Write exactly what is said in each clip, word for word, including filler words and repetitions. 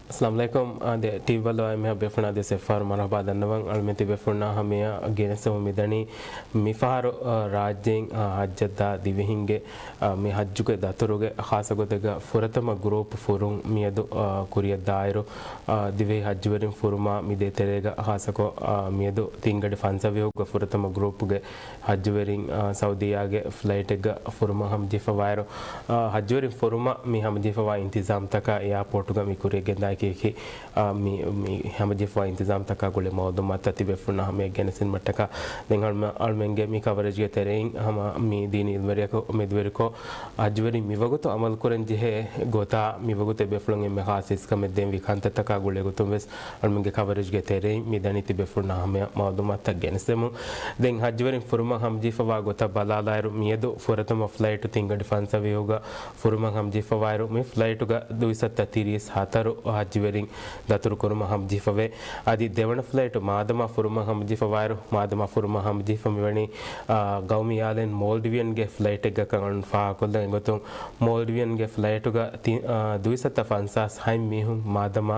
އައްސަލާމު ޢަލައިކުމް. އާދެ، ޓީވީ ބައްލަވާ އެންމެހާ ބޭފުޅުންނާ ދެ ސެފާރު މަރުޙަބާ ދަންނަވަން. އަޅުމެން ތިބޭފުޅުންނާ ހަމަޔަށް ގެނެސްދެމުން މިދަނީ މިފަހަރު، އާ، ރާއްޖޭން، އާ، ހައްޖަށްދާ ދިވެހިންގެ، އާ، މި ހައްޖުގެ ދަތުރުގެ ޚާއްޞަ ގޮތެއްގަ ފުރަތަމަ ގްރޫޕް ފުރުން މިއަދު، އާ، ކުރިއަށް ދާއިރު، އާ، ދިވެހި ހައްޖުވެރިން ފުރުމާ މި ދޭތެރޭގަ ޚާއްޞަކޮށް، އާ، މިއަދު ތިންގަޑި ފަންސަވީހުގަ ފުރަތަމަ ގްރޫޕްގެ ހައްޖުވެރިން، އާ، ސައުދީއާގެ ފްލައިޓެއްގަ ފުރުމަށް ހަމަޖެހިފަވާއިރު، އާ، ހައްޖުވެރިން ފުރުމަށް މި ހަމަޖެހިފަވާ އިންތިޒާމްތަކާ އެއާޕޯޓުގަ މި ކުރިއަށް ގެންދާ އެކި އެކި، އާ، މި، މި ހަމަޖެހިފަވާ އިންތިޒާމްތަކާ ގުޅޭ މައުލޫމާތުތައް ތިބޭފުޅުންނާ ހަމަޔަށް ގެނެސްދިނުމަށްޓަކާ، ދެން އަޅުމެ-، އަޅުމެންގެ މި ކަވަރޭޖްގެ ތެރެއިން ހަމަ މި ދީނީ އިލްމުވެރިޔަކު މެދުވެރިކޮށް، ހައްޖުވެރިން މިވަގުތު އަމަލުކުރަންޖެހޭ ގޮތާ، މިވަގުތު އެބޭފުޅުން އެންމެ ޚާއްޞަ އިސްކަމެއް ދޭންވީ ކަންތައްތަކާ ގުޅޭ ގޮތުން ވެސް އަޅުމެންގެ ކަވަރޭޖްގެ ތެރެއިން މި ދަނީ ތިބޭފުޅުންނާ ހަމަޔަށް މައުލޫމާތުތައް ގެނެސްދެމުން. ދެން ހައްޖުވެރިން ފުރުމަށް ހަމަޖެހިފަވާ ގޮތަށް ބަލާލާއިރު، މިއަދު ފުރަތަމަ ފްލައިޓު ތިންގަޑި ފަންސަވީހުގަ ފުރުމަށް ހަމަޖެހިފަވާއިރު، މި ފްލައިޓުގަ ދުއިސައްތަ ތިރީސް ހަތަރު ހައްޖުވެރިން ދަތުރުކުރުމަށް ހަމަޖެހިފަވޭ. އަދި ދެވަނަ ފްލައިޓު މާދަމާ ފުރުމަށް ހަމަޖެހިފަވާއިރު، މާދަމާ ފުރުމަށް ހަމަޖެހިފަ މިވަނީ، އާ، ގައުމީ އެއާލައިން މޯލްޑިވިއަންގެ ފްލައިޓެއްގަކަށް އަޅުން ފާހަގަކޮށްލަން އެގޮތުން، މޯލްޑިވިއަންގެ ފްލައިޓުގަ ތި-، އާ، ދުއިސައްތަ ފަންސާސް ހަތް މީހުން މާދަމާ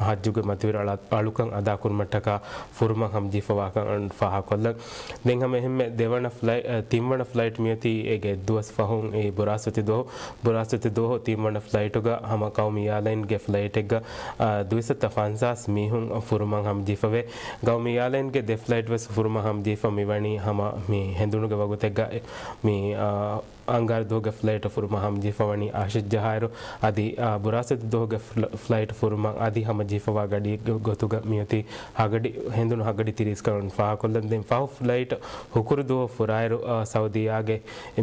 ހައްޖުގެ މަތިވެރި އަޅަ-، އަޅުކަން އަދާކުރުމަށްޓަކާ ފުރުމަށް ހަމަޖެހިފަވާކަން އަޅުން ފާހަގަކޮށްލަން. ދެން ހަމަ އެހެންމެ ދެވަނަ ފްލައި-، އަ، ތިންވަނަ ފްލައިޓް މިއޮތީ އޭގެ އެއްދުވަސް ފަހުން އެ ބުރާސްފަތި ދުވަހު، ބުރާސްފަތި ދުވަހު ތިންވަނަ ފްލައިޓުގަ ހަމަ ގައުމީ އެއާލައިންގެ ފްލައިޓެއްގަ، އަ، ދުއިސައްތަ ފަންސާސް މީހުން ފުރުމަށް ހަމަޖެހިފަވޭ. ގައުމީ އެއާލައިންގެ ދެ ފްލައިޓް ވެސް ފުރުމަށް ހަމަޖެހިފަ މިވަނީ ހަމަ މި ހެނދުނުގެ ވަގުތެއްގަ މި، އަ، އަންގާރަ ދުވަހުގެ ފްލައިޓު ފުރުމަށް ހަމަޖެހިފަވަނީ އަށެއް ޖަހާއިރު، އަދި، އާ، ބުރާސްފަތި ދުވަހުގެ ފްލަ-، ފްލައިޓު ފުރުމަށް އަދި ހަމަޖެހިފަވާ ގަޑި ގޮ-، ގޮތުގަ މިއޮތީ ހަގަޑި، ހެނދުނު ހަގަޑި ތިރީސް ކަން ފާހަގަކޮށްލަން. ދެން ފަހު ފްލައިޓު ހުކުރު ދުވަހު ފުރާއިރު، އާ، ސައުދީއާގެ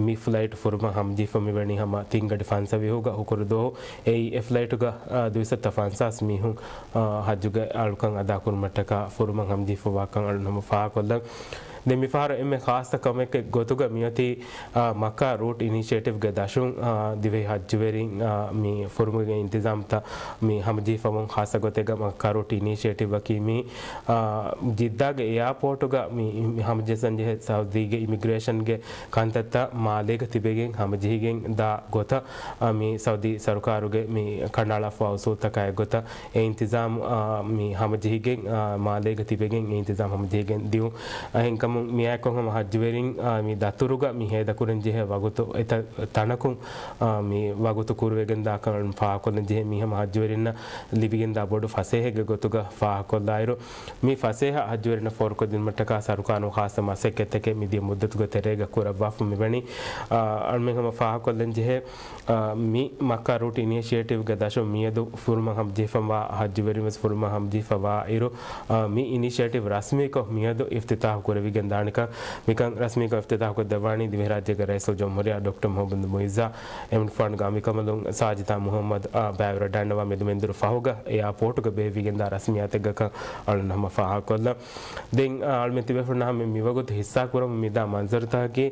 މި ފްލައިޓު ފުރުމަށް ހަމަޖެހިފަ މިވަނީ ހަމަ ތިންގަޑި ފަންސަވީހުގަ ހުކުރު ދުވަހު. އެއީ އެ ފްލައިޓުގަ، އާ، ދުއިސައްތަ ފަންސާސް މީހުން، އާ، ހައްޖުގެ އަޅުކަން އަދާކުރުމަށްޓަކާ ފުރުމަށް ހަމަޖެހިފަވާކަން އަޅުން ހަމަ ފާހަގަކޮށްލަން. ދެން މިފަހަރު އެންމެ ޚާއްޞަ ކަމެއްގެ ގޮތުގަ މިއޮތީ، އާ، މައްކާ ރޫޓް އިނިޝިއޭޓިވްގެ ދަށުން، އާ، ދިވެހި ހައްޖުވެރިން، އާ، މި ފުރުމުގެ އިންތިޒާމްތައް މި ހަމަޖެހިފަވުން ޚާއްޞަ ގޮތެއްގަ މައްކާ ރޫޓް އިނިޝިއޭޓިވްއަކީ މި، އާ، ޖިއްދާގެ އެއާޕޯޓުގަ މި، މި ހަމަޖެހިގެންޖެހޭ ސައުދީގެ އިމިގްރޭޝަންގެ ކަންތައްތައް މާލޭގަ ތިބެގެން ހަމަޖެހިގެން ދާ ގޮތަށް، އާ، މި ސައުދީ ސަރުކާރުގެ މި ކަނޑައަޅާފަވާ އުސޫލްތަކާ އެއްގޮތަށް އެ އިންތިޒާމް، އާ، މި ހަމަޖެހިގެން، އާ، މާލޭގަ ތިބެގެން އެ އިންތިޒާމް ހަމަޖެހިގެން ދިއުން. އެހެންކަމުން މިއާއެކު ހަމަ ހައްޖުވެރިން، އާ، މި ދަތުރުގަ މި ހޭދަކުރަންޖެހޭ ވަގުތު އެތައް ތަނަކުން، އާ، މި ވަގުތު ކުރުވެގެންދާކަން ފާހަގަކޮށްލަންޖެހޭ. މި ހަމަ ހައްޖުވެރިންނަށް ލިބިގެންދާ ބޮޑު ފަސޭހައެއްގެ ގޮތުގަ ފާހަގަކޮށްލާއިރު، މި ފަސޭހަ ހައްޖުވެރިންނަށް ފޯރުކޮށްދިނުމަށްޓަކާ ސަރުކާރުން ޚާއްޞަ މަސައްކަތްތަކެއް މިދިޔަ މުއްދަތުގެ ތެރޭގަ ކުރައްވާފަ މިވަނީ. އާ، އަޅުމެން ހަމަ ފާހަގަކޮށްލަންޖެހޭ، އާ، މި މައްކާ ރޫޓް އިނިޝިއޭޓިވްގެ ދަށުން މިއަދު ފުރުމަށް ހަމަޖެހިފަވާ ހައްޖުވެރިން ވެސް ފުރުމަށް ހަމަޖެހިފަވާ އިރު، އާ، މި އިނިޝިއޭޓިވް ރަސްމީކޮށް މިއަދު އިފްތިތާހު ކުރެވިގެން ދާނެކަން، މިކަން ރަސްމީކޮށް އިފްތިތާހުކޮށްދެއްވާނީ ދިވެހިރާއްޖޭގެ ރައީސުލްޖުމްހޫރިއްޔާ ޑޮކްޓަރ މުހައްމަދު މުއިއްޒާ، އެމްޑި ފަންޑްގެ އަނބިކަނބަލުން ސާޖިދާ މުހައްމަދު، އާ، ބައިވެރިވެ ދަންނަވާ މެދުމެންދުރު ފަހުގަ އެއާޕޯޓުގަ ބޭއްވިގެންދާ ރަސްމިއްޔާތެއްގަކަން އަޅުން ހަމަ ފާހަގަކޮށްލަން. ދެން، އާ، އަޅުމެން ތިބޭފުޅުންނާ ހަމަ މިވަގުތު ހިއްސާކުރަމުން މިދާ މަންޒަރުތަކަކީ،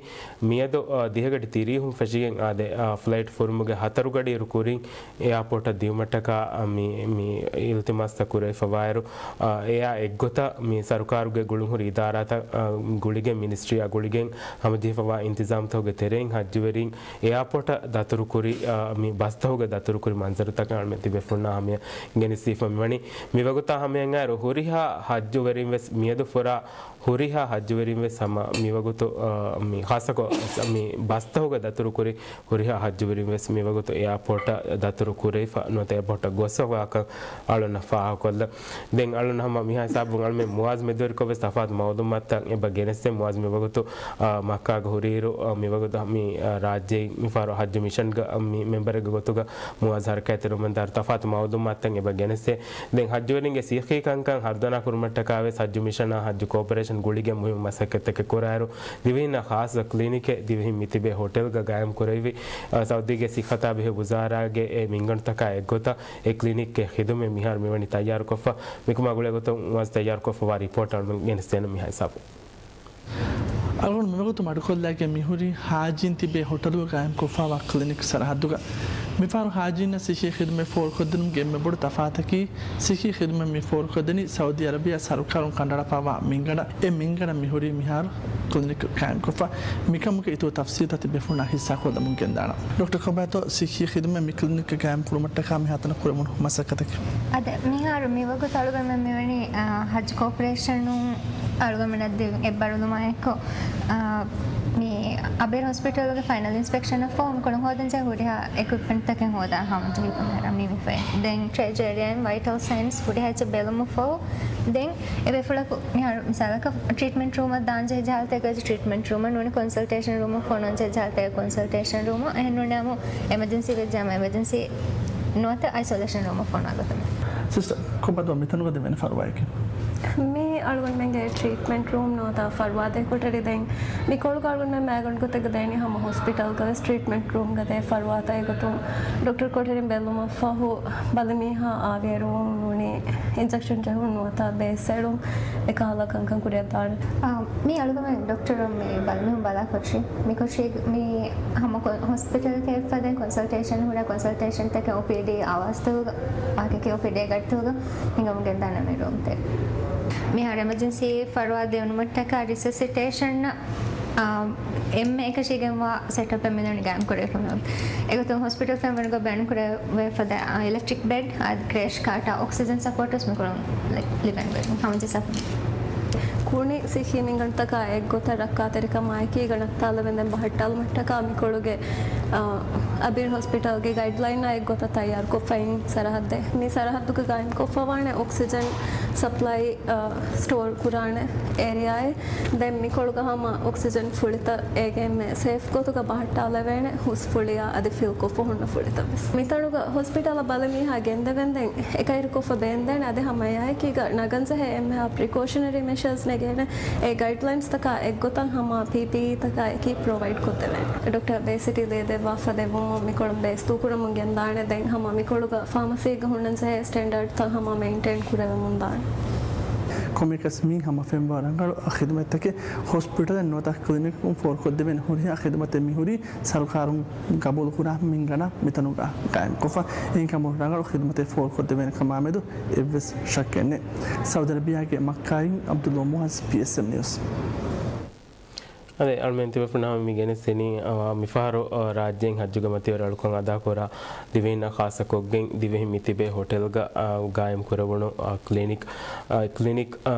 މިއަދު، އާ، ދިހަގަޑި ތިރީހުން ފެށިގެން އާދެ، އާ، ފްލައިޓް ފުރުމުގެ ހަތަރު ގަޑިއިރު ކުރިން އެއާޕޯޓަށް ދިއުމަށްޓަކާ، އާ، މި، މި އިލްތިމާސްތައް ކުރެވިފަވާއިރު، އާ، އެއާ އެއްގޮތަށް މި ސަރުކާރުގެ ގުޅުންހުރި އިދާރާތައް، އާ، ގުޅިގެން މިނިސްޓްރީއާ ގުޅިގެން ހަމަޖެހިފަވާ އިންތިޒާމްތަކުގެ ތެރެއިން ހައްޖުވެރިން އެއާޕޯޓަށް ދަތުރުކުރި، އާ، މި ބަސްތަކުގެ ދަތުރުކުރި މަންޒަރުތަކަށް އަޅުމެން ތިބޭފުޅުންނާ ހަމަޔަށް ގެނެސްދީފަ މިވަނީ. މިވަގުތާ ހަމަޔަށް އައިރު ހުރިހާ ހައްޖުވެރިން ވެސް މިއަދު ފުރާ ހުރިހާ ހައްޖުވެރިން ވެސް ހަމަ މިވަގުތު، އާ، މި ޚާއްޞަކޮށް މި ބަސްތަކުގެ ދަތުރުކުރި ހުރިހާ ހައްޖުވެރިން ވެސް މިވަގުތު އެއާޕޯޓަށް ދަތުރު ކުރެވިފަ ނުވަތަ އެއާޕޯޓަށް ގޮސްފަވާކަން އަޅުން ފާހަގަކޮށްލަން. ދެން އަޅުން ހަމަ މިހާ ހިސާބުން އަޅުމެން މުއާޒް މެދުވެރިކޮށް ވެސް ތަފާތު މައުލޫމާތުތައް އެބަ ގެނެސްދޭ. މުއާޒް މިވަގުތު، އާ، މައްކާގަ ހުރިއިރު، އާ، މިވަގުތު މި، އާ، ރާއްޖެއިން މިފަހަރު ހައްޖު މިޝަންގަ މި މެމްބަރެއްގެ ގޮތުގަ މުއާޒް ހަރަކާތްތެރިވަމުންދާއިރު ތަފާތު މައުލޫމާތުތައް އެބަ ގެނެސްދޭ. ދެން ހައްޖުވެރިންގެ ސިއްހީ ކަންކަން ހަރުދަނާ ކުރުމަށްޓަކާ ވެސް ހައްޖު މިޝަނާ ހައްޖު ކޯޕަރޭޝަން ގުޅިގެން މުހިންމު މަސައްކަތްތަކެއް ކުރާއިރު، ދިވެހިންނަށް ޚާއްޞަ ކްލިނިކެއް ދިވެހިން މިތިބޭ ހޮޓެލްގަ ގާއިމް ކުރެވި، އާ، ސައުދީގެ ސިއްހަތާ ބެހޭ ވުޒާރާގެ އެ މިންގަނޑުތަކާ އެއްގޮތަށް އެ ކްލިނިކްގެ ޚިދުމަތް މިހާރު މިވަނީ ތައްޔާރުކޮށްފަ. މިކަމާ ގުޅޭގޮތުން ވަޒް ތައްޔާރުކޮށްފަވާ ރިޕޯޓް އަޅުމެން ގެނެސްދޭނަން މިހާ ހިސާބު. އަޅުގަނޑު މިވަގުތު މަޑުކޮށްލާގެން މިހުރީ ހާޖީން ތިބޭ ހޮޓަލުގަ ގާއިމްކޮށްފައިވާ ކްލިނިކް ސަރަހައްދުގަ. މިފަހަރު ހާޖީންނަށް ސިއްހީ ޚިދުމަތް ފޯރުކޮށްދިނުމުގެ އެންމެ ބޮޑު ތަފާތަކީ، ސިއްހީ ޚިދުމަތް މި ފޯރުކޮށްދިނީ ސައުދީ އަރަބިޔާ ސަރުކާރުން ކަނޑައަޅާފައިވާ މިންގަނޑަށް. އެ މިންގަނޑަށް މިހުރީ މިހާރު ކްލިނިކް ގާއިމްކޮށްފަ. މިކަމުގެ އިތުރު ތަފްސީލްތައް ތިބޭފުޅުންނާ ހިއްސާކޮށްލަމުން ގެންދާނަން. ޑޮކްޓަރ ކޮބާތޯ ސިއްހީ ޚިދުމަތް މި ކްލިނިކްގަ ގާއިމް ކުރުމަށްޓަކާ މިހާތަނަށް ކުރެވުނު މަސައްކަތަކީ؟ އާދެ، މިހާރު މިވަގުތު އަޅުގަނޑުމެން މިވަނީ، އާ، ޙައްޖު ކޯޕަރޭޝަނުން އަޅުގަނޑުމެންނަށް ދިން އެއްބަރުލުމާއެއްކޮށް، އާ، މި އަބޭރު ހޮސްޕިޓަލްގެ ފައިނަލް އިންސްޕެކްޝަނަށް ފޯމް ކޮޅުން ހޯދަންޖެހޭ ހުރިހާ އިކުއިޕްމަންޓްތަކެއް ހޯދާ ހަމަޖެހިފަ މި މިފައި. ދެން ޓްރެޖަރީ އެންޑް ވައިޓަލް ސައިންސް ހުރިހާ އެއްޗެއް ބެލުމަށްފަހު، ދެން އެބޭފުޅަކު މިހާރު މިސާލަކަށް ޓްރީޓްމަންޓް ރޫމަށް ދާންޖެހޭ ޖަހާލުތަކެއް ޓްރީޓްމަންޓް ރޫމަށް، ނޫނީ ކޮންސަލްޓޭޝަން ރޫމަށް ފޮނުވަންޖެހޭ ޖަހާލުތަކެއް ކޮންސަލްޓޭޝަން ރޫމަށް، އެހެން ނޫނީ އަމު އެމަޖެންސީ ވެއްޖެ އަމު އެމަޖެންސީ ނުވަތަ އައިސޮލޭޝަން ރޫމަށް ފޮނުވާ ގޮތުން. ސިސްޓަރ، ކޮބާތޯ މިތަނުގަ ދެވޭނެ ފަރުވާއަކީ؟ މީ އަޅުގަނޑުމެންގެ ޓްރީޓްމަންޓް ރޫމް ނުވަތަ ފަރުވާ ދޭ ކޮޓަރި. ދެން މިކޮޅުގަ އަޅުގަނޑުމެން މައިގަނޑު ގޮތެއްގަ ދޭނީ ހަމަ ހޮސްޕިޓަލްގަ ވެސް ޓްރީޓްމަންޓް ރޫމްގަ ދޭ ފަރުވާތައް. އެގޮތުން ޑޮކްޓަރ ކޮޓަރިން ބެލުމަށްފަހު ބަލިމީހާ އާވިޔަރުވުން ނޫނީ އިންޖެކްޝަން ޖެހުން ނުވަތަ ބޭސް އެޅުން އެކަހަލަ ކަންކަން ކުރިއަށްދާނެ. އާ، މީ އަޅުގަނޑުމެން ޑޮކްޓަރުން މި ބަލިމީހުން ބަލާ ކޮޓަރި. މި ކޮޓަރި މީ ހަމަ ކޮ-، ހޮސްޕިޓަލަކަށް އެއްފަދައިން ކޮންސަލްޓޭޝަން ހުރި ކޮންސަލްޓޭޝަންތަކެއް އޯޕީޑީ އަވަސްތަކުގަ، އާކޭކޭ އޯޕީޑީ ގަޑިތަކުގަ ހިނގަމުން ގެންދާނެ މި ރޫމްތައް. މިހާރު އެމަޖެންސީ ފަރުވާ ދެވުނުމަށްޓަކާ ރިސަސިޓޭޝަން، އާ، އެންމެ އެކަށީގެންވާ ސެޓަޕެއް މިދަނީ ގާއިމް ކުރެވިފަ. އެގޮތުން ހޮސްޕިޓަލް ފެންވަރުގަ ބޭނުންކުރެވޭ ފަދަ، އާ، އިލެކްޓްރިކް ބެޑް، އާ، ކްރޭޝް ކާޓާ އޮކްސިޖަން ސަޕޯޓް ވެސް މިކޮޅުން ލި-، ލިބެން ގޮތުން ހަމަޖެހިފަ. ކުރުނީ ސިއްހީ މިންގަނޑުތަކާ އެއްގޮތަށް ރައްކާތެރިކަމާއެކީ ގަނޑަކަށް ތާލަވެންދެން ބަހައްޓާލުމަށްޓަކާ މިކޮޅުގެ، އާ، އަބީރު ހޮސްޕިޓަލްގެ ގައިޑްލައިނާ އެއްގޮތަށް ތައްޔާރުކޮށްފައި ސަރަހައްދެއް. މި ސަރަހައްދުގަ ގާއިމްކޮށްފަވާނެ އޮކްސިޖަން ސަޕްލައި، އާ، ސްޓޯރ ކުރާނެ އޭރިއާއެއް. ދެން މިކޮޅުގަ ހަމަ އޮކްސިޖަން ފުޅިތައް އޭގެ އެންމެ ސޭފް ގޮތުގަ ބަހައްޓާލެވޭނެ ހުސް ފުޅިއާ އަދި ފިލްކޮށްފަ ހުންނަ ފުޅިތައް ވެސް. މިތަނުގަ ހޮސްޕިޓަލަށް ބަލިމީހާ ގެންދެވެންދެން އެކައިރިކޮށްފަ ބޭންދޭނެ އަދި ހަމަ އެއާއެކީގަ ނަގަންޖެހޭ އެންމެހާ ޕްރިކޯޝަނަރީ މެޝާސް ނެގޭނެ. އެ ގައިޑްލައިންސްތަކާ އެއްގޮތަށް ހަމަ ޕީޕީއީތަކާ އެކީ ޕްރޮވައިޑް ކޮށްދެވޭނެ. ޑޮކްޓަރ ބޭސް ސިޓީ ލިޔެދެއްވާފަ ދެއްވުމުން މިކޮޅުން ބޭސް ދޫކުރަމުން ގެންދާނެ. ދެން ހަމަ މިކޮޅުގަ ފާމަސީގަ ހުންނަންޖެހޭ ސްޓޭންޑަޑްތައް ހަމަ މެއިންޓެއިން ކުރެވެމުންދާނެ. ކޮންމެއަކަސް މީ ހަމަ ފެންވާ ރަނގަޅު ޚިދުމަތްތަކެއް ހޮސްޕިޓަލެއް ނުވަތަ ކްލިނިކުން ފޯރުކޮށްދެވޭނެ ހުރިހާ ޚިދުމަތެއް މިހުރީ ސަރުކާރުން ގަބޫލުކުރާ މިންގަނޑަށް މިތަނުގަ ގާއިމްކޮށްފަ. އެހެންކަމުން ރަނގަޅު ޚިދުމަތެއް ފޯރުކޮށްދެވޭނެ ކަމާމެދު އެއްވެސް ޝައްކެއް ނެތް. ސައުދި އަރަބިޔާގެ މައްކާއިން ޢަބްދުﷲ މުޢައްޒް، ޕީއެސްއެމް ނިއުސް. އަދި އަޅުމެން ތިބޭފުޅުންނާ މި ގެނެސްދިނީ، އަ، މިފަހަރު، އަ، ރާއްޖޭން ޙައްޖުގެ މަތިވެރި އަޅުކަން އަދާކުރާ ދިވެހިންނާ ޚާއްޞަކޮށްގެން ދިވެހި މިތިބޭ ހޮޓެލްގަ، އަ، ގާއިމް ކުރެވުނު، އަ، ކްލިނިކް، އަ، ކްލިނިކް، އަ،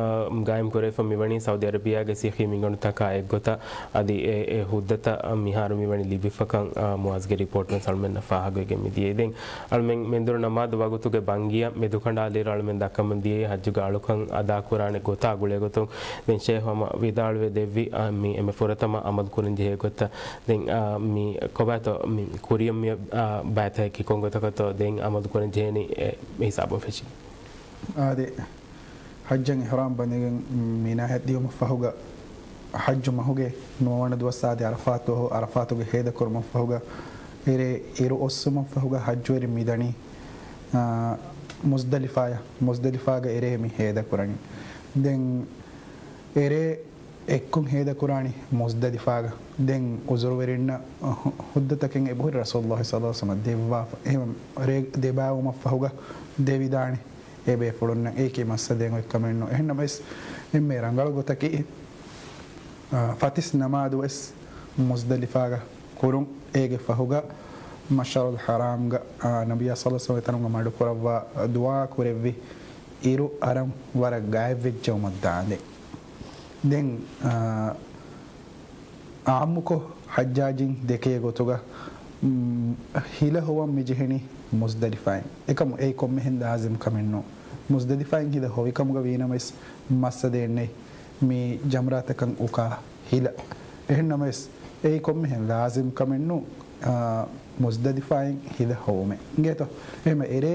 ގާއިމް ކުރެވިފަ މިވަނީ ސައުދި އަރަބިޔާގެ ސިއްހީ މިންގަނޑުތަކާ އެއްގޮތަށް. އަދި އެ، އެ ހުއްދަތައް މިހާރު މިވަނީ ލިބިފަކަން، އަ، މުޢައްޒްގެ ރިޕޯޓްމެން ސަލްމެން ނަފާ ހަގުވެގެން މިދިޔައީ. ދެން އަޅުމެން މެންދުރު ނަމާދު ވަގުތުގެ ބަންގިޔަށް މެދުކަނޑާލިއިރު އަޅުމެން ދައްކަމުން ދިޔައީ ޙައްޖުގެ އަޅުކަން އަދާކުރާނެ ގޮތާ ގުޅޭގޮތުން. ދެން ޝޭޚް ހަމަ ވިދާޅުވެ ދެއްވި، އަ، މި އެންމެ ފުރަތަމަ އަމަލު ކުރަންޖެހޭ ގޮތަށް. ދެން، އަ، މި ކޮބާތޯ މި ކުރިޔަށް މި، އަ، ބައިތަކަކީ ކޮން ގޮތަކަށްތޯ ދެން އަމަލު ކުރަން ޖެހޭނީ އެ ހިސާބުން ފެށީ. އާދެ، ޙައްޖަށް އިޙްރާމް ބަނދެގެން މިނާޔަށް ދިޔުމަށްފަހުގަ، ޙައްޖު މަހުގެ ނުވަވަނަ ދުވަސް އާދެ ޢަރަފާތު ވަހު، ޢަރަފާތުގެ ހޭދަކުރުމަށްފަހުގަ، އެރޭ އިރު އޮއްސުމަށްފަހުގަ ޙައްޖުވެރިން މިދަނީ، އާ، މުޒްދަލިފާޔަށް. މުޒްދަލިފާގަ އެރޭ މި ހޭދަކުރަނީ. ދެން އެރޭ އެއްކޮށް ހޭދަކުރާނީ މުޒްދަލިފާގަ. ދެން ޢުޛުރުވެރިންނަށް ހު-، ހުއްދަތަކެއް އެބަހުރި ރަސޫލުﷲ ޞައްލަﷲ ޢަލައިހި ވަސައްލަމަ ދެއްވާފަ. އެހެން ރޭ ދެބާވުމަށްފަހުގަ ދެވިދާނެ އެބޭފުޅުންނަށް. އެއީކީ މައްސަލައެއް އޮތްކަމެއް ނޫން. އެހެންނަމަވެސް، އެންމެ ރަނގަޅު ގޮތަކީ، އާ، ފަތިސް ނަމާދު ވެސް މުޒްދަލިފާގަ ކުރުން. އޭގެ ފަހުގަ މަޝްޢަރުލް ޙަރާމްގަ، އާ، ނަބިއްޔާ ޞައްލަﷲ ޢަލައިހި ވަސައްލަމަ އެތަނުގަ މަޑުކުރައްވާ ދުޢާ ކުރެއްވި އިރު އަރަން ވަރަށް ގާތްވެއްޖައުމަށް ދާނދޭ. ދެން، އާ، އާއްމުކޮށް ޙައްޖާޖީން ދެކޭ ގޮތުގަ، މް، ހިލަ ހޮވަން މިޖެހެނީ މުޒްދަލިފާއިން. އެކަމު އެއީ ކޮންމެހެން ލާޒިމް ކަމެއް ނޫން. މުޒްދަލިފާއިން ހިލަ ހޮވިކަމުގަ ވީނަމަވެސް މައްސަލައެއް ނެތް. މި ޖަމްރާތަކަށް އުކާ ހިލަ. އެހެންނަމަވެސް އެއީ ކޮންމެހެން ލާޒިމް ކަމެއް ނޫން، އާ، މުޒްދަލިފާއިން ހިލަ ހޮވުމެއް. އިނގޭތޯ؟ އެހެން އެރޭ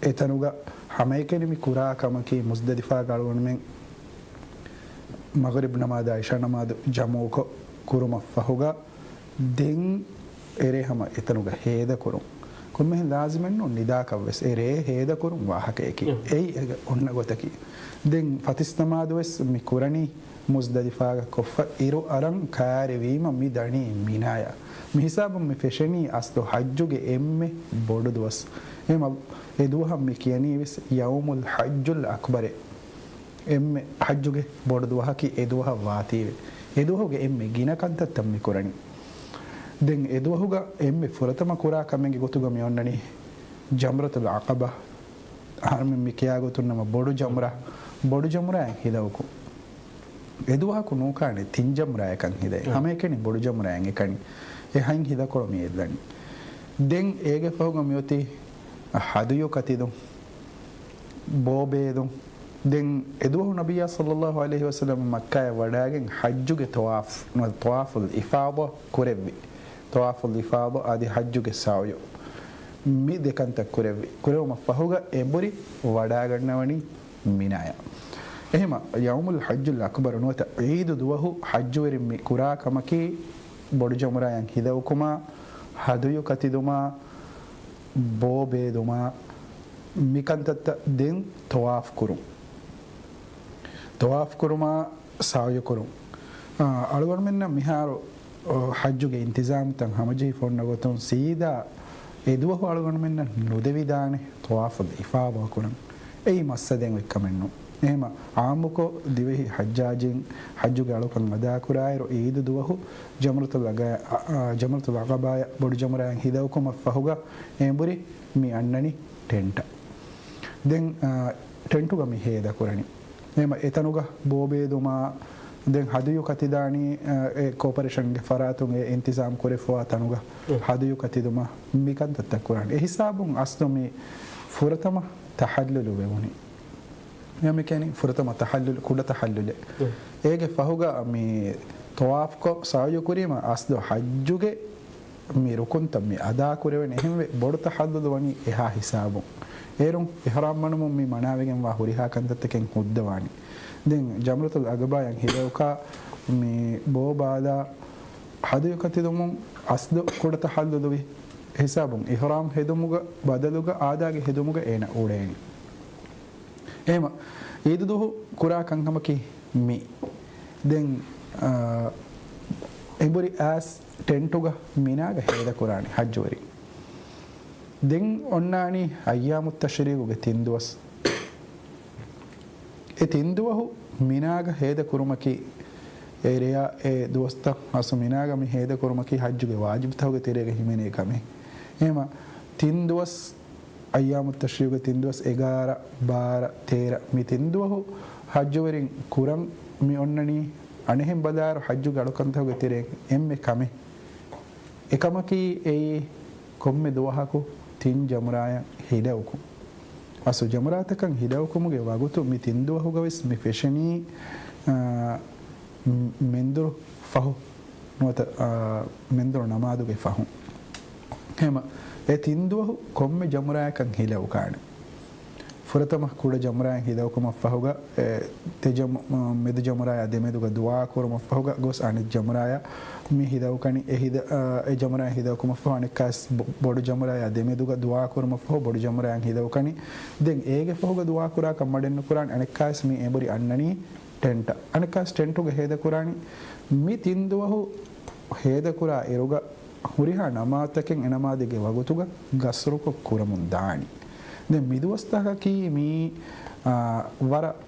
އެތަނުގަ ހަމައެކަނި މި ކުރާ ކަމަކީ މުޒްދަލިފާގަ އަޅުގަނޑުމެން މަޣްރިބް ނަމާދާ ޢިޝާ ނަމާދު ޖަމުކޮށް ކުރުމަށްފަހުގަ ދެން އެރޭ ހަމަ އެތަނުގަ ހޭދަކުރުން. ކޮންމެހެން ލާޒިމެއްނު ނިދާކަށްވެސް އެ ރޭ ހޭދަކުރުން ވާހަކައެކީ. އެއީ އެ އޮންނަ ގޮތަކީ. ދެން ފަތިސް ނަމާދުވެސް މި ކުރަނީ މުޒްދަލިފާގަ ކޮށްފަ އިރު އަރަން ކާރިވީމަ މި ދަނީ މިނާޔަށް. މި ހިސާބުން މި ފެށެނީ އަސްލު ޙައްޖުގެ އެންމެ ބޮޑު ދުވަސް. އެހެން އެ ދުވަހަށް މި ކިޔަނީވެސް ޔައުމުލް ޙައްޖުލް އަކްބަރޭ. އެންމެ ޙައްޖުގެ ބޮޑު ދުވަހަކީ އެ ދުވަހަށް ވާތީވެ. އެ ދުވަހުގެ އެންމެ ގިނަ ކަންތައްތައް މި ކުރަނީ. ދެން އެ ދުވަހުގަ އެންމެ ފުރަތަމަ ކުރާ ކަމެއްގެ ގޮތުގަ މި އޮންނަނީ ޖަމްރަތުލް ޢަޤަބާ. އަހަރުމެން މި ކިޔާ ގޮތުން ނަމަ ބޮޑު ޖަމްރާ، ބޮޑު ޖަމްރާއަށް ހިލައުކު. އެ ދުވަހަކު ނޫކާނެ ތިން ޖަމްރާއަކަށް ހިލައެއް. ހަމައެކަނި ބޮޑު ޖަމްރާއަށް އެކަނި. އެ ހަތް ހިލަކޮޅު މި އެއްލަނީ. ދެން އޭގެ ފަހުގަ މިއޮތީ ހަދުޔު ކަތިލުން، ބޯ ބޭލުން. ދެން އެ ދުވަހު ނަބިއްޔާ ޞައްލައްލާހު ޢަލައިހި ވަސައްލަމަ މައްކާއަށް ވަޑާގެން ޙައްޖުގެ ޠަވާފް، ނުވަތަ ޠަވާފުލް އިފާޟާ ކުރެއްވި. ޠަވާފުލް އިފާޟާ އަދި ޙައްޖުގެ ސަޢުޔު މި ދެ ކަންތައް ކުރެއްވި. ކުރެވުމަށް ފަހުގަ އެނބުރި ވަޑާގަންނަވަނީ މިނާޔަށް. އެހެމަ ޔައުމުލް ޙައްޖުލް އަކްބަރު ނުވަތަ ޢީދު ދުވަހު ޙައްޖުވެރިން މި ކުރާ ކަމަކީ ބޮޑު ޖަމްރާއަށް ހިލައުކުމާ، ހަދުޔު ކަތިލުމާ، ބޯ ބޭލުމާ، މި ކަންތައްތައް. ދެން ޠަވާފް ކުރުން. ޠަވާފް ކުރުމާ، ސަޢުޔު ކުރުން. އާ، އަޅުގަނޑުމެންނަށް މިހާރު، އޯ، ޙައްޖުގެ އިންތިޒާމްތައް ހަމަޖެހިފަ އޮންނަ ގޮތުން ސީދާ އެ ދުވަހު އަޅުގަނޑުމެންނަށް ނުދެވިދާނެ ޠަވާފުލް އިފާޟާ ކުރަން. އެއީ މައްސަލައެއް އޮތް ކަމެއް ނޫން. އެހެމަ ޢާއްމުކޮށް ދިވެހި ޙައްޖާޖީން ޙައްޖުގެ އަޅުކަން އަދާކުރާއިރު ޢީދު ދުވަހު ޖަމްރަތުލް ޢަގ-، އަ، އަ، ޖަމްރަތުލް ޢަޤަބާއަށް ބޮޑު ޖަމްރާއަށް ހިލައުކުމަށް ފަހުގަ އެނބުރި މި އަންނަނީ ޓެންޓަށް. ދެން، އާ، ޓެންޓުގަ މި ހޭދަ ކުރަނީ. އެހެމަ އެތަނުގަ ބޯ ބޭލުމާ، ދެން ހަދުޔު ކަތިލާނީ، އާ، އެ ކޯޕަރޭޝަންގެ ފަރާތުން އެ އިންތިޒާމް ކުރެފަވާ ތަނުގަ ހަދުޔު ކަތިލުމާ، މި ކަންތައްތައް ކުރާނެ. އެ ހިސާބުން އަސްލު މި ފުރަތަމަ ތަޙައްލުލު ވެވުނީ. އެ މި ކިޔަނީ ފުރަތަމަ ތަޙައްލުލު، ކުޑަ ތަޙައްލުލެއް. އޭގެ ފަހުގަ މި ޠަވާފްކޮށް ސަޢުޔު ކުރީމަ އަސްލު ޙައްޖުގެ މި ރުކުންތައް މި އަދާ ކުރެވެން. އެހެންވެ، ބޮޑު ތަޙައްލުލު ވަނީ އެހާ ހިސާބުން. އޭރުން އިޙްރާމް ބަނުމުން މި މަނާވެގެންވާ ހުރިހާ ކަންތައްތަކެއް ހުއްދަވާނީ. ދެން ޖަމްރަތުލް ޢަޤަބާއަށް ހިލައުކާ މި ބޯ ބާލާ ހަދުޔު ކަތިލުމުން އަސްލު ކުޑަ ތަޙައްލުލުވި ހިސާބުން އިޙްރާމް ހެދުމުގަ ބަދަލުގަ އާދާގެ ހެދުމުގަ އޭނަ އުޅޭނީ. އެހެމަ ޢީދު ދުވަހު ކުރާ ކަންކަމަކީ މި. ދެން، އާ، އެނބުރި އައިސް ޓެންޓުގަ މިނާގަ ހޭދަ ކުރާނީ ޙައްޖުވެރިން. ދެން އޮންނާނީ އައްޔާމު ތަޝްރީޤުގެ ތިން ދުވަސް. އެ ތިން ދުވަހު މިނާގަ ހޭދަ ކުރުމަކީ، އެ ރެޔާ އެ ދުވަސްތައް އަސް މިނާގަ މި ހޭދަ ކުރުމަކީ ޙައްޖުގެ ވާޖިބުތަކުގެ ތެރޭގަ ހިމެނޭ ކަމެއް. އެހެމަ ތިން ދުވަސް އައްޔާމު ތަޝްރީޤުގެ ތިން ދުވަސް އެގާރަ، ބާރަ، ތޭރަ މި ތިން ދުވަހު ޙައްޖުވެރިން ކުރަން މި އޮންނަނީ. އަނެއްހެން ބަލާއިރު ޙައްޖުގެ އަޅުކަންތަކުގެ ތެރެއިން އެންމެ ކަމެއް. އެކަމަކީ އެއީ ކޮންމެ ދުވަހަކު ތިން ޖަމްރާއަށް ހިލައުކުން. އަސްލު ޖަމްރާތަކަށް ހިލައުކުމުގެ ވަގުތު މި ތިން ދުވަހުގަވެސް މި ފެށެނީ، އާ، މެންދުރު ފަހު ނުވަތަ، އާ، މެންދުރު ނަމާދުގެ ފަހުން. އެހެމަ އެ ތިން ދުވަހު ކޮންމެ ޖަމްރާއަކަށް ހިލައުކާނެ. ފުރަތަމަ ކުޑަ ޖަމްރާއަށް ހިލައުކުމަށް ފަހުގަ، އެ، ދެ ޖަމް-، މެދު ޖަމްރާއާ ދެމެދުގަ ދުޢާ ކުރުމަށް ފަހުގަ ގޮސް އަނެއް ޖަމްރާއަށް މި ހިލައުކަނި. އެ ހިލަ-، އާ، އެ ޖަމްރާއަށް ހިލައުކުމަށް ފަހު އަނެއްކާސް ބޮ-، ބޮޑު ޖަމްރާއާ ދެމެދުގަ ދުޢާ ކުރުމަށް ފަހު ބޮޑު ޖަމްރާއަށް ހިލައުކަނި. ދެން އޭގެ ފަހުގަ ދުޢާ ކުރާކަށް މަޑެއް ނުކުރާނެ. އަނެއްކާސް މި އެނބުރި އަންނަނީ ޓެންޓަށް. އަނެއްކާސް ޓެންޓުގަ ހޭދަކުރާނީ. މި ތިން ދުވަހު ހޭދަކުރާ އިރުގަ ހުރިހާ ނަމާދުތަކެއް އެ ނަމާދެއްގެ ވަގުތުގަ ގަސްރުކޮށް ކުރަމުން ދާނީ. ދެން މި ދުވަސްތަކަކީ މީ، އާ، ވަރަށް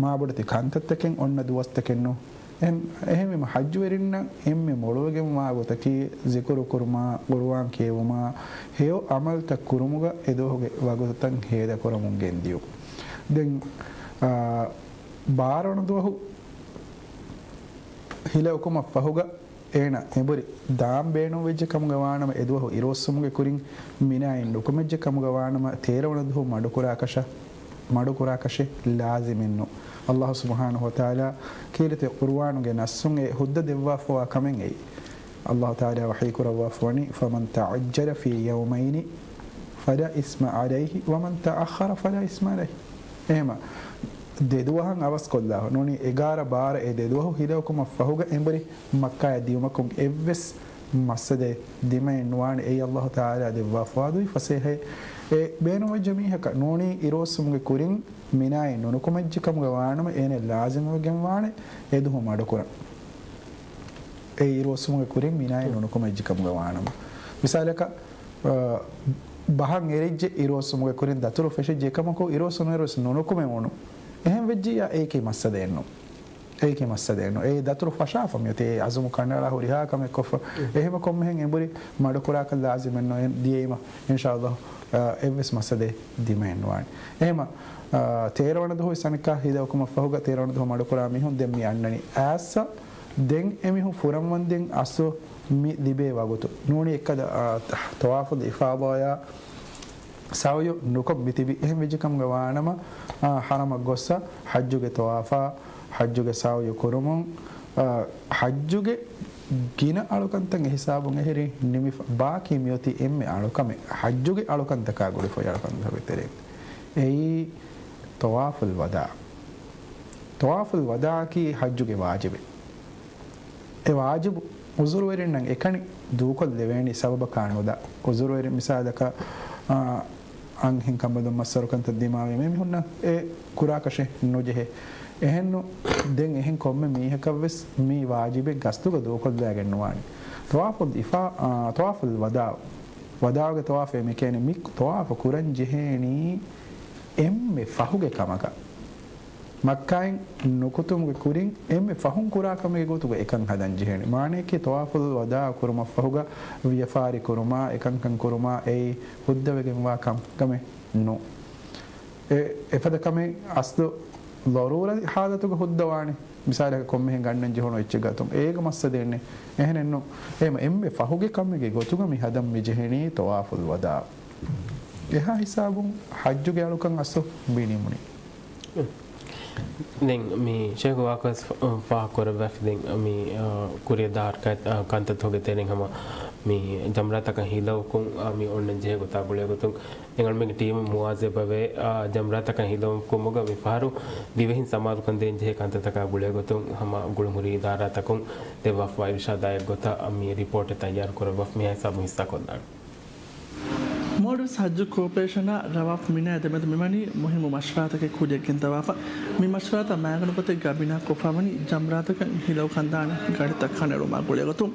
މާބޮޑެތި ކަންތައްތަކެއް އޮންނަ ދުވަސްތަކެއް ނޫން. އެހެން، އެހެންވީމަ ޙައްޖުވެރިންނަށް އެންމެ މޮޅުވެގެންވާ ގޮތަކީ ޒިކުރު ކުރުމާ، ޤުރުއާން ކިޔެވުމާ، ހެޔޮ ޢަމަލުތައް ކުރުމުގަ އެ ދުވަހުގެ ވަގުތުތައް ހޭދަކުރަމުން ގެންދިޔުން. ދެން، އާ، ބާރަވަނަ ދުވަހު ހިލައުކުމަށް ފަހުގަ އޭނަ އެނބުރި ދާން ބޭނުންވެއްޖެ ކަމުގަ ވާނަމަ، އެ ދުވަހު އިރުއޮއްސުމުގެ ކުރިން މިނާއިން ނުކުމެއްޖެ ކަމުގަ ވާނަމަ، ތޭރަވަނަ ދުވަހު މަޑުކުރާކަށަ-، މަޑުކުރާކަށެއް ލާޒިމެއްނު. ﷲ ސުބްޙާނަހޫ ވަތަޢާލާ ކީރިތި ޤުރުއާނުގެ ނައްސުން އެ ހުއްދަ ދެއްވާފަވާ ކަމެއް އެއީ. ﷲ ތަޢާލާ ވަޙީ ކުރައްވާފަވަނީ، فمن تعجل في يومين فلا إثم عليه ومن تأخر فلا إثم عليه. އެހެމަ، ދެ ދުވަހަށް އަވަސްކޮށްލާ ނޫނީ، އެގާރަ ބާރަ އެ ދެ ދުވަހު ހިލައުކުމަށް ފަހުގަ އެނބުރި މައްކާއަށް ދިޔުމަކުން އެއްވެސް މައްސަލައެއް ދިމައެއް ނުވާނެ. އެއީ ﷲ ތަޢާލާ ދެއްވާފަވާ ދުވި ފަސޭހައެއް. އެ ބޭނުންވެއްޖެ މީހަކަށް ނޫނީ އިރުއޮއްސުމުގެ ކުރިން މިނާއެއް ނުނުކުމެއްޖެ ކަމުގަ ވާނަމަ، އޭނައަށް ލާޒިމުވެގެން ވާނެ އެދުހު މަޑުކުރަން. އެ އިރުއޮއްސުމުގެ ކުރިން މިނާއެއް ނުނުކުމެއްޖެ ކަމުގަ ވާނަމަ. މިސާލަކަށް، އަ، ބަހަށް އެރިއްޖެ އިރުއޮއްސުމުގެ ކުރިން ދަތުރު ފެށިއްޖެ އެކަމަކު އިރުއޮއްސުނުއިރުވެސް ނުނުކުމެވުނު. އެހެން ވެއްޖިއްޔާ އެއީކީ މައްސަލައެއްނު. އެއީކީ މައްސަލައެއްނު. އެ ދަތުރު ފަށާފަ މިއޮތީ އެ އަޒުމު ކަނޑައަޅާ ހުރިހާ ކަމެއް ކޮށްފަ. އެހެން. އެހެމަ ކޮންމެހެން އެނބުރި މަޑުކުރާކަށް ލާޒިމެއްނު އެ ދިޔައީމަ. އިންޝާﷲ، އަ، އެއްވެސް މައްސަލައެއް ދިމައެއްނުވާނެ. އެހެމަ، އަ، ތޭރަ ވަނަ ދުވަހު ސަނިކާ ހިލައުކުމަށްފަހުގަ ތޭރަ ވަނަ ދުވަހު މަޑުކުރާ މީހުން ދެން މި އަންނަނީ. އާއްސަ ދެން އެމީހުން ފުރަންވަންދެން އަސްލު މި ލިބޭ ވަގުތު. ނޫނީ އެއްކަލަ، އާ، ތަ-، ޠަވާފުލް އިފާޟާޔާ ސަޢުޔު ނުކޮށް މި ތިބި. އެހެން ވެއްޖެ ކަމުގަ ވާނަމަ، އާ، ޙަރަމަށް ގޮއްސަ ޙައްޖުގެ ޠަވާފާ، ޙައްޖުގެ ސަޢުޔު ކުރުމުން، އާ، ޙައްޖުގެ ގިނަ އަޅުކަންތައް އެ ހިސާބުން އެހެރީ ނިމިފަ. ބާކީ މިއޮތީ އެންމެ އަޅުކަމެއް. ޙައްޖުގެ އަޅުކަންތަކާ ގުޅިފައި އަޅުކަންތަކުގެ ތެރެއިން. އެއީ ޠަވާފުލް ވަދާޢު. ޠަވާފުލް ވަދާޢަކީ ޙައްޖުގެ ވާޖިބެއް. އެ ވާޖިބު ޢުޛުރުވެރިންނަށް އެކަނި ދޫކޮށްލެވޭނީ ސަބަބަކާ ނުދާ. ޢުޛުރުވެރިން މިސާލަކަށް، އާ، އަންހެން ކަނބަލުން މައްސަރުކަންތައް ދިމާވި މި މީހުންނަށް އެ ކުރާކަށެއް ނުޖެހޭ. އެހެންނު ދެން އެހެން ކޮންމެ މީހަކަށްވެސް މި ވާޖިބެއް ގަސްތުގަ ދޫކޮށްލާގެން ނުވާނެ. ޠަވާފުލް އިފާ-، އާ، ޠަވާފުލް ވަދާޢު. ވަދާޢުގެ ޠަވާފޭ މިކޭނެ މި ޠަވާފު ކުރަން ޖެހޭނީ އެންމެ ފަހުގެ ކަމަކަށް. މައްކާއިން ނުކުތުމުގެ ކުރިން އެންމެ ފަހުން ކުރާ ކަމެއްގެ ގޮތުގަ އެކަން ހަދަން ޖެހޭނެ. މާނަޔަކީ ޠަވާފުލް ވަދާޢު ކުރުމަށްފަހުގަ ވިޔަފާރި ކުރުމާ، އެކަންކަން ކުރުމާ އެއީ ހުއްދަވެގެންވާ ކަމެއް ނޫން. އެ، އެފަދަ ކަމެއް އަސްލު ޟަރޫރީ ޙާލަތުގަ ހުއްދަވާނެ. މިސާލަކަށް ކޮންމެހެން ގަންނަން ޖެހުނު އެއްޗެއް ގަތުން. އޭގަ މައްސަލައެއް ނެތް. އެހެނެއްނު. އެހެމަ އެންމެ ފަހުގެ ކަމެއްގެ ގޮތުގަ މި ހަދަން މި ޖެހެނީ ޠަވާފުލް ވަދާޢު. އެހާ ހިސާބުން ޙައްޖުގެ އަޅުކަން އަސްލު މި ނިމުނީ. ދެން މި ޝޭޚް ވާކަސް ފާހަގަ ކުރައްވާފި ދެން މި، އާ، ކުރިއަށް ދާ ހަރަކާތް، އާ، ކަންތައްތަކުގެ ތެރެއިން ހަމަ މި ޖަމްރާތަކަށް ހިލައުކުން، އާ، މި އޮންނަން ޖެހޭ ގޮތާ ގުޅޭ ގޮތުން ދެން އަޅުމެންގެ ޓީމު މުވާޒަބަވޭ، އާ، ޖަމްރާތަކަށް ހިލައުކުމުގަ މި ފަހަރު ދިވެހިން ސަމާލުކަން ދޭން ޖެހޭ ކަންތައްތަކާ ގުޅޭ ގޮތުން ހަމަ ގުޅުންހުރި އިދާރާތަކުން ދެއްވާފައި އިރުޝާދާއެއްގޮތަށް މި ރިޕޯޓެއް ތައްޔާރު ކުރައްވާފަ މިހާ ހިސާބުން ހިއްސާ ކޮށްލާނެ. މޯލްޑިވްސް ޙައްޖު ކޯޕަރޭޝަނާ ރަވާފް މިނާ ދެމެދު މިވަނީ މުހިއްމު މަޝްވަރާތަކެއް ކުރިއަށް ގެންދަވާފަ. މި މަޝްވަރާތައް މައިގަނޑު ގޮތެއްގަ ބިނާ ކޮށްފަ ވަނީ ޖަމްރާތަކަށް ހިލައުކަން ދާނެ ގަޑިތައް ކަނޑައެޅުމާ ގުޅޭ ގޮތުން.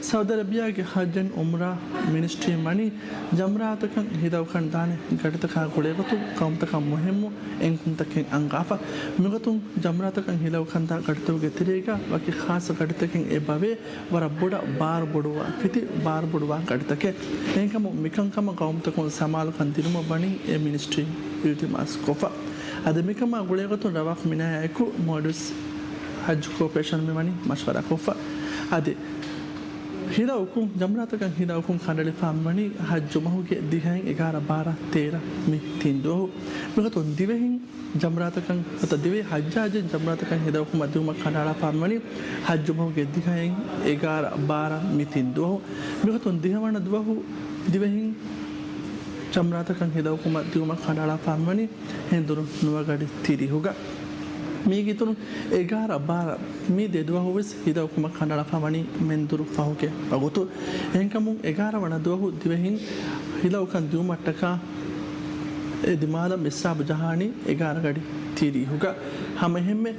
ސައުދި އަރަބިޔާގެ ޙައްޖު އުމްރާ މިނިސްޓްރީން ވަނީ ޖަމްރާތަކަށް ހިލައުކަން ދާނެ ގަޑިތަކާ ގުޅޭ ގޮތުން ޤައުމުތަކަށް މުހިއްމު އެންކުންތަކެއް އަންގާފަ. މިގޮތުން ޖަމްރާތަކަށް ހިލައުކަންދާ ގަޑިތަކުގެ ތެރޭގަ ވަކި ޚާއްޞަ ގަޑިތަކެއް އެބަވޭ، ވަރަށް ބޮޑަށް ބާރު ބޮޑުވާ، ފިތި ބާރު ބޮޑުވާ ގަޑިތަކެއް. އެހެންކަމުން މިކަންކަމަށް ޤައުމުތަކުން ސަމާލުކަން ދިނުމަށް ވަނީ އެ މިނިސްޓްރީ އިލްތިމާސް ކޮށްފަ. އަދި މިކަމާ ގުޅޭގޮތުން ރަވާފް މިނާއާއެކު މޯލްޑިވްސް ޙައްޖު ކޯޕަރޭޝަން މިވަނީ މަޝްވަރާ ކޮށްފަ. އަދި ހިލައުކުން، ޖަމްރާތަކަށް ހިލައުކުން ކަނޑައެޅިފާ މިވަނީ ޙައްޖު މަހުގެ ދިހައިން، އެގާރަ، ބާރަ، ތޭރަ މި ތިން ދުވަހު. މިގޮތުން ދިވެހިން ޖަމްރާތަކަށް، ނުވަތަ ދިވެހި ޙައްޖާޖީން ޖަމްރާތަކަށް ހިލައުކުމަށް ދިއުމަށް ކަނޑައަޅާފާ މިވަނީ ޙައްޖު މަހުގެ ދިހައިން، އެގާރަ، ބާރަ މި ތިން ދުވަހު. މިގޮތުން ދިހަވަނަ ދުވަހު ދިވެހިން ޖަމްރާތަކަށް ހިލައުކުމަށް ދިއުމަށް ކަނޑައަޅާފާ މިވަނީ ހެނދުނު ނުވަ ގަޑި ތިރީހުގަ. މީގެ އިތުރުން އެގާރަ ބާރަ މި ދެ ދުވަހު ވެސް ހިލައުކުމަށް ކަނޑައަޅާފާ ވަނީ މެންދުރު ފަހުގެ ވަގުތު. އެހެންކަމުން އެގާރަ ވަނަ ދުވަހު ދިވެހިން ހިލައުކަން ދިއުމަށްޓަކާ އެ ދިމާލަށް މިސްރާބު ޖަހާނީ އެގާރަ ގަޑި ތިރީހުގަ. ހަމައެހެންމެ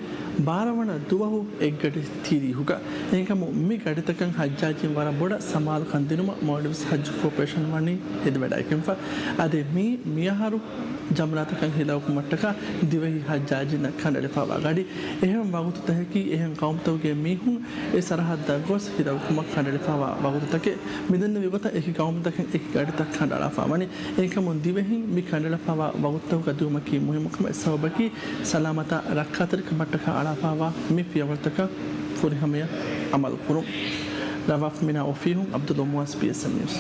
ބާރަ ވަނަ ދުވަހު އެއްގަޑި ތިރީހުގަ. އެހެންކަމުން މި ގަޑިތަކަށް ޙައްޖާޖީން ވަރަށް ބޮޑަށް ސަމާލުކަން ދިނުމަށް މޯލްޑިވްސް ޙައްޖު ކޯޕަރޭޝަން ވަނީ ހެދިވަޑައިގެންފަ. އަދި މީ މިއަހަރު ޖަމްރާތަކަށް ހިލައުކުމަށްޓަކާ ދިވެހި ޙައްޖާޖީންނަށް ކަނޑައެޅިފައިވާ ގަޑި. އެހެން ވަގުތުތަކަކީ އެހެން ޤައުމުތަކުގެ މީހުން އެ ސަރަޙައްދަށް ގޮސް ހިލައުކުމަށް ކަނޑައެޅިފައިވާ ވަގުތުތަކެއް. މިދެންނެވި ގޮތަށް އެކި ޤައުމުތަކަށް އެކި ގަޑިތައް ކަނޑައަޅާފަ ވަނީ. އެހެންކަމުން ދިވެހިން މި ކަނޑައެޅިފައިވާ ވަގުތުތަކުގަ ދިއުމަކީ މުހިއްމު ކަމެއް. ސަބަބަކީ ސަލާމަތާ ރައްކާތެރިކަމަށްޓަކާ އަޅާފައިވާ މި ފިޔަވަޅުތަކަށް ފުރިހަމަޔަށް ޢަމަލު ކުރުން. ރަވާފް މިނާ އޮފީހުން ޢަބްދުﷲ މުވާޒް، ބީއެސްއެމް ނިއުސް.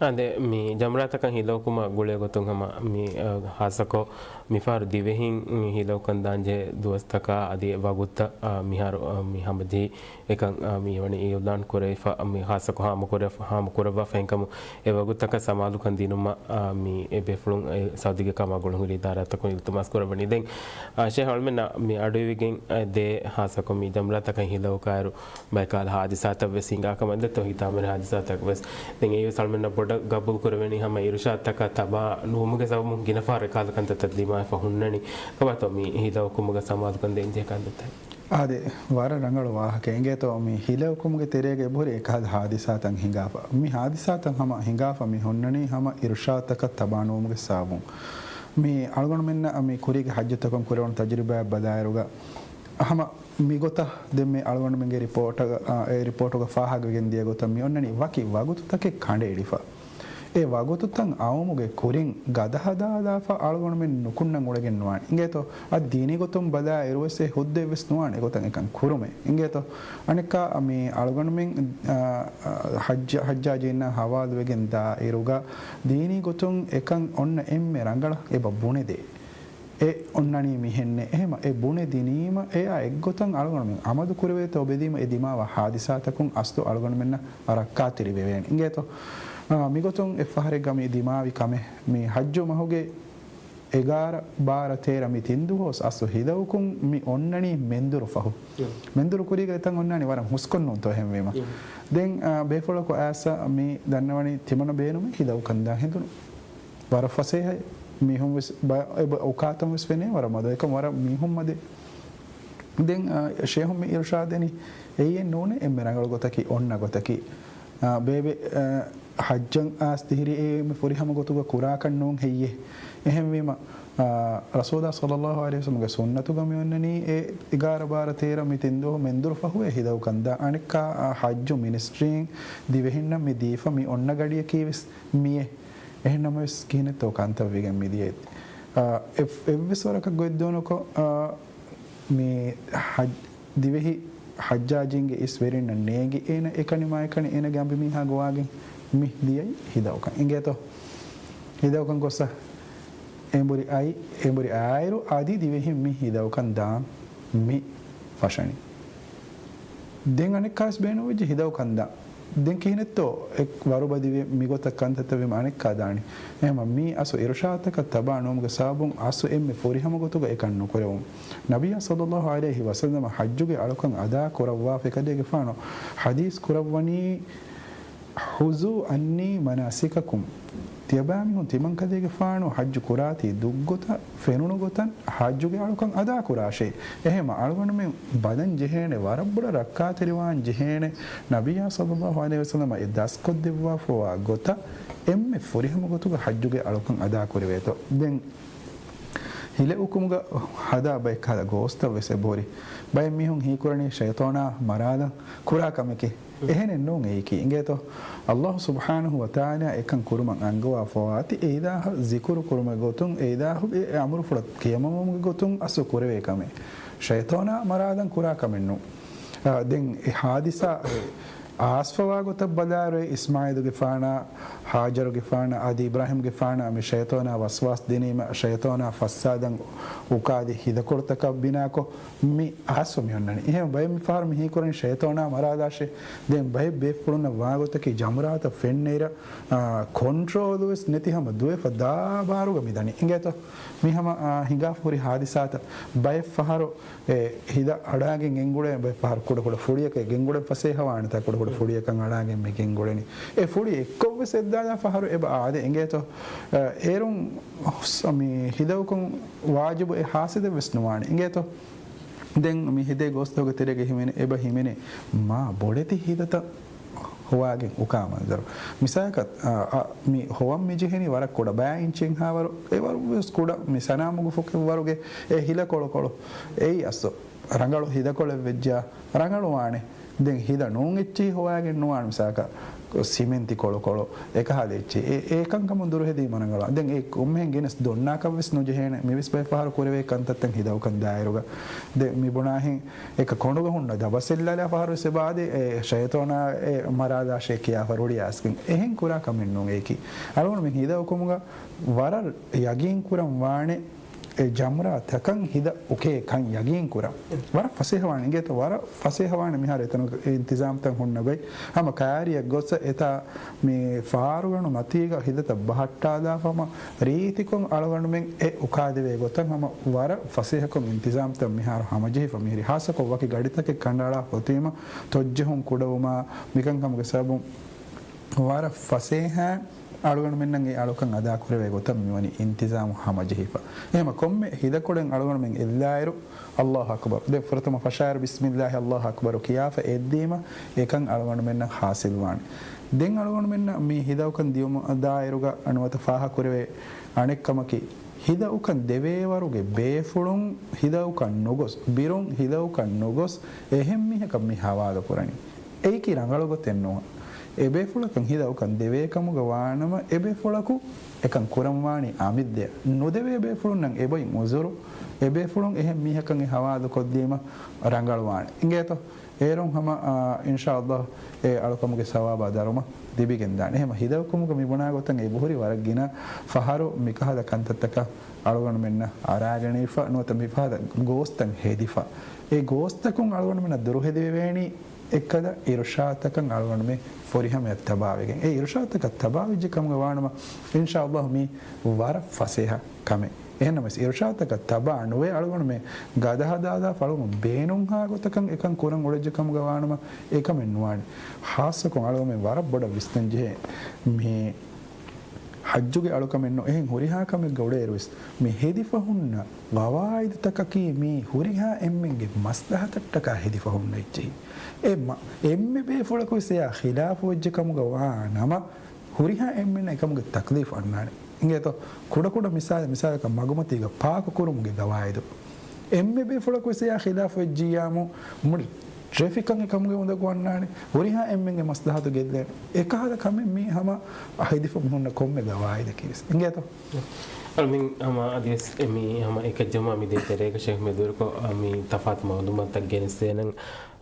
އާދެ، މި ޖަމްރާތަކަށް ހިލައުކުމަށް ގުޅޭ ގޮތުން ހަމަ މި، އަ، ހާއްސަކޮށް މިފަހަރު ދިވެހިން ހިލައުކަން ދާންޖެހޭ ދުވަސްތަކާ އަދި ވަގުތުތައް، އަ، މިހާރު، އަ، މި ހަމަޖެހި އެކަން، އަ، މި ވަނީ އިއުލާން ކުރެވިފަ، މި ހާއްސަކޮށް ހާމަކުރެ-، ހާމަކުރައްވާފަ އެހެންކަމުން އެ ވަގުތުތަކަށް ސަމާލުކަން ދިނުމަށް، އަ، މި އެ ބޭފުޅުން އެ ސައުދީގެ ކަމާ ގުޅުންހުރި އިދާރާތަކުން އިލްތިމާސް ކުރައްވަނީ. ދެން، އަ، ޝޭހް އަޅުމެންނަށް މި އަޑުއިވިގެން، އަ، ދޭ ހާއްސަކޮށް މި ޖަމްރާތަކަށް ހިލައުކާއިރު ބައެއް ކަހަލަ ހާދިސާތައް ވެސް ހިނގާ ކަމަށް ދެއްތޯ ހިތާމަވެރި ހާދިސާތަކަށް ވެސް. ދެން އެއީ ވެސް އަޅުމެންނަށް ބޮޑަށް ގަބޫލު ކުރެވެނީ ހަމަ އިރުޝާދުތަކާ ތަބާ ނުވުމުގެ ސަބަބުން ގިނަ ފަހަރު އެކަހަލަ ކަންތައްތައް ދިމާވެފަ ހުންނަނީ. ކަމަށްތޯ މި ހިލައުކުމުގަ ސަމާލުކަން ދޭންޖެހޭ ކަންތައްތައް؟ އާދެ، ވަރަށް ރަނގަޅު ވާހަކަ. އިނގޭތޯ މި ހިލައުކުމުގެ ތެރޭގަ އެބަހުރި އެކަހަލަ ހާދިސާތައް ހިނގާފަ. މި ހާދިސާތައް ހަމަ ހިނގާފަ މި ހުންނަނީ ހަމަ އިރުޝާދުތަކަށް ތަބާ ނުވުމުގެ ސަބަބުން. މި އަޅުގަނޑުމެންނަށް މި ކުރީގެ ހައްޖުތަކުން ކުރެވުނު ތަޖުރިބާއަށް ބަލާއިރުގަ ހަމަ މިގޮތަށް ދެން މި އަޅުގަނޑުމެންގެ ރިޕޯޓަށް، އާ، އެ ރިޕޯޓުގަ ފާހަގަވެގެން ދިޔަ ގޮތަށް މި އޮންނަނީ ވަކި ވަގުތުތަކެއް ކަނޑައެޅިފަ. އެ ވަގުތުތައް އައުމުގެ ކުރިން ގަދަ ހަދާލާފަ އަޅުގަނޑުމެން ނުކުންނަން އުޅެގެން ނުވާނެ. އިނގޭތޯ؟ އަދި ދީނީ ގޮތުން ބަލާ އިރުވެސް އެ ހުއްދައެއްވެސް ނުވާނެ އެގޮތަށް އެކަން ކުރުމެއް. އިނގޭތޯ؟ އަނެއްކާ މި އަޅުގަނޑުމެން، އާ، އާ، ހައްޖަ-، ހައްޖާޖީންނާ ހަވާލުވެގެން ދާ އިރުގަ ދީނީ ގޮތުން އެކަން އޮންނަ އެންމެ ރަނގަޅަށް އެބަ ބުނެދޭ. އެ އޮންނަނީ މިހެންނޭ. އެހެމަ އެ ބުނެދިނީމަ އެއާ އެއްގޮތަށް އަޅުގަނޑުމެން އަމަލު ކުރެވޭތޯ ބެލީމަ އެ ދިމާވާ ހާދިސާތަކުން އަސްލު އަޅުގަނޑުމެންނަށް ރައްކާތެރިވެވޭނެ. އިނގޭތޯ؟ އާ، މިގޮތުން އެއްފަހަރެއްގަ މި ދިމާވި ކަމެއް މި ހައްޖު މަހުގެ އެގާރަ، ބާރަ، ތޭރަ މި ތިން ދުވަހު އަސްލު ހިލައުކުން މި އޮންނަނީ މެންދުރު ފަހު. މެންދުރު ކުރީގަ އެތަން އޮންނާނީ ވަރަށް ހުސްކޮށް ނޫންތޯ އެހެންވީމަ. ދެން، އާ، ބޭފުޅަކު އައިސް މި ދަންނަވަނީ ތިމަންނަ ބޭނުމީ ހިލައުކަން ދާ ހެނދުނު. ވަރަށް ފަސޭހައި. މީހުން ވެސް ބަ-، އެބަ އުކާތަން ވެސް ފެނޭ ވަރަށް މަދު. އެކަމް ވަރަށް މީހުން މަދެއް. ދެން، އާ، ޝޭހުން މި އިރުޝާދެނީ އެއީ ނޫނޭ އެންމެ ރަނގަޅު ގޮތަކީ، އޮންނަ ގޮތަކީ. އާ، ބޭބެ، އާ، ހައްޖަށް އާސް ދިހިރީ އެ އެންމެ ފުރިހަމަ ގޮތުގަ ކުރާކަށް ނޫން ހެއްޔޭ؟ އެހެންވީމަ، އާ، ރަސޫލާ ޞައްލައްލާހު ޢަލައިހި ވަސައްލަމްގެ ސުންނަތުގަ މި އޮންނަނީ އެ އެގާރަ ބާރަ ތޭރަ މި ތިން ދުވަހު މެންދުރު ފަހުވެ ހިލައުކަން ދާ. އަނެއްކާ، އާ، ހައްޖު މިނިސްޓްރީން ދިވެހިންނަށް މި ދީފަ މި އޮންނަ ގަޑިއަކީ ވެސް މިއޭ. އެހެންނަމަވެސް ކިހިނެއްތޯ ކަންތައް ވެގެން މިދިޔައީ؟ އާ، އެ-، އެއްވެސް ވަރަކަށް ގޮތްދޫނުކޮށް، އާ، މި ހައް-، ދިވެހި ހައްޖާޖީންގެ އިސް ވެރިންނަށް ނޭނގި އޭނަ އެކަނި މާ އެކަނި އޭނަގެ އަނބިމީހާ ގޮވާގެން މި ދިޔައީ ހިލައުކަން. އިނގޭތޯ؟ ހިލައުކަން ގޮއްސަ އެނބުރި އައި، އެނބުރި އާއިރު އަދި ދިވެހިން މި ހިލައުކަން ދާން މި ފަށަނީ. ދެން އަނެއްކާވެސް ބޭނުންވެއްޖެ ހިލައުކަން ދާން. ދެން ކިހިނެއްތޯ އެ ވަރުބަދިވެ މިގޮތަށް ކަންތައްތައް ވީމަ އަނެއްކާ ދާނީ؟ އެހެމަ މީ އަސްލު އިރުޝާދުތަކަށް ތަބާ ނުވުމުގެ ސަބަބުން އަސްލު އެންމެ ފުރިހަމަ ގޮތުގަ އެކަން ނުކުރެވުން. ނަބިއްޔާ ޞައްލައްލާހު ޢަލައިހި ވަސައްލަމަ ހައްޖުގެ އަޅުކަން އަދާ ކުރައްވާފަ އެކަލޭގެފާނު ޙަދީޘް ކުރައްވަނީ، "خذوا عني مناسككم." ތިޔަބައިމީހުން ތިމަންކަލޭގެފާނު ޙައްޖު ކުރާތީ ދުށްގޮތަށް، ފެނުނު ގޮތަށް ޙައްޖުގެ އަޅުކަން އަދާކުރާށޭ. އެހެމަ އަޅުގަނޑުމެން ބަލަން ޖެހޭނެ ވަރަށް ބޮޑަށް ރައްކާތެރިވާން ޖެހޭނެ ނަބިއްޔާ ޞައްލައްލާހު ޢަލައިހި ވަސައްލަމަ އެ ދަސްކޮށްދެއްވާފަވާ ގޮތަށް އެންމެ ފުރިހަމަ ގޮތުގަ ޙައްޖުގެ އަޅުކަން އަދާކުރެވޭތޯ. ދެން ހިލައުކުމުގަ ހަދާ ބައެއް ކަހަލަ ގޯސްތައް ވެސް އެބަހުރި. ބައެއް މީހުން ހީކުރަނީ ޝައިޠާނާ މަރާލަން ކުރާ ކަމެކޭ. އެހެނެއް ނޫން އެއީކީ. އިނގޭތޯ؟ ﷲ ސުބްޙާނަހޫ ވަތަޢާލާ އެކަން ކުރުމަށް އަންގަވާފަވާތީ އެ އިލާހަށް ޒިކުރު ކުރުމުގެ ގޮތުން، އެ އިލާހުގެ އެ އަމުރުފުޅަށް ކިޔަމަންވުމުގެ ގޮތުން އަސްލު ކުރެވޭ ކަމެއް. ޝައިޠާނާ މަރާލަން ކުރާ ކަމެއް ނޫން. އާ، ދެން އެ ހާދިސާ އެ އާސްފަވާ ގޮތަށް ބަލާއިރު އިސްމާޢީލުގެފާނާ، ހާޖަރުގެފާނާ އަދި އިބްރާހީމްގެފާނާ މި ޝައިޠާނާ ވަސްވާސް ދިނީމަ، ޝައިޠާނާ ފައްސާދަން އުކާލި ހިލަކޮޅުތަކަށް ބިނާކޮށް، މި އާސްފަ މި އޮންނަނީ. އެހެން ބައެއް މި ފަހަރު މި ހީކުރަނީ ޝައިޠާނާ މަރާލާށޭ. ދެން ބައެއް ބޭފުޅުންނަށް ވާގޮތަކީ ޖަމްރާތަށް ފެންނައިރަށް، އާ، ކޮންޓްރޯލު ވެސް ނެތި ހަމަ ދުވެފަ ދާ ބާރުގަ މި ދަނީ. އިނގޭތޯ؟ މި ހަމަ، އާ، ހިނގާފަ ހުރި ހާދިސާތައް. ބައެއް ފަހަރު އެ ހިލަ އަޑާގެން ގެންގުޅޭ، ބައެއް ފަހަރު ކުޑަ ކުޑަ ފުޅިއަކަށް ގެންގުޅެން ފަސޭހަވާނެތާ ކުޑަ ކުޑަ ފުޅިއަކަށް އަޑާގެން މި ގެންގުޅެނީ. އެ ފުޅި އެއްކޮށް ވެސް އެއްދާލާ ފަހަރު އެބަ އާދެ. އިނގޭތޯ؟ އަ، އޭރުން މި ހިލައުކުން ވާޖިބު އެއް ހާސިލެއް ވެސް ނުވާނެ. އިނގޭތޯ؟ ދެން މި ހިދޭ ގޯސްތަކުގެ ތެރޭގަ ހިމެނޭ، އެބަ ހިމެނޭ މާ ބޮޑެތި ހިލަތައް ހޮވާގެން އުކާ މަންޒަރު. މިސާލަކަށް، އާ، އާ، މި ހޮވަން މި ޖެހެނީ ވަރަށް ކުޑަ، ބައި އިންޗިއެއްހާވަރު، އެވަރު ވެސް ކުޑަ، މި ސަނާމުގެ ފޮކެއްވަރުގެ އެ ހިލަކޮޅުކޮޅު. އެއީ އަސްލު ރަނގަޅު ހިލަކޮޅެއް ވެއްޖާ ރަނގަޅުވާނެ. ދެން ހިލަ ނޫން އެއްޗެހި ހޮވާގެން ނުވާނެ. މިސާލަކަށް، ސިމެންތި ކޮޅުކޮޅު އެކަހަލަ އެއްޗެއް. އެ، އެކަންކަމުން ދުރުހެދީމަ ރަނގަޅު. ދެން އެ ކޮންމެހެން ގެނެސް ދޮންނާކަށްވެސް ނުޖެހޭނެ. މިވެސް ބައެއް ފަހަރު ކުރެވޭ ކަންތައްތައް ހިދައުކަން ދާއިރުގަ. ދެން މިބުނާހެން އެކަ ކޮނޑުގަ ހުންނަ ދަބަސް އެއްލާލާ ފަހަރުވެސް އެބައާދޭ، އެ ޝައިޠާނާ އެ މަރާލާށޭ ކިޔާފަ ރުޅިއައިސްގެން. އެހެން ކުރާ ކަމެއް ނޫން އެއީކީ. އަޅުގަނޑުމެން ހިދައުކުމުގަ ވަރަށް ޔަގީން ކުރަން ވާނެ، އެ ޖަމްރާތަކަށް ހިދަ އުކޭ ކަން ޔަގީން ކުރަން. ވަރަށް ފަސޭހަވާނެ އިނގޭތޯ، ވަރަށް ފަސޭހަވާނެ މިހާރު އެތަނުގެ އިންތިޒާމްތައް ހުންނަ ގޮތް. ހަމަ ކައިރިއަށް ގޮސް އެތާ މި ފާރުގަނޑު މަތީގަ ހިދަތައް ބަހައްޓާލާފަ ހަމަ ރީތިކޮށް އަޅުގަނޑުމެން އެ އުކާދެވޭ ގޮތަށް ހަމަ ވަރަށް ފަސޭހަކޮށް އިންތިޒާމްތައް މިހާރު ހަމަޖެހިފަ މިހިރީ. ހާއްސަކޮށް ވަކި ގަޑިތަކެއް ކަނޑައަޅާ އޮތީމަ ތޮއްޖެހުން ކުޑަވުމާ މިކަންކަމުގެ ސަބަބުން ވަރަށް ފަސޭހަ އަޅުގަނޑުމެންނަށް އެ އަޅުކަން އަދާކުރެވޭ ގޮތަށް މިވަނީ އިންތިޒާމު ހަމަޖެހިފަ. އެހެމަ ކޮންމެ ހިދަކޮޅެއް އަޅުގަނޑުމެން އެއްލާއިރު، އައްލާހު އަކްބަރު. ދެން ފުރަތަމަ ފަށާއިރު، ބިސްމިއްލާހި އައްލާހު އަކްބަރު ކިޔާފަ އެއްދީމަ، އެކަން އަޅުގަނޑުމެންނަށް ހާސިލްވާނެ. ދެން އަޅުގަނޑުމެންނަށް މި ހިދައުކަން ދިޔުމަށް ދާއިރުގަ ނުވަތަ ފާހަކުރެވޭ އަނެއްކަމަކީ، ހިދައުކަން ދެވޭވަރުގެ ބޭފުޅުން ހިދައުކަން ނުގޮސް، ބިރުން ހިދައުކަން ނުގޮސް، އެހެން މީހަކަށް މި ހަވާލުކުރަނީ. އެއީކީ ރަނގަޅު ގޮތެއް ނޫން. އެބޭފުޅަކަށް ހިލައުކަން ދެވޭކަމުގަ ވާނަމަ، އެބޭފުޅަކު އެކަން ކުރަންވާނީ އަމިއްދެއަށް. ނުދެވޭ ބޭފުޅުންނަށް އެބައިން އުޒުރު. އެބޭފުޅުން އެހެން މީހަކަށް އެ ހަވާލުކޮށްދީމަ ރަނގަޅުވާނެ. އިނގޭތޯ؟ އޭރުން ހަމަ، އާ، އިންޝާﷲ އެ އަޅުކަމުގެ ސަވާބާ ދަރުމަ ލިބިގެންދާނެ. އެހެމަ ހިލައުކަމުގަ މިބުނާ ގޮތަށް އެބަހުރި ވަރަށް ގިނަ ފަހަރު މިކަހަލަ ކަންތައްތަކަށް އަޅުގަނޑުމެންނަށް އަރާގަނެވިފަ، ނުވަތަ މިފަހަރަށް ގޯސްތައް ހެދިފަ. އެ ގޯސްތަކުން އަޅުގަނޑުމެންނަށް ދުރުހެދިވެވޭނީ އެއްކަލަ އިރުޝާދުތަކަށް އަޅުގަނޑުމެން ފުރިހަމަޔަށް ތަބާވެގެން. އެ އިރުޝާދުތަކަށް ތަބާވެއްޖެ ކަމުގަ ވާނަމަ، އިންޝާﷲ މީ ވަރަށް ފަސޭހަ ކަމެއް. އެހެންނަމަވެސް، އިރުޝާދުތަކަށް ތަބާ ނުވެ އަޅުގަނޑުމެން ގަދަ ހަދާލާ ފަޅުމު ބޭނުންހާ ގޮތަކަށް އެކަން ކުރަން އުޅެއްޖެ ކަމުގަ ވާނަމަ، އެކަމެއް ނުވާނެ. ހާއްސަކޮށް އަޅުގަނޑުމެން ވަރަށް ބޮޑަށް ވިސްނަންޖެހޭ މި ޙައްޖުގެ އަޅުކަމެއްނު އެހެން ހުރިހާ ކަމެއްގަ އުޅޭއިރުވެސް، މި ހެދިފަ ހުންނަ ގަވާއިދުތަކަކީ މީ ހުރިހާ އެންމެންގެ މަސްލަހަތަށްޓަކާ ހެދިފަ ހުންނަ އެއްޗެހި. އެ މަ-، އެންމެ ބޭފުޅަކުވެސް އެއާ ޚިލާފުވެއްޖެ ކަމުގަ ވާ ނަމަ، ހުރިހާ އެންމެންނަށް އެކަމުގެ ތަކްލީފު އަންނާނެ. އިނގޭތޯ؟ ކުޑަކުޑަ މިސާލެއް، މިސާލަކަށް މަގުމަތީގަ ޕާކު ކުރުމުގެ ގަވާއިދު. އެންމެ ބޭފުޅަކުވެސް އެއާ ޚިލާފުވެއްޖިއްޔާމު، މުޅި ޓްރެފިކަށް އެކަމުގެ އުނދަގޫ އަންނާނެ. ހުރިހާ އެންމެންގެ މަސްލަހަތު ގެއްލޭނެ. އެކަހަލަ ކަމެއް މީ ހަމަ ހެދިފަ ހުންނަ ކޮންމެ ގަވާއިދަކީވެސް. އިނގޭތޯ؟ އަޅުމެން ހަމަ އަދިވެސް އެ މީ ހަމަ އެކަށް ޖަމާ މި ދޭތެރޭގަ ޝޭޚް މެދުވެރިކޮށް، އަ، މި ތަފާތު މައުލޫމާތުތައް ގެނެސްދޭނަން.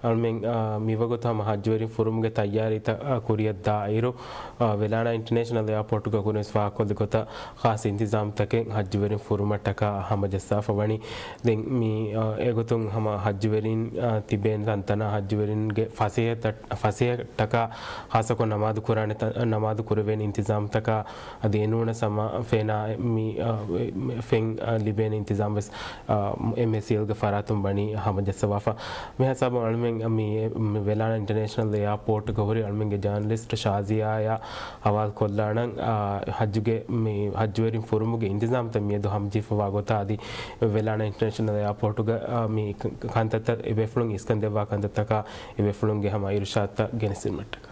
އަޅުމެން، އާ، މިވަގުތު ހަމަ ހައްޖުވެރިން ފުރުމުގެ ތައްޔާރީތައް، އާ، ކުރިއަށް ދާއިރު، އާ، ވެލާނާ އިންޓަރނޭޝަނަލް އެއާޕޯޓުގަ ކުރިންވެސް ފާހަގަކޮށްލި ގޮތަށް ޚާއްޞަ އިންތިޒާމްތަކެއް ހައްޖުވެރިން ފުރުމަށްޓަކާ ހަމަޖައްސާފަ ވަނީ. ދެން މި، އާ، އެގޮތުން ހަމަ ހައްޖުވެރިން، އާ، ތިބޭނެ ތަންތަނާ ހައްޖުވެރިންގެ ފަސޭހަތައް، ފަސޭހައަށްޓަކާ ޚާއްޞަކޮށް ނަމާދު ކުރާނެ ތަ-، ނަމާދު ކުރެވޭނެ އިންތިޒާމްތަކާ އަދި އެނޫނަސް ހަމަ ފެނާ މި، އާ، އެ، މެ-، ފެން، އާ، ލިބޭނެ އިންތިޒާމް ވެސް، އާ، އެމްއޭސީއެލްގެ ފަރާތުން ވަނީ ހަމަޖައްސަވާފަ. މިހިސާބުން އަޅުމެން މި، މި ވެލާނާ އިންޓަރނޭޝަނަލް އެއާޕޯޓްގަ ހުރި އަޅުމެންގެ ޖާނަލިސްޓް ޝާޒިޔާއާ ހަވާލު ކޮށްލާނަން، އާ، ހައްޖުގެ މި ހައްޖުވެރިން ފުރުމުގެ އިންތިޒާމްތައް މިއަދު ހަމަޖެހިފަވާ ގޮތާ އަދި ވެލާނާ އިންޓަރނޭޝަނަލް އެއާޕޯޓުގަ، އާ، މި ކަ-، ކަންތައްތައް އެބޭފުޅުން އިސްކަން ދެއްވާ ކަންތައްތަކާ އެބޭފުޅުންގެ ހަމަ އިރުޝާދުތައް ގެނެސްދިނުމަށްޓަކާ.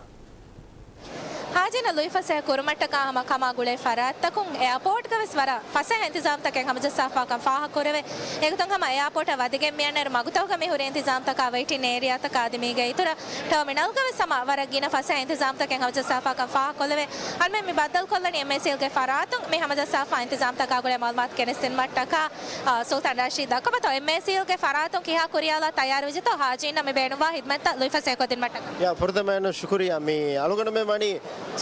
ހާޖީންނަށް ލުއިފަސޭހަ ކުރުމަށްޓަކާ ހަމަ ކަމާ ގުޅޭ ފަރާތްތަކުން އެއާޕޯޓްގަވެސް ވަރަށް ފަސޭހަ އިންތިޒާމްތަކެއް ހަމަޖައްސާފާކަން ފާހަގަކުރެވޭ. އެގޮތުން ހަމަ އެއާޕޯޓަށް ވަދެގެން މިއަންނައިރު މަގުތަކުގަ މިހުރި އިންތިޒާމްތަކާ ވެއިޓިން އޭރިއާތަކާ އަދި މީގެ އިތުރަށް ޓަރމިނަލްގަވެސް ހަމަ ވަރަށް ގިނަ ފަސޭހަ އިންތިޒާމްތަކެއް ހަމަޖައްސާފާކަން ފާހަގަކޮށްލެވޭ. އަންމެ މި ބައްދަލުކޮށްލަނީ އެމްއޭސީއެލްގެ ފަރާތުން މި ހަމަޖައްސާފާ އިންތިޒާމްތަކާ ގުޅޭ މައުލޫމާތު ގެނެސްދިނުމަށްޓަކާ. އާ، ސުލްތާން ރަޝީދް ދައްކަބަތޯ އެމްއޭސީއެލްގެ ފަރާތުން ކިހާ ކުރިޔާލާ ތައްޔާރުވެއްޖެތޯ ހާޖީންނަށް މި ބޭނުންވާ ހިދްމަތްތައް ލުއިފަސޭހަކޮށްދިނުމަށްޓަކާ. ޔާ، ފުރަތަމައެއްނު ޝުކުރިއްޔާ. މި އަޅުގަނޑުމެން ވަނީ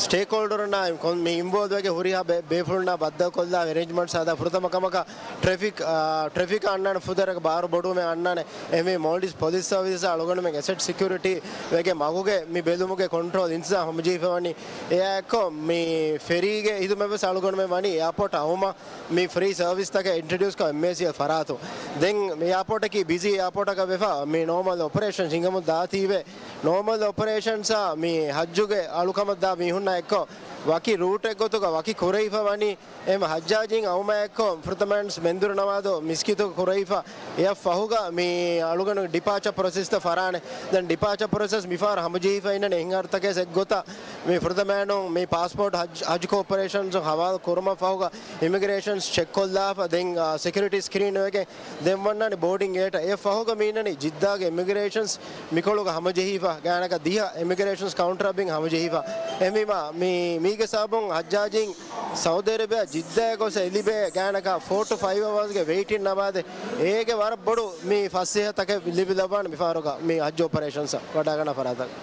ސްޓޭކްހޯލްޑަރުންނާ ކޮން މި އިންވޯލްވްވެގެން ހުރިހާ ބޭ-، ބޭފުޅުންނާ ބައްދަލުކޮށްލާ އެރޭންޖްމަންޓްސް ހަދާ ފުރަތަމަ ކަމަކަށް ޓްރެފިކް، އާ، ޓްރެފިކް އަންނާނެ ފުދޭވަރަކަށް ބާރު ބޮޑުވުމެއް އަންނާނެ. އެމީ މޯލްޑިވްސް ޕޮލިސް ސަރވިސް އަޅުގަނޑުމެން އެސެޓް ސެކިއުރިޓީ ވެގެން މަގުގެ މި ބެލުމުގެ ކޮންޓްރޯލް އިންތިޒާމް ހަމަޖެހިފަ ވަނީ. އެއާއެއްކޮށް މި ފެރީގެ ހިދުމަތްވެސް އަޅުގަނޑުމެން ވަނީ އެއާޕޯޓް އައުމަށް މި ފްރީ ސަރވިސްތަކެއް އިންޓްރޮޑިއުސްކޮށް އެމްއޭސީއެލް ފަރާތުން. ދެން މި އެއާޕޯޓަކީ ބިޒީ އެއާޕޯޓަކަށް ވެފަ، މި ނޯމަލް އޮޕަރޭޝަންސް ހިނގަމުން ދާތީވެ، ނޯމަލް އޮޕަރޭޝަންސްއާ މި ހައްޖުގެ އަޅުކަމަށް ދާ މީހުންނާ އެއްކޮށް ވަކި ރޫޓެއް ގޮތުގަ ވަކި ކުރެވިފަ ވަނީ، އެހެން ހައްޖާޖީން އައުމާ އެއްކޮށް ފުރަތަމަ މެންދުރު ނަމާދު މިސްކިތު ކުރެވިފަ. އެއަށް ފަހުގަ މި އަޅުގަނޑު ޑިޕާޗަ ޕްރޮސެސްތައް ފަށާނެ. ދެން ޑިޕާޗަ ޕްރޮސެސް މިފަހަރު ހަމަޖެހިފަ އިންނަނީ އެހެން އަރުތަކެއް އެއްގޮތަށް މި ފުރަތަމައިނުން މި ޕާސްޕޯޓް ހައްޖު، ހައްޖު ކޯޕަރޭޝަންސް ހަވާލު ކުރުމަށް ފަހުގަ އިމިގްރޭޝަންސް ޗެކް ކޮށްލާފަ ދެން، އާ، ސެކިއުރިޓީ ސްކްރީން ވެގެން ދެން ވަންނާނެ ބޯޑިން ގޭޓަށް. އެ ފަހުގަ މީނަނީ ޖިއްދާގެ އިމިގްރޭޝަންސް މިކޮޅުގަ ހަމަޖެހިފަ ގާނަކަށް ދިހަ އިމިގްރޭޝަންސް ކައުންޓަރ ބިން ހަމަޖެހިފަ. އެހެންވީމާ މި، މީގެ ސަބަބުން ހައްޖާޖީން ސައުދީ އަރަބިއާ ޖިއްދާއަށް ގޮސް އެ ލިބޭ ގާނަކަށް ފޯ ޓު ފައިވް އަވާސްގެ ވެއިޓިން ނަމާދެ. އޭގެ ވަރަށް ބޮޑު މި ފަސޭހަތަކެއް ލިބިލައްވާނެ މިފަހަރުގަ މި ހައްޖު އޮޕަރޭޝަންސް ވަޑައިގަންނަ ފަރާތަށް.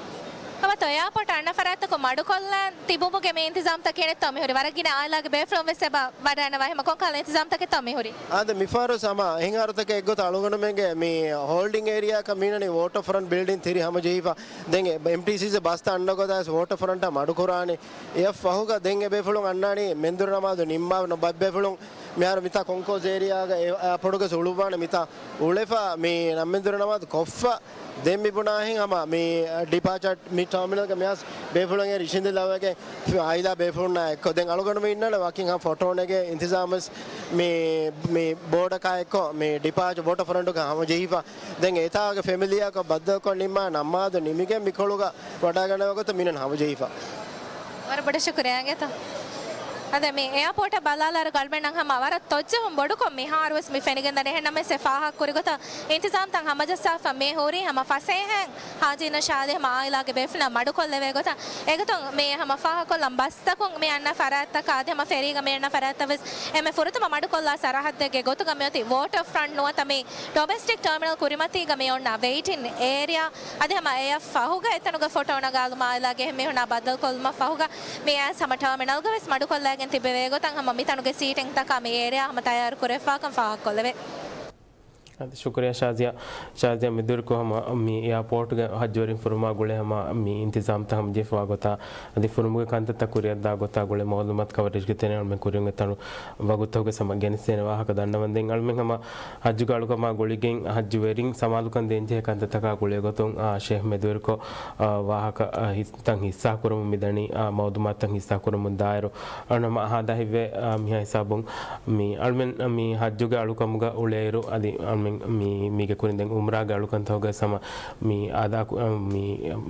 ހަމަ ތޯ އެއާޕޯޓް އަންނަ ފަރާތަކުން މަޑުކޮށްލަން ތިބުމުގެ މި އިންތިޒާމްތައް ކިހިނެއްތޯ މިހުރީ؟ ވަރަށް ގިނަ އާއިލާގެ ބޭފުޅުން ވެސް އެބަ ވަޑައިނަވާ. ހަމަ ކޮން ކަހަލަ އިންތިޒާމްތަކެއްތޯ މިހުރީ؟ އާދެ، މިފަހަރު ހަމަ އެހެން އަރުތަކެއް އެއްގޮތަށް އަޅުގަނޑުމެންގެ މި ހޯލްޑިން އޭރިއާއަކަށް މީނަނީ ވޯޓަރ ފްރަންޓް ބިލްޑިން ތިރީ ހަމަޖެހިފަ. ދެން އެމްޓީސީސީ ބަސްތައް އަންނަ ގޮތަށް ވެސް ވޯޓަރ ފްރަންޓަށް މަޑުކުރާނެ. އެއަށް ފަހުގަ ދެން އެބޭފުޅުން އަންނާނީ މެންދުރު ނަމާދު ނިންމާ ބައެއް ބޭފުޅުން މިހާރު މިތާ ކޮންކޯސް އޭރިއާގަ އެ އެއާޕޯޓުގަ އުޅުއްވާނެ. މިތާ އުޅެފަ މި ނަމެންދުރު ނަމާދު ކޮށްފަ ދެން މި ބުނާހެން ހަމަ މި ޑިޕާޗާ މި ޓާމިނަލްގަ މިހާރު ބޭފުޅުން އެ ރިށިނދިލަވަގެ އާއިލާ ބޭފުޅުންނާ އެއްކޮށް ދެން އަޅުގަނޑު މި އިންނަން ވަކިން ހަމަ ފޮޓޯ ނެގޭ އިންތިޒާމްސް މި، މި ބޯޑަކާ އެއްކޮށް މި ޑިޕާޗާ ވޯޓަރ ފްރަންޓުގަ ހަމަޖެހިފަ. ދެން އެތާގެ ފެމިލީއަކަށް ބައްދަލުކޮށް ނިންމާ ނަމާދު ނިމިގެން މިކޮޅުގަ ވަޑައިގަންނަވާ ގޮތަށް މީނަން ހަމަޖެހިފަ. ވަރަށް ބޮޑަށް ޝުކުރިއްޔާ އިނގޭތޯ. އަދި މި އެއާޕޯޓަށް ބަލާލާއިރު އަޅުގަނޑުމެންނަށް ހަމަ ވަރަށް ތޮއްޖެހުން ބޮޑުކޮށް މިހާރުވެސް މި ފެނިގެންދަނީ. އެހެންނަމަވެސް އެ ފާހަގަކުރި ގޮތަށް އިންތިޒާމްތައް ހަމަޖައްސާފަ މި ހުރީ ހަމަ ފަސޭހައިން ހާޖީންނަށާ އަދި ހަމަ އާއިލާގެ ބޭފުޅުންނަށް މަޑުކޮށްލެވޭ ގޮތަށް. އެގޮތުން މި ހަމަ ފާހަގަކޮށްލަން ބަސްތަކުން މި އަންނަ ފަރާތްތަކާ އަދި ހަމަ ފެރީގަ މި އަންނަ ފަރާތްތައް ވެސް އެންމެ ފުރަތަމަ މަޑުކޮށްލާ ސަރަހައްދެއްގެ ގޮތުގަ މިއޮތީ ވޯޓަރ ފްރަންޓް ނުވަތަ މި ޑޮމެސްޓިކް ޓާމިނަލް ކުރިމަތީގަ މި އޮންނަ ވެއިޓިން އޭރިއާ. އަދި ހަމަ އެއަށް ފަހުގަ އެތަނުގަ ފޮޓޯ ނަގާލުމާ އާއިލާގެ އެހެން މީހުންނާ ބައްދަލުކޮށްލުމަށް ފަހުގަ މި އައިސް ހަމަ ޓާމިނަލްގަ ވެސް މަޑުކޮށްލައިގެން ތިބެވޭ ގޮތަށް ހަމަ މިތަނުގެ ސީޓިންތަކާ މި އޭރިއާ ހަމަ ތައްޔާރު ކުރެވިފާކަން ފާހަގަކޮށްލެވޭ. އަދި ޝުކުރިއްޔާ ޝާޒިޔާ. ޝާޒިޔާ މެދުވެރިކޮށް ހަމަ މި އެއާޕޯޓްގެ ހައްޖުވެރިން ފުރުމާ ގުޅޭ ހަމަ މި އިންތިޒާމްތައް ހަމަޖެހިފަވާ ގޮތާ އަދި ފުރުމުގެ ކަންތައްތައް ކުރިއަށްދާ ގޮތާ ގުޅޭ މައުލޫމާތު ކަވަރޭޖްގެ ތެރެއިން އަޅުމެން ކުރިއަށް އެތަނު ވަގުތުގެ ހަމަ ގެނެސްދޭނެ ވާހަކަ ދަންނަވަންދެން އަޅުމެން ހަމަ ހައްޖުގެ އަޅުކަމާ ގުޅިގެން ހައްޖުވެރިން ސަމާލުކަން ދޭންޖެހޭ ކަންތައްތަކާ ގުޅޭ ގޮތުން، އާ، ޝޭހް މެދުވެރިކޮށް، އާ، ވާހަކަ، އާ، ހިސް-، ތައް ހިއްސާ ކުރަމުން މިދަނީ، އާ، މައުލޫމާތުތައް ހިއްސާ ކުރަމުން ދާއިރު، އަޅުނަމަ ހާދަ ހިތްވޭ، އާ، މިހާ ހިސާބުން މި އަޅުމެން މި ހައްޖުގެ އަޅުކަމުގަ އުޅޭއިރު އަދި އަޅުމެން މި، މީގެ ކުރިން ދެން އުމްރާގެ އަޅުކަންތަކުގަ ހަމަ މި އާދާ ކު-، މި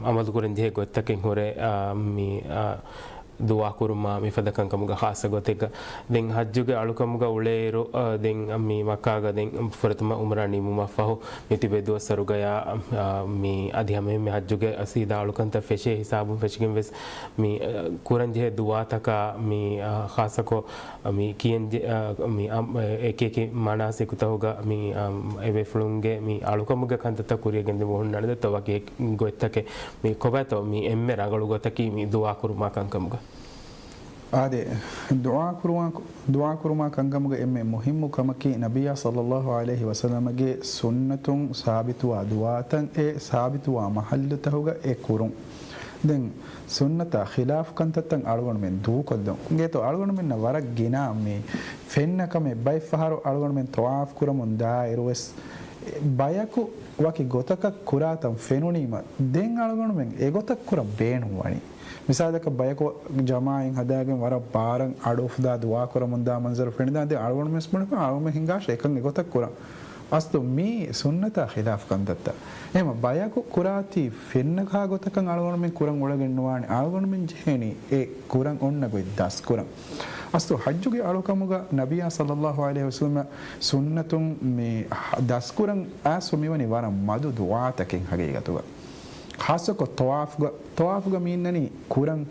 އަމަލު ކުރަން ޖެހޭ ގޮތްތަކެއް ހުރޭ، އާ، މި، އާ، ދުޢާ ކުރުމާ މިފަދަ ކަންކަމުގަ ޚާއްޞަ ގޮތެއްގަ. ދެން ހައްޖުގެ އަޅުކަމުގަ އުޅޭއިރު، އާ، ދެން މި މައްކާގަ ދެން ފުރަތަމަ އުމްރާ ނިމުމަށް ފަހު މި ތިބޭ ދުވަސް ވަރުގަޔާ، އާ، މި އަދި ހަމައެހެންމެ ހައްޖުގެ ސީދާ އަޅުކަންތައް ފެށޭ ހިސާބުން ފެށިގެން ވެސް މި، އާ، ކުރަންޖެހޭ ދުޢާތަކާ މި، އާ، ޚާއްޞަކޮށް މި ކިޔަންޖެ-، އާ، މި އަ-، އެކިއެކި މަނާސިކުތަކުގަ މި، އާ، އެބޭފުޅުންގެ މި އަޅުކަމުގެ ކަންތައްތައް ކުރިއަށް ގެންދިއުމަށް ހުންނާނެ ދޯ ވަކި ގޮތްތަކެއް މި ކޮބާތޯ މި އެންމެ ރަނގަޅު ގޮތަކީ މި ދުޢާ ކުރުމާ ކަންކަމުގަ. އާދެ، ދުޢާ ކުރުމާ، ދުޢާ ކުރުމާ ކަންކަމުގަ އެންމެ މުހިއްމު ކަމަކީ ނަބިއްޔާ ޞައްލައްލާހު ޢަލައިހި ވަސައްލަމަގެ ސުންނަތުން ސާބިތުވާ ދުޢާތައް އެ ސާބިތުވާ މަޙައްލުތަކުގަ އެ ކުރުން. ދެން ސުންނަތާ ޚިލާފު ކަންތައްތައް އަޅުގަނޑުމެން ދޫކޮށްލުން. އިނގޭތޯ އަޅުގަނޑުމެންނަށް ވަރަށް ގިނަ މި ފެންނަ ކަމެއް ބައެއް ފަހަރު އަޅުގަނޑުމެން ޠަވާފު ކުރަމުން ދާއިރުވެސް ބަޔަކު ވަކި ގޮތަކަށް ކުރާތަން ފެނުނީމަ ދެން އަޅުގަނޑުމެން އެގޮތަށް ކުރަން ބޭނުން ވަނީ. މިސާލަކަށް ބަޔަކު ޖަމާޢަތް ހަދާގެން ވަރަށް ބާރަށް އަޑު އުފުދާ ދުޢާ ކުރަމުން ދާ މަންޒަރު ފެނިދާން ދެން އަޅުގަނޑުމެން ވެސް ބުނެފަ އަޅުގަނޑުމެން ހިނގާށޭ އެކަން އެގޮތަށް ކުރަން. އަސްލު މީ ސުންނަތާ ޚިލާފު ކަންތައްތައް. އެހެންމަ ބަޔަކު ކުރާތީ ފެންނަކާ ގޮތަކަށް އަޅުގަނޑުމެން ކުރަން އުޅެގެން ނުވާނެ. އަޅުގަނޑުމެން ޖެހޭނީ އެ ކުރަން އޮންނަ ގޮތް ދަސްކުރަން. އަސްލު ޙައްޖުގެ އަޅުކަމުގަ ނަބިއްޔާ ޞައްލައްލާހު ޢަލައިހި ވަސައްލަމަ ސުންނަތުން މި ދަސްކުރަން އައިސް މިވަނީ ވަރަށް މަދު ދުޢާތަކެއް ޙަޤީޤަތުގަ. ޚާއްޞަކޮށް ޠަވާފުގަ، ޠަވާފުގަ މީންނަނީ ކުރަން،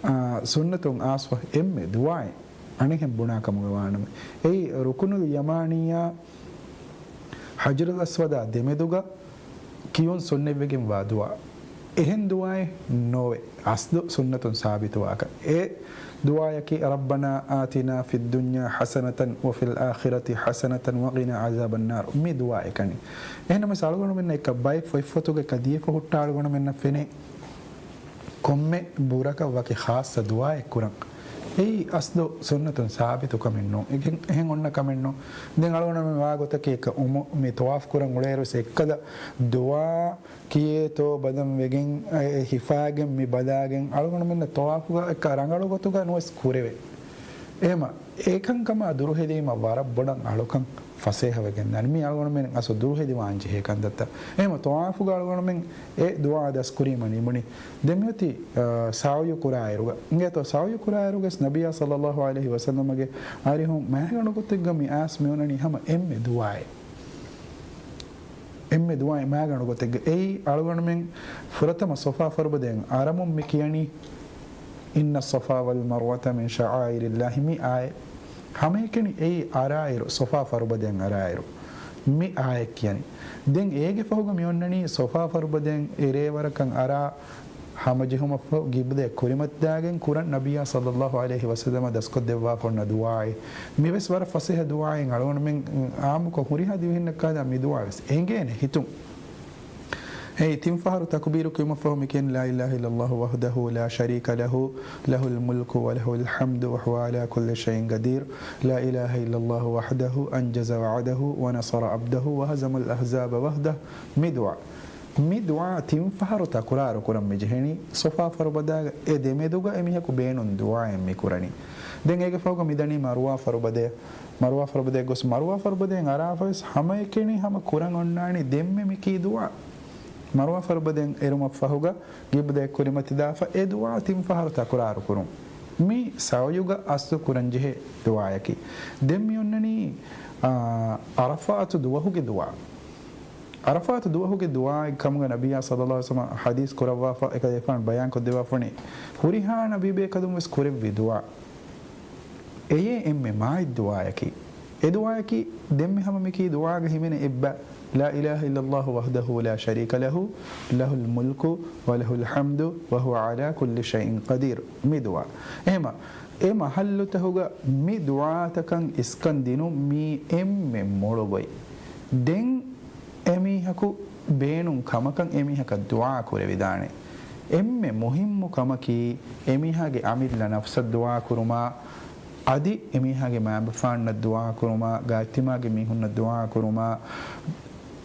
އާ، ސުންނަތުން އައިސްފަ އެންމެ ދުޢާއެއް. އަނެއްހެން ބުނާ ކަމުގަ ވާނަމަ، އެއީ ރުކުނުލް ޔަމާނީއާ ޙަޖަރުލް އަސްވަދާ ދެމެދުގަ ކިޔުން ސުންނަތްވެގެންވާ ދުޢާ. އެހެން ދުޢާއެއް ނޯވެ، އަސްލު ސުންނަތުން ސާބިތުވާކަށް. އެ ދުޢާއަކީ، "رَبَّنَا آتِنَا فِي الدُّنْيَا حَسَنَةً وَفِي الْآخِرَةِ حَسَنَةً وَقِنَا عَذَابَ النَّارِ" މި ދުޢާއެއް ކަނި. އެހެންނަމަވެސް އަޅުގަނޑުމެންނަށް އެކަ ބައެއް ފޮތްފޮތުގަ އެކަ ދިޔަފަ ހުއްޓާ އަޅުގަނޑުމެންނަށް ފެނޭ. ކޮންމެ ބުރަކަށް ވަކި ޚާއްޞަ ދުޢާއެއް ކުރަން. އެއީ އަސްލު ސުންނަތުން ސާބިތު ކަމެއް ނޫން. އެހެން، އެހެން އޮންނަ ކަމެއް ނޫން. ދެން އަޅުގަނޑުމެން ވާގޮތަކީ އެއްކަ އުމު، މި ޠަވާފު ކުރަން އުޅޭއިރު ވެސް އެއްކަލަ ދުޢާ ކިޔޭތޯ ބަލަން ވެގެން، އެ، ހިފާގެން މި ބަލާގެން އަޅުގަނޑުމެންނަށް ޠަވާފުގަ އެއްކަ ރަނގަޅު ގޮތުގަ ނުވެސް ކުރެވޭ. އެހެމަ އެކަންކަމާ ދުރުހެލީމަ ވަރަށް ބޮޑަށް އަޅުކަން ފަސޭހަވެގެން ދާނެ. މީ އަޅުގަނޑުމެން އަސްލު ދުރުހެލިވާން ޖެހޭ ކަންތައްތައް. އެހެމަ ޠަވާފުގަ އަޅުގަނޑުމެން އެ ދުޢާ ދަސްކުރީމަ ނިމުނީ. ދެން މިއޮތީ، އާ، ސަޢުޔު ކުރާއިރުގަ. އިނގޭތޯ ސަޢުޔު ކުރާއިރުގަސް ނަބިއްޔާ ޞައްލައްލާހު ޢަލައިހި ވަސައްލަމަގެ އަރިހުން މާގަނޑު ގޮތެއްގަ މި އާސް މިއޮންނަނީ ހަމަ އެންމެ ދުޢާއެއް. އެންމެ ދުޢާއެއް މާގަނޑު ގޮތެއްގަ. އެއީ އަޅުގަނޑުމެން ފުރަތަމަ ޞަފާ ފަރުބަދައިން އަރަމުން މި ކިޔަނީ، إن الصفا والمروة من شعائر الله، މި އާޔަތް. ހަމައެކަނި އެއީ އަރާއިރު، ޞަފާ ފަރުބަދައިން އަރާއިރު މި އާޔަތް ކިޔަނީ. ދެން އޭގެ ފަހުގަ މި އޮންނަނީ ޞަފާ ފަރުބަދައިން އެރޭވަރަކަށް އަރާ ހަމަޖެހުމަށްފަހު ގިބްލަތް ކުރިމަތިދާގެން ކުރަން ނަބިއްޔާ ޞައްލައްލާހު ޢަލައިހި ވަސައްލަމަ ދަސްކޮށްދެއްވާފަ އޮންނަ ދުޢާއެއް. މިވެސް ވަރަށް ފަސޭހަ ދުޢާއެއް. އަޅުގަނޑުމެން އާއްމުކޮށް ހުރިހާ ދިވެހިންނަށް ކާލާ މި ދުޢާވެސް އެނގޭނެ ހިތުން. އެއީ ތިން ފަހަރު ތަކުބީރު ކިޔުމަށްފަހު މި ކިޔަނީ، لا إله إلا الله وحده لا شريك له، له الملك وله الحمد وهو على كل شيء قدير، لا إله إلا الله وحده أنجز وعده ونصر عبده وهزم الأحزاب وحده. މި ދުޢާ. މި ދުޢާ ތިން ފަހަރު ތަކުރާރު ކުރަން މި ޖެހެނީ، ޞަފާ ފަރުބަދާގަ އެ ދެމެދުގަ އެމީހަކު ބޭނުން ދުޢާއެއް މި ކުރަނީ. ދެން އޭގެ ފަހުގަ މި ދަނީ މަރުވާ ފަރުބަދަޔަށް. މަރުވާ ފަރުބަދަޔަށް ގޮސް، މަރުވާ ފަރުބަދައިން އަރާފަވެސް ހަމައެކަނި ހަމަ ކުރަން އޮންނާނީ ދެންމެ މިކީ ދުޢާ. މަރުވާ ފަރުބަދައިން އެރުމަށްފަހުގަ ގިބްލަތް ކުރިމަތިދާފަ އެ ދުޢާ ތިން ފަހަރު ތަކުރާރު ކުރުން. މީ ސަޢުޔުގަ އަސްލު ކުރަންޖެހޭ ދުޢާއަކީ. ދެން މި އޮންނަނީ، އާ، ޢަރަފާތު ދުވަހުގެ ދުޢާ. ޢަރަފާތު ދުވަހުގެ ދުޢާއެއް ކަމުގަ ނަބިއްޔާ ޞައްލައްލާހު ޢަލައިހި ވަސައްލަމަ ޙަދީޘް ކުރައްވާފަ، އެކަލޭގެފާނު ބަޔާންކޮށްދެއްވާފަ ވަނީ، ހުރިހާ ނަބީބޭކަލުން ވެސް ކުރެއްވި ދުޢާ. އެޔޭ އެންމެ މާތް ދުޢާއަކީ. އެ ދުޢާއަކީ ދެންމެ ހަމަ މިކީ ދުޢާގަ ހިމެނޭ އެއްބަ، لا إله إلا الله وحده لا شريك له، له الملك وله الحمد وهو على كل شيء قدير. މި ދުޢާ. އެހެމަ، އެ މަޙައްލުތަހުގަ މި ދުޢާތަކަށް އިސްކަން ދިނުން މީ އެންމެ މޮޅު ގޮތް. ދެން އެމީހަކު ބޭނުން ކަމަކަށް އެމީހަކަށް ދުޢާ ކުރެވިދާނެ. އެންމެ މުހިއްމު ކަމަކީ، އެމީހާގެ އަމިއްލަ ނަފްސަށް ދުޢާ ކުރުމާ، އަދި އެމީހާގެ މައިންބަފާންނަށް ދުޢާ ކުރުމާ، ގާތްތިމާގެ މީހުންނަށް ދުޢާ ކުރުމާ،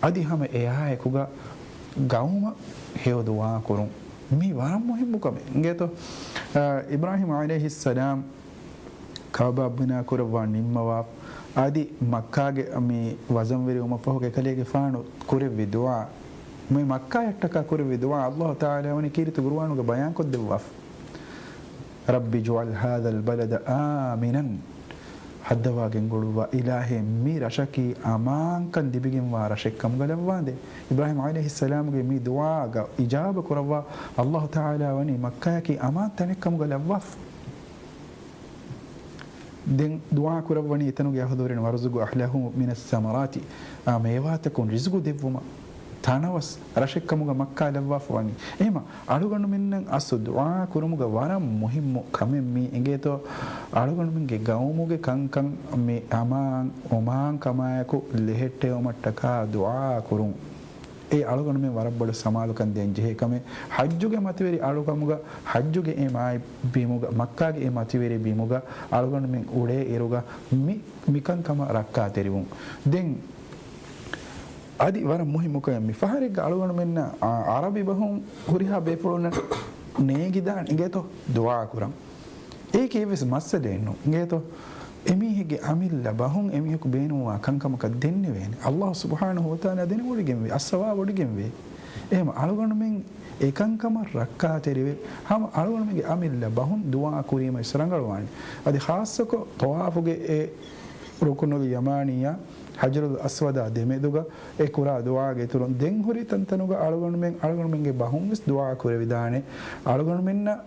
އަދި ހަމަ އެއާއެކުގަ ގައުމަށް ހެޔޮ ދުޢާ ކުރުން. މީ ވަރަށް މުހިއްމު ކަމެއް. އިނގޭތޯ، އާ، އިބްރާހީމް ޢަލައިހިއްސަލާމް ކަޢުބާ ބިނާ ކުރައްވާ ނިންމަވާ، އަދި މައްކާގެ މި ވަޒަންވެރިވުމަށްފަހު އެކަލޭގެފާނު ކުރެއްވި ދުޢާ، މި މައްކާޔަށްޓަކާ ކުރެއްވި ދުޢާ، ﷲ ތަޢާލާ ވަނީ ކީރިތި ޤުރުއާނުގަ ބަޔާންކޮށްދެއްވާފަ. رب اجعل هذا البلد آمنا. ހައްދަވާގެން ގުޅުއްވާ އިލާހޭ، މި ރަށަކީ އަމާންކަން ލިބިގެންވާ ރަށެއް ކަމުގަ ލައްވާނދޭ. އިބްރާހީމް ޢަލައިހިއްސަލާމުގެ މި ދުޢާގަ އިޖާބަ ކުރައްވާ ﷲ ތަޢާލާ ވަނީ މައްކާޔަކީ އަމާން ތަނެއް ކަމުގަ ލައްވާފަ. ދެން ދުޢާ ކުރައްވަނީ އެތަނުގެ އަހުލުވެރިން، وارزق أهله من الثمرات، އާ، މޭވާތަކުން ރިޒުގު ދެއްވުމަށް. ތަނަވަސް ރަށެއް ކަމުގަ މައްކާ ލައްވާފަ ވަނީ. އެހެމަ އަޅުގަނޑުމެންނަށް އަސްލު ދުޢާ ކުރުމުގަ ވަރަށް މުހިއްމު ކަމެއް މީ. އިނގޭތޯ، އަޅުގަނޑުމެންގެ ގައުމުގެ ކަންކަން މި އަމާން އޮމާން ކަމާއެކު ލެހެއްޓެވުމަށްޓަކާ ދުޢާ ކުރުން. އެ އަޅުގަނޑުމެން ވަރަށް ބޮޑަށް ސަމާލުކަން ދޭން ޖެހޭ ކަމެއް. ޙައްޖުގެ މަތިވެރި އަޅުކަމުގަ، ޙައްޖުގެ އެ މާތް ބިމުގަ، މައްކާގެ އެ މަތިވެރި ބިމުގަ އަޅުގަނޑުމެން އުޅޭ އިރުގަ މި، މިކަންކަމަށް ރައްކާތެރިވުން. ދެން އަދި ވަރަށް މުހިއްމު ކަމެއް، މި ފަހަރެއްގަ އަޅުގަނޑުމެންނަށް، އާ، އަރަބި ބަހުން ހުރިހާ ބޭފުޅުންނަށް ނޭނގިދާނެ އިނގޭތޯ ދުޢާ ކުރަން. އޭކެ އެއްވެސް މައްސަލައެއް ނޫން. އިނގޭތޯ، އެމީހެއްގެ އަމިއްލަ ބަހުން އެމީހަކު ބޭނުންވާ ކަންކަމަކަށް ދެންނެވޭނެ. ﷲ ސުބްޙާނަހޫ ވަތަޢާލާ ދެނެވޮޑިގެންވޭ، އައްސަވާވޮޑިގެންވޭ. އެހެމަ އަޅުގަނޑުމެން އެކަންކަމަށް ރައްކާތެރިވެ، ހަމަ އަޅުގަނޑުމެންގެ އަމިއްލަ ބަހުން ދުޢާ ކުރީމަ އިސް ރަނގަޅުވާނެ. އަދި ޚާއްޞަކޮށް ޠަވާފުގެ އެ ރުކުނުލް ޔަމާނިއްޔާ، ޙަޖަރުލް އަސްވަދާ ދެމެދުގަ އެ ކުރާ ދުޢާގެ އިތުރުން، ދެން ހުރި ތަންތަނުގަ އަޅުގަނޑުމެން، އަޅުގަނޑުމެންގެ ބަހުން ވެސް ދުޢާ ކުރެވިދާނެ. އަޅުގަނޑުމެންނަށް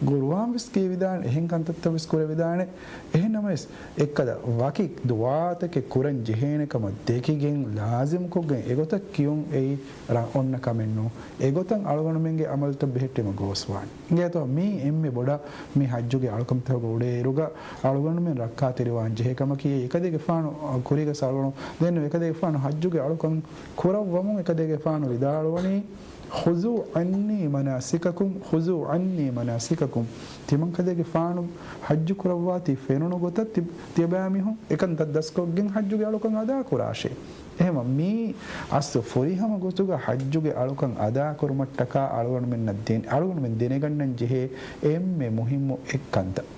ޤުރުއާން ވެސް ކިޔެވިދާނެ، އެހެން ކަންތައްތައް ވެސް ކުރެވިދާނެ. އެހެން ނަމަވެސް، އެއްކަލަ ވަކި ދުޢާތަކެއް ކުރަން ޖެހޭނެ ކަމަށް ދެކިގެން، ލާޒިމްކޮށްގެން އެގޮތަށް ކިޔުން އެއީ ރަ-، އޮންނަ ކަމެއް ނޫން. އެގޮތަށް އަޅުގަނޑުމެންގެ އަމަލުތައް ބެހެއްޓީމަ ގޯސްވާނެ. އިނގޭތޯ، މީ އެންމެ ބޮޑަށް މި ޙައްޖުގެ އަޅުކަންތަކުގަ އުޅޭއިރުގަ އަޅުގަނޑުމެން ރައްކާތެރިވާން ޖެހޭ ކަމަކީ، އެކަލޭގެފާނު ކުރީގަ ސަރުވަނު ދެން އެކަލޭގެފާނު ޙައްޖުގެ އަޅުކަން ކުރައްވަމުން އެކަލޭގެފާނު ވިދާޅުވަނީ، خذوا عني مناسككم، خذوا عني مناسككم. ކުން ތިމަންކަލޭގެފާނު ޙައްޖު ކުރައްވާތީ ފެނުނު ގޮތަށް ތި-، ތިޔަބައިމީހުން އެކަންތައް ދަސްކޮށްގެން ޙައްޖުގެ އަޅުކަން އަދާކުރާށޭ. އެހެމަ މީ އަސްލު ފުރިހަމަ ގޮތުގަ ޙައްޖުގެ އަޅުކަން އަދާކުރުމަށްޓަކާ އަޅުގަނޑުމެންނަށް ދޭން-، އަޅުގަނޑުމެން ދެނެގަންނަން ޖެހޭ އެންމެ މުހިއްމު އެއްކަންތައް.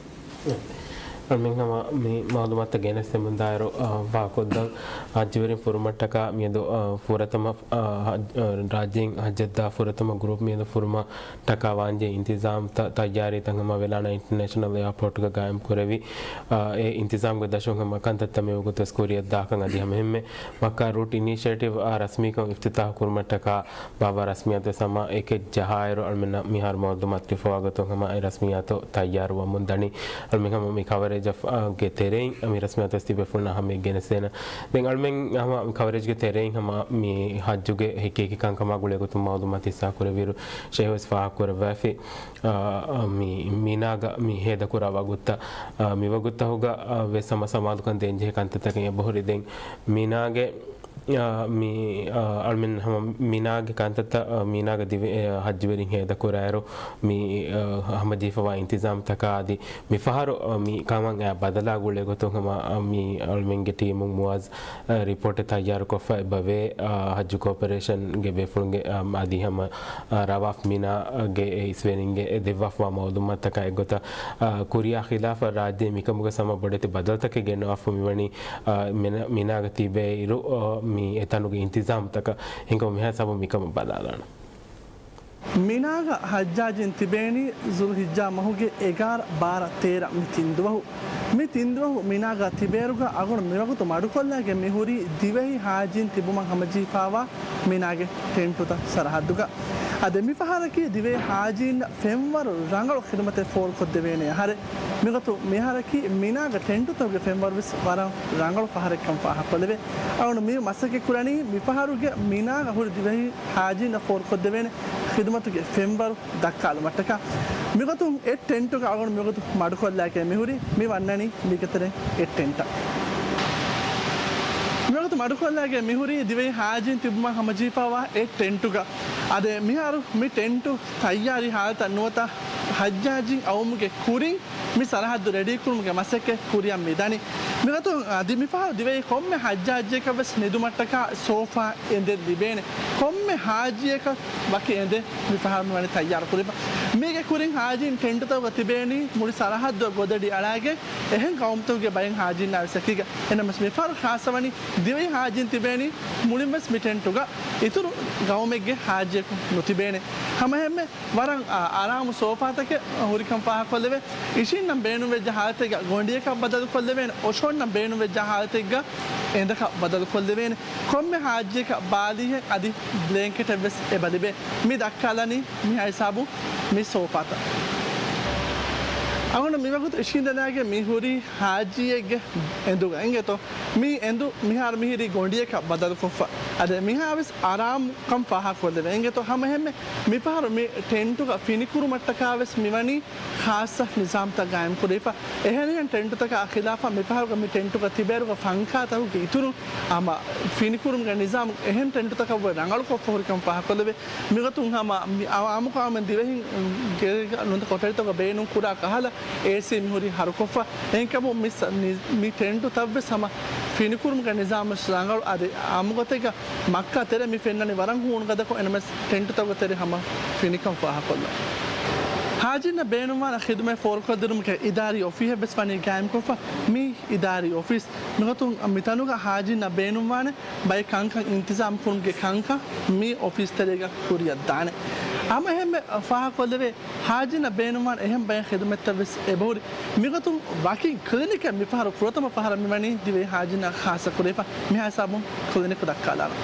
މި ހަމަ މި މައުލޫމާތުތައް ގެނެސްދެމުންދާއިރު، އަ، ފާހަގަކޮށްދަން. ޙައްޖުވެރިން ފުރުމަށްޓަކާ މިއަދު، އަ، ފުރަތަމަ، އަ، ޙައް-، އަ، ރާއްޖޭން ޙައްޖަށްދާ ފުރަތަމަ ގްރޫޕް މިއަދު ފުރުމަށް ޓަކާ ވާންޖެހޭ އިންތިޒާމްތައް ތައްޔާރީތައް ހަމަ ވެލާނާ އިންޓަރނޭޝަނަލް އެއާޕޯޓްގަ ގާއިމް ކުރެވި، އާ، އެ އިންތިޒާމްގެ ދަށުން ހަމަ ކަންތައްތައް މިވަގުތުވެސް ކުރިއަށް ދާކަން އަދި ހަމަ އެންމެ މައްކާ ރޫޓް އިނިޝިއޭޓިވް އާ ރަސްމީކޮށް އިފްތިތާޙު ކުރުމަށްޓަކާ ބާއްވާ ރަސްމިއްޔާތުވެސް ހަމަ އެކެއް ޖަހާއިރު، އަޅުމެންނަށް މިހާރު މައުލޫމާތު ލިބިފަވާ ގޮތުން ހަމަ އެ ރަސްމިއްޔާތު ތައްޔާރުވަމުން ދަނީ. އަޅުމެން ހަމަ މި ކަވަރޭޖަށް، އާ، ގެ ތެރެއިން މި ރަސްމިއްޔާތުވެސް ތިބޭފުޅުންނާ ހަމަ ގެނެސްދޭނަން. ދެން އަޅުމެން ހަމަ މި ކަވަރޭޖްގެ ތެރެއިން ހަމަ މި ޙައްޖުގެ ހެކި ހެކި ކަންކަމާ ގުޅޭ ގޮތުން މައުލޫމާތު ހިއްސާ ކުރެއްވިއިރު، ޝޭހުވެސް ފާހަގަކުރައްވައިފި. އާ، މި މިނާގަ މި ހޭދަކުރާ ވަގުތުތައް، އާ، މި ވަގުތުތަކުގަ، އާ، ވެސް ހަމަ ސަމާލުކަން ދޭންޖެހޭ ކަންތައްތަކެއް އެބަހުރި. ދެން މިނާގެ، އާ، މި، އާ، އަޅުމެން ހަމަ މިނާގެ ކަންތައްތައް، އާ، މިނާގަ ދިވެ-، އާ، ޙައްޖުވެރިން ހޭދަކުރާއިރު، މި، އާ، ހަމަޖެހިފަވާ އިންތިޒާމްތަކާ އަދި މިފަހަރު، އާ، މި ކަމަށް އާ ބަދަލާ ގުޅޭ ގޮތުން ހަމަ، އާ، މި އަޅުމެންގެ ޓީމުން މުވާޒް އާ، ރިޕޯޓެއް ތައްޔާރުކޮށްފަ އެބަވޭ، އާ، ޙައްޖު ކޯޕަރޭޝަންގެ ބޭފުޅުންގެ، އާ، އަދި ހަމަ، އާ، ރަވާފް މިނާގެ އިސްވެރިންގެ ދެއްވާފަވާ މައުލޫމާތުތަކާ އެއްގޮތަށް، އާ، ކުރިއާ ޚިލާފަށް ރާއްޖޭ މިކަމުގަ ހަމަ ބޮޑެތި ބަދަލުތަކެއް ގެންނަވާފަ މިވަނީ، އާ، މިނާ-، މިނާގަ ތިބޭއިރު، އާ، މި އެތަނުގެ އިންތިޒާމްތަކަށް. ހިނގަމު މިހާ ހިސާބުން މިކަމަށް ބަލާލާނަން. މިނާގަ ޙައްޖާޖީން ތިބޭނީ ޛުލްޙިއްޖާ މަހުގެ އެގާރަ، ބާރަ، ތޭރަ މި ތިން ދުވަހު. މި ތިން ދުވަހު މިނާގަ ތިބޭއިރުގަ އަޅުގަނޑު މިވަގުތު މަޑުކޮށްލާގެން މިހުރީ ދިވެހި ޙާޖީން ތިބުމަށް ހަމަޖެހިފައިވާ މިނާގެ ޓެންޓުތައް ސަރަޙައްދުގަ. އަދި މިފަހަރަކީ ދިވެހި ޙާޖީންނަށް ފެންވަރު ރަނގަޅު ޚިދުމަތެއް ފޯރުކޮށްދެވޭނެ އަހަރެއް. މިގޮތުން މިއަހަރަކީ މިނާގަ ޓެންޓުތަކުގެ ފެންވަރުވެސް ވަރަށް ރަނގަޅު ފަހަރެއްކަން ފާހަގަކޮށްލެވޭ. އަޅުގަނޑު މި މަސައްކަތް ކުރަނީ މިފަހަރުގެ މިނާގަ ހުރި ދިވެހި ޙާޖީންނަށް ފޯރުކޮށްދެވޭނެ ޚިދުމަތުގެ ފެންވަރު ދައްކާލުމަށްޓަކާ. މިގޮތުން އެއް ޓެންޓުގަ އަޅުގަނޑު މިގޮތު މަޑުކޮށްލާގެން މިހުރީ މި ވަންނަނީ މީގެ ތެރެއިން އެއް ޓެންޓަށް. މިވަގުތު މަޑުކޮށްލާގެން މިހުރީ ދިވެހި ޙާޖީން ތިބުމަށް ހަމަޖެހިފައިވާ އެއް ޓެންޓުގަ. އަދި މިހާރު މި ޓެންޓު ތައްޔާރީ ޙާލަތަށް ނުވަތަ ޙައްޖާޖީން އައުމުގެ ކުރިން މި ސަރަޙައްދު ރެޑީކުރުމުގެ މަސައްކަތް ކުރިއަށް މިދަނީ. މިގޮތުން އަދި މިފަހަރު ދިވެހި ކޮންމެ ޙައްޖާއްޖިއަކަށްވެސް ނިދުމަށްޓަކާ ސޯފާ އެނދެއް ލިބޭނެ. ކޮންމެ ޙާޖީއަކަށް ވަކި އެނދެއް މިފަހަރު މިވަނީ ތައްޔާރު ކުރިފަ. މީގެ ކުރިން ޙާޖީން ޓެންޓުތަކުގަ ތިބޭނީ މުޅި ސަރަޙައްދުއަށް ގޮދަޑި އަޅާގެން އެހެން ޤައުމުތަކުގެ ބައެއް ޙާޖީންނާ ވެސް އެކީގަ. އެނަމަސް މިފަހަރު ޚާއްޞަވަނީ ދިވެހި ޙާޖީން ތިބޭނީ މުޅިންވެސް މި ޓެންޓުގަ. އިތުރު ޤައުމެއްގެ ޙާޖީއަކު ނުތިބޭނެ. ހަމައެހެންމެ ވަރަށް، އާ، އާރާމު ސޯފާތަކެއް ހުރިކަން ފާހަގަކޮށްލެވޭ. އިށީންނަށް ބޭނުންވެއްޖެ ހާލަތެއްގަ ގޮނޑިއަކަށް ބަދަލުކޮށްލެވޭނެ. އޮށޯންނަށް ބޭނުންވެއްޖެ ހާލަތެއްގަ އެނދަކަށް ބަދަލުކޮށްލެވޭނެ. ކޮންމެ ޙާޖީއަކަށް ބާލީހެއް އަދި ބްލޭންކެޓެއްވެސް އެބަލިބޭ. މި ދައްކާލަނީ މިހާ ހިސާބުން މި ސޯފާތައް. އަޅުގަނޑު މިވަގުތު އިށީނދެލާގެން މި ހުރީ ޙާޖީއެއްގެ އެނދުގަ އިނގޭތޯ. މި އެނދު މިހާރު މިހިރީ ގޮނޑިއަކަށް ބަދަލުކޮށްފަ. އަދި މިހާވެސް އާރާމުކަން ފާހަގަކޮށްލެވޭ. އިނގޭތޯ ހަމައެހެންމެ މިފަހަރު މި ޓެންޓުގަ ފިނިކުރުމަށްޓަކާވެސް މިވަނީ ޚާއްޞަ ނިޒާމްތައް ގާއިމްކުރެވިފަ. އެހެނިހެން ޓެންޓުތަކާ ޚިލާފަށް މިފަހަރުގަ މި ޓެންޓުގަ ތިބޭއިރުގަ ފަންކާތަކުގެ އިތުރުން ހަމަ ފިނިކުރުމުގެ ނިޒާމް އެހެން ޓެންޓުތަކަށްވުރެ ރަނގަޅުކޮށްފަ ހުރިކަން ފާހަގަކޮށްލެވޭ. މިގޮތުން ހަމަ މި އާ-، އާއްމުކޮށް އަޅުމެން ދިވެހިން ގޭގަ ނުވަތަ ކޮޓަރިތަކުގަ ބޭނުން ކުރާ ކަހަލަ އޭސީ މިހުރީ ހަރުކޮށްފަ. އެހެންކަމުން މި ސަ-، މި، މި ޓެންޓުތައްވެސް ހަމަ ފިނިކުރުމުގެ ނިޒާމުވެސް ރަނގަޅު. އަދި އާއްމުގޮތެއްގަ މައްކާ ތެރެ މި ފެންނަނީ ވަރަށް ހޫނުގަދަކޮށް، އެނަމެސް ޓެންޓުތަކުގެ ތެރެ ހަމަ ފިނިކަން ފާހަގަކޮށްލަން. ޙާޖީންނަށް ބޭނުންވާނެ ޚިދުމަތް ފޯރުކޮށްދިނުމުގެ އިދާރީ އޮފީހެއްވެސް ވަނީ ގާއިމްކޮށްފަ. މި އިދާރީ އޮފީސް މިގޮތުން މިތަނުގަ ޙާޖީންނަށް ބޭނުންވާނެ ބައެއް ކަންކަން އިންތިޒާމް ކުރުމުގެ ކަންކަން މި އޮފީސް ތެރޭގަ ކުރިއަށް ދާނެ. ހަމައެހެންމެ ފާހަގަކޮށްލެވޭ، ޙާޖީންނަށް ބޭނުންވާނެ އެހެން ބައެއް ޚިދުމަތްތައްވެސް އެބަހުރި. މިގޮތުން ވަކި ކްލިނިކެއް މިފަހަރު ފުރަތަމަ ފަހަރަށް މިވަނީ ދިވެހި ޙާޖީންނަށް ޚާއްޞަކުރެވިފަ. މިހާ ހިސާބުން ކްލިނިކު ދައްކާލާނަން.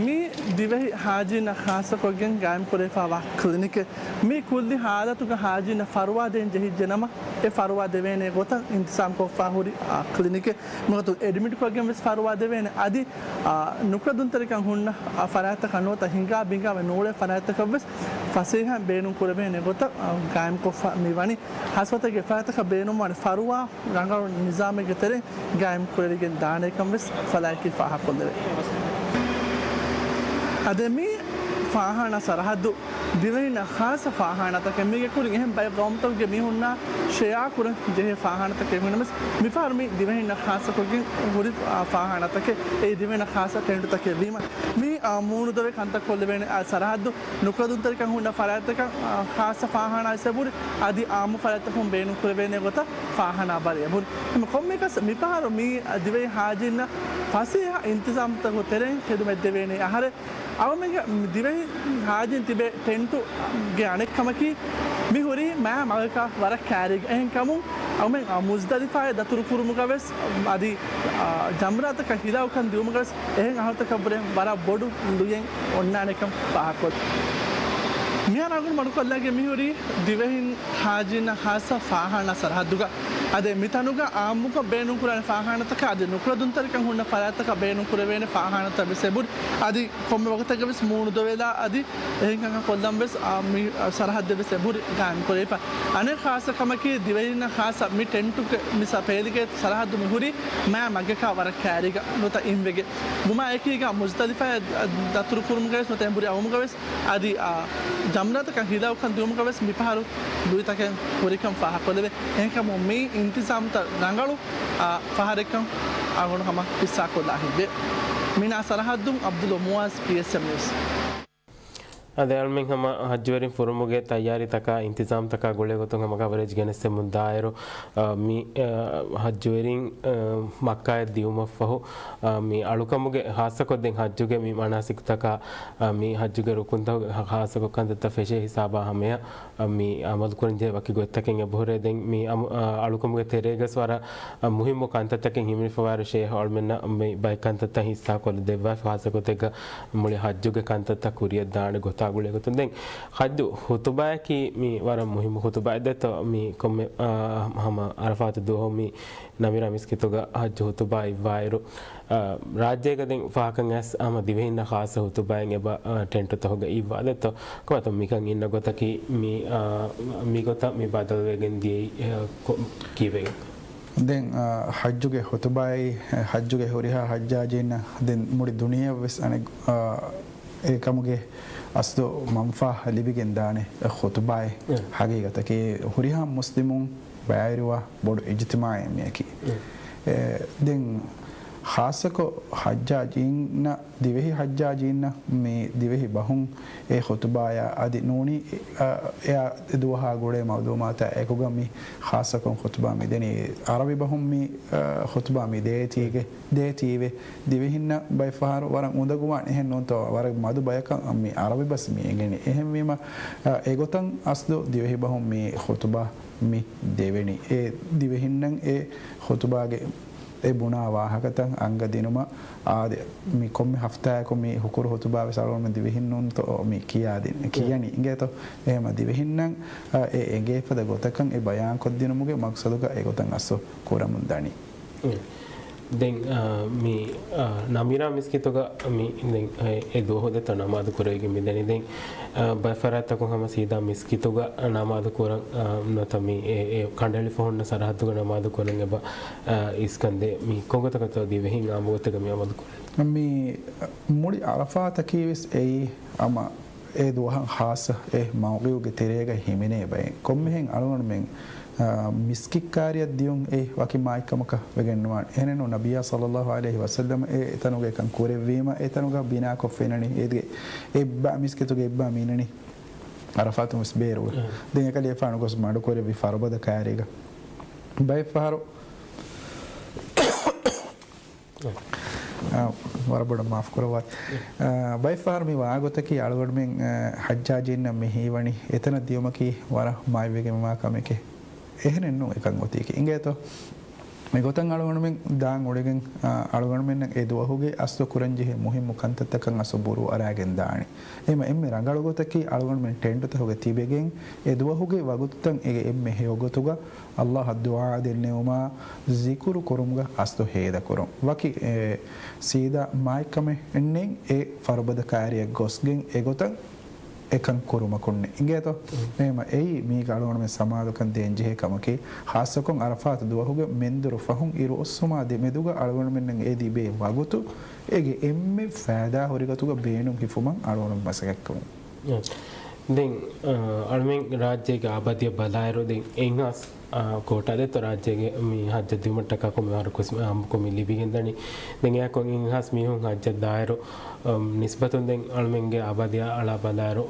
މީ ދިވެހި ޙާޖީންނަށް ޚާއްޞަކޮށްގެން ގާއިމްކުރެވިފައިވާ ކްލިނިކެއް. މީ ކުއްލި ޙާލަތުގަ ޙާޖީންނަށް ފަރުވާ ދޭން ޖެހިއްޖެ ނަމަ، އެ ފަރުވާ ދެވޭނެ ގޮތަށް އިންތިޒާމްކޮށްފަ ހުރި، އާ، ކްލިނިކެއް. މިގޮތުން އެޑްމިޓްކޮށްގެން ވެސް ފަރުވާ ދެވޭނެ. އަދި، އާ، ނުކުތް ދުންތެރިކަން ހުންނަ، އާ، ފަރާތްތަކަށް ނުވަތަ ހިނގާ ބިނގާވެ ނޫޅޭ ފަރާތްތަކަށް ވެސް ފަސޭހައިން ބޭނުން ކުރެވޭނެ ގޮތަށް، އާ، ގާއިމްކޮށްފަ މި ވަނީ. ހަސަތަކެއް ފަރާތަކަށް ބޭނުންވާނެ ފަރުވާ ރަނގަޅު ނިޒާމެއްގެ ތެރެއިން ގާއިމް ކުރެވިގެން ދާނެކަން ވެސް ފަލާއަކީ ފާހަގަކޮށްލެވޭ. އަދި މި ފާޚާނާ ސަރަހައްދު ދިވެހިންނަށް ޚާއްޞަ ފާޚާނާތަކެއް، މީގެ ކުރިން އެހެން ބައެއް ގައުމުތަކުގެ މީހުންނާ ޝެއާ ކުރަން ޖެހޭ ފާޚާނާތަކެއް ހުންނަމަސް، މިފަހަރު މި ދިވެހިންނަށް ޚާއްޞަކޮށްގެން ހުރި ފާޚާނާތަކެއް އެއީ ދިވެހިންނަށް ޚާއްޞަ ޓެންޓުތަކެއް ވީމަ، މި، އާ، މޫނުދޮވެ ކަންތައް ކޮށްލެވޭނެ، އާ، ސަރަހައްދު ނުކުޅަދުންތެރިކަން ހުންނަ ފަރާތްތަކަށް، އާ، ޚާއްޞަ ފާޚާނާ އެސެބުރި އަދި އާއްމު ފަރާތްތަކުން ބޭނުންކުރެވޭނެ ގޮތަށް ފާޚާނާ ބަރި އެބުރި. އެމަ ކޮންމެއަކަސް މިފަހަރު މި ދިވެހި ހާޖީންނަށް ފަސޭހަ އިންތިޒާމްތަކުގެ ތެރެއިން ޚިދުމަތް ދެވޭނެ އަހަރެއް. އަޅުމެންގެ ދިވެހި ހާޖީން ތިބޭ ޓެންޓުގެ އަނެއްކަމަކީ، މި ހުރީ މާ މަގަކާ ވަރަށް ކައިރީގަ. އެހެންކަމުން އަޅުމެން އާ މުޒްދަލިފާއެއް ދަތުރުކުރުމުގަ ވެސް އަދި، އާ، ޖަމްރާތަކަށް ހިލާކުކަން ދިއުމުގަ ވެސް އެހެން އަހަރުތަކަށްވުރެ ވަރަށް ބޮޑު ލުޔެއް އޮންނާނެކަން ފާހަގަކޮށް، މިހާރު އަޅުގަނޑު މަޑުކޮށްލައިގެން މިހުރީ ދިވެހިން ހާޖީންނަށް ޚާއްޞަ ފާޚާނާ ސަރަހައްދުގަ. އަދި މިތަނުގަ އާއްމުކޮށް ބޭނުންކުރާނެ ފާޚާނާތަކާ އަދި ނުކުޅަދުންތެރިކަން ހުންނަ ފަރާތްތަކަށް ބޭނުންކުރެވޭނެ ފާޚާނާތައް ވެސް އެބުރި. އަދި ކޮންމެ ވަގުތެއްގަ ވެސް މޫނުދޮވެލާ އަދި އެހެން ކަންކަން ކޮށްލަން ވެސް އާ މި ސަރަހައްދެއް ވެސް އެބުރި ގާއިމްކުރެވިފަ. އަނެއް ޚާއްޞަ ކަމަކީ ދިވެހިންނަށް ޚާއްޞަ މި ޓެންޓުގެ މި ސަ ފޭލިގެ ސަރަހައްދު މި ހުރީ މާ މަގަކާ ވަރަށް ކައިރީގަ ނުވަތަ އިންވެގެ. ވުމާ އެކީގަ މުޒްދަލިފާއެއް ދަތުރުކުރުމުގަ ވެސް ނުވަތަ އެނބުރި އައުމުގަ ވެސް އަދި، އާ، ޖަމްރާތަކަށް ހިލާކުކަން ދިއުމުގަ ވެސް މިފަހަރު ލުއިތަކެއް ހުރިކަން ފާހަގަކޮށްލެވޭ. އެހެންކަމުން މި އިންތިޒާމްތައް ރަނގަޅު، އާ، ފަހަރެއްކަން އަޅުގަނޑު ހަމަ ހިއްސާކޮށްލާ ހިތްވޭ. މިނާ ސަރަހައްދުން އަބްދުލް މުއާޒް، ޕީއެސްއެމް ނިއުސް. އަދި އަޅުމެން ހަމަ ހައްޖުވެރިން ފުރުމުގެ ތައްޔާރީތަކާ އިންތިޒާމްތަކާ ގުޅޭ ގޮތުން ހަމަ ކަވަރޭޖް ގެނެސްދެމުން ދާއިރު، އާ، މި، އާ، ހައްޖުވެރިން، އާ، މައްކާއަށް ދިއުމަށްފަހު، އާ، މި އަޅުކަމުގެ ޚާއްޞަކޮށް ދެން ހައްޖުގެ މި މަނާސިކުތަކާ، އާ، މި ހައްޖުގެ ރުކުންތަކުގެ ޚާއްޞަކޮށް ކަންތައްތައް ފެށޭ ހިސާބާ ހަމަޔަށް، އާ، މި އަމަލުކުރަންޖެހޭ ވަކި ގޮތްތަކެއް އެބަހުރޭ. ދެން މި އަމު-، އާ، އަޅުކަމުގެ ތެރޭގަސް ވަރަށް، އާ، މުހިއްމު ކަންތައްތަކެއް ހިމެނިފަވާއިރު ޝޭހް އަޅުމެންނަށް މި ބައެއް ކަންތައްތައް ހިއްސާކޮށްލަ ދެއްވާފި، ޚާއްޞަ ގޮތެއްގަ މުޅި ހައްޖުގެ ކަންތައްތައް ކުރިއަށް ދާނެ ގޮތާ ގުޅޭ ގޮތުން. ދެން ހައްޖު ޚުތުބާއަކީ މި ވަރަށް މުހިއްމު ޚުތުބާއެއް ދެތޯ، މި ކޮންމެ، އާ، ހަމަ އަރަފާތު ދުވަހު މި ނަމިރާ މިސްކިތުގަ ހައްޖު ޚުތުބާ އިއްވާއިރު، އާ، ރާއްޖޭގަ ދެން ފަހަކަށް އައިސް ހަމަ ދިވެހިންނަށް ޚާއްޞަ ޚުތުބާއެއް އެބަ، އާ، ޓެންޓުތަކުގަ އިއްވާލެއްތޯ؟ ކޮބާތޯ މިކަން އިންނަ ގޮތަކީ މި، އާ، މިގޮތަށް މި ބަދަލުވެގެން ދިޔައީ، އާ، ކޮ-، ކީއްވެގެން؟ ދެން، އާ، ހައްޖުގެ ޚުތުބާއީ، އާ، ހައްޖުގެ ހުރިހާ ހައްޖާޖީންނަށް ދެން މުޅި ދުނިޔެއަށް ވެސް އަނެއް، އާ، އެކަމުގެ އަސްލު މަންފާ ލިބިގެން ދާނެ ޚުތުބާއެއް. އެ. ހަގީގަތަކީ ހުރިހާ މުސްލިމުން ބައިވެރިވާ ބޮޑު އިޖްތިމާޢެއް މިއަކީ. އެ. އެ، ދެން ޚާއްޞަކޮށް ހައްޖާޖީންނަށް، ދިވެހި ހައްޖާޖީންނަށް މި ދިވެހި ބަހުން އެ ޚުތުބާޔާ އަދި ނޫނީ، އެ، އެ ދުވަހާ ގުޅޭ މަޢުލޫމާތާ އެކުގަ މި ޚާއްޞަކޮށް ޚުތުބާ މި ދެނީ ޢަރަބި ބަހުން މި، އަ، ޚުތުބާ މި ދޭތީގެ، ދޭތީވެ. ދިވެހިންނަށް ބައެއް ފަހަރު ވަރަށް އުނދަގޫވާނެ. އެހެން ނޫންތޯ ވަރަށް މަދު ބަޔަކަށް މި ޢަރަބި ބަސް މި އެނގެނީ. އެހެންވީމަ، އަ، އެގޮތަށް އަސްލު ދިވެހި ބަހުން މި ޚުތުބާ މި ދެވެނީ. އެ ދިވެހިންނަށް އެ ޚުތުބާގެ އެ ބުނާ ވާހަކަތައް އަންގަ ދިނުމަށް އާދެ، މި ކޮންމެ ހަފްތާއަކު މި ހުކުރު ޚުތުބާ ވެސް އަޅުގަނޑުމެން ދިވެހިންނުންތޯ މި ކިޔާދިން، ކިޔަނީ އިނގޭތޯ؟ އެހެމަ ދިވެހިންނަށް، އަ، އެ އެނގޭ ފަދަ ގޮތަކަށް އެ ބަޔާންކޮށްދިނުމުގެ މަގްސަދުގަ އެގޮތަށް އަސްލު ކުރަމުން ދަނީ. ދެން، އާ، މި، އާ، ނަމިރާ މިސްކިތުގަ މި ދެން އެ، އެ ދުވަހު ދެތޯ ނަމާދު ކުރެވިގެން މިދަނީ. ދެން، އާ، ބައެއް ފަރާތްތަކުން ހަމަ ސީދާ މިސްކިތުގަ ނަމާދު ކުރަން، އާ، ނުވަތަ މި އެ، އެ ކަނޑައެޅިފަ ހުންނަ ސަރަހައްދުގަ ނަމާދު ކުރަން އެބަ، އާ، އިސްކަންދޭ. މި ކޮންގޮތަކަށްތޯ ދިވެހިން އާއްމު ގޮތެއްގަ މި އަމަލު ކުރަނީ؟ މި މުޅި ޢަރަފާތަކީ ވެސް އެއީ ހަމަ އެ ދުވަހަށް ޚާއްޞަ އެ މައުޤިޢުގެ ތެރޭގަ ހިމެނޭ ބައެއް. ކޮންމެހެން އަޅުގަނޑުމެން، އާ، މިސްކިތްކާރިއަށް ދިޔުން އެ ވަކި މާތްކަމަކަށް ވެގެން ނުވާނެ. އެހެނެއްނު ނަބިއްޔާ ޞައްލައްލާހު ޢަލައިހި ވަސައްލަމަ އެ އެތަނުގަ އެކަން ކުރެއްވީމަ، އެތަނުގަ ބިނާކޮށްފިނަނީ، އޭގެ އެއްބަ މިސްކިތުގެ އެއްބަ މިނަނީ ޢަރަފާތުން ވެސް ބޭރުގަ. އެ. ދެން އެކަލޭފާނު ގޮސް މަޑުކުރެއްވި ފަރުބަދަ ކާރީގަ. ބައެއް ފަހަރު އާ، ވަރަށް ބޮޑަށް މާފު ކުރައްވާތި. އާ، ބައެއް ފަހަރު މި ވާގޮތަކީ އަޅުގަނޑުމެން، އާ، ޙައްޖާޖީންނަށް މި ހީވަނީ އެތަނަށް ދިޔުމަކީ ވަރަށް މާތްވެގެންވާ ކަމެކޭ. އެހެނެއްނޫން އެކަން އޮތީކީ. އިނގޭތޯ؟ މިގޮތަށް އަޅުގަނޑުމެން ދާން އުޅެގެން، އާ، އަޅުގަނޑުމެންނަށް އެ ދުވަހުގެ އަސްލު ކުރަންޖެހޭ މުހިއްމު ކަންތައްތަކަށް އަސްލު ބުރޫ އަރާގެން ދާނެ. އެހެމަ އެންމެ ރަނގަޅު ގޮތަކީ އަޅުގަނޑުމެން ޓެންޓުތަކުގަ ތިބެގެން އެ ދުވަހުގެ ވަގުތުތައް އޭގެ އެންމެ ހެޔޮ ގޮތުގަ ﷲ އަށް ދުޢާ ދެންނެވުމާ، ޒިކުރު ކުރުމުގަ އަސްލު ހޭދަކުރުން. ވަކި، އެ، ސީދާ މާތްކަމެއް ނެތް، އެ ފަރުބަދަ ކާރިއަށް ގޮސްގެން އެގޮތަށް އެކަން ކުރުމަކުންނެއް. އިނގޭތޯ؟ އެހެމަ އެއީ މީގަ އަޅުގަނޑުމެން ސަމާލުކަން ދޭންޖެހޭ ކަމަކީ، ޚާއްޞަކޮށް ޢަރަފާތު ދުވަހުގެ މެންދުރު ފަހުން އިރު އޮއްސުމާ ދެމެދުގަ އަޅުގަނޑުމެންނަށް އެ ލިބޭ ވަގުތު އޭގެ އެންމެ ފައިދާ ހުރި ގޮތުގަ ބޭނުން ހިފުމަށް އަޅުގަނޑު މަސައްކަތްކުރުން. ދެން، އަ، އަޅުމެން ރާއްޖޭގެ އާބާދީއަށް ބަލާއިރު، ދެން އެއްހާސް، އަ، ކޯޓާ ދެއްތޯ ރާއްޖޭގެ މި ހައްޖަށް ދިއުމަށްޓަކާ ކޮންމެ ވަރަކު ވެސް އާއްމުކޮށް މި ލިބިގެންދަނީ. ދެން އެއާއެކު އެއްހާސް މީހުން ހައްޖަށް ދާއިރު، އަ، ނިސްބަތުން ދެން އަޅުމެންގެ އާބާދީއާ އަޅާ ބަލާއިރު،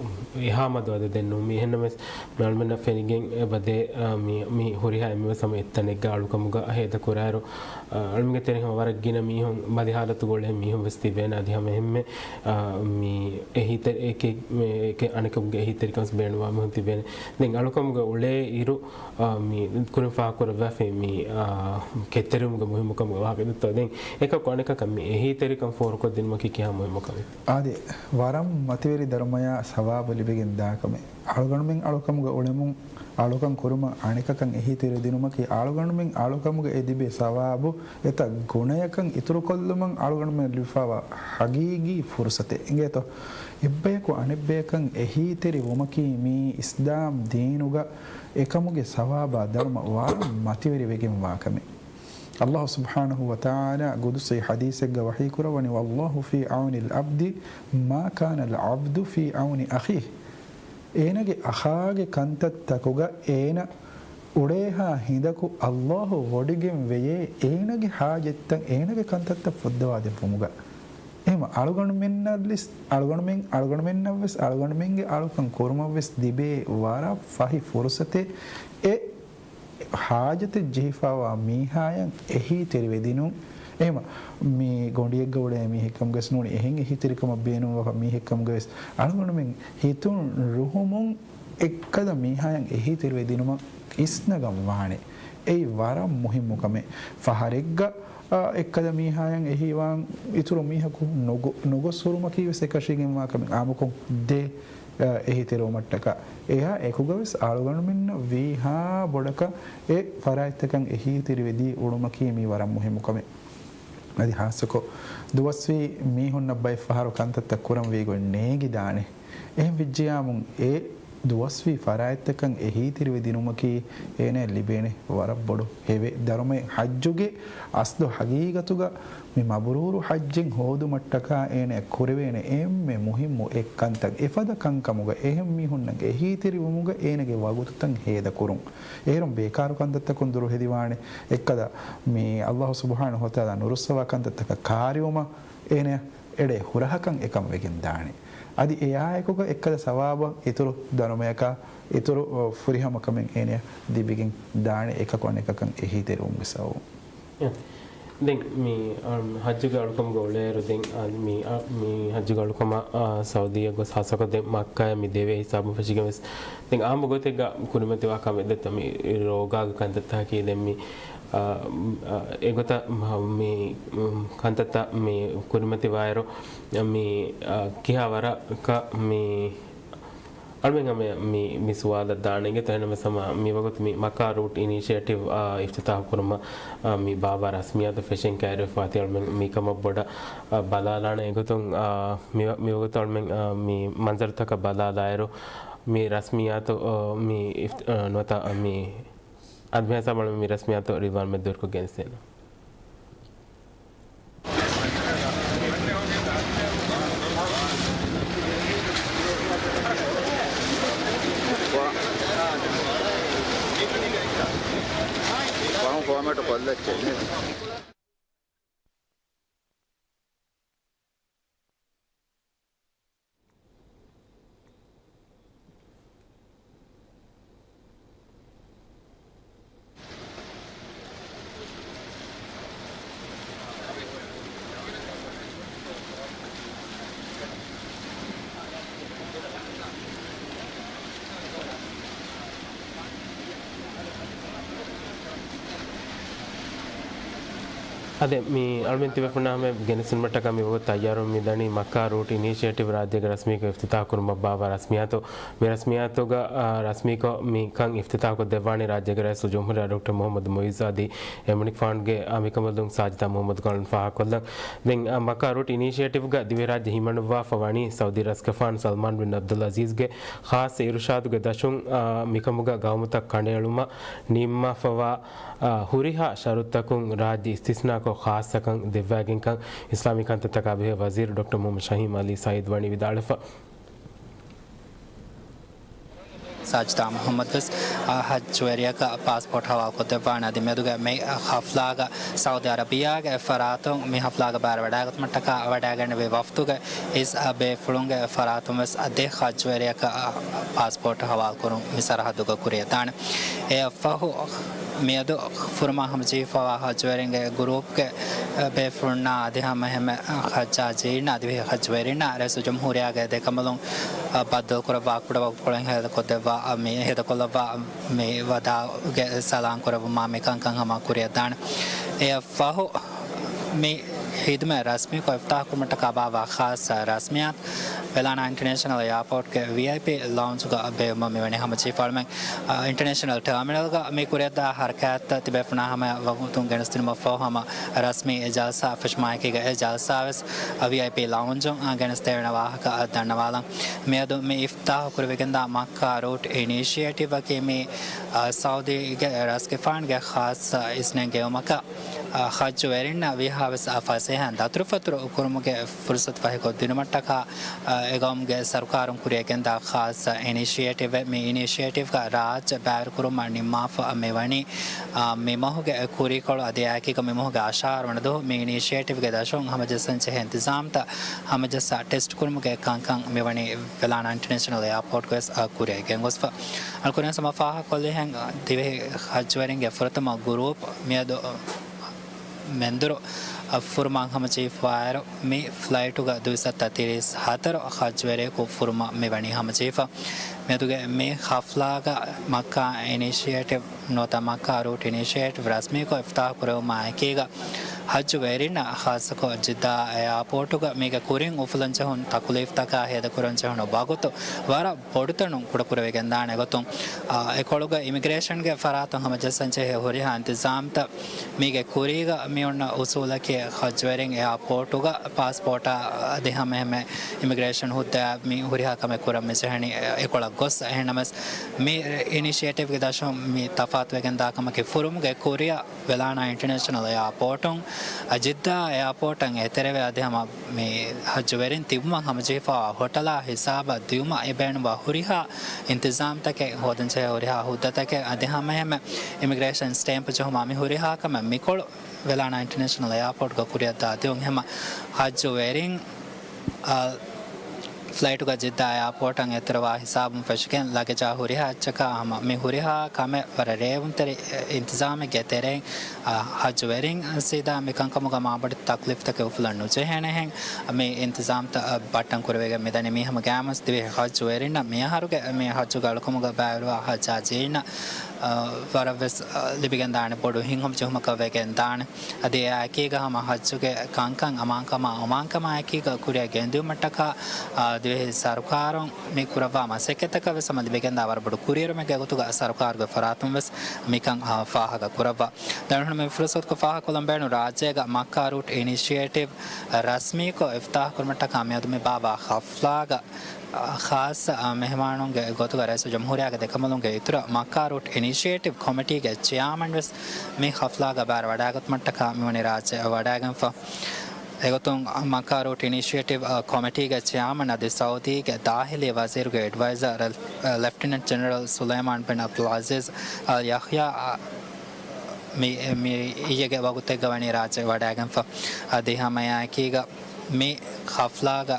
އެހާ މަދު އަދަދެއް ނޫން. މި އެހެންނަމަވެސް، މި އަޅުމެންނަށް ފެނިގެން އެބަދޭ، އަ، މި، މި ހުރިހާ އެންމެވެސް ހަމަ އެއްތަނެއްގަ އަޅުކަމުގަ ހޭދަކުރާއިރު، އަ، އަޅުމެންގެ ތެރެއިން ހަމަ ވަރަށް ގިނަ މީހުން ބަދި ހާލަތުގަ އުޅޭ މީހުން ވެސް ތިބޭނެ. އަދި ހަމަ އެހެންމެ، އަ، މި އެހީތެރި-، އެކެ-، މެ-، އެކެ-، އަނެކަކުގެ އެހީތެރިކަން ވެސް ބޭނުންވާ މީހުން ތިބޭނެ. ދެން އަޅުކަމުގަ އުޅޭ އިރު، އަ، މި ކުރިން ފާހަގަކުރައްވާފައި މި، އަ، ކެތްތެރިވުމުގެ މުހިއްމުކަމުގެ ވާހަކަ ދެއްތޯ. ދެން އެކަކު އަނެކަކަށް މި އެހީތެރިކަން ފޯރުކޮށްދިނުމަކީ ކިހާ މުހިއްމު ކަމެއް؟ އާދެ، ވަރަށް މަތިވެރި ދަރުމަޔާ ސަވާބު ލިބިގެން ދާ ކަމެއް. އަޅުގަނޑުމެން އަޅުކަމުގަ އުޅެމުން، އަޅުކަން ކުރުމަށް އަނެކަކަށް އެހީތެރިވެ ދިނުމަކީ، އަޅުގަނޑުމެން އަޅުކަމުގަ އެ ލިބޭ ސަވާބު އެތައް ގުނަޔަކަށް އިތުރުކޮށްލުމަށް އަޅުގަނޑުމެން ލިބިފައިވާ ހަގީގީ ފުރުސަތެއް. އިނގޭތޯ؟ އެއްބަޔަކު އަނެއްބަޔަކަށް އެހީތެރިވުމަކީ މީ އިސްލާމް ދީނުގަ އެކަމުގެ ސަވާބާ ދަރުމަ ވަރަށް މަތިވެރިވެގެންވާ ކަމެއް. އައްލާހު ސުބްޙާނަހު ވަތަޢާލާ ގުދުސީ ޙަދީޘެއްގަ ވަޙީކުރައްވަނީ، "والله في عون العبد ما كان العبد في عون أخيه." އޭނަގެ އަޚާގެ ކަންތައްތަކުގަ އޭނަ އުޅޭހާ ހިނދަކު އައްލާހު ވޮޑިގެން ވެޔޭ، އޭނަގެ ޙާޖަތްތައް، އޭނަގެ ކަންތައްތައް ފުއްދަވާދެއްވުމުގަ. އެހެން އަޅުގަނޑުމެންނަށް ވެސް، އަޅުގަނޑުމެން، އަޅުގަނޑުމެންނަށް ވެސް އަޅުގަނޑުމެންގެ އަޅުކަން ކުރުމަށް ވެސް ލިބޭ ވަރަށް ފަހި ފުރުސަތެއް. އެ ޙާޖަތެއް ޖެހިފައިވާ މީހާޔަށް އެހީތެރިވެދިނުން. އެހެމަ މި ގޮނޑިއެއްގަ އުޅޭ މީހެއްކަމުގަވެސް ނޫނީ، އެހެން އެހީތެރިކަމަށް ބޭނުންވާފަ މީހެއްކަމުގަވެސް އަޅުގަނޑުމެން ހިތުން ރުހުމުން އެއްކަލަ މީހާޔަށް އެހީތެރިވެދިނުމަށް އިސްނަގަން ވާނެ. އެއީ ވަރަށް މުހިއްމު ކަމެއް. ފަހަރެއްގަ، އާ، އެއްކަލަ މީހާޔަށް އެހީވާން އިތުރު މީހަކު ނުގޮ-، ނުގޮސް ހުރުމަކީ ވެސް އެކަށީގެންވާ ކަމެއް. އާއްމުކޮށް ދެ، އާ، އެހީތެރިވުމަށްޓަކާ. އެއާ އެކުގަވެސް އަޅުގަނޑުމެންނަށް ވީހާ ބޮޑަކަށް އެ ފަރާތްތަކަށް އެހީތެރިވެދީ އުޅުމަކީ މީ ވަރަށް މުހިއްމު ކަމެއް. އަދި ހާއްސަކޮށް ދުވަސްވީ މީހުންނަށް ބައެއް ފަހަރު ކަންތައްތައް ކުރަންވީ ގޮތް ނޭނގިދާނެ. އެހެން ވެއްޖެޔާމުން އެ ދުވަސްވީ ފަރާތްތަކަށް އެހީތެރިވެ ދިނުމަކީ އޭނަޔަށް ލިބޭނެ ވަރަށް ބޮޑު ހެވެ ދަރުމައެއް. ޙައްޖުގެ އަސްލު ޙަގީގަތުގަ މި މަބްރޫރު ޙައްޖެއް ހޯދުމަށްޓަކާ އޭނަޔަށް ކުރެވޭނެ އެންމެ މުހިއްމު އެއް ކަންތައް. އެފަދަ ކަންކަމުގަ އެހެން މީހުންނަށް އެހީތެރިވުމުގަ އޭނަގެ ވަގުތުތައް ހޭދަކުރުން. އޭރުން ބޭކާރު ކަންތައްތަކުން ދުރުހެލިވާނެ. އެއްކަލަ މި އައްލާހު ސުބްޙާނަހު ވަތަޢާލާ ނުރުއްސަވާ ކަންތައްތަކަށް ކާރިވުމަށް އޭނަޔަށް އެޑޭ ހުރަހަކަށް އެކަން ވެގެން ދާނެ. އަދި އެއާއެކުގަ އެއްކަލަ ސަވާބަށް އިތުރު ދަރުމަޔަކާ އިތުރު، އަ، ފުރިހަމަކަމެއް އޭނަޔަށް ލިބިގެން ދާނެ އެކަކު އަނެކަކަށް އެހީތެރިވުމުގެ ސަބަބުން. އެ، ދެން މި، އަ، ހައްޖުގެ އަޅުކަމުގަ އުޅޭއިރު ދެން، އަ، މި، އަ، މި ހައްޖުގެ އަޅުކަމަށް، އަ، ސައުދީއަށް ގޮސް ހާއްސަކޮށް ދެން މައްކާއަށް މި ދެވޭ ހިސާބުން ފެށިގެން ވެސް ދެން އާއްމު ގޮތެއްގަ ކުރިމަތިވާ ކަމެއް ދެއްތޯ މި ރޯގާގެ ކަންތައްތަކަކީ ދެން މި، އަ، އަ، އެގޮތަށް މަ-، މި، މް، ކަންތައްތައް މި ކުރިމަތިވާއިރު މި، އަ، ކިހާ ވަރަކަށް މި އަޅުމެން ހަމަ މި، މި ސުވާލަށް ދާނެ އިނގޭތޯ. އެހެންނަމަވެސް ހަމަ މިވަގުތު މި މަކާ ރޫޓް އިނީޝިއޭޓިވް، އާ، އިފްތިތާޙު ކުރުމަށް، އާ، މި ބާއްވާ ރަސްމިއްޔާތު ފެށެން ކައިރިވެފަ އަތީ. އަޅުމެން މިކަމަށް ބޮޑަށް، އާ، ބަލާލާނެ. އެގޮތުން، އާ، މި، މިވަގުތު އަޅުމެން، އާ، މި މަންޒަރުތަކަށް ބަލާލާއިރު، މި ރަސްމިއްޔާތު، އާ، މި އިފްތި-، އާ، ނުވަތަ މި އަދި މިހާ ހިސާބަށް އަޅުމެން މި ރަސްމިއްޔާތު ރިވާން މެދުވެރިކޮށް ގެނެސްދޭނަން. ފާމު ފޯމެޓް ކޮށްލައްޗެއް ނޭ. އާދެ، މި އަޅުމެން ތިބޭފުޅުންނާ ހަމަޔަށް ގެނެސްދިނުމަށްޓަކާ މި ވަގުތު ތައްޔާރުވެ މިދަނީ މައްކާ ރޫޓް އިނީޝިއޭޓިވް ރާއްޖޭގެ ރަސްމީކޮށް އިފްތިތާޙު ކުރުމަށް ބާއްވާ ރަސްމިއްޔާތު. މި ރަސްމިއްޔާތުގަ، އާ، ރަސްމީކޮށް މި ކަން އިފްތިތާޙުކޮށްދެއްވާނީ ރާއްޖޭގެ ރައީސުލްޖުމްހޫރިއްޔާ ޑޮކްޓަރ މުޙައްމަދު މުޢިއްޒު އަދި އެމުނިކް ފަންޑްގެ، އާ، މިކަނބަލުން ސާޖިދާ މުޙައްމަދު ކަނބަލުން ފާހަގަކޮށްލަން. ދެން، އާ، މައްކާ ރޫޓް އިނީޝިއޭޓިވްގަ ދިވެހިރާއްޖެ ހިމަނުއްވާފަ ވަނީ ސައުދީ ރަސްގެފާނު ސަލްމާން ބިން އަބްދުލް އަޒީޒްގެ ޚާއްޞަ އިރުޝާދުގެ ދަށުން، އާ، މިކަމުގަ ގައުމުތައް ކަނޑައެޅުމަށް ނިންމާފަވާ، އާ، ހުރިހާ ޝަރުތުތަކުން ރާއްޖެ އިސްތިސްނާކޮށް ޚާއްޞަކަން ދެއްވައިގެންކަން އިސްލާމީ ކަންތައްތަކާ ބެހޭ ވަޒީރު ޑޮކްޓަރ މުޙައްމަދު ޝަހީމް އަލީ ސައީދު ވަނީ ވިދާޅުވެފަ. ސާޖިދާ މުޙައްމަދު ވެސް، އާ، ޙައްޖުވެރިޔަކަށް ޕާސްޕޯޓް ޙަވާލުކޮށްދެއްވާނެ. އަދި މިއަދުގެ މި ޙަފްލާގަ ސައުދީ ޢަރަބިއްޔާގެ ފަރާތުން މި ޙަފްލާގަ ބައިވެރިވެވަޑައިގަތުމަށްޓަކާ ވަޑައިގެންނެވި ވަފްދުގެ އިސް ބޭފުޅުންގެ ފަރާތުން ވެސް ދެ ޙައްޖުވެރިޔަކަށް ޕާސްޕޯޓް ޙަވާލުކުރުން މި ސަރަޙައްދުގަ ކުރިއަށްދާނެ. އެއަށްފަހު މިއަދު ފުރުމާ ހަމަޖެހިފައިވާ ޙައްޖުވެރިންގެ ގުރޫޕްގެ ބޭފުޅުންނާ އަދި ހަމައެހެންމެ ޙައްޖާޖީންނާ އަދިވެހި ޙައްޖުވެރިންނާ ރައީސުލްޖުމްހޫރިއްޔާގެ ދެކަނބަލުން ބައްދަލުކުރައްވާ ކުޑަވަގުތުކޮޅެއް ހޭދަކޮށްދެއްވާ، މި ހޭދަކޮށްލައްވާ މި ވަދާގެ ސަލާން ކުރެއްވުމާ މި ކަންކަން ހަމަ ކުރިއަށްދާނެ. އެއަށްފަހު މި ޚިދުމަތް ރަސްމީކޮށް އިފްތާޙުކުރުމަށްޓަކާ ބާއްވާ ޚާއްޞަ ރަސްމިއްޔާތު ވެލާނާ އިންޓަރނޭޝަނަލް އެއާޕޯޓްގެ ވީއައިޕީ ލައުންޖުގަ ބޭއްވުމަށް މިވަނީ ހަމަޖެހިފައިވަނީ. އާ، އިންޓަރނޭޝަނަލް ޓާމިނަލްގަ މި ކުރިއަށްދާ ޙަރަކާތްތައް ތިބޭފުޅުންނާ ހަމަ ވަގުތުން ގެނެސްދިނުމަށްފަހު ހަމަ ރަސްމީ އެ ޖަލްސާ ފެށުމާއެކީގަ އެ ޖަލްސާވެސް ވީއައިޕީ ލައުންޖުން ގެނެސްދެވޭނެ ވާހަކަ ދަންނަވާލަން. މިއަދު މި އިފްތާޙު ކުރެވިގެންދާ މައްކާ ރޫޓް އިނިޝިއޭޓިވްއަކީ މި، އާ، ސައުދީގެ ރަސްގެފާންގެ ޚާއްޞަ އިސްނެން ގެއުމަކަށް، އާ، ޙައްޖުވެރިންނަށް ވީހާވެސް ފަސޭހައިން ދަތުރުފަތުރު ކުރުމުގެ ފުރުޞަތު ފަހިކޮށްދިނުމަށްޓަކާ، އާ، އެގައުމުގެ ސަރުކާރުން ކުރިއަށްގެންދާ ޚާއްޞަ އިނިޝިއޭޓިވެއް. މި އިނިޝިއޭޓިވްގަ ރާއްޖެ ބައިވެރިކުރުމަށް ނިންމާފަ މިވަނީ، އާ، މިމަހުގެ ކުރީކޮޅު އަދި އެއާއެކީގަ މިމަހުގެ އަށާރަ ވަނަ ދުވަހު މި އިނިޝިއޭޓިވްގެ ދަށުން ހަމަޖައްސަންޖެހޭ އިންތިޒާމްތައް ހަމަޖައްސާ ޓެސްޓް ކުރުމުގެ ކަންކަން މިވަނީ ވެލާނާ އިންޓަރނޭޝަނަލް އެއާޕޯޓްގަވެސް، އާ، ކުރިއަށް ގެންގޮސްފަ. އަޅުކުރިން ހަމަ ފާހަގަކޮށްލިހެން ދިވެހި ޙައްޖުވެރިންގެ ފުރަތަމަ ގުރޫޕް މިއަދު މެންދުރު ފުރުމަށް ހަމަޖެހިފައިވާއިރު، މި ފްލައިޓުގަ ދުއިސައްތަ ތިރީސް ހަތަރު ޙައްޖުވެރިޔަކު ފުރުމަށް މިވަނީ ހަމަޖެހިފަ. މިއަދުގެ މި ޙަފްލާގަ މައްކާ އިނިޝިއޭޓިވް ނުވަތަ މައްކާ ރޫޓް އިނިޝިއޭޓިވް ރަސްމީކޮށް އިފްތާޙު ކުރެވުމާ އެކީގަ، ޙައްޖުވެރިންނަށް ޚާއްޞަކޮށް ޖިއްދާ އެއާޕޯޓުގަ މީގެ ކުރިން އުފުލަންޖެހުނު ތަކުލީފްތަކާ ހޭދަކުރަންޖެހުނު ވަގުތު ވަރަށް ބޮޑުތަނުން ކުޑަކުރެވިގެންދާނެ ގޮތުން، އާ، އެކޮޅުގަ އިމިގްރޭޝަންގެ ފަރާތުން ހަމަޖައްސަންޖެހޭ ހުރިހާ އިންތިޒާމްތައް މީގެ ކުރީގަ މިއޮންނަ އުސޫލަކީ ޚައްޖުވެރިން އެއާޕޯޓުގަ ޕާސްޕޯޓާ އަދި ހަމައެހެންމެ އިމިގްރޭޝަން ހުއްދައާ މި ހުރިހާ ކަމެއް ކުރަން މިޖެހެނީ އެކޮޅަށް ގޮސް. އެހެންނަމަވެސް، މި އިނިޝިއޭޓިވްގެ ދަށުން މި ތަފާތުވެގެންދާ ކަމަކީ ފުރުމުގެ ކުރިއަށް ވެލާނާ އިންޓަރނޭޝަނަލް އެއާޕޯޓުން، ޖިއްދާ އެއާޕޯޓަށް އެތެރެވެ އަދި ހަމަ މި ޙައްޖުވެރިން ތިބުމަށް ހަމަޖެހިފައިވާ ހޮޓަލާ ހިސާބަށް ދިއުމަށް އެބޭނުންވާ ހުރިހާ އިންތިޒާމްތަކެއް ހޯދަންޖެހޭ ހުރިހާ ހުއްދަތަކެއް އަދި ހަމައެހެންމެ އިމިގްރޭޝަން ސްޓޭމްޕް ޖެހުމާ މި ހުރިހާ ކަމެއް މިކޮޅު ވެލާނާ އިންޓަރނޭޝަނަލް އެއާޕޯޓްގަ ކުރިއަށްދާ ދިއުން. ހަމަ ޙައްޖުވެރިން، އާ، ފްލައިޓުގަ ޖިއްދާ އެއާޕޯޓަށް އެތެރެވާ ހިސާބުން ފެށިގެން ލަގެޖާ ހުރިހާ އެއްޗަކާ ހަމަ މި ހުރިހާ ކަމެއް ވަރަށް ރޭވުންތެރި އިންތިޒާމެއްގެ ތެރެއިން، އާ، ޙައްޖުވެރިން ސީދާ މި ކަންކަމުގަ މާބޮޑެތި ތަކްލީފްތަކެއް އުފުލަން ނުޖެހޭނެހެން މި އިންތިޒާމްތައް ބައްޓަން ކުރެވިގެން މިދަނީ. މީ ހަމަ ގާމުސް ދިވެހި ޙައްޖުވެރިންނަށް މިއަހަރުގެ މި ޙައްޖުގެ އަޅުކަމުގަ ބައިވެރިވާ ޙައްޖާޖީންނަށް، އާ، ވަރަށްވެސް، އާ، ލިބިގެންދާނެ ބޮޑު ހިތްހަމަޖެހުމަކަށް ވެގެންދާނެ. އަދި އެއާއެކީގަ ހަމަ ޙައްޖުގެ ކަންކަން އަމާންކަމާ އޮމާންކަމާ އެކީގަ ކުރިއަށް ގެންދިއުމަށްޓަކާ، އާ، ދިވެހި ސަރުކާރުން މި ކުރައްވާ މަސައްކަތަކަށް ވެސް ހަމަ ލިބިގެންދާ ވަރަށް ބޮޑު ކުރިއެރުމެއްގެ ގޮތުގަ ސަރުކާރުގެ ފަރާތުން ވެސް މިކަން، އާ، ފާހަގަ ކުރައްވާ. ދަންނަ މި ފުރުސަތުގަ ފާހަގަކޮށްލަން ބޭނުން ރާއްޖޭގަ މައްކާ ރޫޓް އިނިޝިއޭޓިވް ރަސްމީކޮށް އިފްތާޙު ކުރުމަށްޓަކާ މިއަދު މި ބާއްވާ ޙަފްލާގަ، އާ، ޚާއްޞަ، އާ، މެހެމާނުންގެ ގޮތުގަ ރައީސުލް ޖުމްހޫރިއްޔާގެ ދެކަނބަލުންގެ އިތުރަށް މައްކާ ރޫޓް އިނިޝިއޭޓިވް ކޮމިޓީގެ ޗެއާމަން ވެސް މި ޙަފްލާގަ ބައިވެރިވަޑައިގަތުމަށްޓަކާ މިވަނީ ރާއްޖެ ވަޑައިގެންފަ. އެގޮތުން މައްކާ ރޫޓް އިނިޝިއޭޓިވް، އާ، ކޮމިޓީގެ ޗެއާމަން އަދި ސައުދީގެ ދާޚިލީ ވަޒީރުގެ އެޑްވައިޒަރ، އާ، ލެފްޓިނަންޓް ޖެނެރަލް ސުލައިމާން ބިން ޢަބްދުލް ޢަޒީޒް އަލް ޔަޙްޔާ، އާ، މި، މި އިއްޔެގެ ވަގުތެއްގަ ވަނީ ރާއްޖެ ވަޑައިގެންފަ. އަދި ހަމައެއާއެކީގަ މި ޙަފްލާގަ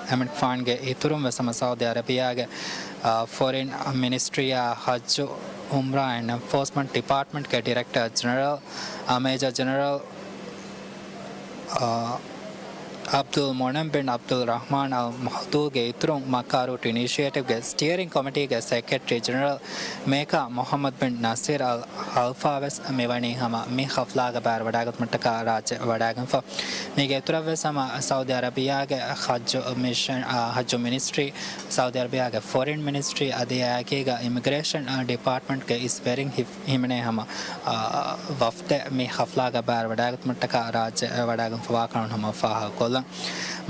އެމިން ފާންގެ އިތުރުން ވެސް ހަމަ ސައުދީ އަރަބިއްޔާގެ، އާ، ފޮރިން މިނިސްޓްރީއާ ޙައްޖު އުމްރާ އެންޑް އެންފޯސްމަންޓް ޑިޕާޓްމަންޓްގެ ޑިރެކްޓަރ ޖެނެރަލް، އާ، މޭޖަރ ޖެނެރަލް، އާ، ޢަބްދުލް މުންޢިމް ބިން ޢަބްދުލް ރަޙްމާން އަލް މަހްދޫލްގެ އިތުރުން މައްކާ ރޫޓް އިނިޝިއޭޓިވްގެ ސްޓިއަރިން ކޮމިޓީގެ ސެކްރެޓަރީ ޖެނެރަލް މޭކާ މުޙައްމަދު ބިން ނަސީރް އަލް ހަލްފާ ވެސް މިވަނީ ހަމަ މި ޙަފްލާގަ ބައިވެރިވަޑައިގަތުމަށްޓަކާ ރާއްޖެ ވަޑައިގެންފަ. މީގެ އިތުރަށް ވެސް ހަމަ ސައުދީ އަރަބިއްޔާގެ ޙައްޖު މިޝަން، އާ، ޙައްޖު މިނިސްޓްރީ، ސައުދީ އަރަބިއްޔާގެ ފޮރިން މިނިސްޓްރީ އަދި އެއާއެކީގަ އިމިގްރޭޝަން، އާ، ޑިޕާޓްމަންޓްގެ އިސް ވެރިން ހި-، ހިމެނޭ ހަމަ، އާ، ވަފްދެއް މި ޙަފްލާގަ ބައިވެރިވަޑައިގަތުމަށްޓަކާ ރާއްޖެ ވަޑައިގެންފަވާކަން ހަމަ ފާހަގަކޮށްލަން.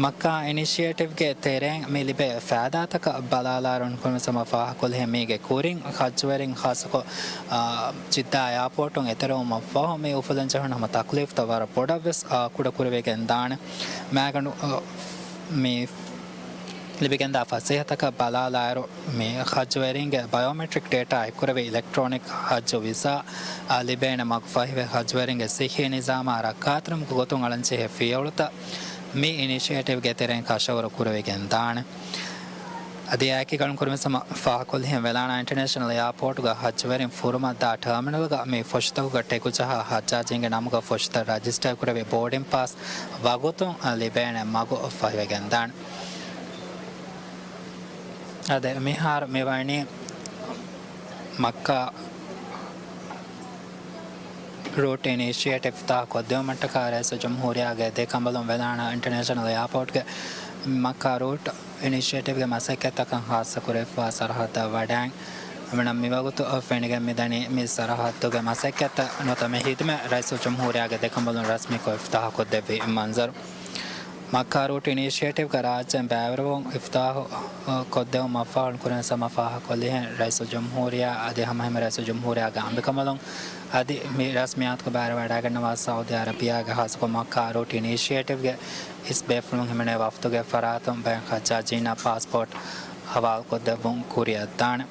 މައްކާ އިނިޝިއޭޓިވްގެ ތެރެއިން މި ލިބޭ ފައިދާތަކަށް ބަލާލާއިރު އަޅުގަނޑުމެން ހަމަ ފާހަގަކޮށްލިހެން މީގެ ކުރިން ޚައްޖުވެރިން ޚާއްޞަކޮށް، އާ، ޖިއްދާ އެއާޕޯޓުން އެތެރެވުމަށްފަހު މި އުފުލަންޖެހުނު ހަމަ ތަކްލީފްތައް ވަރަށް ބޮޑަށްވެސް، އާ، ކުޑަކުރެވިގެން ދާނެ. މާގަނޑު، އާ، މި ލިބިގެންދާ ފަސޭހަތަކަށް ބަލާލާއިރު، މި ހައްޖުވެރިންގެ ބަޔޯމެޓްރިކް ޑޭޓާ އެއްކުރެވި އިލެކްޓްރޯނިކް ހައްޖު ވިސާ އަށް ލިބޭނެ މަގު ފަހިވެ، ހައްޖުވެރިންގެ ސިއްހީ ނިޒާމާ ރައްކާތެރިވުމުގެ ގޮތުން އަޅަންޖެހޭ ފިޔަވަޅުތައް މި އިނިޝިއޭޓިވްގެ ތެރެއިން ކަށަވަރު ކުރެވިގެންދާނެ. އަދި އެއާއެކީގަ އަޅުން ކުރިމައްސަލަ ފާހަގަކޮށްލިހެން، ވެލާނާ އިންޓަރނޭޝަނަލް އެއާޕޯޓުގަ ހައްޖުވެރިން ފުރުމަށްދާ ޓާމިނަލްގަ މި ފޮށިތަކުގަ ޓެގު ޖަހާ ހައްޖާޖީންގެ ނަމުގަ ފޮށިތައް ރަޖިސްޓަރ ކުރެވި ބޯޑިން ޕާސް ވަގުތުން ލިބޭނެ މަގު ފަހިވެގެންދާނެ. އާދެ، މިހާރު މިވަނީ މައްކާ ރޫޓް އިނިޝިއޭޓިވް އިފްތިތާޙު ކޮށްދެވުމަށްޓަކާ ރައީސުލްޖުމްހޫރިއްޔާގެ ދެ ކަނބަލުން ވެލާނާ އިންޓަރނޭޝަނަލް އެއާޕޯޓްގެ މައްކާ ރޫޓް އިނިޝިއޭޓިވްގެ މަސައްކަތްތަކަށް ޚާއްޞަކުރެވިފައިވާ ސަރަހައްދަށް ވަޑައިން، އަމިނަ މިވަގުތު ފެނިގެން މިދަނީ މި ސަރަހައްދުގެ މަސައްކަތްތައް ނުވަތަ މި ހިދުމަތް ރައީސުލްޖުމްހޫރިއްޔާގެ ދެ ކަނބަލުން ރަސްމީކޮށް އިފްތިތާޙުކޮށްދެއްވި މަންޒަރު. މައްކާ ރޫޓް އިނިޝިއޭޓިވްގަ ރާއްޖޭން ބައިވެރިވުން އިފްތިތާޙު ކޮށްދެވުމަށްފަހު ކުރިން ސަމަ ފާހަގަކޮށްލިހެން، ރައީސުލްޖުމްހޫރިއްޔާ އަދި ހަމައެހެންމެ ރައީސުލްޖުމްހޫރިއްޔާގެ އަނބިކަނބަލުން އަދި މި ރަސްމިއްޔާތުގެ ބައިވެރިވަޑައިގަންނަވާ ސައުދީ އަރަބިއްޔާގެ ޚާއްޞަކޮށް މައްކާ ރޫޓް އިނިޝިއޭޓިވްގެ އިސް ބޭފުޅުން ހިމެނޭ ވަފްދުގެ ފަރާތުން ބައެއް ހައްޖާޖީންނަށް ޕާސްޕޯޓް ހަވާލުކޮށްދެއްވުން ކުރިއަށްދާނެ.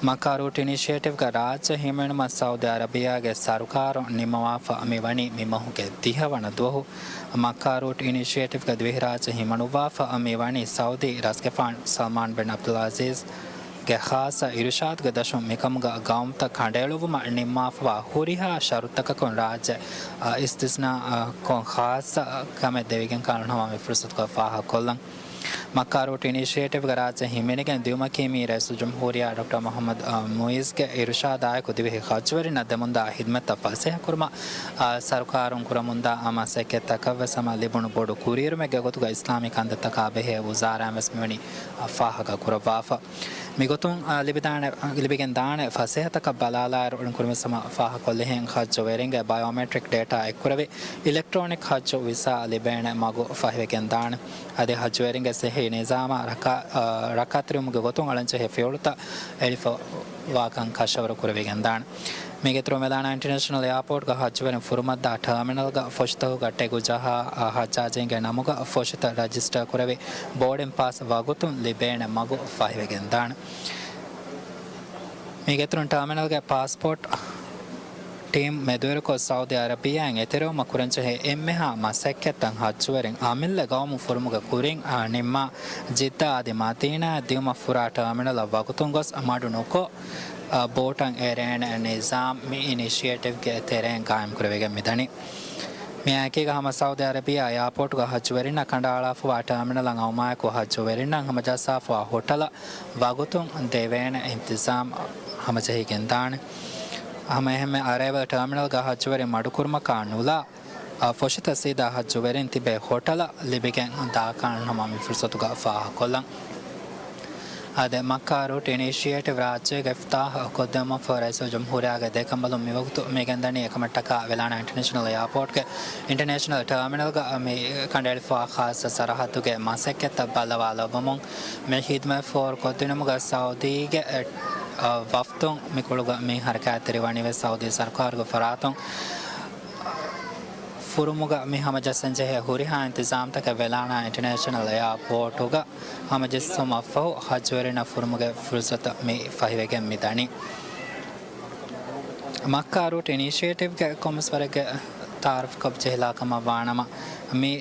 މައްކާ ރޫޓް އިނިޝިއޭޓިވްގަ ރާއްޖެ ހިމެނުމަށް ސައުދީ އަރަބިއްޔާގެ ސަރުކާރުން ނިންމަވާފަ މިވަނީ މި މަހުގެ ދިހަ ވަނަ ދުވަހު. މައްކާ ރޫޓް އިނިޝިއޭޓިވްގަ ދިވެހިރާއްޖެ ހިމަނުއްވާފަ މިވަނީ ސައުދީ ރަސްގެފާނު ސަލްމާން ބިން އަބްދުލް އަޒީޒްގެ ޚާއްޞަ އިރުޝާދުގެ ދަށުން މިކަމުގަ ގައުމުތައް ކަނޑައެޅުއްވުމަށް ނިންމާފަވާ ހުރިހާ ޝަރުތަކަކުން ރާއްޖެ އިސްތިސްނާ ކޮށް ޚާއްޞަ ކަމެއް ދެވިގެން ކަންނަމަ މި ފުރުސަތުގަ ފާހަގަކޮށްލަން. މައްކާ ރޫޓް އިނިޝިއޭޓިވްގަ ރާއްޖެ ހިމެނިގެން ދިއުމަކީ މީ ރައީސުލްޖުމްހޫރިއްޔާ ޑޮކްޓަރ މުޙައްމަދު މުއިއްޒުގެ އިރުޝާދާއެކު ދިވެހި ހައްޖުވެރިންނަށް ދެމުންދާ ހިދުމަތްތައް ފަސޭހަކުރުމަށް، އާ، ސަރުކާރުން ކުރަމުންދާ މަސައްކަތްތަކަށްވެސް ހަމަ ލިބުނު ބޮޑު ކުރިއެރުމެއްގެ ގޮތުގަ އިސްލާމީ ކަންތައްތަކާ ބެހޭ ވުޒާރާއިން ވެސް މިވަނީ ފާހަގަ ކުރައްވާފަ. މިގޮތުން، އާ، ލިބިދާނެ، ލިބިގެން ދާނެ ފަސޭހަތަކަށް ބަލާލާއިރު، އަޅުން ކުރިމައްސަލަ ފާހަގަކޮށްލިހެން، ހައްޖުވެރިންގެ ބަޔޯމެޓްރިކް ޑޭޓާ އެއްކުރެވި އިލެކްޓްރޯނިކް ހައްޖު ވިސާ ލިބޭނެ މަގު ފަހިވެގެންދާނެ. އަދި ހައްޖުވެރިންގެ ސިއްހީ ނިޒާމާ ރައްކާ، އާ، ރައްކާތެރިވުމުގެ ގޮތުން އަޅަންޖެހޭ ފިޔަވަޅުތައް އެޅިފަވާކަން ކަށަވަރު ކުރެވިގެންދާނެ. މީގެއިތުރުން ވެލާނާ އިންޓަރނޭޝަނަލް އެއާޕޯޓްގަ ހައްޖުވެރިން ފުރުމަށްދާ ޓާމިނަލްގަ ފޮށިތަކުގަ ޓެގު ޖަހާ، އާ، ހައްޖާޖީންގެ ނަމުގަ ފޮށިތައް ރަޖިސްޓަރ ކުރެވި ބޯޑިން ޕާސް ވަގުތުން ލިބޭނެ މަގު ފަހިވެގެންދާނެ. މީގެއިތުރުން ޓާމިނަލްގެ ޕާސްޕޯޓް ޓީމް މެދުވެރިކޮށް، ސައުދީ އަރަބިއްޔާއިން އެތެރެވުމަށް ކުރަންޖެހޭ އެންމެހާ މަސައްކަތްތައް ހައްޖުވެރިން އަމިއްލަ ގައުމު ފުރުމުގެ ކުރިން، އާ، ނިންމާ، ޖިއްދާ އަދި މަދީނާއަށް ދިއުމަށް ފުރާ ޓާމިނަލަށް ވަގުތުން ގޮސް މަޑު ނުކޮށް، އާ، ބޯޓަށް އެރޭނެ ނިޒާމް މި އިނިޝިއޭޓިވްގެ ތެރެއިން ގާއިމްކުރެވިގެން މިދަނީ. މިއާއެކީގަ ހަމަ ސައުދީ އަރަބިއްޔާ އެއާޕޯޓުގަ ހައްޖުވެރިންނަށް ކަނޑައަޅާފަވާ ޓާމިނަލަށް އައުމާއެކު ހައްޖުވެރިންނަށް ހަމަޖައްސާފަވާ ހޮޓަލަށް ވަގުތުން ދެވޭނެ އިންތިޒާމް ހަމަޖެހިގެންދާނެ. ހަމައެހެންމެ އަރައިވަލް ޓާމިނަލްގަ ހައްޖުވެރިން މަޑުކުރުމަކާ ނުލާ، އާ، ފޮށިތައް ސީދާ ހައްޖުވެރިން ތިބޭ ހޮޓަލަށް ލިބިގެން ދާކަން ހަމަ މި ފުރުސަތުގަ ފާހަގަކޮށްލަން. އާދެ، މައްކާ ރޫޓް އިނިޝިއޭޓިވް ރާއްޖޭގަ އިފްތިތާޙު ކޮށްދެއްވުމަށްފަހު ރައީސުލްޖުމްހޫރިއްޔާގެ ދެ ކަނބަލުން މިވަގުތު މިގެންދަނީ އެކަމަށްޓަކާ ވެލާނާ އިންޓަރނޭޝަނަލް އެއާޕޯޓްގެ އިންޓަރނޭޝަނަލް ޓާމިނަލްގަ މި ކަނޑައެޅިފަވާ ޚާއްޞަ ސަރަހައްދުގެ މަސައްކަތްތައް ބައްލަވާލައްވަމުން މި ހިދުމަތް ފޯރުކޮށްދިނުމުގަ ސައުދީގެ، އެ، އަ، ވަފްދުން މިކޮޅުގަ މި ހަރަކާތްތެރިވަނީވެސް ސައުދީ ސަރުކާރުގެ ފަރާތުން ފުރުމުގަ މި ހަމަޖައްސަންޖެހޭ ހުރިހާ އިންތިޒާމްތަކެއް ވެލާނާ އިންޓަރނޭޝަނަލް އެއާޕޯޓުގަ ހަމަޖެއްސުމަށްފަހު ހައްޖުވެރިންނަށް ފުރުމުގެ ފުރުސަތު މި ފަހިވެގެން މިދަނީ. މައްކާ ރޫޓް އިނިޝިއޭޓިވްގެ ކޮންމެސް ވަރެއްގެ ތައާރަފްކޮށް ޖެހިލާ ކަމަށް ވާނަމަ، މި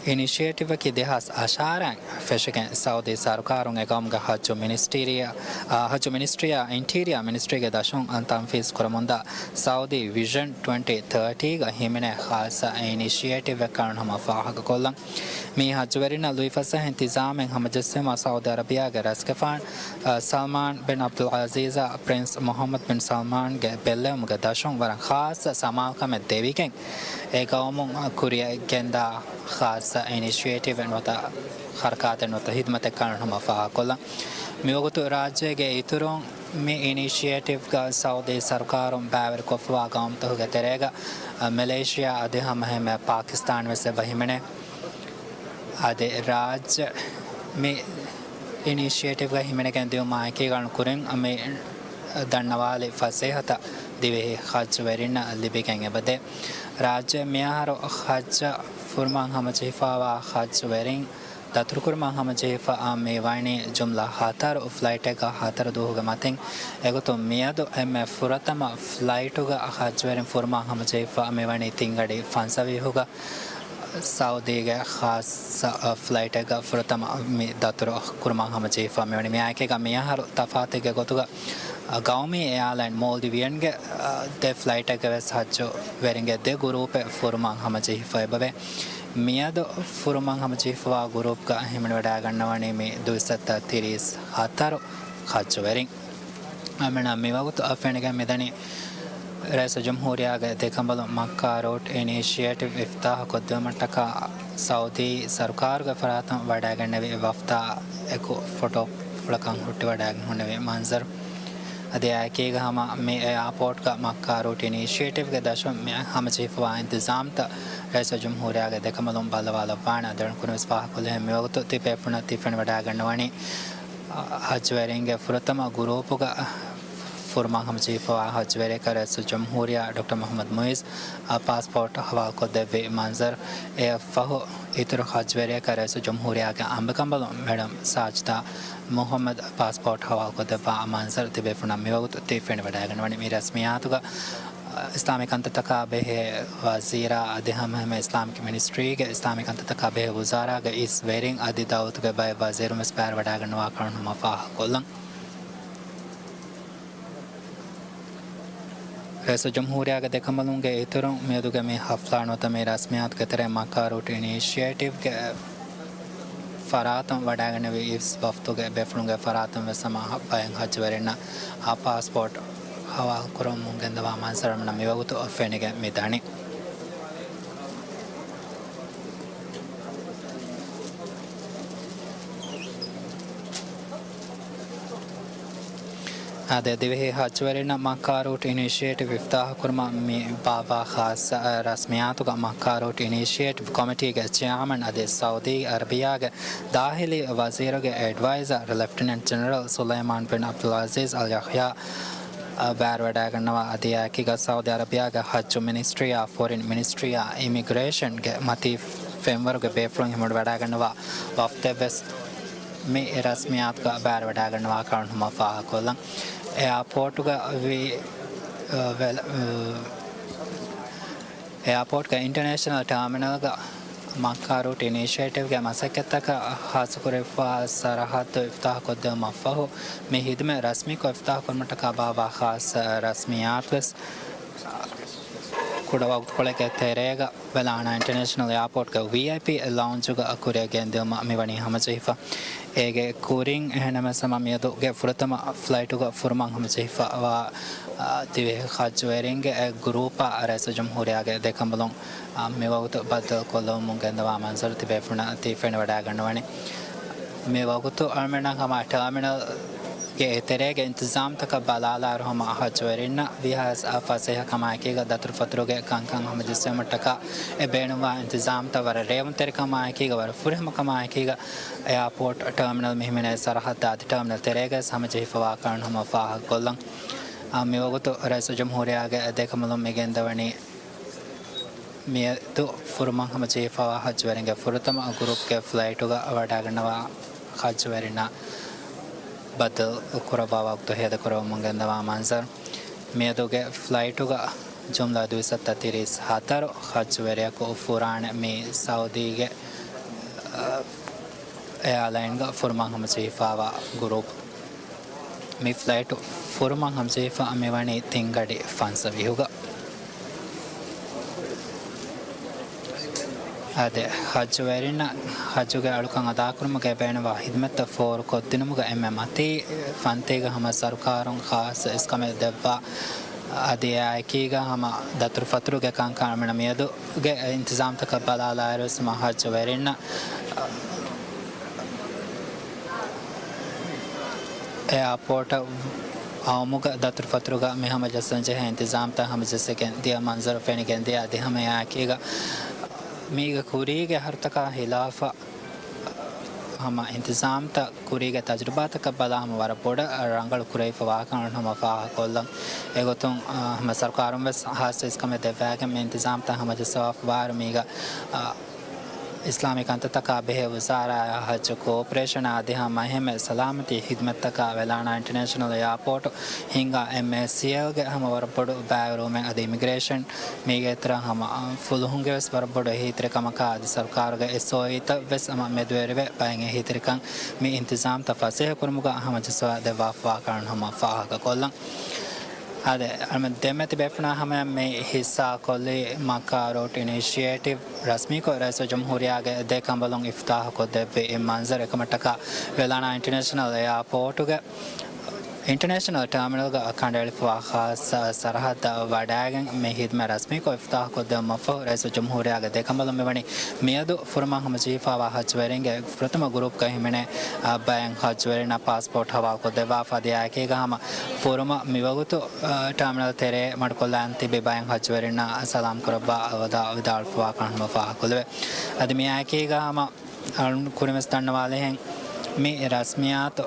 އިނިޝިއޭޓިވަކީ ދެހާސް އަށާރައިން ފެށިގެން ސައުދީ ސަރުކާރުން އެގައުމުގެ ހައްޖު މިނިސްޓީރިއާ، އާ، ހައްޖު މިނިސްޓްރީއާ އިންޓީރިއާ މިނިސްޓްރީގެ ދަށުން ތަންފީޒް ކުރަމުންދާ ސައުދީ ވިޝަން ޓްވެންޓީ ތާޓީގަ ހިމެނޭ ޚާއްޞަ އިނިޝިއޭޓިވެއްކަން ހަމަ ފާހަގަކޮށްލަން. މި ހައްޖުވެރިންނަށް ލުއިފަސޭހަ އިންތިޒާމެއް ހަމަޖެއްސުމަށް ސައުދީ އަރަބިއްޔާގެ ރަސްގެފާނު، އަ، ސަލްމާން ބިން އަބްދުލް އަޒީޒާ ޕްރިންސް މުޙައްމަދު ބިން ސަލްމާންގެ ބެއްލެވުމުގެ ދަށުން ވަރަށް ޚާއްޞަ ސަމާލުކަމެއް ދެވިގެން، އެ ގައުމުން ކުރިއަށް ގެންދާ ޚާއްޞަ އިނިޝިއޭޓިވެއް ނުވަތަ ހަރަކާތެއް ނުވަތަ ހިދުމަތެއް ކަން ހަމަ ފާހަގަކޮށްލަން. މިވަގުތު ރާއްޖޭގެ އިތުރުން މި އިނިޝިއޭޓިވްގަ ސައުދީ ސަރުކާރުން ބައިވެރިކޮށްފަވާ ގައުމުތަކުގެ ތެރޭގަ، އަ، މެލޭޝިޔާ އަދި ހަމައެހެންމެ ޕާކިސްތާން ވެސް އެބަ ހިމެނޭ. އަދި ރާއްޖެ މި އިނިޝިއޭޓިވްގަ ހިމެނިގެން ދިއުމާ އެކީގަނޑު ކުރިން މި ދަންނަވާލި ފަސޭހަތައް ދިވެހި ހައްޖުވެރިންނަށް ލިބިގެން އެބަދޭ. ރާއްޖެ މިއަހަރު ހައްޖަށް ފުރުމަށް ހަމަޖެހިފަވާ ހައްޖުވެރިން ދަތުރުކުރުމަށް ހަމަޖެހިފަ މި ވަނީ ޖުމްލަ ހަތަރު ފްލައިޓެއްގަ ހަތަރު ދުވަހުގެ މަތިން. އެގޮތުން މިއަދު އެންމެ ފުރަތަމަ ފްލައިޓުގަ ހައްޖުވެރިން ފުރުމަށް ހަމަޖެހިފަ މިވަނީ ތިންގަޑި ފަންސަވީހުގަ ސައުދީގެ ޚާއްޞަ ފްލައިޓެއްގަ ފުރަތަމަ މި ދަތުރު ކުރުމަށް ހަމަޖެހިފަ މިވަނީ. މިއާއެކީގަ މިއަހަރު ތަފާތެއްގެ ގޮތުގަ ގައުމީ އެއާލައިން މޯލްޑިވިއަންގެ ދެ ފްލައިޓެއްގެ ވެސް ހައްޖުވެރިންގެ ދެ ގުރޫޕެއް ފުރުމަށް ހަމަޖެހިފަ އެބަވޭ. މިއަދު ފުރުމަށް ހަމަޖެހިފަވާ ގުރޫޕްގަ ހިމެނިވަޑައިގަންނަވަނީ މި ދުއިސައްތަ ތިރީސް ހަތަރު ހައްޖުވެރިން. އަމިނަ މިވަގުތު އަށް ފެނިގެން މިދަނީ ރައީސުލްޖުމްހޫރިއްޔާގެ ދެކަނބަލުން މައްކާ ރޫޓް އިނިޝިއޭޓިވް އިފްތާހު ކޮށްދިއުމަށްޓަކާ ސައުދީ ސަރުކާރުގެ ފަރާތުން ވަޑައިގެންނެވި ވަފްދާ އެކު ފޮޓޯ ފުޅަކަށް ހުއްޓިވަޑައިގެން ހުންނެވި މަންޒަރު. އަދި އެއާއެކީގަ ހަމަ މި އެއާޕޯޓްގަ މައްކާ ރޫޓް އިނިޝިއޭޓިވްގެ ދަށުން މި ހަމަޖެހިފަވާ އިންތިޒާމްތައް ރައީސުލްޖުމްހޫރިއްޔާގެ ދެކަނބަލުން ބައްލަވާލައްވާނެ. އަދި އަޅުން ކުރިންވެސް ފާހަގަކޮށްލި ހެން މިވަގުތު ތި ބޭފުޅުންނަށް ތި ފެނިވަޑައިގަންނަވަނީ ހައްޖުވެރިންގެ ފުރަތަމަ ގުރޫޕުގަ ފުރުމަށް ހަމަޖެހިފަވާ ހައްޖުވެރިޔަކަށް ރައީސުލްޖުމްހޫރިއްޔާ ޑޮކްޓަރ މުޙައްމަދު މުޢިއްޒު ޕާސްޕޯޓް ހަވާލުކޮށްދެއްވި މަންޒަރު. އެއަށްފަހު އިތުރު ހައްޖުވެރިޔަކަށް ރައީސުލްޖުމްހޫރިއްޔާގެ އަނބިކަނބަލުން މެޑަމް ސާޖިދާ މުޙައްމަދު ޕާސްޕޯޓް ހަވާލުކޮށްދެއްވާ މަންޒަރު ތިބޭފުޅުންނަށް މިވަގުތު ތި ފެނިވަޑައިގަންނަވަނީ. މި ރަސްމިއްޔާތުގަ އިސްލާމީ ކަންތައްތަކާ ބެހޭ ވަޒީރާ އަދި ހަމަ ހަމަ އިސްލާމިކް މިނިސްޓްރީގެ އިސްލާމީ ކަންތައްތަކާ ބެހޭ ވުޒާރާގެ އިސް ވެރިން އަދި ދައުލަތުގެ ބައެއް ވަޒީރުން ވެސް ބައިވެރިވަޑައިގަންނަވާ ކަމަށް ހަމަ ފާހަގަކޮށްލަން. ރައީސުލްޖުމްހޫރިއްޔާގެ ދެކަނބަލުންގެ އިތުރުން މިއަދުގެ މި ހަފްލާ ނުވަތަ މި ރަސްމިއްޔާތުގެ ތެރެއިން މައްކާ ރޫޓް އިނިޝިއޭޓިވްގެ ފަރާތުން ވަޑައިގެންނެވި އިސް ވަފްދުގެ ބޭފުޅުންގެ ފަރާތުން ވެސް ހަމަ ބައެއް ހައްޖުވެރިންނަށް އާ ޕާސްޕޯޓް ހަވާލުކުރަމުން ގެންދަވާ މަންޒަރު މި ވަގުތު ފެނިގެން މި ދަނީ. އާދެ، ދިވެހި ހައްޖުވެރިންނަށް މައްކާ ރޫޓް އިނިޝިއޭޓިވް އިފްތާހުކުރުމަށް މި ބާއްވާ ޚާއްޞަ ރަސްމިއްޔާތުގަ މައްކާ ރޫޓް އިނިޝިއޭޓިވް ކޮމިޓީގެ ޗެއާމަން އަދި ސައުދީ އަރަބިއްޔާގެ ދާޚިލީ ވަޒީރުގެ އެޑްވައިޒަރ ލެފްޓިނެންޓް ޖެނެރަލް ސުލައިމާން ބިން ޢަބްދުލްޢަޒީޒް އަލް ޔަޙްޔާ ބައިވެރިވަޑައިގަންނަވާ. އަދި އެއާއެކީގަ ސައުދީ އަރަބިއްޔާގެ ހައްޖު މިނިސްޓްރީއާ، ފޮރިން މިނިސްޓްރީއާ، އިމިގްރޭޝަންގެ މަތީ ފެންވަރުގެ ބޭފުޅުން ހިމެނިވަޑައިގަންނަވާ ވަފްދެއްވެސް މި ރަސްމިއްޔާތުގަ ބައިވެރިވަޑައިގަންނަވާ ކަމަށް ހަމަ ފާހަގަކޮށްލަން. އެއާޕޯޓުގަ ވި-، އަ، ވެލ-، އަ، އެއާޕޯޓްގެ އިންޓަރނޭޝަނަލް ޓާމިނަލްގަ މައްކާ ރޫޓް އިނިޝިއޭޓިވްގެ މަސައްކަތްތަކަށް ޚާއްޞަކުރެވިފަ ސަރަހައްދު އިފްތާޙުކޮށްދެއްވުމަށްފަހު، މި ހިދުމަތް ރަސްމީކޮށް އިފްތާޙުކުރުމަށްޓަކާ ބާއްވާ ޚާއްޞަ ރަސްމިއްޔާތުވެސް ކުޑަ ވަގުތުކޮޅެއްގެ ތެރޭގަ ވެލާނާ އިންޓަރނޭޝަނަލް އެއާޕޯޓްގެ ވީއައިޕީ ލައުންޖުގަ ކުރިއަށް ގެންދިއުމަށް މިވަނީ ހަމަޖެހިފަ. އޭގެ ކުރިން އެހެންނަމަވެސް ހަމަ މިއަދުގެ ފުރަތަމަ ފްލައިޓުގަ ފުރުމަށް ހަމަޖެހިފަވާ، އާ، ދިވެހި ހައްޖުވެރިންގެ އެއް ގްރޫޕަށް ރައީސުލްޖުމްހޫރިއްޔާގެ ދެކަނބަލުން، އާ، މިވަގުތު ބައްދަލުކޮށްލެވުމުން ގެންދަވާ މަންޒަރު ތިބޭފުޅުންނަށް ތި ފެނިވަޑައިގަންނަވަނީ. މިވަގުތު އަޅުމެންނަށް ހަމަ ޓާމިނަލްގެ އެތެރޭގެ އިންތިޒާމްތަކަށް ބަލާލާއިރު ހަމަ ހައްޖުވެރިންނަށް ވީހާވެސް އާ ފަސޭހަކަމާއެކީގަ ދަތުރުފަތުރުގެ ކަންކަން ހަމަޖެއްސުމަށްޓަކާ އެ ބޭނުންވާ އިންތިޒާމްތައް ވަރަށް ރޭވުންތެރިކަމާއެކީގަ ވަރަށް ފުރިހަމަކަމާއެކީގަ އެއާޕޯޓް ޓާމިނަލް މި ހިމެނޭ ސަރަހައްދާ އަދި ޓާމިނަލް ތެރޭގަ ވެސް ހަމަޖެހިފަވާ ކަމަށް ހަމަ ފާހަގަކޮށްލަން. އާ، މިވަގުތު ރައީސުލްޖުމްހޫރިއްޔާގެ ދެކަނބަލުން މި ގެންދަވަނީ މިއަދު ފުރުމަށް ހަމަޖެހިފަވާ ހައްޖުވެރިންގެ ފުރަތަމަ ގްރޫޕްގެ ފްލައިޓުގަ ވަޑައިގަންނަވާ ހައްޖުވެރިންނަށް ބައްދަލު ކުރައްވާ ވަގުތު ހޭދަކުރެވުމުން ގެންދަވާ މަންޒަރު. މިއަދުގެ ފްލައިޓުގަ ޖުމްލަ ދުއިސައްތަ ތިރީސް ހަތަރު ހައްޖުވެރިޔަކު ފުރާނެ މި ސައުދީގެ، އަ، އެއާލައިންގަ ފުރުމަށް ހަމަޖެހިފަވާ ގްރޫޕް. މި ފްލައިޓު ފުރުމަށް ހަމަޖެހިފަ މިވަނީ ތިންގަޑި ފަންސަވީހުގަ. އާދެ، ހައްޖުވެރިންނަށް ހައްޖުގެ އަޅުކަން އަދާކުރުމުގެ ބޭނުންވާ ހިދުމަތްތައް ފޯރުކޮށްދިނުމުގަ އެންމެ މަތީ ފަންތީގަ ހަމަ ސަރުކާރުން ޚާއްޞަ އިސްކަމެއް ދެއްވާ. އަދި އެއާއެކީގަ ހަމަ ދަތުރުފަތުރުގެ ކަންކަން އަޅުމެންނަށް މިއަދުގެ އިންތިޒާމްތަކަށް ބަލާލާއިރުވެސް ހަމަ ހައްޖުވެރިންނަށް އެއާޕޯޓަށް އައުމުގަ ދަތުރުފަތުރުގަ މި ހަމަޖައްސަން ޖެހޭ އިންތިޒާމްތައް ހަމަޖެއްސިގެން ދިޔަ މަންޒަރު ފެނިގެން ދިޔަ. އަދި ހަމަ އެއާއެކީގަ މީގެ ކުރީގެ އަހަރުތަކާ ހިލާފަށް ހަމަ އިންތިޒާމްތައް ކުރީގެ ތަޖުރިބާތަކަށް ބަލާ ހަމަ ވަރަށް ބޮޑަށް ރަނގަޅު ކުރެވިފަ ވާކަން ހަމަ ފާހަގަކޮށްލަން. އެގޮތުން، އާ، ހަމަ ސަރުކާރުން ވެސް ހާއްސަ އިސްކަމެއް ދެއްވާގެން މި އިންތިޒާމްތައް ހަމަޖައްސަވާފަ ވާއިރު މީގަ، އާ، އިސްލާމީ ކަންތައްތަކާ ބެހޭ ވުޒާރާއާ ހައްޖު ކޯޕަރޭޝަނާ އަދި ހަމަ އެހެންމެ ސަލާމަތީ ހިދުމަތްތަކާ ވެލާނާ އިންޓަރނޭޝަނަލް އެއާޕޯޓު ހިންގާ އެމްއޭސީއެލްގެ ހަމަ ވަރަށް ބޮޑު ބައިވެރިވުމެއް އަދި އިމިގްރޭޝަން މީގެ އިތުރަށް ހަމަ ފުލުހުންގެ ވެސް ވަރަށް ބޮޑު އެހީތެރިކަމަކާ އަދި ސަރުކާރުގެ އެސްއޯއީތައް ވެސް ހަމަ މެދުވެރިވެ ބައެއް އެހީތެރިކަން މި އިންތިޒާމްތައް ފަސޭހަ ކުރުމުގަ ހަމަޖައްސަވާ ދެއްވާފަވާކަން ހަމަ ފާހަގަކޮށްލަން. އާދެ، އަޅަމެން ދެމެތި ބޭފުޅާ ހަމަޔަށް މި ހިއްސާކޮށްލީ މައްކާ ރޫޓް އިނިޝިއޭޓިވް ރަސްމީކޮށް ރައީސުލްޖުމްހޫރިއްޔާގެ ދެ ކަނބަލުން އިފްތާހުކޮށްދެއްވި މަންޒަރު އެކަމަށްޓަކާ ވެލާނާ އިންޓަރނޭޝަނަލް އެއާޕޯޓުގެ އިންޓަރނޭޝަނަލް ޓާމިނަލްގަ ކަނޑައެޅިފަވާ ޚާއްޞަ ސަރަހައްދަށް ވަޑައިގެން މި ހިދުމަތް ރަސްމީކޮށް އިފްތާހުކޮށްދެއްވުމަށްފަހު ރައީސުލްޖުމްހޫރިއްޔާގެ ދެ ކަނބަލުން މިވަނީ މިއަދު ފުރުމަށް ހަމަޖެހިފަވާ ހައްޖުވެރިންގެ ފުރަތަމަ ގްރޫޕްގައި ހިމެނޭ އާ، ބައެއް ހައްޖުވެރިންނަށް ޕާސްޕޯޓް ހަވާލުކޮށްދެއްވާފަ އަދި އާއެކީގަ ހަމަ ފުރުމަށް މިވަގުތު، އާ، ޓާމިނަލް ތެރޭ މަޑުކޮށްލާން ތިބި ބައެއް ހައްޖުވެރިންނަށް ސަލާމް ކުރައްވާ ވަދާ ވިދާޅުފަވާކަން ހަމަ ފާހަގަކޮށްލެވޭ. އަދި މި އާއެކީގަ ހަމަ އަޅުން ކުރިންވެސް ދަންނަވާލިހެން މި ރަސްމިއްޔާތު،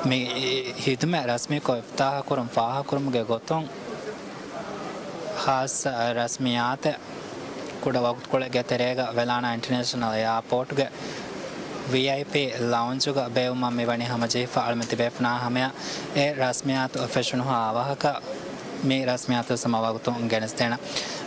މި ހިދުމަތް ރަސްމީކޮށް އިފްތާހުކުރުން ފާހަގަކުރުމުގެ ގޮތުން ޚާއްޞަ ރަސްމިއްޔާތެއް ކުޑަ ވަގުތުކޮޅެއްގެ ތެރޭގަ ވެލާނާ އިންޓަރނޭޝަނަލް އެއާޕޯޓުގެ ވީއައިޕީ ލައުންޖުގަ ބޭއްވުމަށް މިވަނީ ހަމަޖެހިފަ. އަޅަމެން ތިބޭފުނާ ހަމަޔަށް އެ ރަސްމިއްޔާތު ފެށުނުހާ އަވަހަކަށް މި ރަސްމިއްޔާތު ވެސް ހަމަ ވަގުތުން ގެނެސްދޭނަން.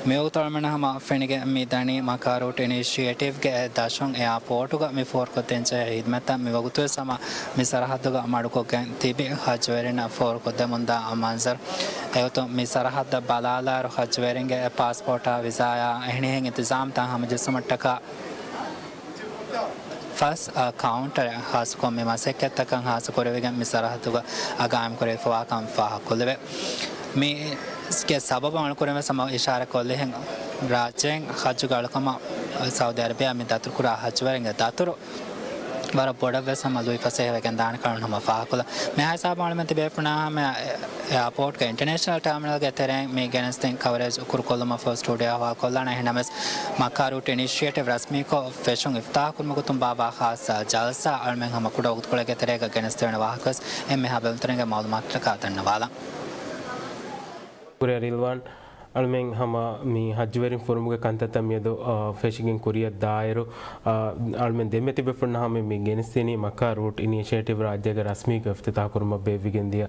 މިވަގުތު އަޅަމެން ހަމަ ފެނިގެން މި ދަނީ މައްކާ ރޫޓް އިނިޝިއޭޓިވްގެ ދަށުން އެއާޕޯޓުގަ މި ފޯރުކޮށްދޭންޖެހޭ ހިދުމަތްތައް މިވަގުތުވެސް ހަމަ މި ސަރަހައްދުގަ މަޑުކޮށްގެން ތިބި ހައްޖުވެރިންނަށް ފޯރުކޮށްދެމުންދާ މަންޒަރު. އެގޮތުން މި ސަރަހައްދަށް ބަލާލާއިރު ހައްޖުވެރިންގެ ޕާސްޕޯޓާ ވިޒާޔާ އެހެނިހެން އިންތިޒާމްތައް ހަމަޖެއްސުމަށްޓަކާ ފަސް، އާ، ކައުންޓަރެއް ހާއްސަކޮށް މި މަސައްކަތްތަކަށް ހާއްސަ ކުރެވިގެން މި ސަރަހައްދުގަ އާ ގާއިމްކުރެވިފަވާކަން ފާހަގަކޮށްލެވޭ. މީގެ ސަބަބު އަޅުކުރިންވެސް ހަމަ އިޝާރަތްކޮށްލިހެން ރާއްޖޭން ހައްޖުގެ އަޅުކަމަށް ސައުދީ އަރަބިޔާ މި ދަތުރުކުރާ ހައްޖުވެރިންގެ ދަތުރު ވަރަށް ބޮޑަށްވެސް ހަމަ ލުއިފަސޭހަވެގެން ދާނެ ކަމަށް ހަމަ ފާހަގަކޮށްލަން. މިހާ ހިސާބުން އަޅަމެން ތިބޭފުނާ ހަމަ އެއާޕޯޓްގެ އިންޓަރނޭޝަނަލް ޓާމިނަލްގެ ތެރެއިން މި ގެނެސްދިން ކަވަރޭޖް ކުރުކޮށްލުމަށް ފަހު ސްޓޫޑިއޯ ހަވާލުކޮށްލާނެ. އެހެންނަމަވެސް މައްކާ ރޫޓް އިނިޝިއޭޓިވް ރަސްމީކޮށް ފެށުން އިފްތާހުކުރުމުގެ ގޮތުން ބާއްވާ ޚާއްޞަ ޖަލްސާ އަޅަމެން ހަމަ ކުޑަ ވަގުތުކޮޅެއްގެ ތެރޭގަ ގެނެސްދެވޭނެ ވާހަކަވެސް އެންމެހާ ބެލުންތެރިންގެ މައުލޫމާތުތަކާ ދަންނަވާލަން. ކުރިއަށް ރިލްވާން. އަޅަމެން ހަމަ މި ހައްޖުވެރިން ފުރުމުގެ ކަންތައްތައް މިއަދު، އާ، ފެށިގެން ކުރިއަށް ދާއިރު، އާ، އަޅަމެން ދެމެތިބޭފުންނަށް ހަމަ މި ގެނެސްދިނީ މައްކާ ރޫޓް އިނިޝިއޭޓިވް ރާއްޖޭގެ ރަސްމީކޮށް އިފްތިތާހު ކުރުމަށް ބޭއްވިގެންދިޔަ،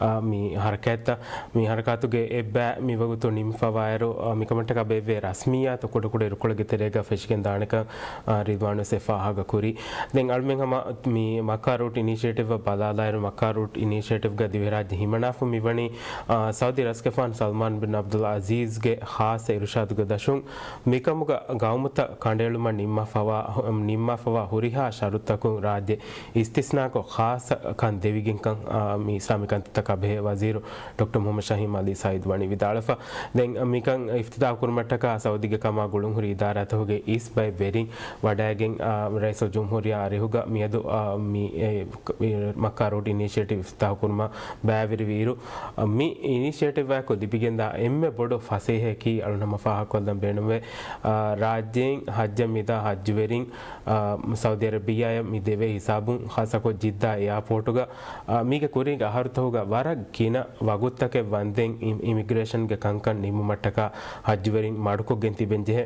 އާ، މި ހަރަކާތްތައް. މި ހަރަކާތުގެ އެއްބައި މިވަގުތު ނިމިފަވާއިރު، އާ، މިކަމަށްޓަކާ ބޭއްވޭ ރަސްމިއްޔާތު ކުޑަކުޑަ އިރުކޮޅެއްގެ ތެރޭގަ ފެށިގެން ދާނެކަން، އާ، ރިލްވާން ވެސް އެ ފާހަގަ ކުރީ. ދެން އަޅަމެން ހަމަ މި މައްކާ ރޫޓް އިނިޝިއޭޓިވްއަށް ބަލާލާއިރު، މައްކާ ރޫޓް އިނިޝިއޭޓިވްގަ ދިވެހިރާއްޖެ ހިމަނާފަ މިވަނީ، އާ، ސައުދީ ރަސްގެފާނު ސަލްމާން ބިން އަބްދުލް އަޒީޒްގެ ޚާއްޞަ އިރުޝާދުގެ ދަށުން މިކަމުގަ ގައުމުތައް ކަނޑައެޅުމަށް ނިންމާފަވާ، ނިންމާފަވާ ހުރިހާ ޝަރުތަކުން ރާއްޖެ އިސްތިސްނާކޮށް، ޚާއްޞަ ކަން ދެވިގެންކަން، އާ، މި އިސްލާމީ ކަންތައްތަކާ ބެހޭ ވަޒީރު ޑޮކްޓަރ މުހައްމަދު ޝަހީމް އަލީ ސައީދު ވަނީ ވިދާޅުވެފަ. ދެން މިކަން އިފްތިތާހު ކުރުމަށްޓަކާ ސައުދީގެ ކަމާ ގުޅުންހުރި އިދާރާތަކުގެ އިސް ބައެއް ވެރިން ވަޑައިގެން، އާ، ރައީސުލްޖުމްހޫރިއްޔާ އަރިހުގަ މިއަދު، އާ، މި، އެ، މައްކާ ރޫޓް އިނިޝިއޭޓިވް އިފްތިތާހު ކުރުމަށް ބައިވެރިވިއިރު، މި އިނިޝިއޭޓިވްއާއެކު ލިބިގެންދާ އެންމެ ބޮޑު ފަސޭހައަކީ އަޅުން ހަމަ ފާހަގަކޮށްލަން ބޭނުންވޭ، އާ، ރާއްޖޭން ހައްޖަށް މިދާ ހައްޖުވެރިން، އާ، ސައުދީ އަރަބިއްޔާއަށް މި ދެވޭ ހިސާބުން ޚާއްޞަކޮށް ޖިއްދާ އެއާޕޯޓުގަ، އާ، މީގެ ކުރީގެ އަހަރުތަކުގަ ވަރަށް ގިނަ ވަގުތުތަކެއް ވަންދެން އި-، އިމިގްރޭޝަންގެ ކަންކަން ނިމުމަށްޓަކާ ހައްޖުވެރިން މަޑުކޮށްގެން ތިބެންޖެހޭ.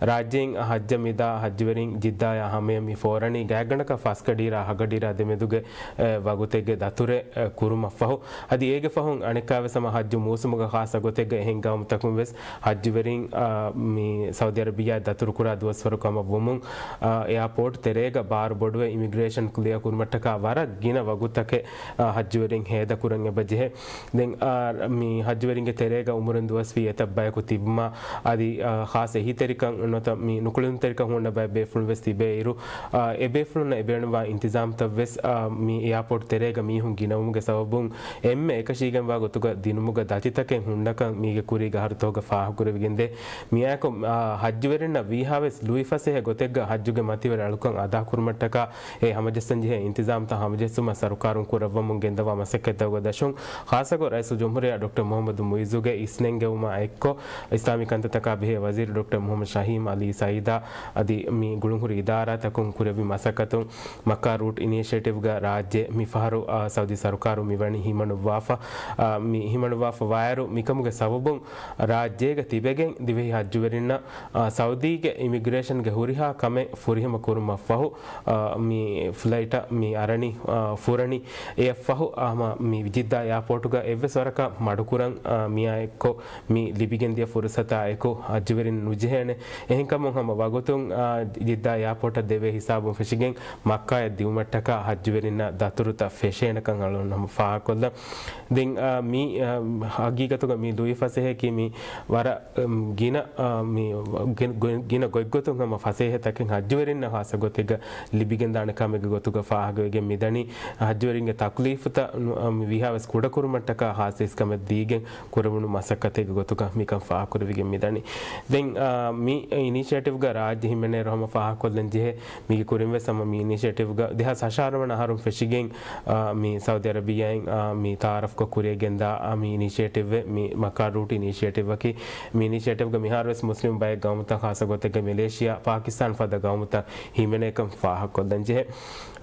ރާއްޖޭން ހައްޖަށް މިދާ ހައްޖުވެރިން ޖިއްދާއާ ހަމަޔަށް މި ފޯރަނީ ގާތްގަނޑަކަށް ފަސްގަޑިއިރާ ހަގަޑިއިރާ ދެމެދުގެ، އެ، ވަގުތެއްގެ ދަތުރެއް، އެ، ކުރުމަށްފަހު. އަދި އޭގެ ފަހުން އަނެއްކާވެސް ހަމަ ހައްޖު މޫސުމުގަ ޚާއްޞަ ގޮތެއްގަ އެހެން ގައުމުތަކުން ވެސް ހައްޖުވެރިން، އާ، މި ސައުދީ އަރަބިއްޔާ ދަތުރުކުރާ ދުވަސްވަރު ކަމަށް ވުމުން، އާ، އެއާޕޯޓް ތެރޭގަ ބާރު ބޮޑުވެ އިމިގްރޭޝަން ކްލިއާ ކުރުމަށްޓަކާ ވަރަށް ގިނަ ވަގުތުތަކެއް، އާ، ހައްޖުވެރިން ހޭދަކުރަން އެބަޖެހޭ. ދެން، އާ، މި ހައްޖުވެރިންގެ ތެރޭގަ އުމުރުން ދުވަސްވީ އެތައް ބަޔަކު ތިބުމާ، އަދި، އާ، ޚާއްޞަ އެހީތެރިކަން ނުވަތަ މި ނުކުޅެދުންތެރިކަން ހުންނަ ބައެއް ބޭފުޅުން ވެސް ތިބޭއިރު، އާ، އެބޭފުޅުންނަށް އެބޭނުންވާ އިންތިޒާމްތައް ވެސް، އާ، މި އެއާޕޯޓް ތެރޭގަ މީހުން ގިނަވުމުގެ ސަބަބުން އެންމެ އެކަށީގެންވާ ގޮތުގަ ދިނުމުގަ ދަތިތަކެއް ހުންނަކަން މީގެ ކުރީގެ އަހަރުތަކުގަ ފާހަގަކުރެވިގެންދޭ. މިއާއެކު، އާ، ހައްޖުވެރިންނަށް ވީހާވެސް ލުއިފަސޭހަ ގޮތެއްގަ ހައްޖުގެ މަތިވެރި އަޅުކަން އަދާކުރުމަށްޓަކާ އެ ހަމަޖައްސަންޖެހޭ އިންތިޒާމްތައް ހަމަޖެއްސުމަށް ސަރުކާރުން ކުރައްވަމުން ގެންދަވާ މަސައްކަތްތަކުގެ ދަށުން، ޚާއްޞަކޮށް ރައީސުލްޖުމްހޫރިއްޔާ ޑޮކްޓަރ މުހައްމަދު މުއިއްޒުގެ އިސްނެންގެވުމާ އެއްކޮށް، އިސްލާމީ ކަންތައްތަކާ ބެހޭ ވަޒީރު ޑޮކްޓަރ މުހައްމަދު ޝަހީމް އަލީ ސައީދާ އަދި މި ގުޅުންހުރި އިދާރާތަކުން ކުރެއްވި މަސައްކަތުން، މައްކާ ރޫޓް އިނިޝިއޭޓިވްގަ ރާއްޖެ މިފަހަރު، އާ، ސައުދީ ސަރުކާރު މިވަނީ ހިމަނުއްވާފަ، އާ، މި ހިމަނުއްވާފަ ވާއިރު، މިކަމުގެ ސަބަބުން ރާއްޖޭގަ ތިބެގެން ދިވެހި ހައްޖުވެރިންނަށް، އާ، ސައުދީގެ އިމިގްރޭޝަންގެ ހުރިހާ ކަމެއް ފުރިހަމަ ކުރުމަށްފަހު، އާ، މި ފްލައިޓަށް މި އަރަނީ، އާ، ފުރަނީ. އެއަށްފަހު، އާ، ހަމަ މި ޖިއްދާ އެއާޕޯޓުގަ އެއްވެސް ވަރަކަށް މަޑުކުރަން، އާ، މިއާ އެއްކޮށް މި ލިބިގެންދިޔަ ފުރުސަތާ އެކު ހައްޖުވެރިން ނުޖެހޭނެ. އެހެންކަމުން ހަމަ ވަގުތުން، އާ، ޖިއްދާ އެއާޕޯޓަށް ދެވޭ ހިސާބުން ފެށިގެން މައްކާޔަށް ދިއުމަށްޓަކާ ހައްޖުވެރިންނަށް ދަތުރުތައް ފެށޭނެކަން އަޅުގަނޑު ހަމަ ފާހަގަކޮށްލަން. ދެން، އާ، މި، އާ، ހަގީގަތުގަ މި ލުއި ފަސޭހައަކީ މި ވަރަށް، އަމް، ގިނަ، އާ، މި ގިނަ، ގިނަ، ގިނަ ގޮތްގޮތުން ހަމަ ފަސޭހަތަކެއް ހައްޖުވެރިންނަށް ހާއްސަ ގޮތެއްގަ ލިބިގެންދާނެ ކަމެއްގެ ގޮތުގަ ފާހަގަވެގެން މިދަނީ. ހައްޖުވެރިންގެ ތަކުލީފުތައް ނު-، އަމް، ވީހާވެސް ކުޑަކުރުމަށްޓަކާ ހާއްސަ އިސްކަމެއް ދީގެން ކުރެވުނު މަސައްކަތެއްގެ ގޮތުގަ މިކަން ފާހަގަކުރެވިގެން މިދަނީ. ދެން، އާ، މި އިނިޝިއޭޓިވްގަ ރާއްޖެ ހިމެނޭއިރު ހަމަ ފާހަގަކޮށްލަން ޖެހޭ. މީގެ ކުރިން ވެސް ހަމަ މި އިނިޝިއޭޓިވްގަ ދެހާސް ހަށާރަ ވަނަ އަހަރުން ފެށިގެން، އާ، މި ސައުދީ އަރަބިއްޔާއިން، އާ، މި ތައާރަފްކޮށް ކުރިޔަށް ގެންދާ، އާ، މި އިނިޝިއޭޓިވްއެއް، މި މައްކާ ރޫޓް އިނިޝިއޭޓިވްއަކީ. މި އިނިޝިއޭޓިވްގަ މިހާރު ވެސް މުސްލިމް ބައެއް ގައުމުތައް، ޚާއްޞަ ގޮތެއްގަ މެލޭޝިޔާ، ޕާކިސްތާން ފަދަ ގައުމުތައް ހިމެނޭކަން ފާހަގަކޮށްލަން ޖެހޭ.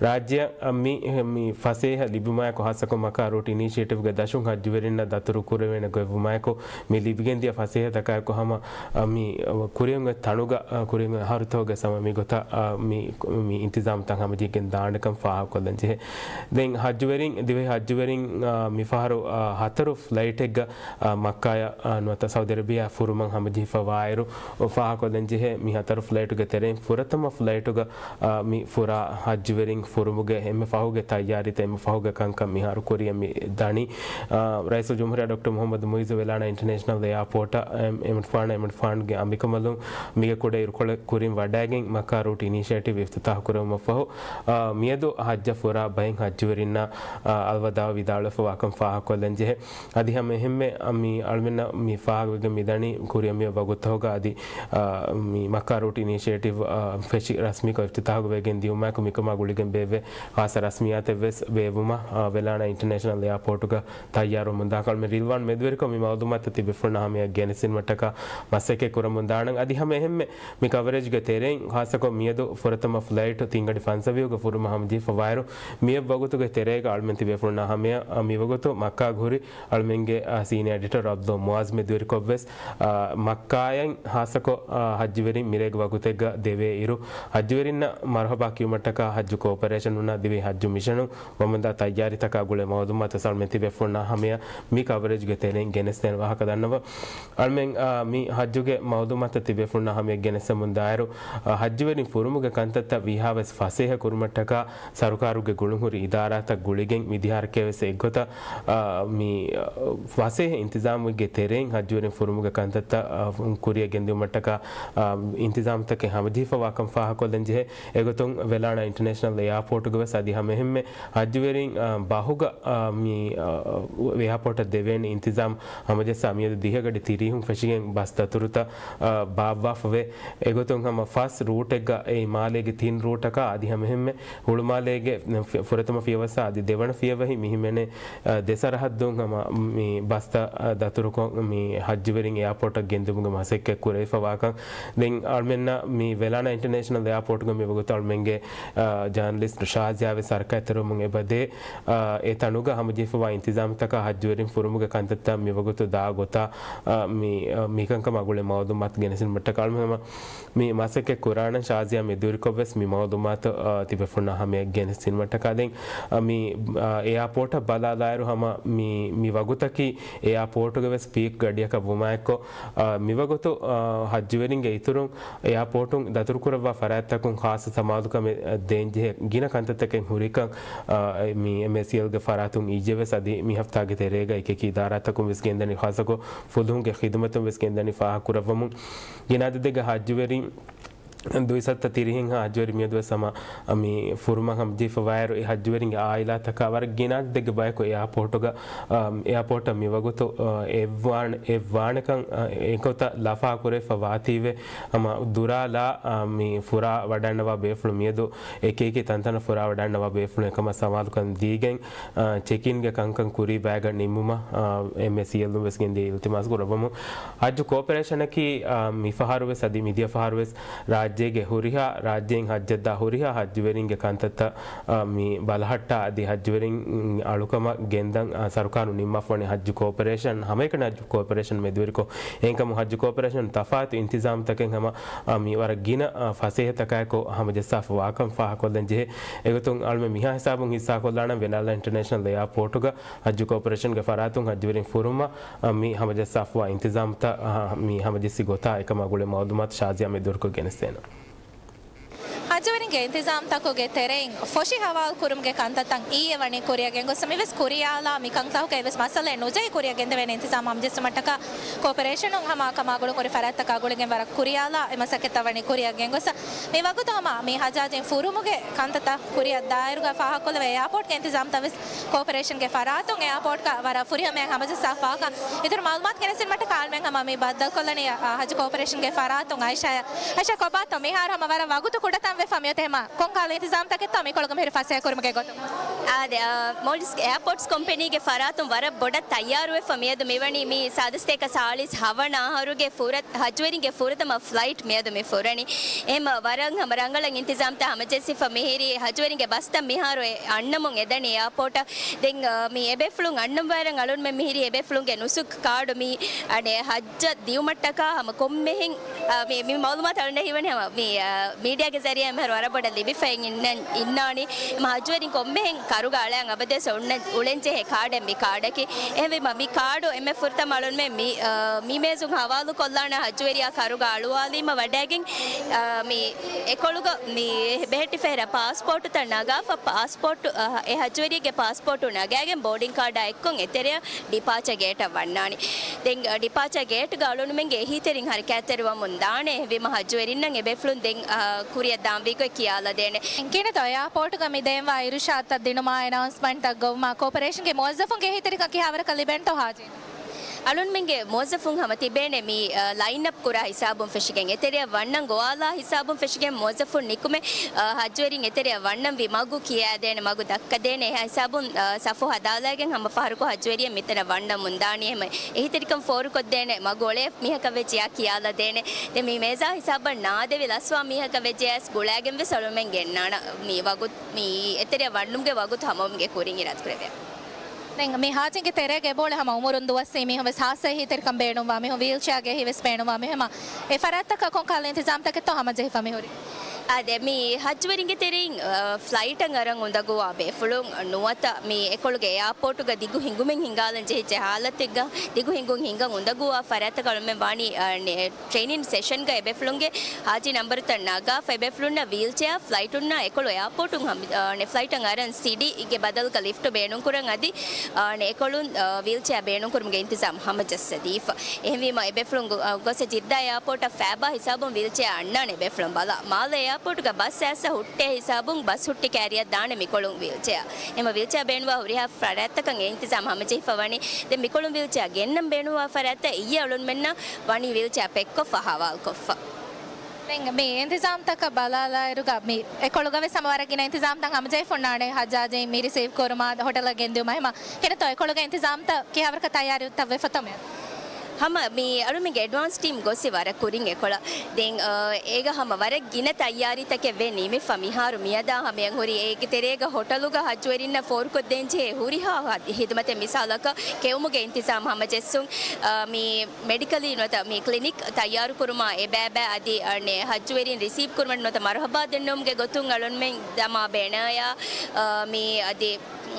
ރާއްޖެއަށް މި، މި ފަސޭހަ ލިބުމާއެކު، ހާއްސަކޮށް މައްކާ ރޫޓް އިނިޝިއޭޓިވްގެ ދަށުން ހައްޖުވެރިންނަށް ދަތުރު ކުރެވޭނެ ގޮތްވުމާއެކު، މި ލިބިގެންދިޔަ ފަސޭހަތަކާއެކު ހަމަ، މި ކުރިއަށް އޮތް ތަނުގަ، ކުރިއަށް އޮތް އަހަރުތަކުގަ ހަމަ މިގޮތަށް، މި، މި އިންތިޒާމްތައް ހަމަޖެހިގެން ދާނެކަން ފާހަގަކޮށްލަން ޖެހޭ. ދެން ހައްޖުވެރިން، ދިވެހި ހައްޖުވެރިން، މިފަހަރު، ހަތަރު ފްލައިޓެއްގަ، މައްކާޔަށް، ނުވަތަ ސައުދީ އަރަބިޔާ ފުރުމަށް ހަމަޖެހިފަ ވާއިރު، ފާހަގަކޮށްލަން ޖެހޭ. މި ހަތަރު ފްލައިޓުގެ ތެރެއިން ފުރަތަމަ ފްލައިޓުގަ، އާ، މި ފުރާ ހައްޖުވެރިން ފުރުމުގެ އެންމެ ފަހުގެ ތައްޔާރީތައް، އެންމެ ފަހުގެ ކަންކަން މިހާރު ކުރިއަށް މި ދަނީ. އާ، ރައީސުލްޖުމްހޫރިއްޔާ ޑޮކްޓަރ މުޙައްމަދު މުޢިއްޒު ވެލާނާ އިންޓަރނޭޝަނަލް އެއާޕޯޓަށް، އެމް-، އެމިންފާނަށް، އެމިންފާންގެ އަނބިކަނބަލުން މީގެ ކުޑަ އިރުކޮޅެއް ކުރިން ވަޑައިގެން މައްކާ ރޫޓް އިނިޝިއޭޓިވް އިފްތިތާޙު ކުރެވުމަށްފަހު، އާ، މިއަދު ހައްޖަށް ފުރާ ބައެއް ހައްޖުވެރިންނަށް، އާ، އަލްވަދާޢު ވިދާޅުވެފަވާކަން ފާހަގަކޮށްލަން ޖެހޭ. އަދި ހަމަ އެހެންމެ، އަ، މި އަޅުމެންނަށް މި ފާހަގަވެގެން މިދަނީ ކުރިއަށް މި ވަގުތުތަކުގަ އަދި، އަ، މި މައްކާ ރޫޓް އިނިޝިއޭޓިވް، އަ، ފެށި ރަސްމީކޮށް އިފްތިތާޙު ވެގެން ދިއުމާއެކު މިކަމާ ގުޅިގެން ބޭއްވޭ ޚާއްޞަ ރަސްމިއްޔާތެއް ވެސް ބޭއްވުމަށް، އަ، ވެލާނާ އިންޓަރނޭޝަނަލް އެއާޕޯޓުގަ ތައްޔާރުވަމުންދާކަން އަޅުމެން ރިލްވާން މެދުވެރިކޮށް މި މައުލޫމާތު ތިބޭފުޅުންނާ ހަމަޔަށް ގެނެސްދިނުމަށްޓަކާ މަސައްކަތް ކުރަމުންދާނަން. އަދި ހަމަ އެހެންމެ މި ކަވަރޭޖްގެ ތެރެއިން ޚާއްޞަކޮށް މިއަދު ފުރަތަމަ ފްލައިޓު ތިންގަޑި ފަންސަވީހުގެ ފުރުމަށް ހަމަޖެހިފަ ވާއިރު، މިއެއް ވަގުތުގެ ތެރޭގަ އަޅުމެން ތިބޭފުޅުންނާ ހަމަޔަށް، އަ، މިވަގުތު މައްކާގަ ހުރި އަޅުމެންގެ، އަ، ސީނިއާ އެޑިޓަރ ޢަބްދުﷲ މުޢާޒް މެދުވެރިކޮށްވެސް، އަ، މައްކާޔަށް ޚާއްޞަކޮށް، އަ، ހައްޖުވެރިން މިރޭގެ ވަގުތެއްގަ ދެވޭ އިރު، ހައްޖުވެރިންނަށް މަރުޙަބާ ކިޔުމަށްޓަކާ ހައްޖު ކޯޕަރޭޝަނުންނާ ދިވެހި ހައްޖު މިޝަނުން ވަމުންދާ ތައްޔާރީތަކާ ގުޅޭ މައުލޫމާތު އަޅުމެން ތިބޭފުޅުންނާ ހަމަޔަށް މި ކަވަރޭޖްގެ ތެރެއިން ގެނެސްދޭނެ ވާހަކަ ދަންނަވަން. އަޅުމެން، އާ، މި ހައްޖުގެ މައުލޫމާތު ތިބޭފުޅުންނާ ހަމަޔަށް ގެނެސްދެމުން ދާއިރު، އާ، ހައްޖުވެރިން ފުރުމުގެ ކަންތައްތައް ވީހާވެސް ފަސޭހަ ކުރުމަށްޓަކާ ސަރުކާރުގެ ގުޅުންހުރި އިދާރާތައް ގުޅިގެން މިދިހައަށްޓަކައިވެސް އެއްގޮތަށް، އާ، މި، އާ، ފަސޭހަ އިންތިޒާމެއްގެ ތެރެއިން ހައްޖުވެރިން ފުރުމުގެ ކަންތައްތައް، އާ، ކުރިއަށް ގެންދިއުމަށްޓަކާ، އާ، އިންތިޒާމްތަކެއް ހަމަޖެހިފަވާކަން ފާހަގަކޮށްލަން ޖެހޭ. އެގޮތުން ވެލާނާ އިންޓަރނޭޝަނަލް އެއާޕޯޓުގަވެސް އަދި ހަމައެހެންމެ ހައްޖުވެރިން، އާ، ބަހުގަ، އާ، މި، އާ، އެއާޕޯޓަށް ދެވޭނެ އިންތިޒާމް ހަމަޖައްސާ މިއަދު ދިހަގަޑި ތިރީހުން ފެށިގެން ބަސް ދަތުރުތައް، އާ، ބާއްވާފަވޭ. އެގޮތުން ހަމަ ފަސް ރޫޓެއްގަ އެއީ މާލޭގެ ތިން ރޫޓަކާ އަދި ހަމައެހެންމެ ހުޅުމާލޭގެ ފު-، ފުރަތަމަ ފިޔަވަސްއާ އަދި ދެވަނަ ފިޔަވަހި މި ހިމެނޭ، އާ، ދެ ސަރަހައްދުން ހަމަ މި ބަސްތައް، އާ، ދަތުރުކޮށް މި ހައްޖުވެރިން އެއާޕޯޓަށް ގެންދިއުމުގެ މަސައްކަތް ކުރެވިފަވާކަން. ދެން އަޅުމެންނަށް މި ވެލާނާ އިންޓަރނޭޝަނަލް އެއާޕޯޓުގަ މި ވަގުތު އަޅުމެންގެ، އާ، ޖާނަލިސްޓް ޝާޒިޔާ ވެސް ހަރަކާތްތެރިވަމުން އެބަދޭ. އާ، އެ ތަނުގަ ހަމަޖެހިފަވާ އިންތިޒާމްތަކާ ހައްޖުވެރިން ފުރުމުގެ ކަންތައްތައް މިވަގުތު ދާ ގޮތާ، އާ، މި، އާ، މިކަންކަމާ ގުޅޭ މައުލޫމާތު ގެނެސްދިނުމަށްޓަކާ އަޅުމެން ހަމަ މި މަސައްކަތް ކުރާނަން. ޝާޒިޔާ މެދުވެރިކޮށްވެސް މި މައުލޫމާތު، އާ، ތިބޭފުޅުންނާ ހަމަޔަށް ގެނެސްދިނުމަށްޓަކާ ދެން، އާ، މި، އާ، އެއާޕޯޓަށް ބަލާލާއިރު ހަމަ މި، މި ވަގުތަކީ އެއާޕޯޓުގެ ވެސް ޕީކް ގަޑިއަކަށް ވުމާއެއްކޮށް، އާ، މިވަގުތު، އާ، ހައްޖުވެރިންގެ އިތުރުން އެއާޕޯޓުން ދަތުރުކުރައްވާ ފަރާތްތަކުން ޚާއްޞަ ސަމާލުކަމެއް، އަ، ދޭންޖެހޭ ގިނަ ކަންތައްތަކެއް ހުރިކަން، އަ، މި އެމްއޭސީއެލްގެ ފަރާތުން އިއްޔެވެސް އަދި މި ހަފްތާގެ ތެރޭގަ އެކި އެކި އިދާރާތަކުން ވެސް ގެންދަނީ ޚާއްޞަކޮށް ފުލުހުންގެ ޚިދުމަތުން ވެސް ގެންދަނީ ފާހަގަކުރައްވަމުން. ގިނަ އަދަދެއްގެ ހައްޖުވެރިން ދުއިސައްތަ ތިރީހުން ހައްޖުވެރި މިއަދުވެސް ހަމަ މި ފުރުމަށް ހަމަޖެހިފަވާއިރު، އެ ހައްޖުވެރިންގެ އާއިލާތަކާ ވަރަށް ގިނަ އަދަދެއްގެ ބަޔަކު އެއާޕޯޓުގަ، އަ، އެއާޕޯޓަށް މިވަގުތު، އަ، އެއްވާން-، އެއްވާނެކަން، އަ، އެގޮތަށް ލަފާ ކުރެވިފަ ވާތީވެ، ހަމަ ދުރާލާ، އަ، މި ފުރާ ވަޑަންނަވާ ބޭފުޅުން މިއަދު އެކި އެކި ތަންތަނަށް ފުރާ ވަޑަންނަވާ ބޭފުޅުން އެކަމަށް ސަމާލުކަން ދީގެން، އަ، ޗެކިންގެ ކަންކަން ކުރީ ބައިގަ ނިންމުމަށް، އަ، އެމްއޭސީއެލްއުން ވެސް ގެންދިޔަ އިލްތިމާސް ކުރައްވަމުން. ހައްޖު ކޯޕަރޭޝަނަކީ، އަ، މިފަހަރު ވެސް އަދި މިދިޔަ ފަހަރު ވެސް ރާއްޖެ ޖޭގެ ހުރިހާ ރާއްޖެއިން ހައްޖަށްދާ ހުރިހާ ހައްޖުވެރިންގެ ކަންތައްތައް، އާ، މި ބަލަހައްޓާ އަދި ހައްޖުވެރިން އަޅުކަމަށް ގެންދަން، އާ، ސަރުކާރުން ނިންމާފަވަނީ ހައްޖު ކޯޕަރޭޝަން، ހަމައެކަނި ހައްޖު ކޯޕަރޭޝަން މެދުވެރިކޮށް، އެހެންކަމުން ހައްޖު ކޯޕަރޭޝަން ތަފާތު އިންތިޒާމްތަކެއް ހަމަ، އާ، މި ވަރަށް ގިނަ، އާ، ފަސޭހަތަކާއެކު ހަމަޖައްސާފަ ވާކަން ފާހަގަކޮށްލަން ޖެހޭ. އެގޮތުން އަޅުމެން މިހާ ހިސާބުން ހިއްސާކޮށްލާނަން ވެނާލާ އިންޓަރނޭޝަނަލް އެއާޕޯޓުގަ ހައްޖު ކޯޕަރޭޝަންގެ ފަރާތުން ހައްޖުވެރިން ފުރުމަށް، އާ، މި ހަމަޖައްސާފަވާ އިންތިޒާމްތައް، އާ، މި ހަމަޖެއްސި ގޮތާ އެކަމާ ގުޅޭ މައުލޫމާތު ޝާޒިޔާ މެދުވެރިކޮށް ގެނެސްދޭނަން. ހައްޖުވެރިންގެ އިންތިޒާމްތަކުގެ ތެރެއިން ފޮށި ހަވާލު ކުރުމުގެ ކަންތައްތައް އިއްޔެ ވަނީ ކުރިއަށް ގެންގޮސް، މިވެސް ކުރިޔާލާ މިކަންތަކުގައި ވެސް މައްސަލައެއް ނުޖެހި ކުރިއަށް ގެންދެވޭނެ އިންތިޒާމް ހަމަޖެއްސުމަށްޓަކާ ކޯޕަރޭޝަނުން ހަމަ ކަމާ ގުޅުންހުރި ފަރާތްތަކާ ގުޅިގެން ވަރަށް ކުރިޔާލާ އެ މަސައްކަތްތައް ވަނީ ކުރިއަށް ގެންގޮސް، މި ވަގުތު ހަމަ މި ހައްޖާޖީން ފުރުމުގެ ކަންތައްތައް ކުރިއަށް ދާއިރުގަ ފާހަގަކޮށްލެވޭ އެއާޕޯޓްގެ އިންތިޒާމްތައް ވެސް ކޯޕަރޭޝަންގެ ފަރާތުން އެއާޕޯޓްގަ ވަރަށް ފުރިހަމަޔަށް ހަމަޖައްސާފަވާކަން އިތުރު މައުލޫމާތު ގެނެސްދިނުމަށްޓަކާ އަޅުމެން ހަމަ މި ބައްދަލުކޮށްލަނީ، އަ، ހައްޖު ކޯޕަރޭޝަންގެ ފަރާތުން އައިޝާޔަށް. އައިޝާ، ކޮބާތޯ މިހާރު ހަމަ ވަރަށް ވަގުތު ކުޑަތަން ވެފަ މިއޮތީ ހަމަ ކޮންކަހަލަ އިންތިޒާމްތަކެއްތޯ މިކޮޅުގަ މިހިރީ ފަސޭހަކުރުމުގެ ގޮތުން؟ އާދެ، އަ، މޯލްޑިވްސް އެއާޕޯޓްސް ކޮމްޕެނީގެ ފަރާތުން ވަރަށް ބޮޑަށް ތައްޔާރުވެފަ މިއަދު މިވަނީ މި ސާދަ ސަތޭކަ ސާޅީސް ހަވަނަ އަހަރުގެ ފުރަތަ-، ހައްޖުވެރިންގެ ފުރަތަމަ ފްލައިޓް މިއަދު މި ފުރަނީ. އެހެން ވަރަށް ހަމަ ރަނގަޅަށް އިންތިޒާމްތައް ހަމަޖެއްސިފަ މިހިރީ ހައްޖުވެރިންގެ ބަސްތައް މިހާރު އެ އަންނަމުން އެދަނީ އެއާޕޯޓަށް. ދެން، އަ، މި އެބޭފުޅުން އަންނަން ވަރަށް އަޅުންމެން މިހިރީ އެބޭފުޅުންގެ ނުސުކް ކާޑު މި، އަނެއް ހައްޖަށް ދިއުމަށްޓަކާ ހަމަ ކޮންމެހެން، އަ، މި، މި މައުލޫމާތު އަޅުން ހީވަނީ ހަމަ މި، އަ، މީޑިއާގެ ޒަރީއާ މިހާރު ވަރަށް ބޮޑަށް ލިބިފައި އިންނަން، އިންނާނީ. މަ ހައްޖުވެރިން ކޮންމެހެން ކަރުގަ އަޅަން އަބަދުވެސް އޮންނަ އުޅެންޖެހޭ ކާޑެއް މި ކާޑަކީ. އެހެންވީމަ މި ކާޑު އެންމެ ފުރަތަމަ އަޅުންމެން މި، އަ، މި މޭޒުން ހަވާލު ކޮށްލާނަ ހައްޖުވެރިޔާ ކަރުގަ އަޅުވާލީމަ ވަޑައިގެން، އަ، މި އެކޮޅުގަ މި ބެހެއްޓިފައިރަ ޕާސްޕޯޓުތައް ނަގާފަ، ޕާސްޕޯޓު، އަ، އެ ހައްޖުވެރިއެއްގެ ޕާސްޕޯޓު ނަގާގެން ބޯޑިން ކާޑާ އެއްކޮށް އެތެރެއަށް ޑިޕާޗަ ގޭޓަށް ވަންނާނެ. ދެން، އަ، ޑިޕާޗަ ގޭޓްގަ އަޅުންމެންގެ އެހީތެރިން ހަރަކާތްތެރިވަމުން ދާނެ. އެހެންވީމަ ހައްޖުވެރިންނަށް އެބޭފުޅުން ދެން، އަ، ކުރިއަށް ދާންވީގޮތް ކިޔާލަދޭނެ. ކިހިނެއްތޯ އެއާޕޯޓުގަ މި ދޭންވާ އިރުޝާދުތައް ދިނުމާ އެނައުންސްމަންޓްތައް ގޮވުމާ ކޯޕަރޭޝަންގެ މުވައްޒަފުންގެ އެހީތެރިކަން ކިހާވަރަކަށް ލިބެންތޯ ހާޖީ؟ އަޅުންމެންގެ މުވައްޒަފުން ހަމަ ތިބޭނެ މި، އަ، ލައިންއަޕް ކުރާ ހިސާބުން ފެށިގެން. އެތެރެއަށް ވަންނަން ގޮވާލާ ހިސާބުން ފެށިގެން މުވައްޒަފުން ނިކުމެ، އަ، ހައްޖުވެރިން އެތެރެއަށް ވަންނަން ވީ މަގު ކިޔައިދޭނެ، މަގު ދައްކަދޭނެ. އެހާ ހިސާބުން، އަ، ސަފު ހަދާލައިގެން ހަމަ ފަހަރަކު ހައްޖުވެރިއެއް މިތަނަށް ވަންނަމުން ދާނީ. އެހެން އެހީތެރިކަން ފޯރުކޮށްދޭނެ މަގު އޮޅޭ މީހަކަށް ވެއްޖެޔާ ކިޔާލަދޭނެ. ދެން މި މޭޒާ ހިސާބަށް ނާދެވި ލަސްވާ މީހަކަށް ވެއްޖެޔާސް ގުޅައިގެން ވެސް އަޅުމެން ގެންނާނަ މި ވަގުތު މި އެތެރެއަށް ވަންނުމުގެ ވަގުތު ހަމަވުމުގެ ކުރިން އިރާދަކުރެއްވިއްޔާ. ދެން މި ހާޖީންގެ ތެރޭގަ އެބައުޅޭ ހަމަ އުމުރުން ދުވަސްވީ މީހުން ވެސް ހާއްސަ އެހީތެރިކަން ބޭނުންވާ މީހުން، ވީލްޗެއާގެ އެހީވެސް ބޭނުންވާ މީހުން ހަމަ އެ ފަރާތްތަކަށް ކޮންކަހަލަ އިންތިޒާމްތަކެއްތޯ ހަމަޖެހިފަ މިހުރީ؟ އާދެ، މި ހައްޖުވެރިންގެ ތެރެއިން، އަ، ފްލައިޓަށް އަރަން އުނދަގޫވާ ބޭފުޅުން ނުވަތަ މި އެކޮޅުގެ އެއާޕޯޓުގަ ދިގު ހިނގުމެއް ހިނގާލަން ޖެހިއްޖެ ހާލަތެއްގަ ދިގު ހިނގުން ހިނގަން އުނދަގޫވާ ފަރާތްތަކަށް އަޅުމެން ވާނީ، އަ، ނެ-، ޓްރެއިނިން ސެޝަންގަ އެބޭފުޅުންގެ ހާޖީ ނަންބަރުތައް ނަގާފަ އެބޭފުޅުންނަށް ވީލްޗެއާ ފްލައިޓުންނާ އެކޮޅު އެއާޕޯޓުން ހަމަ-، އަ، ނެ-، ފްލައިޓަށް އަރަން ސިޑީގެ ބަދަލުގަ ލިފްޓު ބޭނުންކުރަން އަދި، އަ، ނެ-، އެކޮޅުން، އަ، ވީލްޗެއާ ބޭނުންކުރުމުގެ އިންތިޒާމް ހަމަޖައްސަދީފަ. އެހެންވީމަ އެބޭފުޅުން ގޮ-، އަ، ގޮސް ޖިއްދާ އެއާޕޯޓަށް ފައިބާ ހިސާބުން ވީލްޗެއާ އަންނާނެ އެބޭފުޅުން ބަލާ. މާލެ އެއާޕޯޓުގަ ބަސް އައިސް ހުއްޓޭ ހިސާބުން ބަސް ހުއްޓި ކައިރިއަށް ދާނެ މިކޮޅުން ވީލްޗެއާ. އެމަ ވީލްޗެއާ ބޭނުންވާ ހުރިހާ ފަރާތްތަކަށް އެ އިންތިޒާމް ހަމަޖެހިފަ ވަނީ. ދެން މިކޮޅުން ވީލްޗެއާ ގެންނަން ބޭނުންވާ ފަރާތްތައް އިއްޔެ އަޅުންމެންނަށް ވަނީ ވީލްޗެއާ ޕެކްކޮށްފަ ހަވާލުކޮށްފަ. ދެން މި އިންތިޒާމްތަކަށް ބަލާލާއިރުގަ މި އެކޮޅުގަ ވެސް ހަމަ ވަރަށް ގިނަ އިންތިޒާމްތައް ހަމަޖެހިފަ އޮންނާނެ ހައްޖާޖީން މި ރިސީވް ކުރުމާ ހޮޓަލަށް ގެންދިއުމާ ހަމަ. ކިހިނެއްތޯ އެކޮޅުގެ އިންތިޒާމްތައް ކިހާވަރަކަށް ތައްޔާރީ ތައް ވެފަތޯ މިއަދު؟ ހަމަ މި އަޅުމެންގެ އެޑްވާންސް ޓީމް ގޮސް ވަރަށް ކުރިން އެކޮޅަށް. ދެން، އަ، އޭގަ ހަމަ ވަރަށް ގިނަ ތައްޔާރީތަކެއް ވެ ނިމިފަ މިހާރު މިއަދާ ހަމަޔަށް ހުރި އޭގެ ތެރޭގަ ހޮޓަލުގަ ހައްޖުވެރިންނަށް ފޯރުކޮށްދޭންޖެހޭ ހުރިހާ ހި-، ހިދުމަތެއް މިސާލަކަށް ކެއުމުގެ އިންތިޒާމް ހަމަޖެއްސުން، އަ، މި މެޑިކަލީ ނުވަތަ މި ކްލިނިކް ތައްޔާރުކުރުމާ އެބައިބައި އަދި، އަ، ނެ-، ހައްޖުވެރިން ރިސީވް ކުރުމަށް ނުވަތަ މަރުހަބާ ދެންނެވުމުގެ ގޮތުން އަޅުންމެން ދަމާ ބޭނާޔާ، އަ، މި އަދި،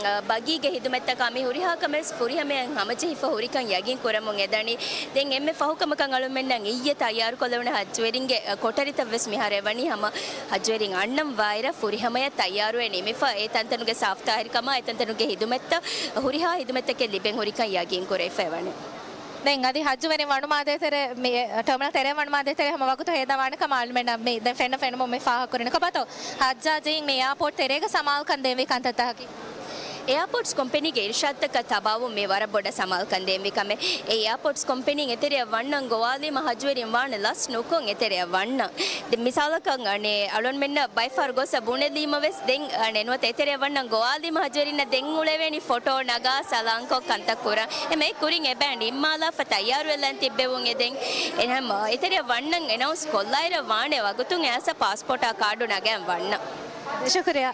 އަ، ބަގީގެ ހިދުމަތްތަކާ މި ހުރިހާ ކަމެއް ފުރިހަމަޔަށް ހަމަޖެހިފަ ހުރިކަން ޔަގީން ކުރަމުން އެދަނީ. ދެން އެންމެ ފަހު ކަމަކަށް އަޅުމެންނަށް އިއްޔެ ތައްޔާރުކޮށްލެވުނު ހައްޖުވެރިންގެ، އަ، ކޮޓަރިތައް ވެސް މިހާރު އެވަނީ ހަމަ ހައްޖުވެރިން އަންނަން ވާއިރަށް ފުރިހަމަޔަށް ތައްޔާރުވެ ނިމިފަ އެ ތަންތަނުގެ ސާފުތާހިރުކަމާ އެ ތަންތަނުގެ ހިދުމަތްތައް ހުރިހާ ހިދުމަތްތަކެއް ލިބެން ހުރިކަން ޔަގީން ކުރެވިފަ އެވަނީ. ދެން އަދި ހައްޖުވެރިން ވަނުމާ ދޭތެރޭ، މި ޓަރމިނަލް ތެރޭ ވަނުމާ ދޭތެރޭ ހަމަ ވަގުތު ހޭދަވާނެ ކަމަށް އަޅުމެންނަށް މި ދެން ފެންނަ ފެނުމުން މި ފާހަގަކުރަނީ. ކޮބާތޯ ހައްޖާޖީން މި އެއާޕޯޓް ތެރޭގަ ސަމާލުކަން ދޭންވީ ކަންތައްތަކަކީ؟ އެއާޕޯޓްސް ކޮމްޕެނީގެ އިރްޝާދުތަކަށް ތަބާވުން މި ވަރަށް ބޮޑަށް ސަމާލުކަން ދޭންވީ ކަމެއް. އެ އެއާޕޯޓްސް ކޮމްޕެނީން އެތެރެއަށް ވަންނަން ގޮވާލީމަ ހައްޖުވެރިން ވާނެ ލަސް ނުކޮށް އެތެރެއަށް ވަންނަން. ދެ މިސާލަކަށް އަނެއް އަޅުންމެންނަށް ބައެއްފަހަރު ގޮސް ބުނެލީމަ ވެސް ދެން އަނެއް ނުވަތަ އެތެރެއަށް ވަންނަން ގޮވާލީމަ ހައްޖުވެރިންނަށް ދެން އުޅެވޭނީ ފޮޓޯ ނަގާ ސަލާންކޮށް ކަންތައް ކުރަން. އެމަ އެ ކުރިން އެބައިން ނިންމާލާފަ ތައްޔާރުވެލަން ތިއްބެވުން އެދެން. އެހެން އެތެރެއަށް ވަންނަން އެނައުންސް ކޮށްލާއިރަށް ވާނެ ވަގުތުން އެއަސަ ޕާސްޕޯޓާ ކާޑު ނަގައިން ވަންނަން. ޝުކުރިއްޔާ.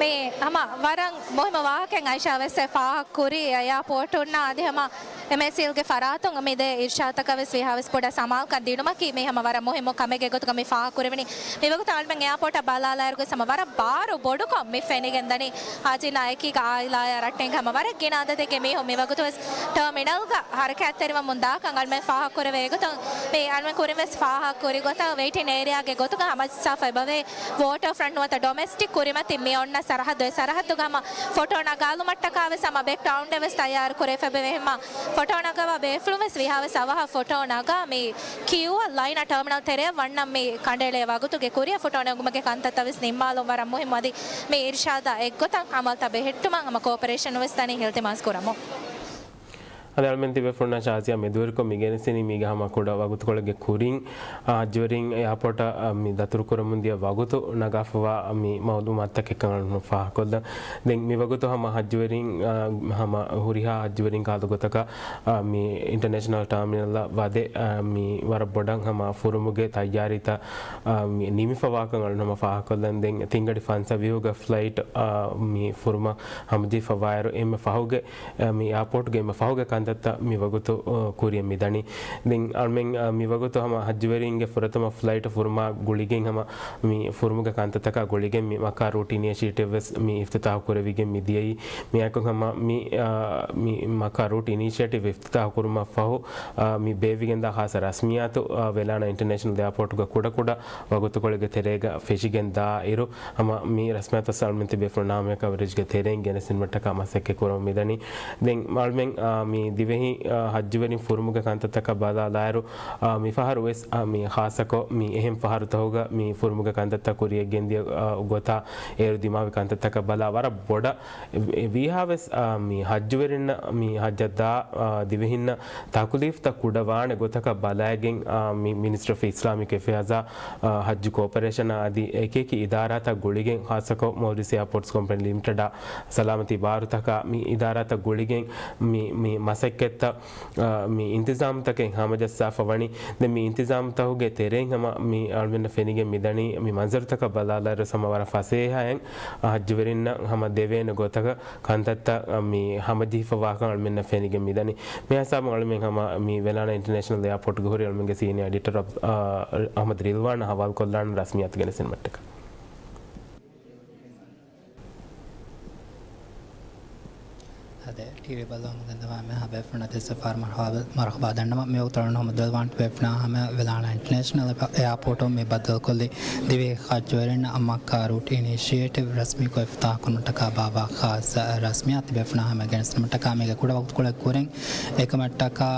މި ހަމަ ވަރަށް މުހިއްމު ވާހަކައެއް އައިޝާ ވެސް އެ ފާހަގަ ކުރީ އެއާޕޯޓުންނާ އަދި ހަމަ އެމްއެސްއީއެލްގެ ފަރާތުން މި ދެ އިރްޝާދުތަކަށް ވެސް ވީހާވެސް ބޮޑަށް ސަމާލުކަން ދިނުމަކީ މި ހަމަ ވަރަށް މުހިއްމު ކަމެއްގެ ގޮތުގަ މި ފާހަގަ ކުރެވެނީ. މިވަގުތު އަޅުމެން އެއާޕޯޓަށް ބަލާލާއިރު ގޮސް ހަމަ ވަރަށް ބާރު ބޮޑުކޮށް މި ފެނިގެންދަނީ. ހާޖީންނާ އެކީގަ އާއިލާއާ ރައްޓެހިން ހަމަ ވަރަށް ގިނަ އަދަދެއްގެ މީހުން މިވަގުތު ވެސް ޓާމިނަލްގަ ހަރަކާތްތެރިވަމުން ދާކަން އަޅުމެން ފާހަގަ ކުރެވޭ ގޮތަށް މި އަޅުމެން ކުރިން ވެސް ފާހަގަ ކުރި ގޮތަށް ވެއިޓިން އޭރިއާގެ ގޮތުގަ ހަމަޖައްސާފަ އެބަވޭ. ވޯޓަރ ފްރަންޓް ނުވަތަ ޑޮމެސްޓިކް ކުރިމަތިން މި އޮންނަ ސަރަހައްދު، އެ ސަރަހައްދުގަ ހަމަ ފޮޓޯ ނަގާލުމަށްޓަކާ ވެސް ހަމަ ބެކް ޓައުން ޑޭ ވެސް ތައްޔާރު ކުރެވިފަ އެބަވޭ. ހަމަ ފޮޓޯ ނަގަވާ ބޭފުޅުން ވެސް ވީހާވެސް އަވަހަށް ފޮޓޯ ނަގާ މި ކިޔޫއަށް ލައިނަށް ޓާމިނަލް ތެރެއަށް ވަންނަން މި ކަނޑައެޅޭ ވަގުތުގެ ކުރިއަށް ފޮޓޯ ނެގުމުގެ ކަންތައްތައް ވެސް ނިންމާލުން ވަރަށް މުހިއްމު. އަދި މި އިރްޝާދާ އެއްގޮތަށް އަމަލުތައް ބެހެއްޓުމަށް ހަމަ ކޯޕަރޭޝަން ވެސް ދަނީ އިލްތިމާސް ކުރަމުން. އަދި އަޅުމެން ތިބޭފުޅުންނާ ޝާޒިޔާ މެދުވެރިކޮށް މި ގެނެސްދިނީ މީގެ ހަމަ ކުޑަ ވަގުތުކޮޅެއްގެ ކުރިން، އާ، ހައްޖުވެރިން އެއާޕޯޓަށް، އާ، މި ދަތުރުކުރަމުން ދިޔަ ވަގުތު ނަގާފަވާ މި މައުލޫމާތުތަކެއްކަން އަޅުގަނޑު ފާހަގަކޮށްލަން. ދެން މި ވަގުތު ހަމަ ހައްޖުވެރިން، އާ، ހަމަ ހުރިހާ ހައްޖުވެރިން ކަހަލަ ގޮތަކަށް، އާ، މި އިންޓަރނޭޝަނަލް ޓާމިނަލްއަށް ވަދެ، އާ، މި ވަރަށް ބޮޑަށް ހަމަ ފުރުމުގެ ތައްޔާރީތައް، އާ، މި ނިމިފަވާކަން އަޅުގަނޑު ހަމަ ފާހަގަކޮށްލަން. ދެން ތިންގަޑި ފަންސަވީހުގަ ފްލައިޓް، އާ، މި ފުރުމަށް ހަމަޖެހިފަވާއިރު، އެންމެ ފަހުގެ އެ، މި އެއާޕޯޓްގެ އެންމެ ފަހުގެ ކަންތައްތައް މި ވަގުތު، އަ، ކުރިއަށް މިދަނީ. ދެން އަޅުމެން، އަ، މި ވަގުތު ހަމަ ހައްޖުވެރިންގެ ފުރަތަމަ ފްލައިޓް ފުރުމާ ގުޅިގެން ހަމަ މި ފުރުމުގެ ކަންތައްތަކާ ގުޅިގެން މި މައްކާ ރޫޓް އިނިޝިއޭޓިވް ވެސް މި އިފްތިތާހު ކުރެވިގެން މި ދިޔައީ. މިއާއެކު ހަމަ މި، އަ، މި މައްކާ ރޫޓް އިނިޝިއޭޓިވް އިފްތިތާހު ކުރުމަށް ފަހު، އަ، މި ބޭއްވިގެންދާ ޚާއްޞަ ރަސްމިއްޔާތު، އަ، ވެލާނާ އިންޓަރނޭޝަނަލް އެއާޕޯޓްގަ ކުޑަކުޑަ ވަގުތުކޮޅެއްގެ ތެރޭގަ ފެށިގެން ދާއިރު، ހަމަ މި ރަސްމިއްޔާތު އަޅުމެން ތިބޭފުޅުންނާ ހަމައެކަނި ކަވަރޭޖްގެ ތެރެއިން ގެނެސްދިނުމަށްޓަކާ މަސައްކަތް ކުރަމުން މިދަނީ. ދެން އަޅުމެން، އާ، މި ދިވެހި، އާ، ހައްޖުވެރިން ފުރުމުގެ ކަންތައްތަކަށް ބަލާލާއިރު، އާ، މިފަހަރު ވެސް، އާ، މި ޚާއްޞަކޮށް މި އެހެން ފަހަރުތަކުގަ މި ފުރުމުގެ ކަންތައްތައް ކުރިއަށް ގެންދިޔަ، އާ، ގޮތާ އޭރު ދިމާވި ކަންތައްތަކަށް ބަލާ ވަރަށް ބޮޑަށް ވި-، ވީހާވެސް، އާ، މި ހައްޖުވެރިންނަށް މި ހައްޖަށް ދާ، އާ، ދިވެހިންނަށް ތަކުލީފްތައް ކުޑަވާނެ ގޮތަކަށް ބަލައިގެން، އާ، މި މިނިސްޓްރީ އޮފް އިސްލާމިކް އެފެއާޒާ، އާ، ހައްޖު ކޯޕަރޭޝަނާ އަދި އެކިއެކި އިދާރާތައް ގުޅިގެން، ޚާއްޞަކޮށް މޯލްޑިވްސް އެއާޕޯޓްސް ކޮމްޕެނީ ލިމިޓެޑާ ސަލާމަތީ ބާރުތަކާ މި އިދާރާތައް ގުޅިގެން މި، މި މަސައްކަތްތައް، އާ، މި އިންތިޒާމްތަކެއް ހަމަޖައްސާފަ ވަނީ. ދެން މި އިންތިޒާމްތަކުގެ ތެރެއިން ހަމަ މި އަޅުމެންނަށް ފެނިގެން މިދަނީ މި މަންޒަރުތަކަށް ބަލާލާއިރު ހަމަ ވަރަށް ފަސޭހައިން، އާ، ހައްޖުވެރިންނަށް ހަމަ ދެވޭނެ ގޮތަކަށް ކަންތައްތައް، އަ، މި ހަމަޖެހިފަވާކަން އަޅުމެންނަށް ފެނިގެން މިދަނީ. މި ހިސާބުން އަޅުމެން ހަމަ މި ވެލާނާ އިންޓަރނޭޝަނަލް އެއާޕޯޓްގެ ހުރި އަޅުމެންގެ ސީނިއާ އެޑިޓަރ އަބް-، އަ، އަޙްމަދު ރިލްވާން ހަވާލުކޮށްލާނަން ރަސްމިއްޔާތު ގެނެސްދިނުމަށްޓަކާ. އާދެ، ޓީވީ ބައްލަވަމުން ގެންދަވާ އެންމެހާ ބޭފުޅުންނަށް ދެއްސެފާރު މަރުޙަބާ، މަރުޙަބާ ދަންނަވަން. މިވަގުތު އަޅުގަނޑު ހަމަ ދުވެލަވާން ބޭފުޅުންނާ ހަމަ ވެލާނާ އިންޓަރނޭޝަނަލް އެއާޕޯޓުން މި ބައްދަލުކޮށްލި ދިވެހި ހައްޖުވެރިންނަށް މައްކާ ރޫޓް އިނިޝިއޭޓިވް ރަސްމީކޮށް އިފްތިތާޙު ކުރުމަށްޓަކާ ބާއްވާ ޚާއްޞަ ރަސްމިއްޔާތު ބޭފުޅުންނާ ހަމަ ގެނެސްދިނުމަށްޓަކާ މީގެ ކުޑަ ވަގުތުކޮޅެއް ކުރިން އެކަމަށްޓަކާ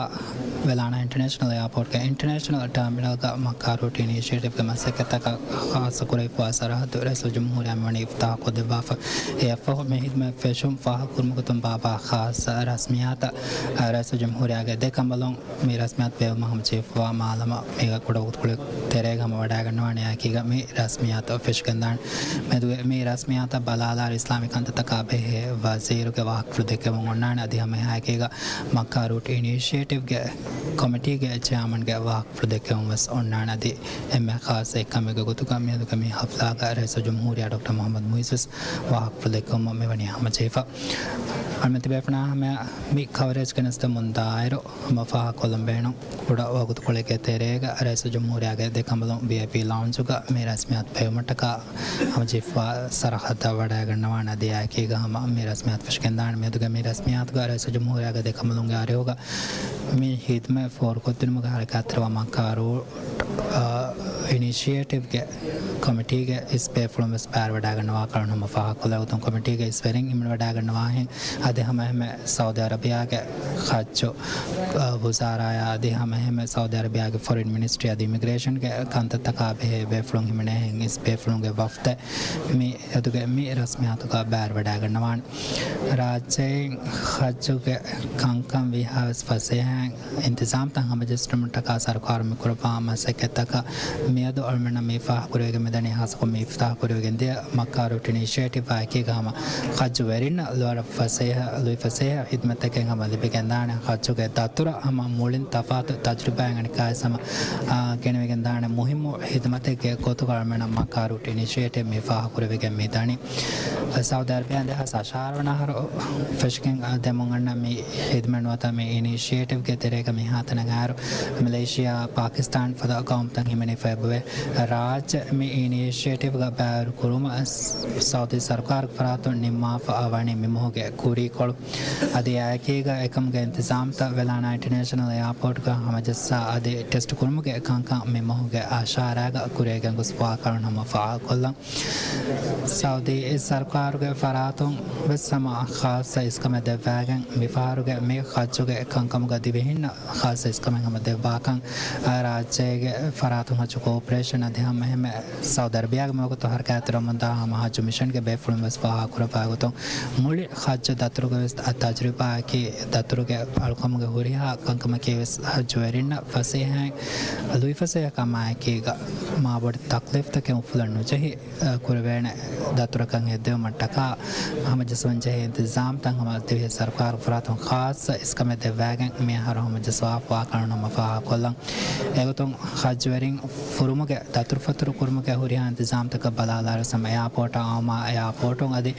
ވެލާނާ އިންޓަރނޭޝަނަލް އެއާޕޯޓްގެ އިންޓަރނޭޝަނަލް ޓާމިނަލްގަ މައްކާ ރޫޓް އިނިޝިއޭޓިވްގެ މަސައްކަތްތަކަށް ޚާއްޞަ ކުރެވިފައިވާ ސަރަހައްދު ރައީސުލްޖުމްހޫރިއްޔާ މިވަނީ އިފްތިތާޙު ކޮށްދެއްވާފަ. އެއަށްފަހު މި ހިދުމަތް ފެށުން ފާހަގަކުރުމުގެ ގޮތުން ބާއްވާ ޚާއްޞަ ރަސްމިއްޔާތަށް ރައީސުލްޖުމްހޫރިއްޔާގެ ދެ ކަނބަލުން މި ރަސްމިއްޔާތު ބޭއްވުމަށް ހަމަޖެހިފައިވާ މާލަމާ މީގަ ކުޑަ ވަގުތުކޮޅެއް ތެރޭގަ ހަމަ ވަޑައިގަންނަވާނެ އެކީގަ މި ރަސްމިއްޔާތު ފެށިގެންދާނެ. މެދުވެ މި ރަސްމިއްޔާތަށް ބަލާލާއިރު އިސްލާމީ ކަންތައްތަކާ ބެހޭ ވަޒީރުގެ ވާހަކަފުޅު ދެއްކެވުން އޮންނާނެ. އަދި ހަމައެހާއެކީގަ މައްކާ ރޫޓް އިނިޝިއޭޓިވްގެ ކޮމިޓީގެ ޗެއާމަންގެ ވާހަކަފުޅު ދެއްކެވުން ވެސް އޮންނާނެ. އަދި އެންމެ ޚާއްޞަ އެއްކަމެއްގެ ގޮތުގަ މިއަދުގެ މި ޙަފްލާގަ ރައީސުލްޖުމްހޫރިއްޔާ ޑޮކްޓަރ މުޙައްމަދު މުޢިއްޒު ވެސް ވާހަކަފުޅު ދެއްކެވުމަށް މިވަނީ ހަމަޖެހިފަ. އަޅުމެން ތިބޭފުޅުންނާ ހަމަ މި ކަވަރޭޖް ގެނެސްދެމުން ދާއިރު ހަމަ ފާހަގަކޮށްލަން ބޭނުން. ކުޑަ ވަގުތުކޮޅެއްގެ ތެރޭގަ ރައީސުލްޖުމްހޫރިއްޔާގެ ދެ ކަނބަލުން ވީއައިޕީ ލައުންޖުގަ މި ރަސްމިއްޔާތު ބޭއްވުމަށްޓަކާ ހަމަޖެހިފައިވާ ސަރަހައްދަށް ވަޑައިގަންނަވާނެ. އަދި އެއާއެކީގަ ހަމަ މި ރަސްމިއްޔާތު ފެށިގެންދާނެ. މިއަދުގެ މި ރަސްމިއްޔާތުގަ ރައީސުލްޖުމްހޫރިއްޔާގެ ދެ ކަނބަލުންގެ އަރިހުގަ މި ހިދުމަތް ފޯރުކޮށްދިނުމުގެ ހަރަކާތްތެރިވާ މައްކާ ރޫޓް، އާ، އިނިޝިއޭޓިވްގެ ކޮމިޓީގެ އިސް ބޭފުޅުން ވެސް ބައިވެރިވެވަޑައިގަންނަވާ ކަމަށް ހަމަ ފާހަގަކޮށްލައިގަތުން ކޮމިޓީގެ އިސްވެރިން ހިމެނިވަޑައިގަންނަވާހެން އަދި ހަމައެހެންމެ ސައުދީ އަރަބިޔާގެ ޚައްޖު، އަ، ވުޒާރާއާ އަދި ހަމައެހެންމެ ސައުދީ އަރަބިޔާގެ ފޮރިން މިނިސްޓްރީ އަދި އިމިގްރޭޝަންގެ ކަންތައްތަކާ ބެހޭ ބޭފުޅުން ހިމެނޭހެން އިސް ބޭފުޅުންގެ ވަފްދެއް މި އަދުގެ މި ރަސްމިއްޔާތުގަ ބައިވެރިވަޑައިގަންނަވާނެ. ރާއްޖެއިން ޚައްޖުގެ ކަންކަން ވީހާވެސް ފަސޭހައިން އިންތިޒާމްތައް ހަމަޖެއްސުމަށްޓަކާ ސަރުކާރުން މިކުރައްވާ މަސައްކަތްތަކަށް މިއަދު އަޅުމެންނަށް މި ފާހަގަކުރެވިގެން މިދަނީ. ހާއްސަކޮށް މި އިފްތާހު ކުރެވިގެންދިޔަ މައްކާ ރޫޓް އިނިޝިއޭޓިވްއާ އެކީގަ ހަމަ ޚައްޖުވެރިންނަށް ލޯރަ ފަސޭހަ، ލުއިފަސޭހަ ހިދުމަތްތަކެއް ހަމަ ލިބިގެންދާނެ. ޚައްޖުގެ ދަތުރަށް ހަމަ މުޅިން ތަފާތު ތަޖުރިބާއެއް އަނެއްކާވެސް ހަމަ، އާ، ގެނެވިގެންދާނެ މުހިއްމު ހިދުމަތެއްގެ ގޮތުގަ އަޅުމެންނަށް މައްކާ ރޫޓް އިނިޝިއޭޓިވް މި ފާހަގަކުރެވިގެން މިދަނީ. ސައުދީ އަރަބިޔާ ދެހާސް އަށާރަ ވަނަ އަހަރު ފެށިގެން ދެމުން އަންނަ މި ހިދުމަތް ނުވަތަ މި އިނިޝިއޭޓިވްގެ ތެރޭގަ މިހާތަނަށް އައިރު މެލޭޝިޔާ، ޕާކިސްތާން ފަދަ ގައުމުތައް ހިމެނިފައި އެބަވޭ. ރާއްޖެ މި އިނިޝިއޭޓިވްގަ ބައިވެރި ކުރުމަށް ސައުދީ ސަރުކާރުގެ ފަރާތުން ނިންމާފަ ވަނީ މި މަހުގެ ކުރީކޮޅު. އަދި އެއާއެކީގަ އެކަމުގެ އިންތިޒާމްތައް ވެލާނާ އިންޓަނޭޝަނަލް އެއާޕޯޓްގަ ހަމަޖައްސާ އަދި ޓެސްޓް ކުރުމުގެ ކަންކަން މި މަހުގެ އަށާރައިގަ ކުރިއަށް ގެންގޮސްފަވާ ކަމަށް ހަމަ ފާހަގަކޮށްލަން. ސައުދީ ސަރުކާރުގެ ފަރާތުން ވެސް ހަމަ ޚާއްޞަ އިސްކަމެއް ދެއްވައިގެން މިފަހަރުގެ މި ޚައްޖުގެ ކަންކަމުގަ ދިވެހިންނަށް ޚާއްޞަ އިސްކަމެއް ހަމަ ދެއްވާކަން ރާއްޖޭގެ ފަރާތުން ހައްޖު ކޯޕަރޭޝަން އަދި ހަމައެހެންމެ ސައުދީ އަރަބިޔާގެ މަގުތު ހަރަކާތްތެރިވަމުންދާ ހަމަ ހައްޖު މިޝަންގެ ބޭފުޅުން ވެސް ފާހަގަކުރައްވާ ގޮތުން މުޅި ހައްޖު ދަތުރުގެ ވެސް ތަޖުރިބާއަކީ ދަތުރުގެ އަޅުކަމުގެ ހުރިހާ ކަންކަމަކީ ވެސް ހައްޖުވެރިންނަށް ފަސޭހައިން ލުއިފަސޭހަކަމާއެކީގަ މާބޮޑު ތަކްލީފްތަކެއް އުފުލަން ނުޖެހި، އަ، ކުރެވޭނެ ދަތުރަކަށް ހެއްދެވުމަށްޓަކާ ހަމަޖައްސަވަންޖެހޭ އިންތިޒާމްތައް ހަމަ ދިވެހި ސަރުކާރު ފަރާތުން ޚާއްޞަ އިސްކަމެއް ދެއްވައިގެން މިއަހަރު ހަމަޖައްސަވާފަވާ ކަމަށް ހަމަ ފާހަގަކޮށްލަން. އެގޮތުން ހައްޖުވެރިން ފުރުމުގެ ދަތުރުފަތުރު ކުރުމުގެ ހުރިހާ އިންތިޒާމްތަކަށް ބަލާލާރު ސަމަ އެއާޕޯޓާ އައުމާ އެއާޕޯޓުން އަދި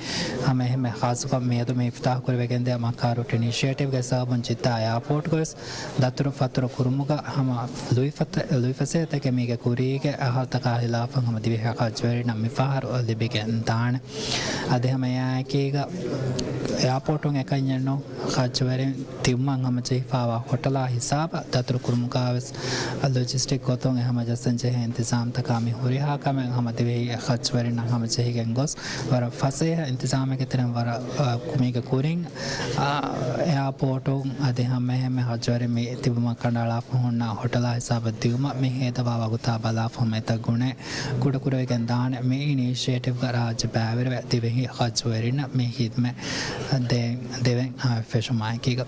ހަމައެހެންމެ ޚާއްޞަކޮށް މިއަދު މި އިފްތާހު ކުރެވިގެންދިޔަ މައްކާ ރޫޓް އިނިޝިއޭޓިވްގެ ސަބަބުން ޖިއްދާ އެއާޕޯޓްގަ ވެސް ދަތުރު ފަތުރު ކުރުމުގަ ހަމަ ލުއިފަތަ-، ލުއިފަސޭހަތަކެއް މީގެ ކުރީގެ އަހަރުތަކާ ހިލާފަށް ހަމަ ދިވެހި ހައްޖުވެރިންނަށް މިފަހަރު ލިބިގެން ދާނެ. އަދި ހަމަ އެއާއެކީގަ އެއާޕޯޓުން އެކަންޏެއް ނޫން ހައްޖުވެރިން ތިބުމަށް ހަމަޖެހިފައިވާ ހޮޓަލާ ހިސާބަށް ދަތުރު ކުރުމުގަ ވެސް ލޮޖިސްޓިކް ގޮތުން އެ ހަމަޖައްސަންޖެހޭ އިންތިޒާމްތަކާ މި ހުރިހާ ކަމެއް ހަމަ ދިވެހި ހައްޖުވެރިންނަށް ހަމަޖެހިގެން ގޮސް ވަރަށް ފަސޭހަ އިންތިޒާމެއްގެ ތެރެއިން ވަރަށް، އާ، މީގެ ކުރިން، އާ، އެއާޕޯޓުން އަދި ހަމައެހެންމެ ހައްޖުވެރިން މި ތިބުމަށް ކަނޑައަޅާފަ ހުންނަ ހޮޓަލާ ހިސާބަށް ދިއުމަށް މި ހޭދަވާ ވަގުތާ ބަލާފަ ހަމަ އެތައް ގުނައެއް ކުޑަކުރެވިގެން ދާނެ. މި އިނިޝިއޭޓިވްގަ ރާއްޖެ ބައިވެރިވެ ދިވެހި ހައްޖުވެރިންނަށް މި ހިދުމަތް ދޭ-، ދެވެން، އާ، ފެށުމާއެކީގަ.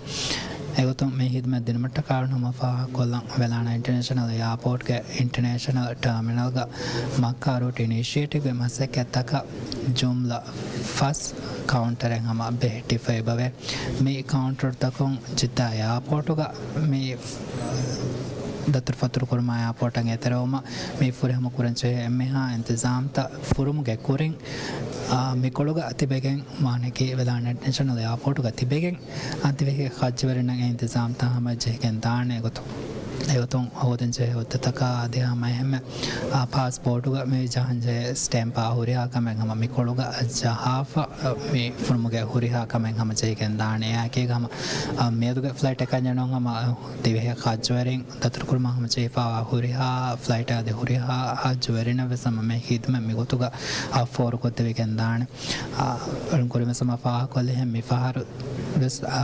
އެގޮތުން މި ހިދުމަތް ދިނުމަށްޓަކާ ހަމަ ފާހަގަކޮށްލަން ވެލާނާ އިންޓަރނޭޝަނަލް އެއާޕޯޓްގެ އިންޓަރނޭޝަނަލް ޓާމިނަލްގަ މައްކާ ރޫޓް އިނިޝިއޭޓިވްގެ މަސައްކަތްތަކަށް ޖުމްލަ ފަސް ކައުންޓަރެއް ހަމަ ބެހެއްޓިފައި އެބަވޭ. މި ކައުންޓަރުތަކުން ޖިއްދާ އެއާޕޯޓުގަ މި ދަތުރުފަތުރު ކުރުމާ އެއާޕޯޓަށް އެތެރެވުމަށް މި ފުރިހަމަ ކުރަންޖެހޭ އެންމެހާ އިންތިޒާމްތައް ފުރުމުގެ ކުރިން، އާ، މިކޮޅުގަ ތިބެގެން ވާނެކީ ވެލާނެ ނޭޝަނަލް އެއާޕޯޓުގަ ތިބެގެން އަދިވެހި ހައްޖުވެރިންނަށް އެ އިންތިޒާމްތައް ހަމަޖެހިގެން ދާނެ ގޮތުން. އެގޮތުން ހޯދަންޖެހޭ ހުއްދަތަކާ އަދި ހަމައެހެންމެ، އާ، ޕާސްޕޯޓުގަ މި ޖަހަންޖެހޭ ސްޓޭމްޕާ ހުރިހާ ކަމެއް ހަމަ މިކޮޅުގަ ޖަހާފަ، މި ފުރުމުގެ ހުރިހާ ކަމެއް ހަމަޖެހިގެން ދާނެ. އެއާއެކީގަ ހަމަ، އާ، މިއަދުގެ ފްލައިޓް އެކަންޏެއް ނޫން ހަމަ ދިވެހި ހައްޖުވެރިން ދަތުރުކުރުމަށް ހަމަޖެހިފައިވާ ހުރިހާ ފްލައިޓް އަދި ހުރިހާ ހައްޖުވެރިންނަށް ވެސް ހަމަ މި ހިދުމަތް މިގޮތުގަ އަ، ފޯރުކޮށްދެވިގެން ދާނެ. އަ، އެޅުން ކުރިން ވެސް ހަމަ ފާހަގަކޮށްލިހެން މިފަހަރު ވެސް، އަ،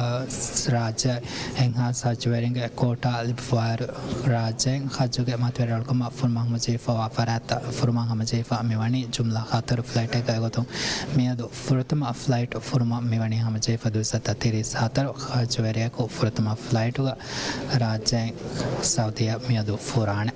ރާއްޖެ އެންހާސް ހައްޖުވެރިންގެ ކޯޓާ ލިބިފައިވާއިރު ރާއްޖޭން ހައްޖުގެ މަތިވެރި އަޅުކަމަށް ފުރުމަށް ހަމަޖެހިފައިވާ ފަރާތްތައް ފުރުމަށް ހަމަޖެހިފަ މިވަނީ ޖުމްލަ ހަތަރު ފްލައިޓެއްގަ. އެގޮތުން މިއަދު ފުރަތަމަ ފްލައިޓް ފުރުމަށް މިވަނީ ހަމަޖެހިފަ ދުވިސައްތަ ތިރީސް ހަތަރު ހައްޖުވެރިޔަކު ފުރަތަމަ ފްލައިޓުގަ ރާއްޖޭން ސައުދީއަށް މިއަދު ފުރާނެ.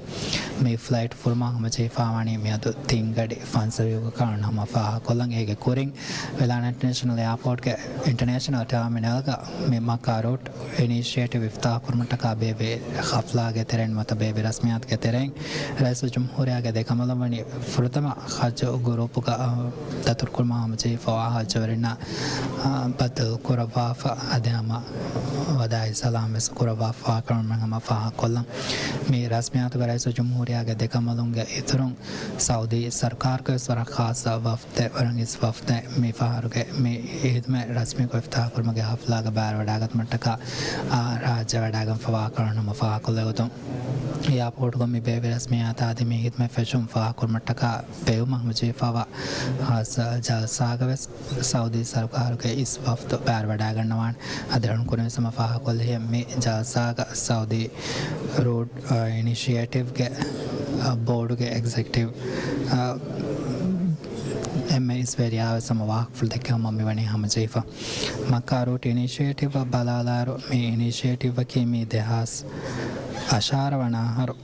މި ފްލައިޓް ފުރުމާ ހަމަޖެހިފާވަނީ މިއަދު ތިންގަޑި ފަންސަވީހުގަ ކަމަށް ހަމަ ފާހަގަކޮށްލަން. އޭގެ ކުރިން ވެލާނެ އިންޓަރނޭޝަނަލް އެއާޕޯޓްގެ އިންޓަރނޭޝަނަލް ޓާމިނަލްގަ މި މައްކާ ރޫޓް އިނިޝިއޭޓިވް އިފްތާހު ކުރުމަށްޓަކާ ބޭއްވި ހަފްލާގެ ތެރެއިން ނުވަތަ ބޭއްވި ރަސްމިއްޔާތުގެ ތެރެއިން ރައީސުލްޖުމްހޫރިއްޔާގެ ދެކަނބަލުން ވަނީ ފުރަތަމަ ހައްޖު ގުރޫޕުގަ، އަ، ދަތުރުކުރުމާ ހަމަޖެހިފައިވާ ހައްޖުވެރިންނަށް، އަ، ބައްދަލު ކުރައްވާފަ އަދި ހަމަ ވަދާޢީ ސަލާމް ވެސް ކުރައްވާފަ ކަމަށް ހަމަ ފާހަގަކޮށްލަން. މި ރަސްމިއްޔާތުގަ ރައީސުލްޖުމްހޫރިއްޔާގެ ދެކަނބަލުންގެ އިތުރުން ސައުދީ ސަރުކާރުގެ ވެސް ވަރަށް ޚާއްޞަ ވަފްދެއް، ވަރަށް އިސް ވަފްދެއް މިފަހަރުގެ މި ހިދުމަތް ރަސްމީކޮށް އިފްތާހު ކުރުމުގެ ފުލާގަ ބާރުވަޑާގަތުމަށްޓަކާ، އާ، ރާއްޖެ ވަޑާގަންފަވާ ކަން ހަމަ ފާހަގަކޮށްލެވުތުން. އެއާޕޯޓުގަ މި ބޭއްވި ރަސްމިއްޔާތާ އަދި މި ހިދުމަތް ފެށުން ފާހަގަކުރުމަށްޓަކާ ބެއްވުމަށް ހަމަޖެހިފައިވާ ހާއްސަ ޖަލްސާގަވެސް ސައުދީ ސަރުކާރުގެ އިސް ވަފްދު ބާރުވަޑާގަންނަވާނެ. އަދި އަޅުން ކުރިން ހަމަ ފާހަގަކޮށްލިހެން މި ޖަލްސާގަ ސައުދީ ރޫޓް، އ، އިނިޝިއޭޓިވްގެ، އ، ބޯޑުގެ އެގްޒެކެޓިވް، އ، އެންމެ އިސް ވެރިޔާވެސް ހަމަ ވާހަކަފުޅު ދެއްކި ހަމަ މިވަނީ ހަމަޖެހިފަ. މައްކާ ރޫޓް އިނިޝިއޭޓިވްއަށް ބަލާލާއިރު، މި އިނިޝިއޭޓިވްއަކީ މީ ދެހާސް އަށާރަ ވަނަ އަހަރު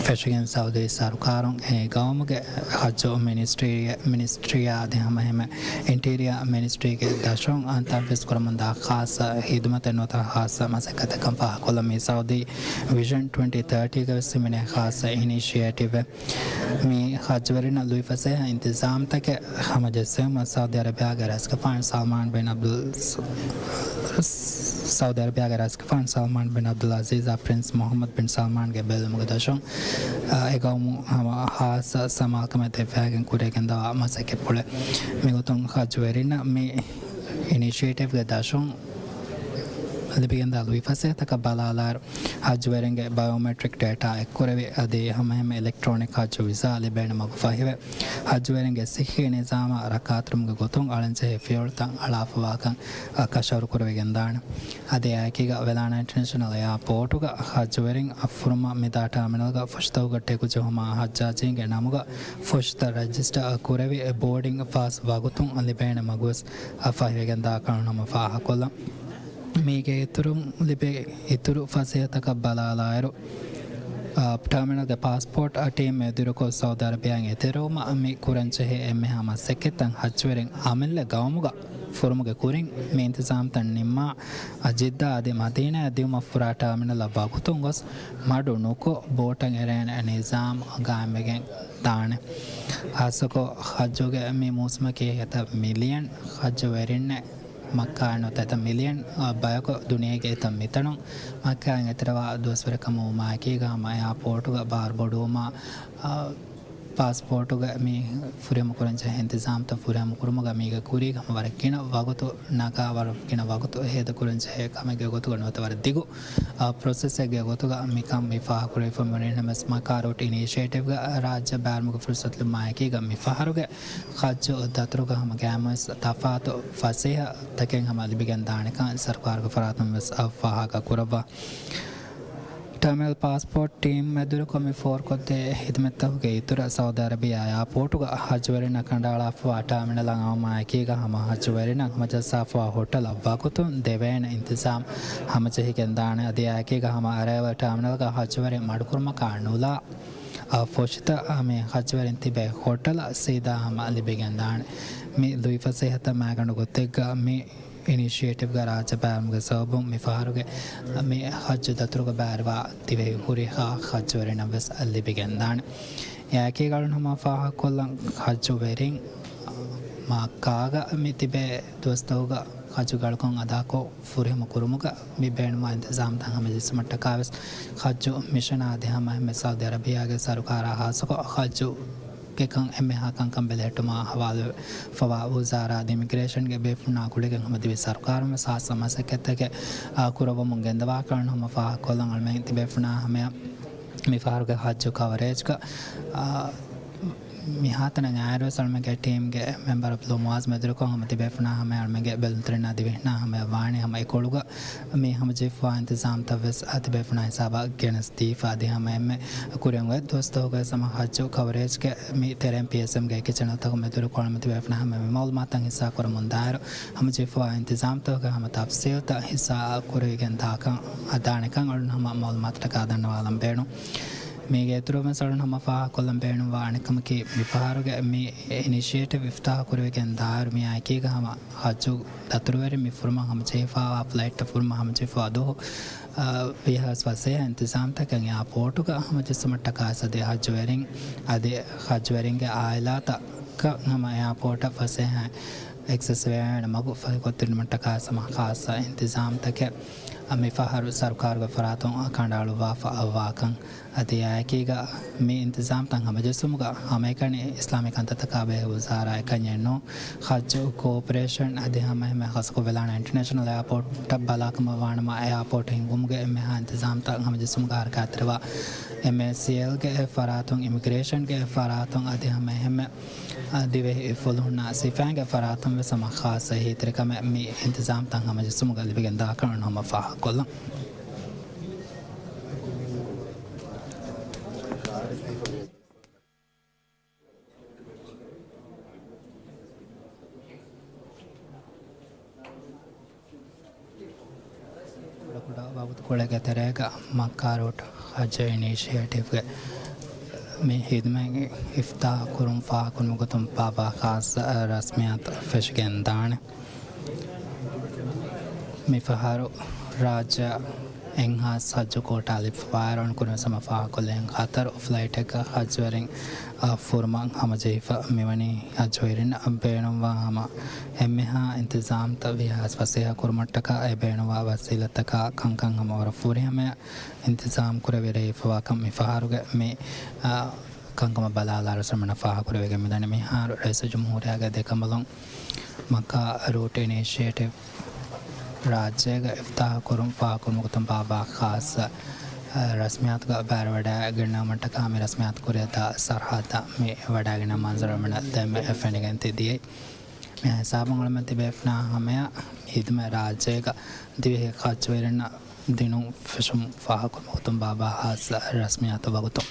ފެށިގެން ސައުދީ ސަރުކާރުން އެ ގައުމުގެ ހައްޖު މިނިސްޓްރީ، މިނިސްޓްރީއާ އަދި ހަމައެހެންމެ އިންޓީރިއާ މިނިސްޓްރީގެ ދަށުން ތަންފީޒް ކުރަމުންދާ ޚާއްޞަ ހިދުމަތެއް ނުވަތަ ޚާއްޞަ މަސައްކަތެއްކަން ފާހަގަކޮށްލަން. މި ސައުދީ ވިޝަން ޓްވެންޓީ ތާޓީގަ ވެސް ހިމެނޭ ޚާއްޞަ އިނިޝިއޭޓިވެއް. މި ހައްޖުވެރިންނަށް ލުއިފަސޭހަ އިންތިޒާމްތަކެއް ހަމަޖެއްސެވުމަށް ސައުދީ އަރަބިޔާގެ ރައީސްގެފާނު ސަލްމާން ބިން އަބްދުލް، ސައުދީ އަރަބިޔާގެ ރައީސްގެފާނު ސަލްމާން ބިން އަބްދުލް އަޒީޒާ ޕްރިންސް މުޙައްމަދު ބިން ސަލްމާންގެ ބެލުމުގެ ދަށުން، އާ، އެ ގައުމު ހަމަ ހާއްސަ ސަމާލުކަމެއް ދެއްވައިގެން ކުރިއަށް ގެންދަވާ މަސައްކަތްޕުޅެއް. މިގޮތުން ހައްޖުވެރިންނަށް މި އިނިޝިއޭޓިވްގެ ދަށުން ލިބިގެންދާ ލުއިފަސޭހަތަކަށް ބަލާލާއިރު، ހައްޖުވެރިންގެ ބަޔޯމެޓްރިކް ޑޭޓާ އެއްކުރެވި، އަދި ހަމައެހެންމެ އިލެކްޓްރޯނިކް ހައްޖު ވިސާ ލިބޭނެ މަގު ފަހިވެ، ހައްޖުވެރިންގެ ސިއްހީ ނިޒާމާ ރައްކާތެރިވުމުގެ ގޮތުން އަޅަންޖެހޭ ފިޔަވަޅުތައް އަޅާފަވާކަން ކަށަވަރު ކުރެވިގެންދާނެ. އަދި އެއާއެކީގަ ވެލާނާ އިންޓަރނޭޝަނަލް އެއާޕޯޓުގަ ހައްޖުވެރިން އަށް ފުރުމަށް މިދާ ޓާމިނަލްގަ ފުށިތަކުގަ ޓެކު ޖެހުމާ ހައްޖާޖީންގެ ނަމުގަ ފުށިތައް ރަޖިސްޓަރ ކުރެވި ބޯޑިން ފާސް ވަގުތުން ލިބޭނެ މަގުވެސް ފަހިވެގެންދާ ކަން ހަމަ ފާހަގަކޮށްލަން. މީގެ އިތުރުން ލިބޭ އިތުރު ފަސޭހަތަކަށް ބަލާލާއިރު، އާ، ޓާމިނަލްގެ ޕާސްޕޯޓް ޓީމް އެދުރުކޮށް ސައުދީ އަރަބިޔާއިން އެތެރެވުމަށް މި ކުރަންޖެހޭ އެންމެހާ މަސައްކަތްތައް ހައްޖުވެރިން އަމިއްލަ ގައުމުގަ ފުރުމުގެ ކުރިން މި އިންތިޒާމްތައް ނިންމާ، ޖިއްދާ އަދި މަދީނާއަށް ދިއުމަށް ފުރާ ޓާމިނަލަށް ވަގުތުން ގޮސް މަޑު ނުކޮށް ބޯޓަށް އެރޭނެ ނިޒާމް ގާއިމްވެގެން ދާނެ. ހާއްސަކޮށް ހައްޖުގެ މި މޫސުމަކީ އެތައް މިލިއަން ހައްޖުވެރިންނެއް މައްކާއިން ނުވަތަ އެތައް މިލިއަން، އާ، ބަޔަކު ދުނިޔޭގެ އެތައް މިތަނުން މައްކާއިން އެތެރެވާ ދުވަސްވަރެއް ކަމަށް ވުމާއެކީގަ ހަމަ އެއާޕޯޓުގަ ބާރު ބޮޑުވުމާ، އާ، ޕާސްޕޯޓުގަ މި ފުރިހަމަ ކުރަންޖެހޭ އިންތިޒާމްތައް ފުރިހަމަ ކުރުމުގަ މީގެ ކުރީގަ ހަމަ ވަރަށް ގިނަ ވަގުތު ނަގާ، ވަރަށް ގިނަ ވަގުތު ހޭދަކުރަންޖެހޭ ކަމެއްގެ ގޮތުގަ ނުވަތަ ވަރަށް ދިގު، އާ، ޕްރޮސެސެއްގެ ގޮތުގަ މިކަން މި ފާހަގަކުރެވިފަ މިވަނީ ނަމަވެސް މައްކާ ރޫޓް އިނީޝިއޭޓިވްގަ ރާއްޖެ ބާރުމުގެ ފުރުސަތު ލިބުމާއެކީގަ މި ފަހަރުގެ ހައްޖު ދަތުރުގަ ހަމަ ގައިމުވެސް ތަފާތު ފަސޭހަ ތަކެއް ހަމަ ލިބިގެން ދާނެކަން ސަރުކާރުގެ ފަރާތުން ވެސް ފާހަގަ ކުރައްވާ. ޓާމިނަލް ޕާސްޕޯޓް ޓީމް އެދުރުކޮށް މި ފޯރުކޮށްދޭ ހިދުމަތްތަކުގެ އިތުރަށް ސައުދީ އަރަބިޔާ އެއާޕޯޓުގަ ހައްޖުވެރިންނަށް ކަނޑައަޅާފަވާ ޓާމިނަލަށް އައުމާ އެކީގަ ހަމަ ހައްޖުވެރިންނަށް ހަމަޖައްސާފަވާ ހޮޓަލަށް ވަގުތުން ދެވޭނެ އިންތިޒާމް ހަމަޖެހިގެންދާނެ. އަދި އެއާއެކީގަ ހަމަ އަރައިވަލް ޓާމިނަލްގަ ހައްޖުވެރިން މަޑުކުރުމަކާ ނުލާ، އަ، ފުށިތައް މި ހައްޖުވެރިން ތިބޭ ހޮޓަލަށް ސީދާ ހަމަ ލިބިގެންދާނެ. މި ލުއިފަސޭހަތައް މާގަނޑު ގޮތެއްގަ މި އިނީޝިއޭޓިވްގަ ރާއްޖެ ބާރުމުގެ ސަބަބުން މި ފަހަރުގެ މި ހައްޖު ދަތުރުގަ ބާރުވާ ދިވެހި ހުރިހާ ހައްޖުވެރިންނަށް ވެސް ލިބިގެންދާނެ. އެއާއެކީގަ އަޅުން ހަމަ ފާހަގަކޮށްލަން ހައްޖުވެރިން މައްކާގަ މި ތިބޭ ދުވަސްތަކުގަ ހައްޖުގެ އަޅުކަން އަދާކޮށް ފުރިހަމަ ކުރުމުގަ މި ބޭނުންވާ އިންތިޒާމްތައް ހަމަޖެއްސުމަށްޓަކާވެސް ހައްޖު މިޝަނާ އަދި ހަމައެހެންމެ ސައުދީ އަރަބިޔާގެ ސަރުކާރާ ހާއްސަކޮށް ހައްޖުގެ ކަން އެންމެހާ ކަންކަން ބެލެހެއްޓުމާ ހަވާލުވެފަވާ ވުޒާރާ އަދި އިމިގްރޭޝަންގެ ބޭފުޅުންނާ ގުޅިގެން ހަމަ ދިވެހި ސަރުކާރުން ވެސް ހާއްސަ މަސައްކަތްތަކެއް، އާ، ކުރައްވަމުން ގެންދަވާކަން ހަމަ ފާހަގަކޮށްލަން އަޅުމެން ތިބޭފުޅުންނާ ހަމަޔަށް މި ފަހަރުގެ ހައްޖު ކަވަރޭޖްގަ، އާ، މިހާތަނަށް އައިރުވެސް އަޅުމެންގެ ޓީމްގެ މެމްބަރ އަބްދުލް މުއާޒް މެދުރުކޮށް ހަމަ ތިބޭފުނާ ހަމަ އަޅުމެންގެ ބެލުންތެރިންނާ ދިވެހިންނާ ހަމަ ވާނެ ހަމަ އެކޮޅުގަ މި ހަމަޖެހިފަވާ އިންތިޒާމްތައް ވެސް އަ ތިބޭފުނާ ހިސާބަށް ގެނެސް ދީފަ އަދި ހަމަ އެންމެ ކުރިން އޮތް ދުވަސްތަކުގަ ވެސް ހަމަ ހައްޖު ކަވަރޭޖްގެ މި ތެރެއިން ޕީއެސްއެމްގެ އެކި ޗެނަލްތަކުން މެދުރުކޮށް ހަމަ ތިބޭފުނާ ހަމަ މި މައުލޫމާތުތައް ހިއްސާ ކުރަމުން ދާއިރު ހަމަޖެހިފަވާ އިންތިޒާމްތަކުގެ ހަމަ ތަފްސީލްތައް ހިއްސާ ކުރެވިގެން ދާކަން އަދާނެކަން އަޅުން ހަމަ މައުލޫމާތުތަކާ ދަންނަވާލަން ބޭނުން. މީގެ އިތުރުން ވެސް އަޅުން ހަމަ ފާހަގަކޮށްލަން ބޭނުންވާ އަނެއްކަމަކީ، މިފަހަރުގެ މި އިނިޝިއޭޓިވް އިފްތާހު ކުރެވިގެން ދާއިރު މިއާއެކީގަ ހަމަ ހައްޖު ދަތުރުވެރިން މި ފުރުމަށް ހަމަޖެހިފައިވާ ފްލައިޓްތައް ފުރުމަށް ހަމަޖެހިފައިވާ ދުވަހު، އާ، ވީހާވެސް ފަސޭހަ އިންތިޒާމްތަކެއް އެއާޕޯޓުގަ ހަމަޖެއްސުމަށްޓަކާ ސައުދީ ހައްޖުވެރިން އަދި ހައްޖުވެރިންގެ އާއިލާތަކަށް ހަމަ އެއާޕޯޓަށް ފަސޭހަ އެކްސެސް ވެވޭނެ މަގު ފަހިކޮށްދިނުމަށްޓަކާ ހަމަ ޚާއްޞަ އިންތިޒާމްތަކެއް މިފަހަރު ސަރުކާރުގެ ފަރާތުން ކަނޑައަޅުއްވާފަ އައްވާކަން އަދި އެއާއެކީގަ މި އިންތިޒާމްތައް ހަމަޖެއްސުމުގަ ހަމައެކަނި އިސްލާމީ ކަންތައްތަކާ ބެހޭ ވުޒާރާއެއް ކަންޏެއް ނޫން. ޚައްޖު، ކޯޕަރޭޝަން އަދި ހަމައެހެންމެ ޚައްޞަކޮށް ވެލާނެ އިންޓަރނޭޝަނަލް އެއާޕޯޓް ބަލާކަމަށް ވާނަމަ، އެއާޕޯޓް ހިންގުމުގެ އެންމެހާ އިންތިޒާމްތައް ހަމަޖެއްސުމުގަ ހަރަކާތްތެރިވާ އެމްއޭސީއެލްގެ އެއް ފަރާތުން، އިމިގްރޭޝަންގެ އެއް ފަރާތުން އަދި ހަމައެހެންމެ ދިވެހި ފުލުހުންނާ ސިފައިންގެ ފަރާތުން ވެސް ހަމަ ޚާއްޞަ އެހީތެރިކަމެއް މި އިންތިޒާމްތައް ހަމަޖެއްސުމުގަ ލިބިގެން ދާކަން ހަމަ ފާހަގަކޮށްލަން. ކުޑަކުޑަ ވަގުތުކޮޅެއްގެ ތެރޭގަ މައްކާ ރޫޓް ޙައްޖު އިނީޝިއޭޓިވްގެ މި ޚިދުމަތް އިފްތާޙު ކުރުން ފާހަގަކުރުމުގެ ގޮތުން ބާބާ ޚާއްޞަ ރަސްމިއްޔާތު ފެށިގެން ދާނެ. މިފަހަރު ރާއްޖެއަށް އެންހާސް ޙައްޖު ކޯޓާ ލިބިފައިވާއިރު، އަންކުރިންވެސް ހަމަ ފާހަގަކޮށްލި އެން ޤަތަރު ފްލައިޓެއްގަ ޙައްޖުވެރިން އަށް ފުރުމަށް ހަމަޖެހިފަ މިވަނީ ޙައްޖުވެރިންނަށް ބޭނުންވާ ހަމަ އެންމެހާ އިންތިޒާމްތައް ވީހާވެސް ފަސޭހަ ކުރުމަށްޓަކާ އެ ބޭނުންވާ ވަސީލަތްތަކާ ކަންކަން ހަމަ ވަރަށް ފުރިހަމަޔަށް އިންތިޒާމް ކުރެވި ރެއަކީ ވާކަން މިފަހަރުގެ މި، އާ، ކަންކަމަށް ބަލާލާއިރު ވެސް މިނަށް ފާހަގަކުރެވިގެން މިދަނީ. މިހާރު ރައީސުލްޖުމްހޫރިއްޔާގެ ދެކަނބަލުން މައްކާ ރޫޓް އިނީޝިއޭޓިވް ރާއްޖޭގަ އިފްތާޙު ކުރުން ފާހަގަކުރުމުގެ ގޮތުން ބާބާ ޚާއްޞަ، އަ، ރަސްމިއްޔާތުގަ ބައިވެރިވަޑައިގެންނެވުމަށްޓަކާ މި ރަސްމިއްޔާތު ކުރިއަތާ ސަރަޙައްދަށް މި ވަޑައިގެންނެވި މަންޒަރު މިނަށް ދެންމެ ފެނިގެން ތި ދިޔައީ. މި ހިސާބުން އަޅަމެން ތިބޭފުޅުންނާ ހަމަޔަށް ޚިދުމަތް ރާއްޖޭގަ ދިވެހި ޚައްޖުވެރިންނަށް ދިނުން ފެށުން ފާހަގަކުރުމުގެ ގޮތުން ބާބާ ޚާއްޞަ ރަސްމިއްޔާތު ވަގުތު.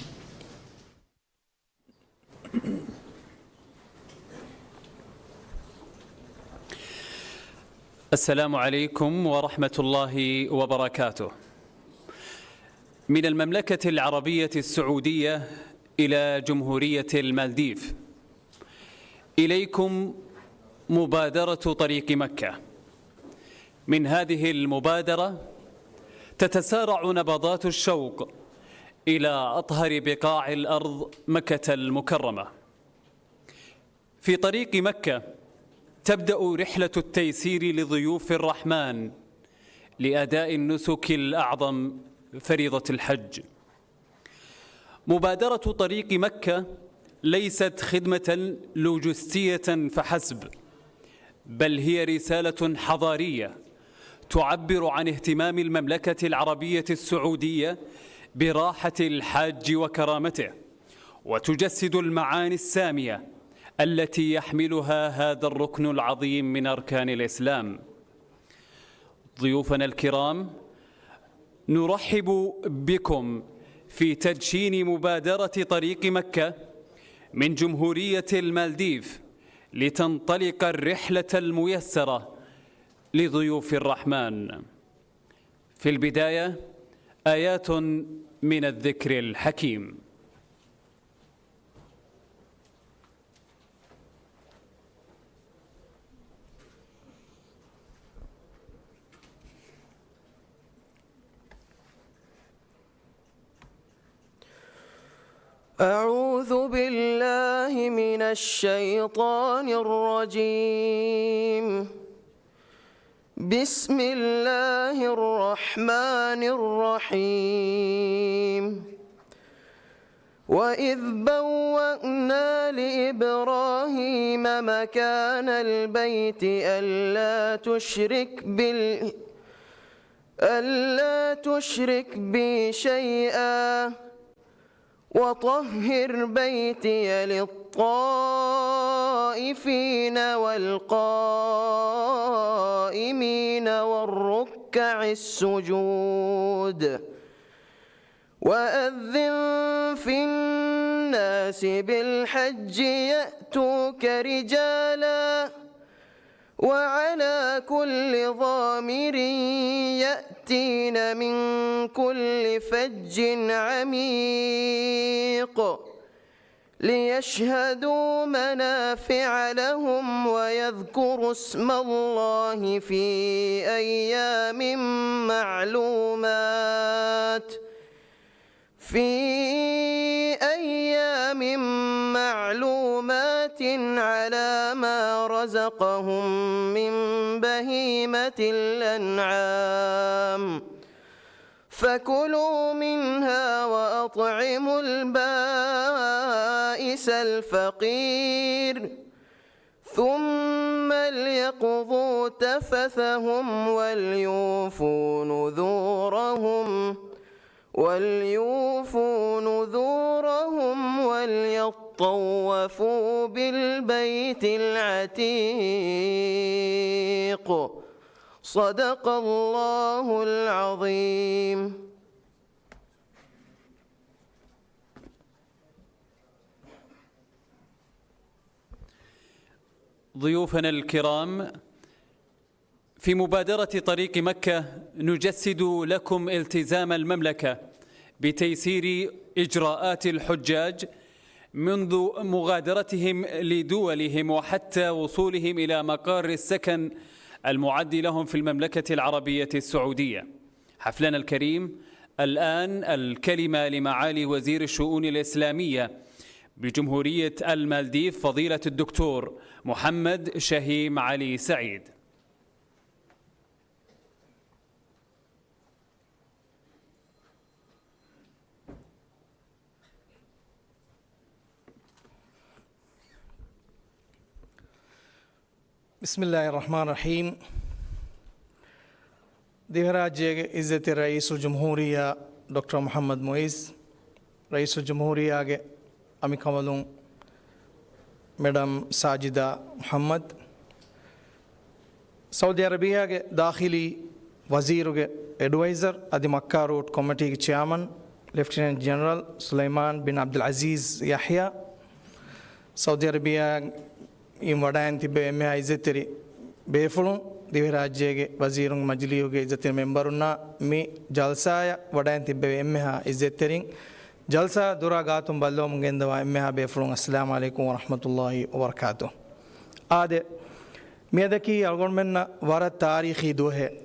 السلام عليكم ورحمة الله وبركاته. من المملكة العربية السعودية إلى جمهورية المالديف. إليكم مبادرة طريق مكة. من هذه المبادرة تتسارع نبضات الشوق إلى أطهر بقاع الأرض، مكة المكرمة. في طريق مكة تبدأ رحلة التيسير لضيوف الرحمن لأداء النسك الأعظم، فريضة الحج. مبادرة طريق مكة ليست خدمة لوجستية فحسب، بل هي رسالة حضارية تعبر عن اهتمام المملكة العربية السعودية براحة الحاج وكرامته، وتجسد المعاني السامية التي يحملها هذا الركن العظيم من أركان الإسلام. ضيوفنا الكرام، نرحب بكم في تدشين مبادرة طريق مكة من جمهورية المالديف، لتنطلق الرحلة الميسرة لضيوف الرحمن. في البداية، آيات من الذكر الحكيم. أعوذ بالله من الشيطان الرجيم. بسم الله الرحمن الرحيم. وإذ بوأنا لإبراهيم مكان البيت ألا تشرك بال-، ألا تشرك بي شيئا وطهر بيتي للطائفين والقائمين والركع السجود. وأذن في الناس بالحج يأتوك رجالا وعلى كل ضامر يأتين من كل فج عميق ليشهدوا منافع لهم ويذكروا اسم الله في أيام معلومات، في أيام معلومات على ما رزقهم من بهيمة الأنعام. فكلوا منها وأطعموا البائس الفقير، ثم ليقضوا تفثهم وليوفوا نذورهم، وليوفوا نذورهم وليطوفوا بالبيت العتيق. صدق الله العظيم. ضيوفنا الكرام، في مبادرة طريق مكة نجسد لكم التزام المملكة بتيسير إجراءات الحجاج منذ مغادرتهم لدولهم وحتى وصولهم إلى مقر السكن المعد لهم في المملكة العربية السعودية. حفلنا الكريم، الآن الكلمة لمعالي وزير الشؤون الإسلامية بجمهورية المالديف، فضيلة الدكتور محمد شهيم علي سعيد. بسم الله الرحمن الرحيم. ދިވެހިރާއްޖޭގެ އިއްޒަތްތެރި ރައީސުލްޖުމްހޫރިއްޔާ ޑޮކްޓަރ މުޙައްމަދު މުޢިއްޒު، ރައީސުލްޖުމްހޫރިއްޔާގެ އަނބިކަނބަލުން މެޑަމް ސާޖިދާ މުޙައްމަދު، ސައުދީ އަރަބިއްޔާގެ ދާޚިލީ ވަޒީރުގެ އެޑްވައިޒަރު އަދި މައްކާ ރޫޓް ކޮމިޓީގެ ޗެއާމަން ލެފްޓިނެންޓް ޖެނެރަލް ސުލައިމާން ބިން ޢަބްދުލް ޢަޒީޒް ޔަޙްޔާ، ސައުދީ އަރަބިއްޔާ އިން ވަޑައިން ތިއްބެވި އެންމެހާ އިއްޒަތްތެރި ބޭފުޅުން، ދިވެހިރާއްޖޭގެ ވަޒީރުންގެ މަޖިލީހުގެ އިއްޒަތްތެރި މެމްބަރުންނާ މި ޖަލްސާއަށް ވަޑައިން ތިއްބެވި އެންމެހާ އިއްޒަތްތެރިން، ޖަލްސާ ދުރާ ގާތުން ބައްލަވަމުން ގެންދަވާ އެންމެހާ ބޭފުޅުން، އައްސަލާމު ޢަލައިކުމް ވަރަޙްމަތުﷲ ވަބަރަކާތު. އާދެ، މިއަދަކީ އަޅުގަނޑުމެންނަށް ވަރަށް ތާރީޚީ ދުވަހެއް.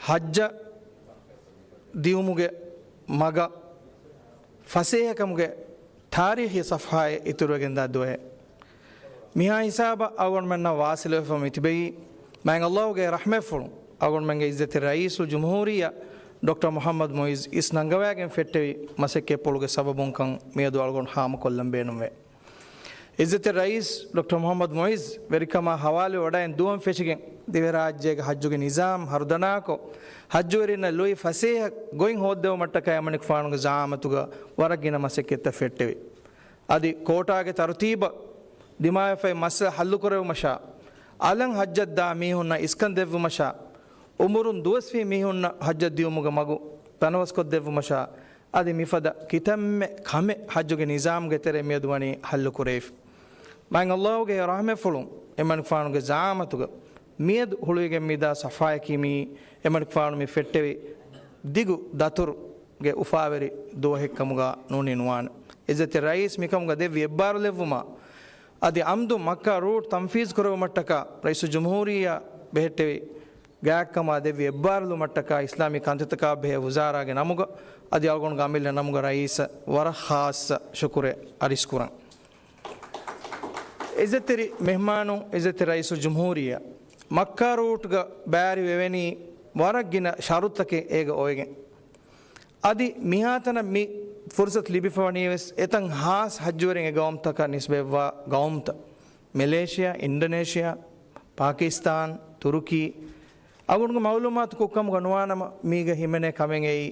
ޙައްޖަށް ދިއުމުގެ މަގަށް ފަސޭހަކަމުގެ ތާރީޚީ ޞަފްޙާއެއް އިތުރުވެގެންދާ ދުވަހެއް. މިހާ ހިސާބަށް އަޅުގަނޑުމެންނަށް ވާސިލުވެފަ މިތިބެއީ، މާތް ﷲ ގެ ރަޙްމަތްފުޅުން އަޅުގަނޑުމެންގެ އިއްޒަތްތެރި ރައީސުލްޖުމްހޫރިއްޔާ ޑޮކްޓަރ މުޙައްމަދު މުޢިއްޒު އިސްނަންގަވާގެން ފެއްޓެވި މަސައްކަތްޕުޅުގެ ސަބަބުންކަން މިއަދު އަޅުގަނޑު ހާމަކޮށްލަން ބޭނުންވޭ. އިއްޒަތްތެރި ރައީސް ޑޮކްޓަރ މުޙައްމަދު މުޢިއްޒު ވެރިކަމާ ހަވާލުވެ ވަޑައިން ދުވަހުން ފެށިގެން، ދިވެހިރާއްޖޭގެ ޙައްޖުގެ ނިޒާމް ހަރުދަނާކޮށް، ޙައްޖުވެރިންނަށް ލުއި ފަސޭހަ ގޮތް ހޯއްދެވުމަށްޓަކައި އެމަނިކުފާނުގެ ޒަޢާމަތުގަ ވަރަށް ގިނަ މަސައްކަތްތައް ފެއްޓެވި. އަދި ކޯޓާގެ ތަރުތީބަށް ދިމާވެފައި މައްސަލަ ޙައްލުކުރެވުމަށާ، އަލަށް ޙައްޖަށް ދާ މީހުންނަށް އިސްކަން ދެއްވުމަށާ، އުމުރުން ދުވަސްވީ މީހުންނަށް ޙައްޖަށް ދިއުމުގެ މަގު ތަނަވަސްކޮށްދެއްވުމަށާ، އަދި މިފަދަ ކިތަންމެ ކަމެއް ޙައްޖުގެ ނިޒާމްގެ ތެރޭ މިއަދު ވަނީ ޙައްލުކުރެވިފަ. މާތް ﷲ ގެ ރަޙްމަތްފުޅުން އެމަނިކުފާނުގެ ޒަޢާމަތުގަ މިއަދު ހުޅުވިގެން މިދާ ޞަފްޙާއަކީ މިއީ އެމަނިކުފާނު މި ފެއްޓެވި ދިގު ދަތުރުގެ އުފާވެރި ދުވަހެއްކަމުގަ ނޫނީ ނުވާނެ. އިއްޒަތްތެރި ރައީސް މިކަމުގަ ދެއްވި އެއްބާރުލެއްވުމާ، އަދި އަމްދު މައްކާ ރޫޓް ތަންފީޒު ކުރެވުމަށްޓަކާ ރައީސުލްޖުމްހޫރިއްޔާ ބެހެއްޓެވި ގާތްކަމާ ދެއްވި އެއްބާރުލުމަށްޓަކާ އިސްލާމީ ކަންތައްތަކާ ބެހޭ ވުޒާރާގެ ނަމުގަ އަދި އަޅުގަނޑުގެ އަމިއްލަ ނަމުގަ ރައީސަށް ވަރަށް ޚާއްޞަ ޝުކުރެއް އަރިސްކުރަން. އިއްޒަތްތެރި މެހްމާނުން، އިއްޒަތްތެރި ރައީސުލްޖުމްހޫރިއްޔާ، މައްކާ ރޫޓްގަ ބައިވެރިވެވެނީ ވަރަށް ގިނަ ޝަރުތަކެއް އޭގަ އޮވެގެން. އަދި މިހާތަނަށް މި ފުރުސަތު ލިބިފަވަނީވެސް އެތަން ޚާއްޞަ ޙައްޖުވެރިން އެ ގައުމުތަކަށް ނިސްބަތްވާ ގައުމުތައް، މެލޭޝިޔާ، އިންޑޮނޭޝިޔާ، ޕާކިސްތާން، ތުރުކީ. އަޅުގަނޑުގެ މަޢުލޫމާތު ކުށްކަމުގަ ނުވާނަމަ، މީގަ ހިމެނޭ ކަމެއް އެއީ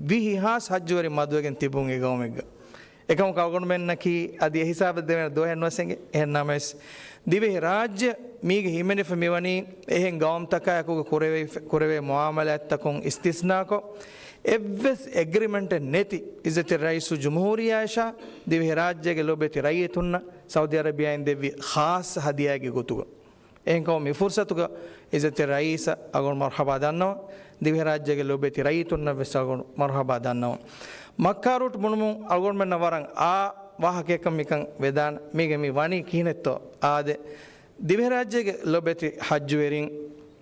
ވިހި ހާސް ޙައްޖުވެރިން މަދުވެގެން ތިބުން އެ ގައުމެއްގަ. އެކަމަކު އަޅުގަނޑުމެންނަކީ އަދި އެ ހިސާބަށް ދެވޭނެ ދުވަހެއް ނުވެސް އެނގޭ. އެހެން ނަމަވެސް، ދިވެހި ރާއްޖެ މީގަ ހިމެނިފަ މިވަނީ އެހެން ގައުމުތަކާއެކުގަ ކުރެވޭ، ކުރެވޭ މުޢާމަލާތްތަކުން އިސްތިސްނާކޮށް، އެއްވެސް އެގްރިމެންޓެއް ނެތި އިއްޒަތްތެރި ރައީސުލްޖުމްހޫރިއްޔާއަށާ ދިވެހިރާއްޖޭގެ ލޯބިވެތި ރައްޔިތުންނަށް ސައުދީ އަރަބިއްޔާއިން ދެއްވި ޚާއްޞަ ހަދިޔާއެއްގެ ގޮތުގަ. އެހެންކަމުން މި ފުރުސަތުގަ އިއްޒަތްތެރި ރައީސަށް އަޅުގަނޑު މަރުޙަބާ ދަންނަވަން، ދިވެހިރާއްޖޭގެ ލޯބިވެތި ރައްޔިތުންނަށް ވެސް އަޅުގަނޑު މަރުޙަބާ ދަންނަވަން. މައްކާ ރޫޓް ބުނުމުން އަޅުގަނޑުމެންނަށް ވަރަށް އާ ވާހަކައެއްކަން މިކަން ވެދާނެ. މީގެ މި ވަނީ ކިހިނެއްތޯ؟ އާދެ، ދިވެހިރާއްޖޭގެ ލޯބިވެތި ޙައްޖުވެރިން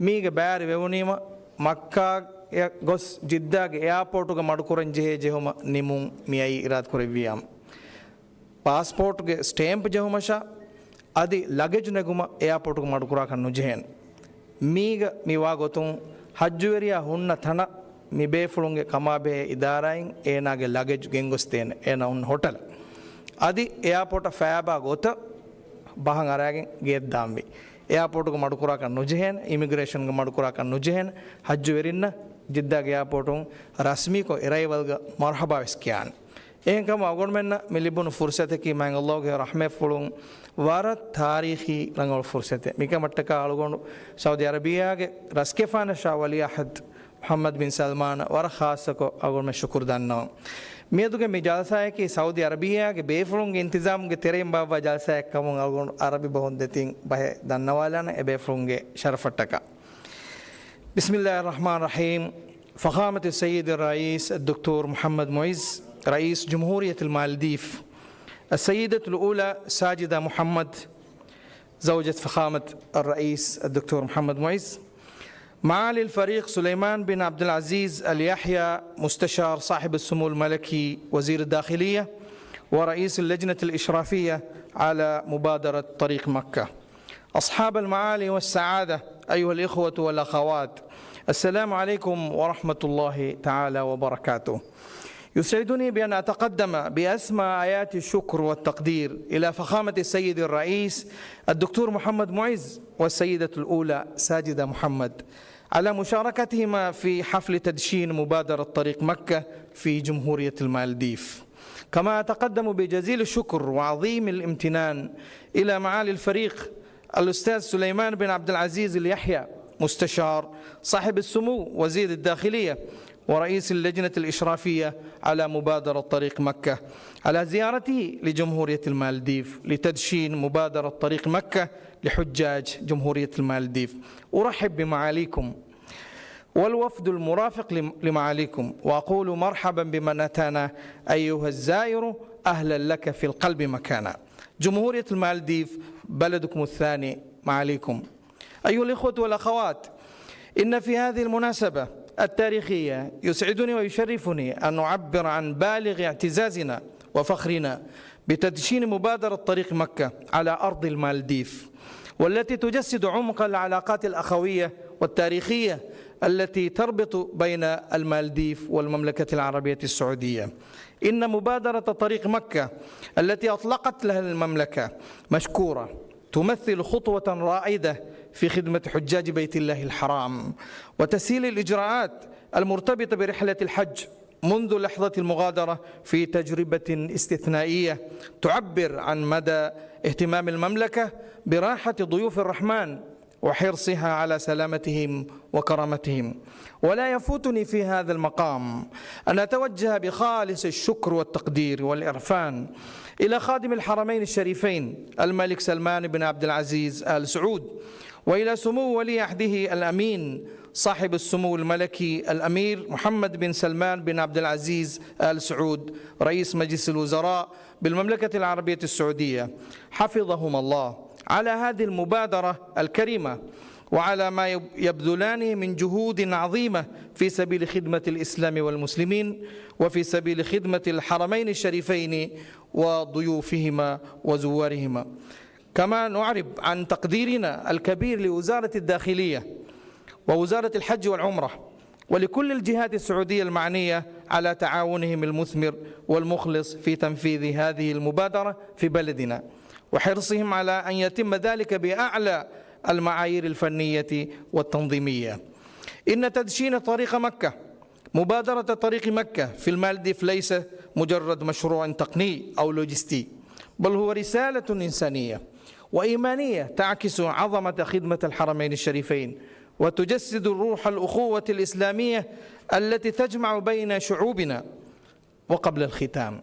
މީގަ ބައިވެރިވެވުނީމަ، މައްކާއަށް ގޮސް ޖިއްދާގެ އެއާޕޯޓުގަ މަޑުކުރަންޖެހޭ ޖެހުމަށް ނިމުން މިއައީ އިރާދަކުރެއްވިއްޔާމު، ޕާސްޕޯޓްގެ ސްޓޭމްޕް ޖެހުމަށާ އަދި ލަގެޖް ނެގުމަށް އެއާޕޯޓުގަ މަޑުކުރާކަށް ނުޖެހޭނެ. މީގަ މިވާ ގޮތުން ޙައްޖުވެރިޔާ ހުންނަ ތަނަށް މި ބޭފުޅުންގެ ކަމާބެހޭ އިދާރާއިން އޭނާގެ ލަގެޖް ގެންގޮސްދޭނެ އޭނާ އުން ހޮޓަލަށް. އަދި އެއާޕޯޓަށް ފައިބާ ގޮތަށް ބަހަށް އަރާގެން ގެއަށް ދާންވީ. އެއާޕޯޓުގަ މަޑުކުރާކަށް ނުޖެހޭނެ، އިމިގްރޭޝަންގަ މަޑުކުރާކަށް ނުޖެހޭނެ، ޙައްޖުވެރިންނަށް ޖިއްދާގެ އެއާޕޯޓުން ރަސްމީކޮށް އެރައިވަލްގަ މަރްޙަބާވެސް ކިޔާނެ. އެހެންކަމުން އަޅުގަނޑުމެންނަށް މި ލިބުނު ފުރުސަތަކީ މާތް ﷲގެ ރަޙްމަތްފުޅުން ވަރަށް ތާރީޚީ ރަނގަޅު ފުރުސަތެއް. މިކަމަށްޓަކާ އަޅުގަނޑު ސައުދީ އަރަބިއްޔާގެ ރަސްގެފާނަށާ ވަލީޢަހްދު މުޙައްމަދު ބިން ސަލްމާނަށް ވަރަށް ޚާއްޞަކޮށް އަޅުގަނޑުމެން ޝުކުރު ދަންނަވަން. މިއަދުގެ މި ޖަލްސާއަކީ ސައުދީ އަރަބިއްޔާގެ ބޭފުޅުންގެ އިންތިޒާމުގެ ތެރެއިން ބާއްވާ ޖަލްސާއެއް ކަމުން އަޅުގަނޑު އަރަބި ބަހުން ދެތިން ބަހެއް ދަންނަވާލާނަން އެބޭފުޅުންގެ ޝަރަފަށްޓަކާ. بسم الله الرحمن الرحيم. فخامة السيد الرئيس الدكتور محمد معز، رئيس جمهورية المالديف، السيدة الأولى ساجدة محمد، زوجة فخامة الرئيس الدكتور محمد معز، معالي الفريق سليمان بن عبد العزيز اليحيى، مستشار صاحب السمو الملكي وزير الداخلية ورئيس اللجنة الإشرافية على مبادرة طريق مكة، أصحاب المعالي والسعادة، أيها الإخوة والأخوات، السلام عليكم ورحمة الله تعالى وبركاته. يسعدني بأن أتقدم بأسمى آيات الشكر والتقدير إلى فخامة السيد الرئيس الدكتور محمد معز والسيدة الأولى ساجدة محمد على مشاركتهما في حفل تدشين مبادرة طريق مكة في جمهورية المالديف. كما أتقدم بجزيل الشكر وعظيم الامتنان إلى معالي الفريق الأستاذ سليمان بن عبد العزيز اليحيى، مستشار صاحب السمو وزير الداخلية ورئيس اللجنة الإشرافية على مبادرة طريق مكة، على زيارته لجمهورية المالديف لتدشين مبادرة طريق مكة لحجاج جمهورية المالديف. أرحب بمعاليكم والوفد المرافق لم-، لمعاليكم، وأقول مرحبا بمن أتانا أيها الزائر، أهلا لك في القلب مكانا. جمهورية المالديف بلدكم الثاني معاليكم. أيها الإخوة والأخوات، إن في هذه المناسبة التاريخية يسعدني ويشرفني أن أعبر عن بالغ اعتزازنا وفخرنا بتدشين مبادرة طريق مكة على أرض المالديف، والتي تجسد عمق العلاقات الأخوية والتاريخية التي تربط بين المالديف والمملكة العربية السعودية. إن مبادرة طريق مكة التي أطلقت لها المملكة مشكورة، تمثل خطوة رائدة في خدمة حجاج بيت الله الحرام وتسهيل الإجراءات المرتبطة برحلة الحج منذ لحظة المغادرة في تجربة استثنائية تعبر عن مدى اهتمام المملكة براحة ضيوف الرحمن وحرصها على سلامتهم وكرامتهم. ولا يفوتني في هذا المقام أن أتوجه بخالص الشكر والتقدير والعرفان إلى خادم الحرمين الشريفين الملك سلمان بن عبد العزيز آل سعود، وإلى سمو ولي عهده الأمين صاحب السمو الملكي الأمير محمد بن سلمان بن عبد العزيز آل سعود، رئيس مجلس الوزراء بالمملكة العربية السعودية، حفظهما الله، على هذه المبادرة الكريمة، وعلى ما يب-، يبذلانه من جهود عظيمة في سبيل خدمة الإسلام والمسلمين، وفي سبيل خدمة الحرمين الشريفين وضيوفهما وزوارهما. كما نعرب عن تقديرنا الكبير لوزارة الداخلية ووزارة الحج والعمرة ولكل الجهات السعودية المعنية على تعاونهم المثمر والمخلص في تنفيذ هذه المبادرة في بلدنا، وحرصهم على أن يتم ذلك بأعلى المعايير الفنية والتنظيمية. إن تدشين طريق مكة، مبادرة طريق مكة في المالديف ليس مجرد مشروع تقني أو لوجستي، بل هو رسالة إنسانية وإيمانية تعكس عظمة خدمة الحرمين الشريفين، وتجسد روح الأخوة الإسلامية التي تجمع بين شعوبنا. وقبل الختام،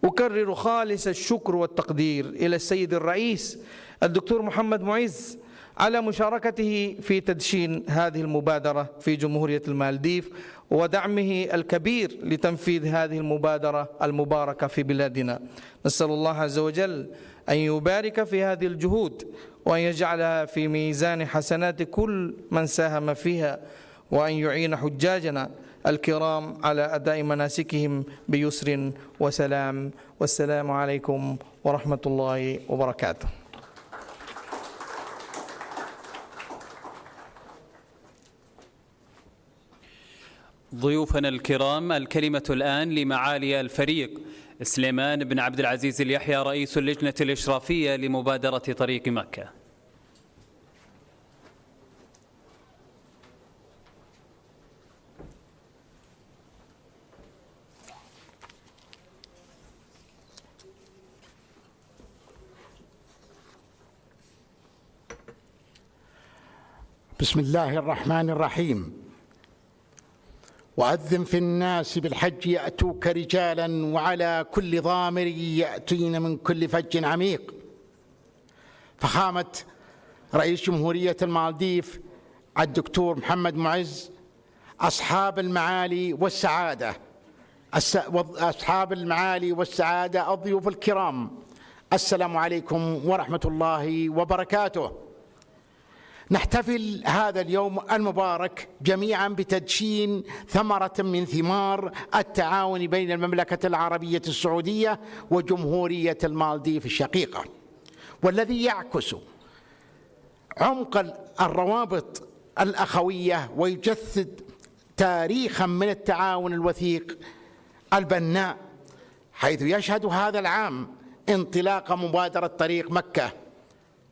أكرر خالص الشكر والتقدير إلى السيد الرئيس الدكتور محمد معز على مشاركته في تدشين هذه المبادرة في جمهورية المالديف ودعمه الكبير لتنفيذ هذه المبادرة المباركة في بلادنا. نسأل الله عز وجل أن يبارك في هذه الجهود وأن يجعلها في ميزان حسنات كل من ساهم فيها، وأن يعين حجاجنا الكرام على أداء مناسكهم بيسر وسلام. والسلام عليكم ورحمة الله وبركاته. ضيوفنا الكرام، الكلمة الآن لمعالي الفريق سليمان بن عبد العزيز اليحيى، رئيس اللجنة الإشرافية لمبادرة طريق مكة. بسم الله الرحمن الرحيم. وأذن في الناس بالحج يأتوك رجالا وعلى كل ضامر يأتين من كل فج عميق. فخامة رئيس جمهورية المالديف الدكتور محمد معز، أصحاب المعالي والسعادة، الس-، أصحاب المعالي والسعادة، الضيوف الكرام، السلام عليكم ورحمة الله وبركاته. نحتفل هذا اليوم المبارك جميعا بتدشين ثمرة من ثمار التعاون بين المملكة العربية السعودية وجمهورية المالديف الشقيقة، والذي يعكس عمق الروابط الأخوية ويجسد تاريخا من التعاون الوثيق البناء، حيث يشهد هذا العام انطلاق مبادرة طريق مكة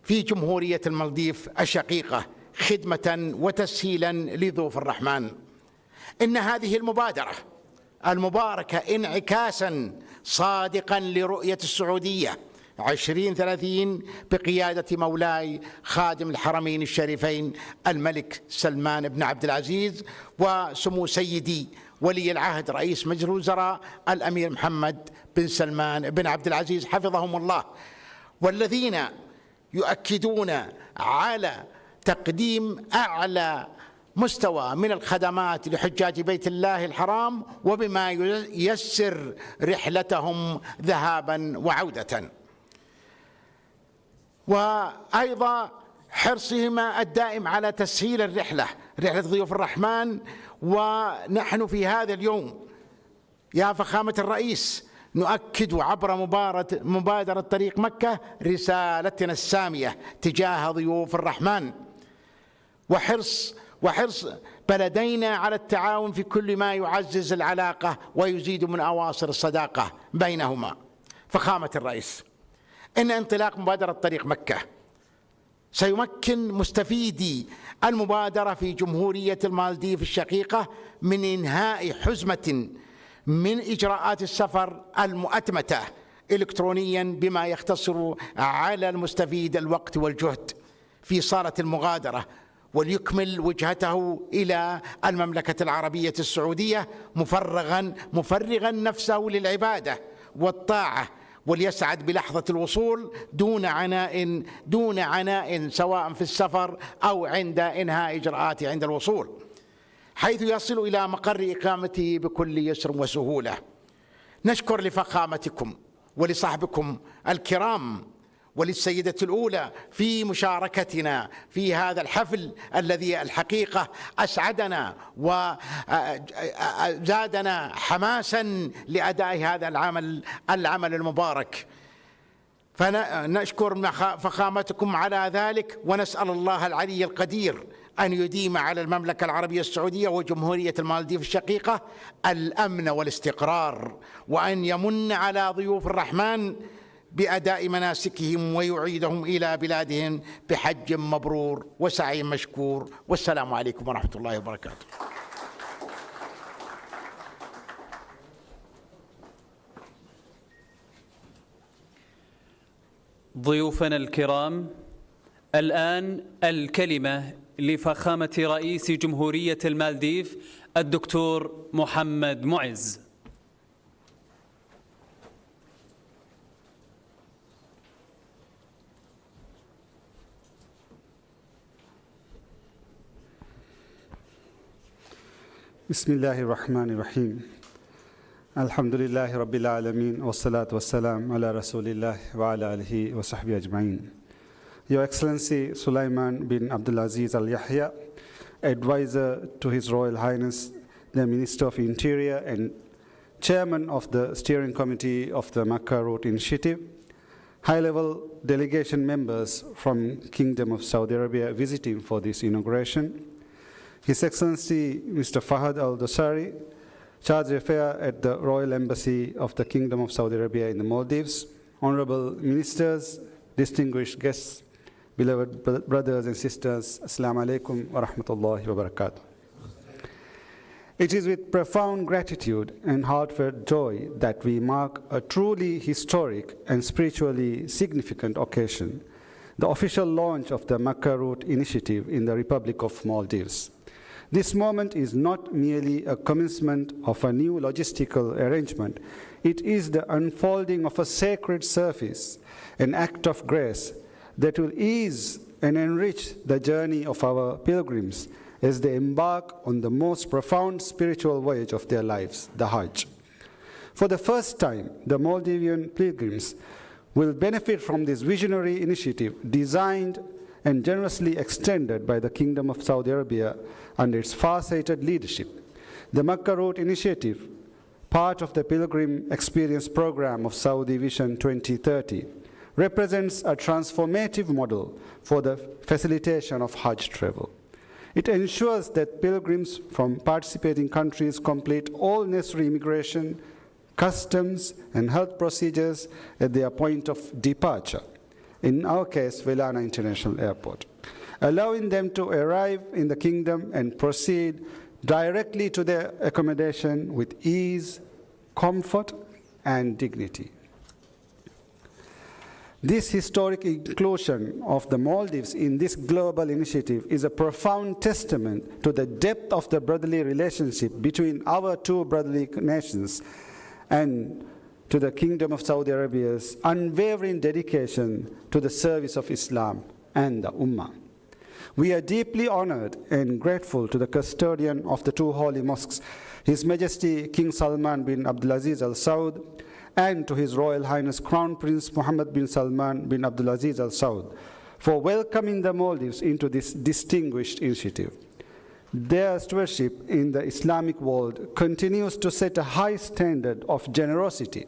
في جمهورية المالديف الشقيقة خدمة وتسهيلا لضيوف الرحمن. إن هذه المبادرة المباركة انعكاسا صادقا لرؤية السعودية عشرين ثلاثين بقيادة مولاي خادم الحرمين الشريفين الملك سلمان بن عبد العزيز، وسمو سيدي ولي العهد رئيس مجلس الوزراء الأمير محمد بن سلمان بن عبد العزيز حفظهم الله، والذين يؤكدون على تقديم أعلى مستوى من الخدمات لحجاج بيت الله الحرام، وبما ييسر رحلتهم ذهابا وعودة. وأيضا حرصهما الدائم على تسهيل الرحلة، رحلة ضيوف الرحمن. ونحن في هذا اليوم يا فخامة الرئيس، نؤكد عبر مبارة-، مبادرة طريق مكة رسالتنا السامية تجاه ضيوف الرحمن، وحرص، وحرص بلدينا على التعاون في كل ما يعزز العلاقة ويزيد من أواصر الصداقة بينهما. فخامة الرئيس، إن انطلاق مبادرة طريق مكة سيمكن مستفيدي المبادرة في جمهورية المالديف الشقيقة من إنهاء حزمة من إجراءات السفر المؤتمتة إلكترونيا، بما يختصر على المستفيد الوقت والجهد في صالة المغادرة، وليكمل وجهته إلى المملكة العربية السعودية مفرغا، مفرغا نفسه للعبادة والطاعة، وليسعد بلحظة الوصول دون عناء، دون عناء سواء في السفر أو عند إنهاء إجراءاته عند الوصول، حيث يصل إلى مقر إقامته بكل يسر وسهولة. نشكر لفخامتكم ولصحبكم الكرام وللسيدة الأولى في مشاركتنا في هذا الحفل الذي الحقيقة أسعدنا وزادنا حماسا لأداء هذا العمل، العمل المبارك. فنشكر مخ-، فخامتكم على ذلك، ونسأل الله العلي القدير أن يديم على المملكة العربية السعودية وجمهورية المالديف الشقيقة الأمن والاستقرار، وأن يمن على ضيوف الرحمن بأداء مناسكهم ويعيدهم إلى بلادهم بحج مبرور وسعي مشكور. والسلام عليكم ورحمة الله وبركاته. ضيوفنا الكرام، الآن الكلمة لفخامة رئيس جمهورية المالديف الدكتور محمد معز. بسم الله الرحمن الرحيم. الحمد لله رب العالمين، والصلاة والسلام على رسول الله وعلى آله وصحبه أجمعين. Your Excellency Sulaiman bin Abdulaziz Al Yahya, Advisor to His Royal Highness the Minister of Interior and Chairman of the Steering Committee of the Makkah Route Initiative, high-level delegation members from Kingdom of Saudi Arabia visiting for this inauguration, His Excellency Mister Fahad Al Dosari, Charge d'Affaires at the Royal Embassy of the Kingdom of Saudi Arabia in the Maldives, Honorable Ministers, distinguished guests, beloved br- brothers and sisters, Assalamu alaikum wa rahmatullahi wa barakatuh. It is with profound gratitude and heartfelt joy that we mark a truly historic and spiritually significant occasion, the official launch of the Makkah Route Initiative in the Republic of Maldives. This moment is not merely a commencement of a new logistical arrangement, it is the unfolding of a sacred service, an act of grace that will ease and enrich the journey of our pilgrims as they embark on the most profound spiritual voyage of their lives, the Hajj. For the first time, the Maldivian pilgrims will benefit from this visionary initiative designed and generously extended by the Kingdom of Saudi Arabia under its far-sighted leadership. The Makkah Route Initiative, part of the Pilgrim Experience Program of Saudi Vision twenty thirty, represents a transformative model for the facilitation of Hajj travel. It ensures that pilgrims from participating countries complete all necessary immigration, customs, and health procedures at their point of departure, in our case, Welana International Airport, allowing them to arrive in the kingdom and proceed directly to their accommodation with ease, comfort, and dignity. This historic inclusion of the Maldives in this global initiative is a profound testament to the depth of the brotherly relationship between our two brotherly nations and to the Kingdom of Saudi Arabia's unwavering dedication to the service of Islam and the Ummah. We are deeply honored and grateful to the custodian of the two holy mosques, His Majesty King Salman bin Abdulaziz Al Saud, and to His Royal Highness Crown Prince Mohammed bin Salman bin Abdulaziz Al Saud, for welcoming the Maldives into this distinguished initiative. Their stewardship in the Islamic world continues to set a high standard of generosity,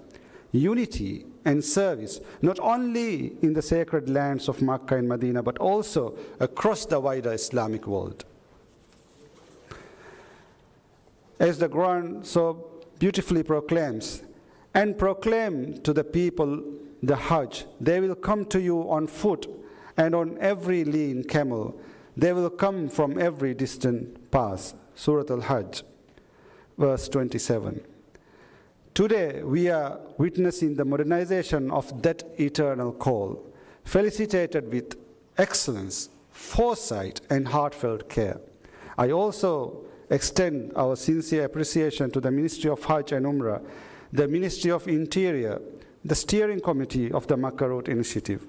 unity, and service, not only in the sacred lands of Makkah and Medina, but also across the wider Islamic world. As the Quran so beautifully proclaims, "And proclaim to the people the Hajj. They will come to you on foot and on every lean camel. They will come from every distant pass." Surah Al-Hajj, verse twenty-seven. Today, we are witnessing the modernization of that eternal call, felicitated with excellence, foresight, and heartfelt care. I also extend our sincere appreciation to the Ministry of Hajj and Umrah, the Ministry of Interior, the Steering Committee of the Makkah Route Initiative,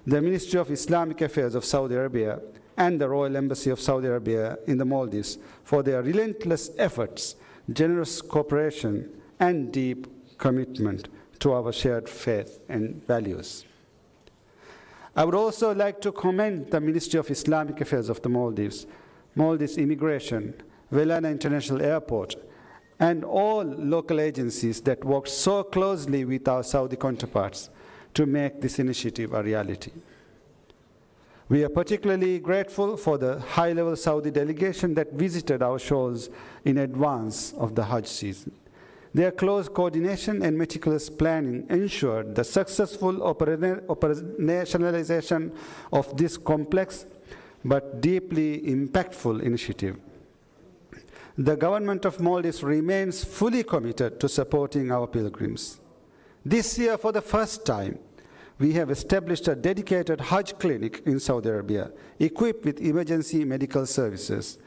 the Ministry of Islamic Affairs of Saudi Arabia, and the Royal Embassy of Saudi Arabia in the Maldives for their relentless efforts, generous cooperation, and deep commitment to our shared faith and values. I would also like to commend the Ministry of Islamic Affairs of the Maldives, Maldives Immigration, Welana International Airport, and all local agencies that worked so closely with our Saudi counterparts to make this initiative a reality. We are particularly grateful for the high-level Saudi delegation that visited our shores in advance of the Hajj season. Their close coordination and meticulous planning ensured the successful opera-, operationalization of this complex but deeply impactful initiative. The government of Maldives remains fully committed to supporting our pilgrims. This year, for the first time, we have established a dedicated Hajj clinic in Saudi Arabia, equipped with emergency medical services,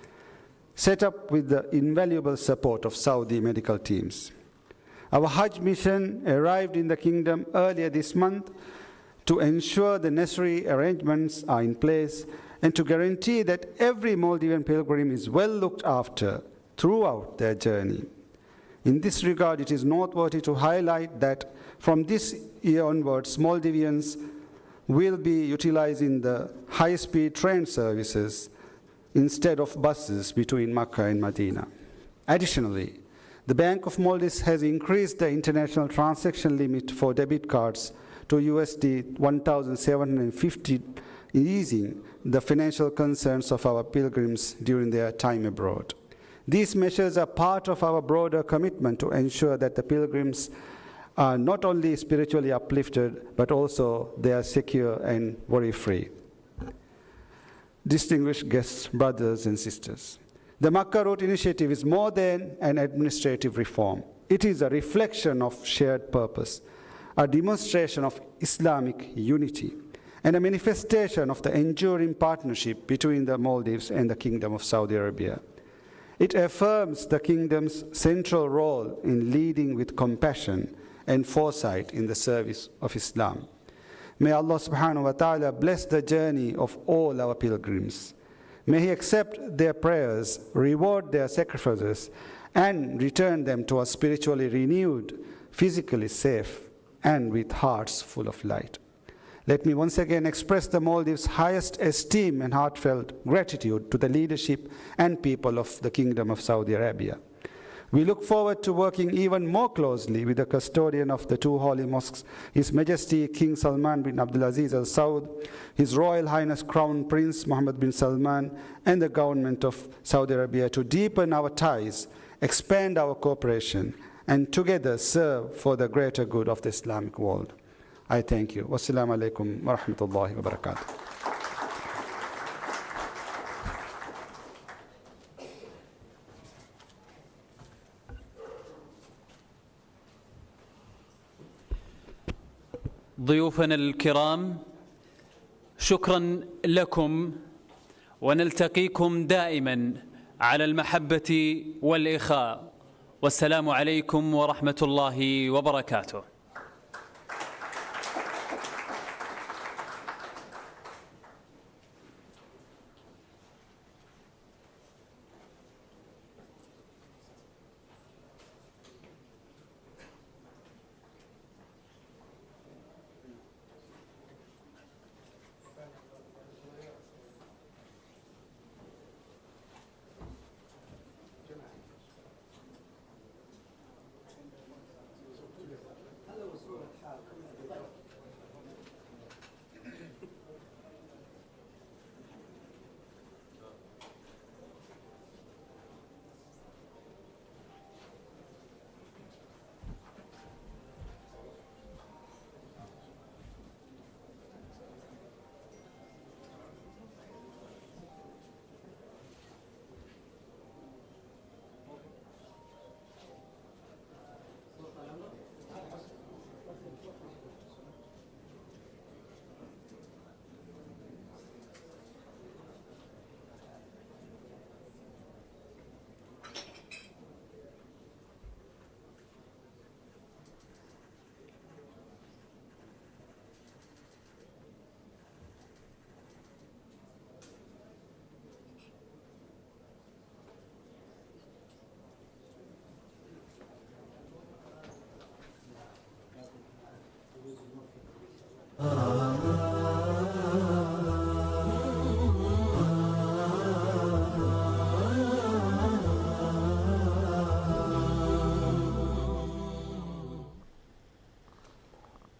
set up with the invaluable support of Saudi medical teams. Our Hajj mission arrived in the kingdom earlier this month to ensure the necessary arrangements are in place and to guarantee that every Maldivian pilgrim is well looked after throughout their journey. In this regard, it is noteworthy to highlight that from this year onwards, Maldivians will be utilizing the high-speed train services instead of buses between Makkah and Medina. Additionally, the Bank of Maldives has increased the international transaction limit for debit cards to U S D one thousand seven hundred fifty easing the financial concerns of our pilgrims during their time abroad. These measures are part of our broader commitment to ensure that the pilgrims are not only spiritually uplifted, but also they are secure and worry-free. Distinguished guests, brothers and sisters, the Makkah Route Initiative is more than an administrative reform. It is a reflection of shared purpose, a demonstration of Islamic unity, and a manifestation of the enduring partnership between the Maldives and the Kingdom of Saudi Arabia. It affirms the Kingdom's central role in leading with compassion and foresight in the service of Islam. May Allah subhanahu wa ta'ala bless the journey of all our pilgrims. May He accept their prayers, reward their sacrifices, and return them to us spiritually renewed, physically safe, and with hearts full of light. Let me once again express the Maldives' highest esteem and heartfelt gratitude to the leadership and people of the Kingdom of Saudi Arabia. We look forward to working even more closely with the custodian of the two holy mosques, His Majesty King Salman bin Abdulaziz Al Saud, His Royal Highness Crown Prince Mohammed bin Salman, and the government of Saudi Arabia to deepen our ties, expand our cooperation, and together serve for the greater good of the Islamic world. I thank you. والسلام عليكم ورحمة الله وبركاته. ضيوفنا الكرام، شكرا لكم، ونلتقيكم دائما على المحبة والإخاء. والسلام عليكم ورحمة الله وبركاته.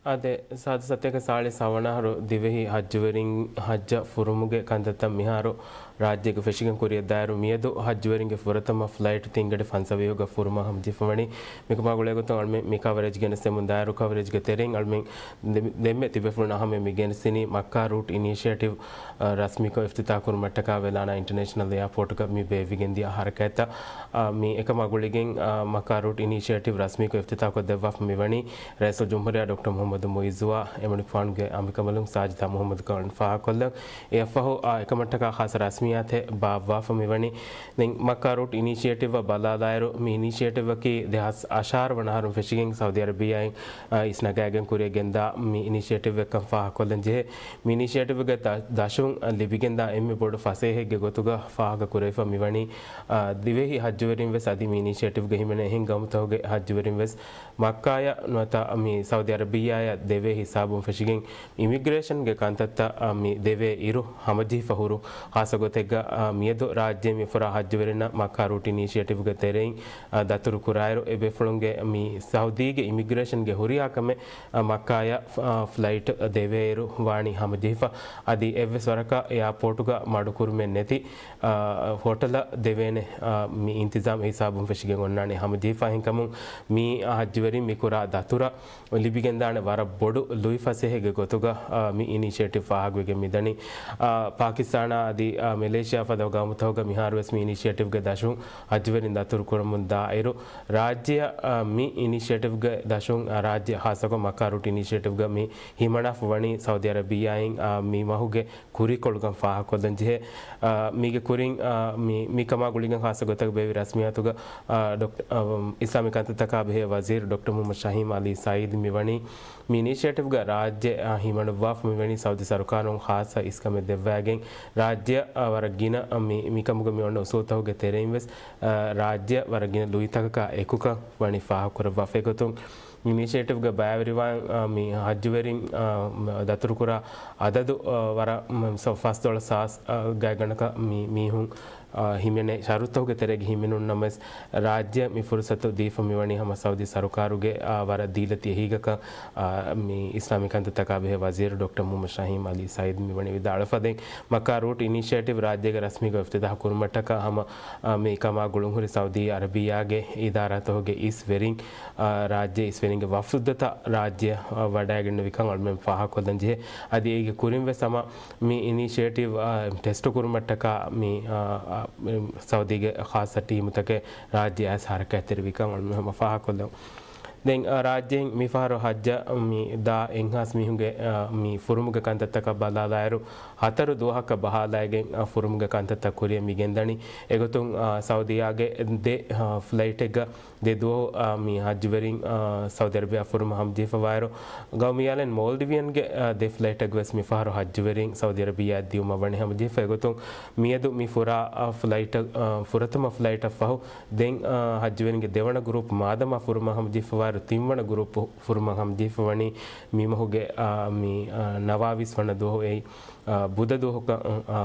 އާދެ، ސާދަ ސަތޭކަ ސާޅީސް ހަވަނަ އަހަރު ދިވެހި ހައްޖުވެރިން ހައްޖަށް ފުރުމުގެ ކަންތައްތައް މިހާރު ރާއްޖޭގެ ފެށިގެން ކުރިއަށްދާއިރު، މިއަދު ހައްޖުވެރިންގެ ފުރަތަމަ ފްލައިޓް ތިންގަޑި ފަންސަވީހުގަ ފުރުމާ ހަމަޖެހިފަވަނީ. މިކަމާ ގުޅޭގޮތުން އަޅުމެން މި ކަވަރޭޖް ގެނެސްދެމުން ދާއިރު ކަވަރޭޖްގެ ތެރެއިން އަޅުމެން ދެ-، ދެންމެ ތިބޭފުޅުން އަހަމެން މި ގެނެސްދިނީ މައްކާ ރޫޓް އިނީޝިއޭޓިވް، އަ، ރަސްމީކޮށް އިފްތިތާހު ކުރުމަށްޓަކާ ވެލާނާ އިންޓަރނޭޝަނަލް އެއާޕޯޓުގަ މި ބޭއްވިގެންދިޔަ ހަރަކާތްތައް. އާ، މި އެކަމާ ގުޅިގެން، އާ، މައްކާ ރޫޓް އިނީޝިއޭޓިވް ރަސްމީކޮށް އިފްތިތާކޮށްދެއްވާފަ މިވަނީ ރައީސުލްޖުމްހޫރިއްޔާ ޑޮކްޓަރ މުޙައްމަދު މުޢިއްޒުއާ އެމަނިކުފާނުގެ އަނބިކަނބަލުން ސާޖިދާ މުޙައްމަދު ކަމަން ފާހަގަކޮށްލަން. އެއަށްފަހު، އާ، އެކަމަށްޓަކާ ޚާއްޞަ ރަސްމިއްޔާތެއް ބާއްވާފަ މިވަނީ. ދެން މައްކާ ރޫޓް އިނީޝިއޭޓިވްއަށް ބަލާލާއިރު، މި އިނީޝިއޭޓިވްއަކީ ދެހާސް އަށާރަ ވަނަ އަހަރުން ފެށިގެން ސައުދީ އަރަބިއްޔާއިން، އާ، އިސްނަގާގެން ކުރިއަށް ގެންދާ މި އިނީޝިއޭޓިވްއެއްކަން ފާހަގަކޮށްލަން ޖެހޭ. މި އިނީޝިއޭޓިވްގެ ދަ-، ދަށުން ލިބިގެންދާ އެންމެ ބޮޑު ފަސޭހައެއްގެ ގޮތުގަ ފާހަގަ ކުރެވިފަ މިވަނީ، އާ، ދިވެހި ހައްޖުވެރިން ވެސް އަދި މި އިނީޝިއޭޓިވްގެ ހިމެނޭ އެހެން ގައުމުތަކުގެ ހައްޖުވެރިން ވެސް މައްކާޔަށް ނުވަތަ މި ސައުދީ އަރަބިއްޔާޔަށް ދެވޭ ހިސާބުން ފެށިގެން، އިމިގްރޭޝަންގެ ކަންތައްތައް، އާ، މި ދެވޭ އިރު ހަމަޖެހިފަ ހުރު، ޚާއްޞަ ގޮތެއްގަ، އާ، މިއަދު ރާއްޖޭ މި ފުރާ ހައްޖުވެރިންނަށް މައްކާ ރޫޓް އިނިޝިއޭޓިވްގެ ތެރެއިން، އާ، ދަތުރު ކުރާއިރު، އެ ބޭފުޅުންގެ މި ސައުދީގެ އިމިގްރޭޝަންގެ ހުރިހާ ކަމެއް، އާ، މައްކާޔަށް، އާ، ފްލައިޓް ދެވޭއިރު ވާނީ ހަމަޖެހިފަ. އަދި އެއްވެސް ވަރަކަށް އެއާޕޯޓުގަ މަޑުކުރުމެއް ނެތި، އާ، ހޮޓަލަށް ދެވޭނެ، އާ، މި އިންތިޒާމް ހިސާބުން ފެށިގެން އޮންނާނެ ހަމަޖެހިފަ. އެހެންކަމުން މި ހައްޖުވެރިން މި ކުރާ ދަތުރަށް ލިބިގެންދާނެ ވަރަށް ބޮޑު ލުއިފަސޭހައެއްގެ ގޮތުގަ، އާ، މި އިނިޝިއޭޓިވް ފާހަގަވެގެން މިދަނީ. އާ، ޕާކިސްތާނާ އަދި، އާ، މެލޭޝިޔާ ފަދަ ގައުމުތަކުގަ މިހާރުވެސް މި އިނިޝިއޭޓިވްގެ ދަށުން ހައްޖުވެރިން ދަތުރު ކުރަމުން ދާއިރު، ރާއްޖެއަށް، އާ، މި އިނިޝިއޭޓިވްގެ ދަށުން، އާ، ރާއްޖެ ހާއްސަކޮށް މައްކާ ރޫޓް އިނިޝިއޭޓިވްގަ މި ހިމަނާފަ ވަނީ ސައުދީ އަރަބިއްޔާއިން، އާ، މި މަހުގެ ކުރީކޮޅުގަން ފާހަގަކޮށްލަން ޖެހޭ. އާ، މީގެ ކުރިން، އާ، މި، މިކަމާ ގުޅިގެން ޚާއްޞަ ގޮތަށް ބޭއްވި ރަސްމިއްޔާތުގަ، އާ، ޑޮކްޓަ-، އާ، އިސްލާމީ ކަންތައްތަކާ ބެހޭ ވަޒީރު ޑޮކްޓަރ މުހައްމަދު ޝަހީމް އަލީ ސައީދު މިވަނީ މި އިނިޝިއޭޓިވްގަ ރާއްޖެ، އާ، ހިމަނުއްވާފަ މިވަނީ ސައުދީ ސަރުކާރުން ޚާއްޞަ އިސްކަމެއް ދެއްވައިގެން ރާއްޖެއަށް، އާ، ވަރަށް ގިނަ، އާ، މި، މިކަމުގަ މި އޮންނަ އުސޫލުތަކުގެ ތެރެއިން ވެސް، އާ، ރާއްޖެއަށް ވަރަށް ގިނަ ލުއިތަކަކާ އެކުކަން ވަނީ ފާހަގަކުރައްވާފައިގޮތުން. މި އިނިޝިއޭޓިވްގެ ބައިވެރިވާން، އާ، މި ހައްޖުވެރިން، އާ، ދަތުރުކުރާ އަދަދު، އާ، ވަރަށް، މ، ސަ-، ފަސް ދޮޅަސް ހާސް، އާ، ގާތްގަނޑަކަށް މި މީހުން، އާ، ހިމެނޭ ޝަރުތުތަކުގެ ތެރޭގަ ހިމެނުން ނަމަވެސް، ރާއްޖެ މި ފުރުސަތު ދީފަ މިވަނީ ހަމަ ސައުދީ ސަރުކާރުގެ، އާ، ވަރަށް ދީލަތި އެހީގަކަށް، އާ، މި އިސްލާމީ ކަންތައްތަކާ ބެހޭ ވަޒީރު ޑޮކްޓަރ މުހައްމަދު ޝަހީމް އަލީ ސައީދު މިވަނީ ވިދާޅުވެފަ. ދެން މައްކާ ރޫޓް އިނިޝިއޭޓިވް ރާއްޖޭގެ ރަސްމީގޮތް އިފްތިތާހު ކުރުމަށްޓަކާ ހަމަ، އާ، މި ކަމާ ގުޅުންހުރި ސައުދީ އަރަބިއްޔާގެ އިދާރާތަކުގެ އިސް ވެރިން، އާ، ރާއްޖޭ އިސްވެރިންގެ ވަފުދުތައް ރާއްޖެއަށް، އާ، ވަޑައިގެންނެވިކަން އަޅުމެން ފާހަގަކޮށްލަން ޖެހޭ. އަދި އޭގެ ކުރިން ވެސް ހަމަ މި އިނިޝިއޭޓިވް، އާ، ޓެސްޓު ކުރުމަށްޓަކާ މި، އާ، އާ، ސައުދީގެ ޚާއްޞަ ޓީމުތަކެއް ރާއްޖެ އައިސް ހަރަކާތްތެރިވިކަން އަޅުމެން ހަމަ ފާހަގަކޮށްލަން. ދެން، އާ، ރާއްޖޭން މިފަހަރު ހައްޖަށް މި ދާ އެއްހާސް މީހުންގެ، އާ، މި ފުރުމުގެ ކަންތައްތަކަށް ބަލާލާއިރު، ހަތަރު ދުވަހަކަށް ބަހާލައިގެން، އާ، ފުރުމުގެ ކަންތައްތައް ކުރިއަށް މިގެންދަނީ. އެގޮތުން، އާ، ސައުދިއާގެ ދެ، އާ، ފްލައިޓެއްގަ ދެ ދުވަހު، އާ، މި ހައްޖުވެރިން، އާ، ސައުދި އަރަބިޔާ ފުރުމަށް ހަމަޖެހިފަވާއިރު، ގައުމީ އަލިން މޯލްޑިވިއަންގެ، އާ، ދެ ފްލައިޓެއް ވެސް މިފަހަރު ހައްޖުވެރިން ސައުދި އަރަބިޔާ ދިއުމަށް ވަނީ ހަމަޖެހިފަ. އެގޮތުން މިއަދު މި ފުރާ، އާ، ފްލައިޓަށް، އާ، ފުރަތަމަ ފްލައިޓަށް ފަހު ދެން، އާ، ހައްޖުވެރިންގެ ދެވަނަ ގްރޫޕް މާދަމާ ފުރުމަށް ހަމަޖެހިފަވާއިރު ތިންވަނަ ގްރޫޕް ފުރުމަށް ހަމަޖެހިފަ ވަނީ މި މަހުގެ، އާ، މި، އާ، ނަވާވީސް ވަނަ ދުވަހު އެއީ، އާ، ބުދަ ދުވަހަކަށް، އާ،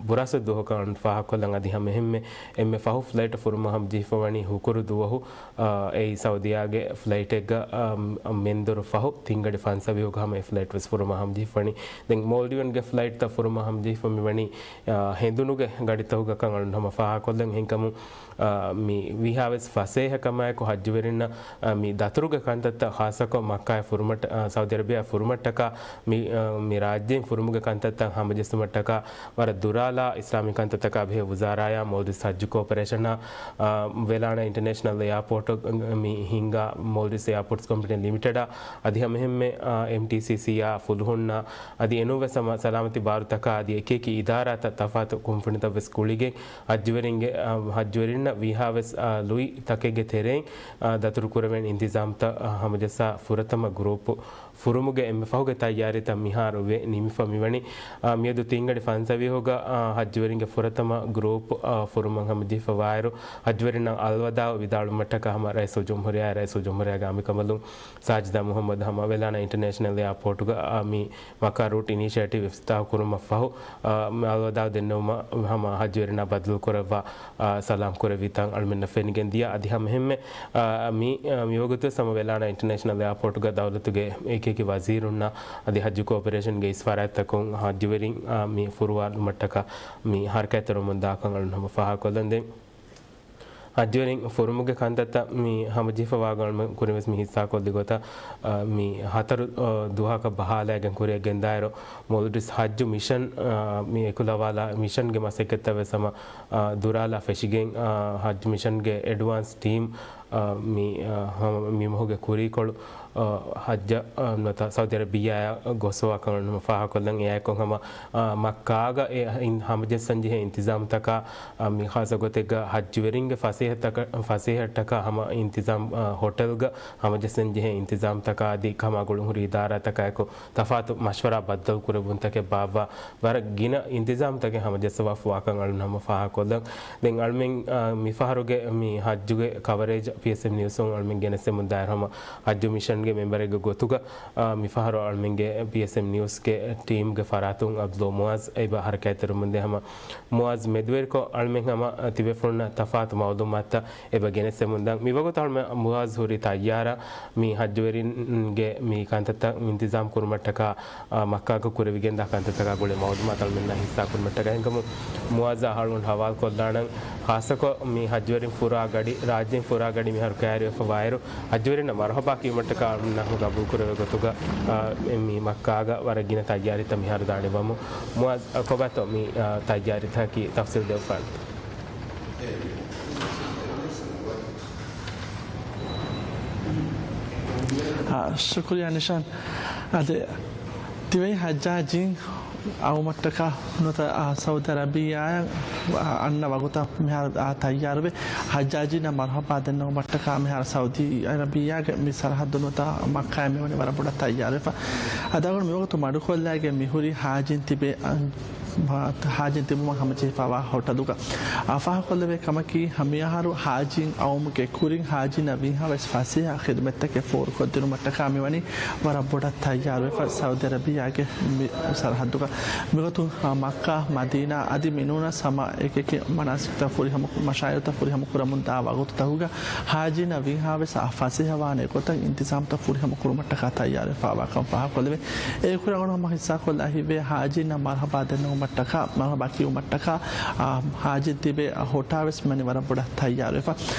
ބުރާސް ދުވަހަކަށް ފާހަގަކޮށްލަން. އަދި ހަމަ އެހެންމެ އެންމެ ފަހު ފްލައިޓަށް ފުރުމަށް ހަމަޖެހިފަ ވަނީ ހުކުރު ދުވަހު، އާ، އެއީ ސައުދިއާގެ ފްލައިޓެއްގަ، އާ، މެންދުރު ފަހު ތިންގަޑި ފަންސަވީހުގަ ހަމަ އެ ފްލައިޓް ވެސް ފުރުމަށް ހަމަޖެހިފަ ވަނީ. ދެން މޯލްޑިވިއަންގެ ފްލައިޓްތައް ފުރުމަށް ހަމަޖެހިފަ މިވަނީ، އާ، ހެނދުނުގެ ގަޑިތަކުގަކަން އަޅުން ހަމަ ފާހަގަކޮށްލަން. އެހެންކަމުން، އާ، މި ވީހާވެސް ފަސޭހަ ކަމާއެކު ހައްޖުވެރިންނަށް، އާ، މި ދަތުރުގެ ކަންތައްތައް ޚާއްޞަކޮށް މައްކާއަށް ފުރުމަށްޓަ-، އާ، ސައުދި އަރަބިޔާ ފުރުމަށްޓަކާ މި، އާ، މި ރާއްޖޭން ފުރުމުގެ ކަންތައްތައް ހަމަޖެއްސުމަށްޓަކާ ވަރަށް ދުރާލާ އިސްލާމީ ކަންތައްތަކާ ބެހޭ ވުޒާރާޔާ މޯލްޑިވްސް ހައްޖު ކޯޕަރޭޝަނާ، އާ، ވެލާނާ އިންޓަރނޭޝަނަލް އެއާޕޯޓު މި ހިންގާ މޯލްޑިވްސް އެއާޕޯޓްސް ކޮމްޕެނީ ލިމިޓެޑާ އަދި ހަމައެހެންމެ، އާ، އެމްޓީސީސީއާ ފުލުހުންނާ އަދި އެނޫންވެސް ހަމަ ސަލާމަތީ ބާރުތަކާ އަދި އެކިއެކި އިދާރާތައް ތަފާތު ކުންފުނިތައް ވެސް ގުޅިގެން ހައްޖުވެރިންގެ، އާ، ހައްޖުވެރިންނަށް ވީހާވެސް، އާ، ލުއި ތަކެއްގެ ތެރެއިން، އާ، ދަތުރު ކުރެވޭނެ އިންތިޒާމްތައް، އާ، ހަމަޖައްސާ ފުރަތަމަ ގްރޫޕް ފުރުމުގެ އެންމެ ފަހުގެ ތައްޔާރީތައް މިހާރު ވެ ނިމިފަ މިވަނީ. އާ، މިއަދު ތިންގަޑި ފަންސަވީހުގަ، އާ، ހައްޖުވެރިންގެ ފުރަތަމަ ގްރޫޕް، އާ، ފުރުމަށް ހަމަޖެހިފަ ވާއިރު، ހައްޖުވެރިންނަށް އަލްވަދާޢު ވިދާޅުވުމަށްޓަކާ ހަމަ ރައީސުލްޖުމްހޫރިއްޔާ، ރައީސުލްޖުމްހޫރިއްޔާގެ އަނބިކަނބަލުން ސާޖިދާ މުޙައްމަދު ހަމަ ވެލާނާ އިންޓަރނޭޝަނަލް އެއާޕޯޓުގަ، އާ، މި މައްކާ ރޫޓް އިނިޝިއޭޓިވް އިފްތިތާޙު ކުރުމަށް ފަހު، އާ، މި އަލްވަދާޢު ދެންނެވުމަށް ހަމަ ހައްޖުވެރިންނާ ބައްދަލުކުރައްވާ، އާ، ސަލާމް ކުރެއްވި ތަން އަޅުމެންނަށް ފެނިގެން ދިޔަ. އަދި ހަމަ އެހެންމެ، އާ، މި، އާ، މިވަގުތުވެސް ހަމަ ވެލާނާ އިންޓަރނޭޝަނަލް އެއާޕޯޓުގަ ދައުލަތުގެ އެކިއެކި ވަޒީރުންނާ އަދި ހައްޖު ކޯޕަރޭޝަންގެ އިސް ފަރާތްތަކުން ހައްޖުވެރިން، އާ، މި ފުރުވާލުމަށްޓަކާ މި ހަރަކާތްތެރިވަމުން ދާކަން އަޅުން ހަމަ ފާހަގަކޮށްލަން. ދެން ހައްޖުވެރިން ފުރުމުގެ ކަންތައްތައް މި ހަމަޖެހިފަވާ ގޮތުން ކުރިންވެސް މި ހިއްސާކޮށްލި ގޮތަށް، އާ، މި ހަތަރު، އާ، ދުވަހަކަށް ބަހާލައިގެން ކުރިއަށް ގެންދާއިރު، މޯލްޑިވްސް ހައްޖު މިޝަން، އާ، މި އެކުލަވާލާ މިޝަންގެ މަސައްކަތްތައް ވެސް ހަމަ، އާ، ދުރާލާ ފެށިގެން، އާ، ހައްޖު މިޝަންގެ އެޑްވާންސް ޓީމް، އާ، މި، އާ، ހަމަ މި މަހުގެ ކުރީކޮޅު، އާ، ހައްޖަށް، އާ، ނުވަތަ ސައުދި އަރަބިއްޔާއަށް ގޮސްފަވާކަން ހަމަ ފާހަގަކޮށްލަން. އެއާއެކު ހަމަ، އާ، މައްކާގަ އެ އިން-، ހަމަޖެއްސަން ޖެހޭ އިންތިޒާމްތަކާ، އާ، މި ޚާއްޞަ ގޮތެއްގަ ހައްޖުވެރިންގެ ފަސޭހަތަކަ-، ފަސޭހައަށްޓަކާ ހަމަ އިންތިޒާމް، އާ، ހޮޓެލްގަ ހަމަޖެއްސަން ޖެހޭ އިންތިޒާމްތަކާ އަދި ކަމާ ގުޅުންހުރި އިދާރާތަކާއެކު ތަފާތު މަޝްވަރާ ބައްދަލުކުރެއްވުންތަކެއް ބާއްވާ ވަރަށް ގިނަ އިންތިޒާމްތަކެއް ހަމަޖައްސަވާފަވާކަން އަޅުން ހަމަ ފާހަގަކޮށްލަން. ދެން އަޅުމެން، އާ، މިފަހަރުގެ މި ހައްޖުގެ ކަވަރޭޖް ޕީއެސްއެމް ނިއުސުން އަޅުމެން ގެނެސްދެމުން ދާއިރު ހަމަ ހައްޖު މިޝަންގެ މެމްބަރެއްގެ ގޮތުގަ، އާ، މިފަހަރު އަޅުމެންގެ ޕީއެސްއެމް ނިއުސްގެ ޓީމްގެ ފަރާތުން އަބްދުﷲ މުއާޒް އެބަ ހަރަކާތްތެރިވަމުންދޭ. ހަމަ މުއާޒް މެދުވެރިކޮށް އަޅުމެން ހަމަ ތިބޭފުޅުންނަށް ތަފާތު މައުލޫމާތުތައް އެބަ ގެނެސްދެމުންދާން. މިވަގުތު އަޅުމެން މުއާޒް ހުރީ ތައްޔާރަށް މި ހައްޖުވެރިންގެ މި ކަންތައްތައް އިންތިޒާމް ކުރުމަށްޓަކާ، އާ، މައްކާގަ ކުރެވިގެންދާ ކަންތައްތަކާ ގުޅޭ މައުލޫމާތު އަޅުމެންނާ ހިއްސާކުރުމަށްޓަކާ. އެހެންކަމުން މުއާޒް އަހަރުން ހަވާލުކޮށްލާނަން. ޚާއްޞަކޮށް މި ހައްޖުވެރިން ފުރާ ގަޑި، ރާއްޖޭން ފުރާ ގަޑި މިހާރު ކައިރިވެފަ ވާއިރު، ހައްޖުވެރިންނަށް މަރުޙަބާ ކިޔުމަށްޓަކާ އަޅުމެންނާ ހަމަ ގަބޫލުކުރެވޭ ގޮތުގަ، އާ، މި މައްކާގަ ވަރަށް ގިނަ ތައްޔާރީތައް މިހާރު ދާނެ ވަމު. މުއާޒް، އާ، ކޮބާތޯ މި، އާ، ތައްޔާރީތަކަކީ ތަފްސީލް ދެއްވާނެ. އާ، ޝުކުރިއްޔާ ނިޝާން. އަދި ތިބޭ ހައްޖާޖީން އައުމަށްޓަކާ ނުތަ، އާ، ސައުދި އަރަބިއްޔާއަށް، އާ، އަންނަ ވަގުތަށް މިހާރު، އާ، ތައްޔާރުވެ، ހައްޖާޖީންނަށް މަރުޙަބާ ދެންނެވުމަށްޓަކާ މިހާރު ސައުދީ އަރަބިއްޔާގެ މި ސަރަހައްދު ނުތަ މައްކާއަށް މިވަނީ ވަރަށް ބޮޑަށް ތައްޔާރުވެފަ. އަދި އަޅުގަނޑު މިވަގުތު މަޑުކޮށްލައިގެން މިހުރީ ހާޖީން ތިބޭ، އާ، ހާޖީން ތިބުމަށް ހަމަޖެހިފައިވާ ހޮޓަލުގަ. އާ، ފާހަގަކޮށްލެވޭ ކަމަކީ، މިއަހަރު ހާޖީން އައުމުގެ ކުރިން ހާޖީންނަށް ވީހާވެސް ފަސޭހަ ޚިދުމަތްތަކެއް ފޯރުކޮށްދިނުމަށްޓަކާ މިވަނީ ވަރަށް ބޮޑަށް ތައްޔާރުވެފަ ސައުދި އަރަބިއްޔާގެ މި ސަރަހައްދުގަ. މިގޮތުން، އާ، މައްކާ، މަދީނާ އަދި މިނޫނަސް ހަމަ އެކިއެކި މަނާސިކްތައް ފުރިހަމަ، މަޝާއިރުތައް ފުރިހަމަ ކުރަމުންދާ ވަގުތުތަކުގަ ހާޖީންނަށް ވީހާވެސް އާ ފަސޭހަވާނެ ގޮތަށް އިންތިޒާމްތައް ފުރިހަމަ ކުރުމަށްޓަކާ ތައްޔާރުވެފައިވާކަން ފާހަގަކޮށްލެވޭ. އެކުރި އަޅުގަނޑު ހަމަ ހިއްސާކޮށްލާ ހިތްވޭ ހާޖީންނަށް މަރުޙަބާ ދެންނެވުމަށްޓަކާ، މަރުޙަބާ ކިޔުމަށްޓަކާ، އާ، ހާޖީން ތިބޭ ހޮޓާވެސް މިވަނީ ވަރަށް ބޮޑަށް ތައްޔާރުވެފަ.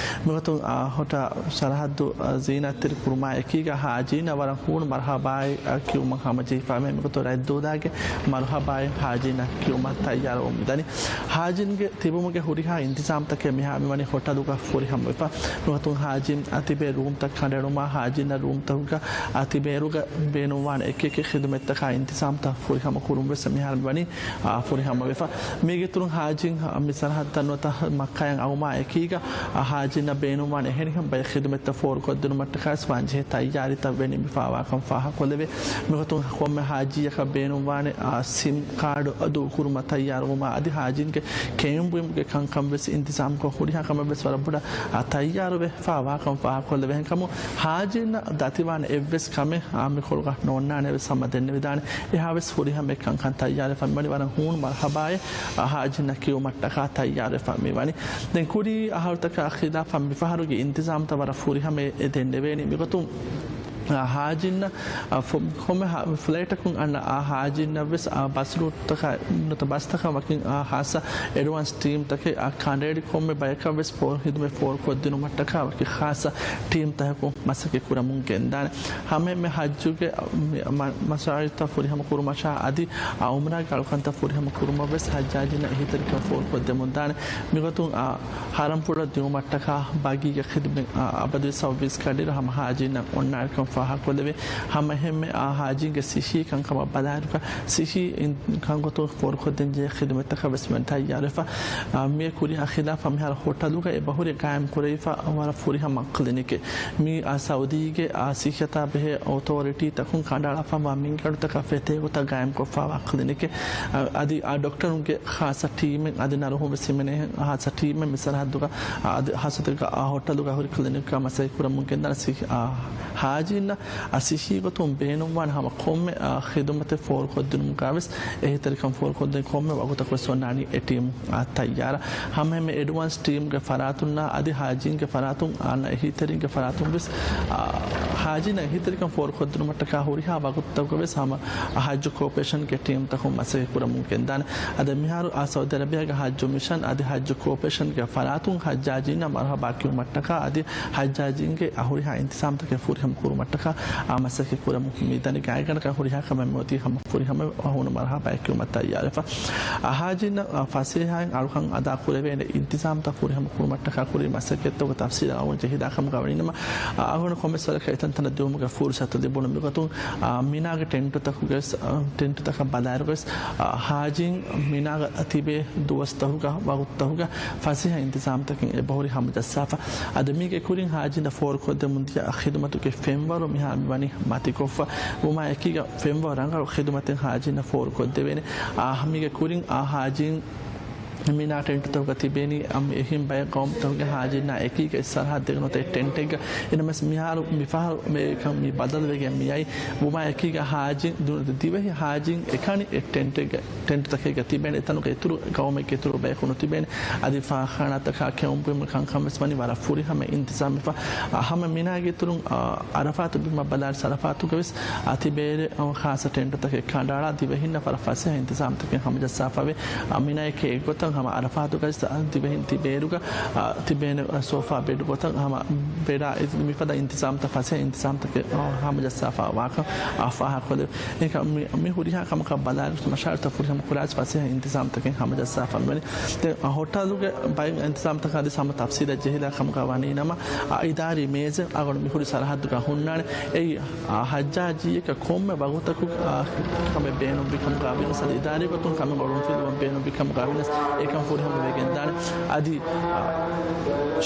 މިގޮތުން، އާ، ހޮޓާ ސަރަހައްދު، އާ، ޒީނަތްތެރި ކުރުމާ އެކީގަ ހާޖީންނަށް ވަރަށް ހޫނު މަރުޙަބާއެއް، އާ، ކިޔުމަށް ހަމަޖެހިފައިވޭ. މިގޮތުން ރައްދޫދާގެ މަރުޙަބާއެއް ހާޖީންނަށް ކިޔުމަށް ތައްޔާރުވަމުންދަނީ. ހާޖީންގެ ތިބުމުގެ ހުރިހާ އިންތިޒާމްތަކެއް މިހާ މިވަނީ ހޮޓަލުގަ ފުރިހަމަވެފަ. ނުވަތަ ހާޖީން އަތިބޭ ރޫމްތައް ކަނޑައެޅުމާ، ހާޖީންނަށް ރޫމްތަކުގަ އަތިބޭރުގަ ބޭނުންވާނެ އެކިއެކި ޚިދުމަތްތަކާ އިންތިޒާމްތައް ފުރިހަމަ ކުރުން ވެސް މިހާރު މިވަނީ، އާ، ފުރިހަމަވެފަ. މީގެއިތުރުން ހާޖީން މި ސަރަހައްދަށް ނުވަތަ މައްކާއަށް އައުމާ އެކީގަ، އާ، ހާޖީންނަށް ބޭނުންވާނެ އެހެނިހެން ބައެއް ޚިދުމަތްތައް ފޯރުކޮށްދިނުމަށްޓަކާވެސް ވާންޖެހޭ ތައްޔާރީތައް ވެނިން މި ފާވާކަން ފާހަގަކޮށްލެވޭ. މިގޮތުން ކޮންމެ ހާޖީއަކަށް ބޭނުންވާނެ، އާ، ސިމް ކާޑު ދޫކުރުމަށް ތައްޔާރުވުމާ އަދި ހާޖީންގެ ކެއުންބުއިމުގެ ކަންކަން ވެސް އިންތިޒާމްކޮށް ހުރިހާ ކަމެއް ވެސް ވަރަށް ބޮޑަށް، އާ، ތައްޔާރުވެ ފާވާކަން ފާހަގަކޮށްލެވޭ. އެހެންކަމުން ހާޖީންނަށް ދަތިވާނެ އެއްވެސް ކަމެއް އާ މިކޮޅުގަ ނޯންނާނެ ވެސް ހަމަ ދެންނެވިދާނެ. އެހާވެސް ފުރިހަމަ ކަންކަން ތައްޔާރެއް ފަންމަނި ވަރަށް ހޫނު މަރުޙަބާއެއް، އާ، ހާޖީންނަށް ކިޔުމަށްޓަކާ ތައްޔާރެއް ފަން މިވަނީ. ދެން ކުރީ އަހަރުތަކާ ޚިލާފަށް މިފަހަރުގެ އިންތިޒާމްތައް ވަރަށް ފުރިހަމައެއް ދެންނެވޭނީ. މިގޮތުން، އާ، ހާޖީންނަށް، އާ، ފު-، ކޮންމެ ހާ-، ފްލައިޓަކުން އަންނަ، އާ، ހާޖީންނަށް ވެސް، އާ، ބަސް ރޫޓްތަކާ، ނުތަ ބަސްތަކަށް ވަކިން، އާ، ޚާއްޞަ އެޑްވާންސް ޓީމްތަކެއް، އާ، ކަނޑައެޅި ކޮންމެ ބަޔަކަށް ވެސް ފޯ-، ޚިދުމަތް ފޯރުކޮށްދިނުމަށްޓަކާ ވަކި ޚާއްޞަ ޓީމްތަކަކުން މަސައްކަތް ކުރަމުން ގެންދާނެ. ހަމައެންމެ ހައްޖުގެ މި-، މަ-، މަސާއިލްތައް ފުރިހަމަ ކުރުމަށާ އަދި އުމްރާގެ އަޅުކަންތައް ފުރިހަމަ ކުރުމަށް ވެސް ހައްޖާޖީންނަށް އެހީތެރިކަން ފޯރުކޮށްދެމުންދާނެ. މިގޮތުން، އާ، ޙަރަމްޕުޅަށް ދިއުމަށްޓަކާ ބަގީގެ ޚިދުމަތް، އާ، އަބަދުވެސް ސައުވީސް ގަޑިއިރު ހަމަ ހާޖީންނަށް އޮންނާނެކަން ފާހަގަކޮށްލެވޭ. ހަމައެހެންމެ، އާ، ހާޖީންގެ ސިއްހީ ކަންކަމަށް ބަލާއިރުގަ ސިއްހީ ކަންގޮތުން ފޯރުކޮށްދޭންޖެހޭ ޚިދުމަތްތަކަށް ވެސް މި ތައްޔާރުވެފަ. އާ، މިއަށް ކުރިއަށް ޚިލާފަށް މިހާރު ހޮޓަލުގައި އެބަހުރި ގާއިމް ކުރެވިފަ ވަރަށް ފުރިހަމަ ކްލިނިކެއް. މީ، އާ، ސައުދީގެ، އާ، ސިއްހަތާ ބެހޭ އޮތޯރިޓީތަކުން ކަނޑައަޅާފައިވާ މިންގަނޑުތަކަށް ފެތޭ ގޮތަށް ގާއިމްކޮށްފައިވާ ކްލިނިކެއް. އަ-، އަދި އާ ޑޮކްޓަރުންގެ ޚާއްޞަ ޓީމެއް އަދި ނަރުހުން ވެސް ހިމެނޭ ޚާއްޞަ ޓީމެއް މި ސަރަހައްދުގަ، އަ-، އަދި ޚާއްޞަތަކަށް އާ ހޮޓަލުގަ ހުރި ކްލިނިކްގަ މަސައްކަތް ކުރަމުން ގެންދާނެ ސި-، އާ، ހާޖީންނަށް އަ، ސިއްހީ ގޮތުން ބޭނުންވާނެ ހަމަ ކޮންމެ، އާ، ޚިދުމަތެއް ފޯރުކޮށްދިނުމުގަ ވެސް އެހީތެރިކަން ފޯރުކޮށްދޭން ކޮންމެ ވަގުތަކު ވެސް އޮންނާނީ އެ ޓީމް، އާ، ތައްޔާރަށް. ހަމައެހެންމެ އެޑްވާންސް ޓީމްގެ ފަރާތުންނާ އަދި ހާޖީންގެ ފަރާތުން އަންނަ އެހީތެރިންގެ ފަރާތުން ވެސް، އާ، ހާޖީންނަށް އެހީތެރިކަން ފޯރުކޮށްދިނުމަށްޓަކާ ހުރިހާ ވަގުތުތަކުގަ ވެސް ހަމަ ހައްޖު ކޯޕަރޭޝަންގެ ޓީމްތަކުން މަސައްކަތް ކުރަމުން ގެންދާނެ. އަދި މިހާރު އާ ސައުދި އަރަބިއްޔާގެ ހައްޖު މިޝަން އަދި ހައްޖު ކޯޕަރޭޝަންގެ ފަރާތުން ހައްޖާޖީންނަށް މަރުޙަބާ ކިޔުމަށްޓަކާ އަދި ހައްޖާޖީންގެ އަ، ހުރިހާ އިންތިޒާމްތަކެއް ފުރިހަމަ ކުރުމަށްޓަކާ އާ މަސައްކަތް ކުރަމުން މިދަނީ. ގާތްގަނޑަކަށް ހުރިހާ ކަމެއް މިއޮތީ ހަމަ ފުރިހަމަ ހޫނު މަރުޙަބާއެއް ކިޔުމަށް ތައްޔާރުވެފަ. އަ، ހާޖީންނަށް، އަ، ފަސޭހައިން އަޅުކަން އަދާ ކުރެވޭނެ އިންތިޒާމްތައް ފުރިހަމަ ކުރުމަށްޓަކާ ކުރި މަސައްކަތްތަކުގެ ތަފްސީލަށް އަޅުގަނޑު ޖެހިދާ ކަމުގަ ވަނީނަމަ، އަ، އަޅުގަނޑު ކޮންމެސް ވަރަކަށް އެތަންތަނަށް ދިއުމުގެ ފުރުސަތު ލިބުނު މިގޮތުން، އާ، މިނާގެ ޓެންޓުތަކުގެ، އާ، ޓެންޓުތަކަށް ބަލާއިރުވެސް، އާ، ހާޖީން މިނާގަ ތިބޭ ދުވަސްތަކުގަ ވަގުތުތަކުގަ ފަސޭހަ އިންތިޒާމްތަކެއް އެބަހުރި ހަމަޖައްސާފަ. އަދި މީގެ ކުރިން ހާޖީންނަށް ފޯރުކޮށްދެމުން ދިޔަ ޚިދުމަތުގެ ފެންވަރު މިހާ މިވަނީ މަތިކޮށްފަ. ވުމާ އެކީގަ ފެންވަރު ރަނގަޅު ޚިދުމަތެއް ހާޖީންނަށް ފޯރުކޮށްދެވޭނެ. އާ، މީގެ ކުރިން އާ ހާޖީން މިނާ ޓެންޓުތަކުގަ ތިބޭނީ އަމް އެހެން ބައެއް ޤައުމުތަކުގެ ހާޖީންނާ އެކީގަ އެއްސަރަހައްދެއް ނުވަތަ އެއް ޓެންޓެއްގަ. އިނަމަސް މިހާރު މިފަހަރު މި އެކަން މި ބަދަލުވެގެން މިއައީ ވުމާ އެކީގަ ހާޖީން ދު-، ދިވެހި ހާޖީން އެކަނި އެއް ޓެންޓެއްގަ، ޓެންޓުތަކެއްގަ ތިބޭނެ. އެތަނުގަ އިތުރު ޤައުމެއްގެ އިތުރު ބަޔަކު ނުތިބޭނެ. އަދި ފާޚާނާތަކާ ކެއުމްޕު ކަންކަން ވެސް ވަނީ ވަރަށް ފުރިހަމަ އިންތިޒާމެއް ފަ-، އަ، ހަމަ މިނާގެ އިތުރުން، އަ، އަރަފާތު ބިމަށް ބަލާއިރު ސަރަފާތުގަ ވެސް އަ، ތިބޭރެ، އަ، ޚާއްޞަ ޓެންޓުތަކެއް ކަނޑައަޅާ ދިވެހިންނަށް ވަރަށް ފަސޭހަ އިންތިޒާމްތަކެއް ހަމަޖައްސާފަވޭ. އަ، މިނާއެކޭ އެއްގޮތަށް ހަމަ އަރަފާތުގައި ސަ-، ދިވެހިން ތިބޭރުގަ، އަ، ތިބޭނެ، އަ، ސޯފާ ބެޑް ގޮތަށް ހަމަ ބެޑާ އި-، މިފަދަ އިންތިޒާމްތައް ފަސޭހަ އިންތިޒާމްތަކެއް، އަ، ހަމަޖައްސާފަ ވާކަން، އަ، ފާހަގަކޮށްލެވޭ. އެކަ މި، މި ހުރިހާ ކަމަކަށް ބަލާއިރު މަޝާއިރުތައް ފުރިހަމަ ކުރާސް ފަސޭހަ އިންތިޒާމްތަކެއް ހަމަޖައްސާފަ މިވަނީ. ދެން، އަ، ހޮޓަލުގެ ބައެއް އިންތިޒާމްތަކާ ދިސް ހަމަ ތަފްސީލަށް ޖެހިލާ ކަމަކަށް ވަނީ ނަމަ، އަ، އިދާރީ މޭޒެއް އަޅުގަނޑު މިހުރި ސަރަހައްދުގަ ހުންނާނެ. އެއީ، އާ، ހައްޖާޖީއަކަށް ކޮންމެ ވަގުތަކު، އާ، ކަމެއް ބޭނުންވި ކަމުގަ ވިޔަސް، އަދި އިދާރީ ގޮތުން ކަމެއް އޮޅުންފިލުވަން ބޭނުންވި ކަމުގަ ވިޔަސް، އެކަން ފުރިހަމަ ވެގެންދާނެ. އަދި، އާ،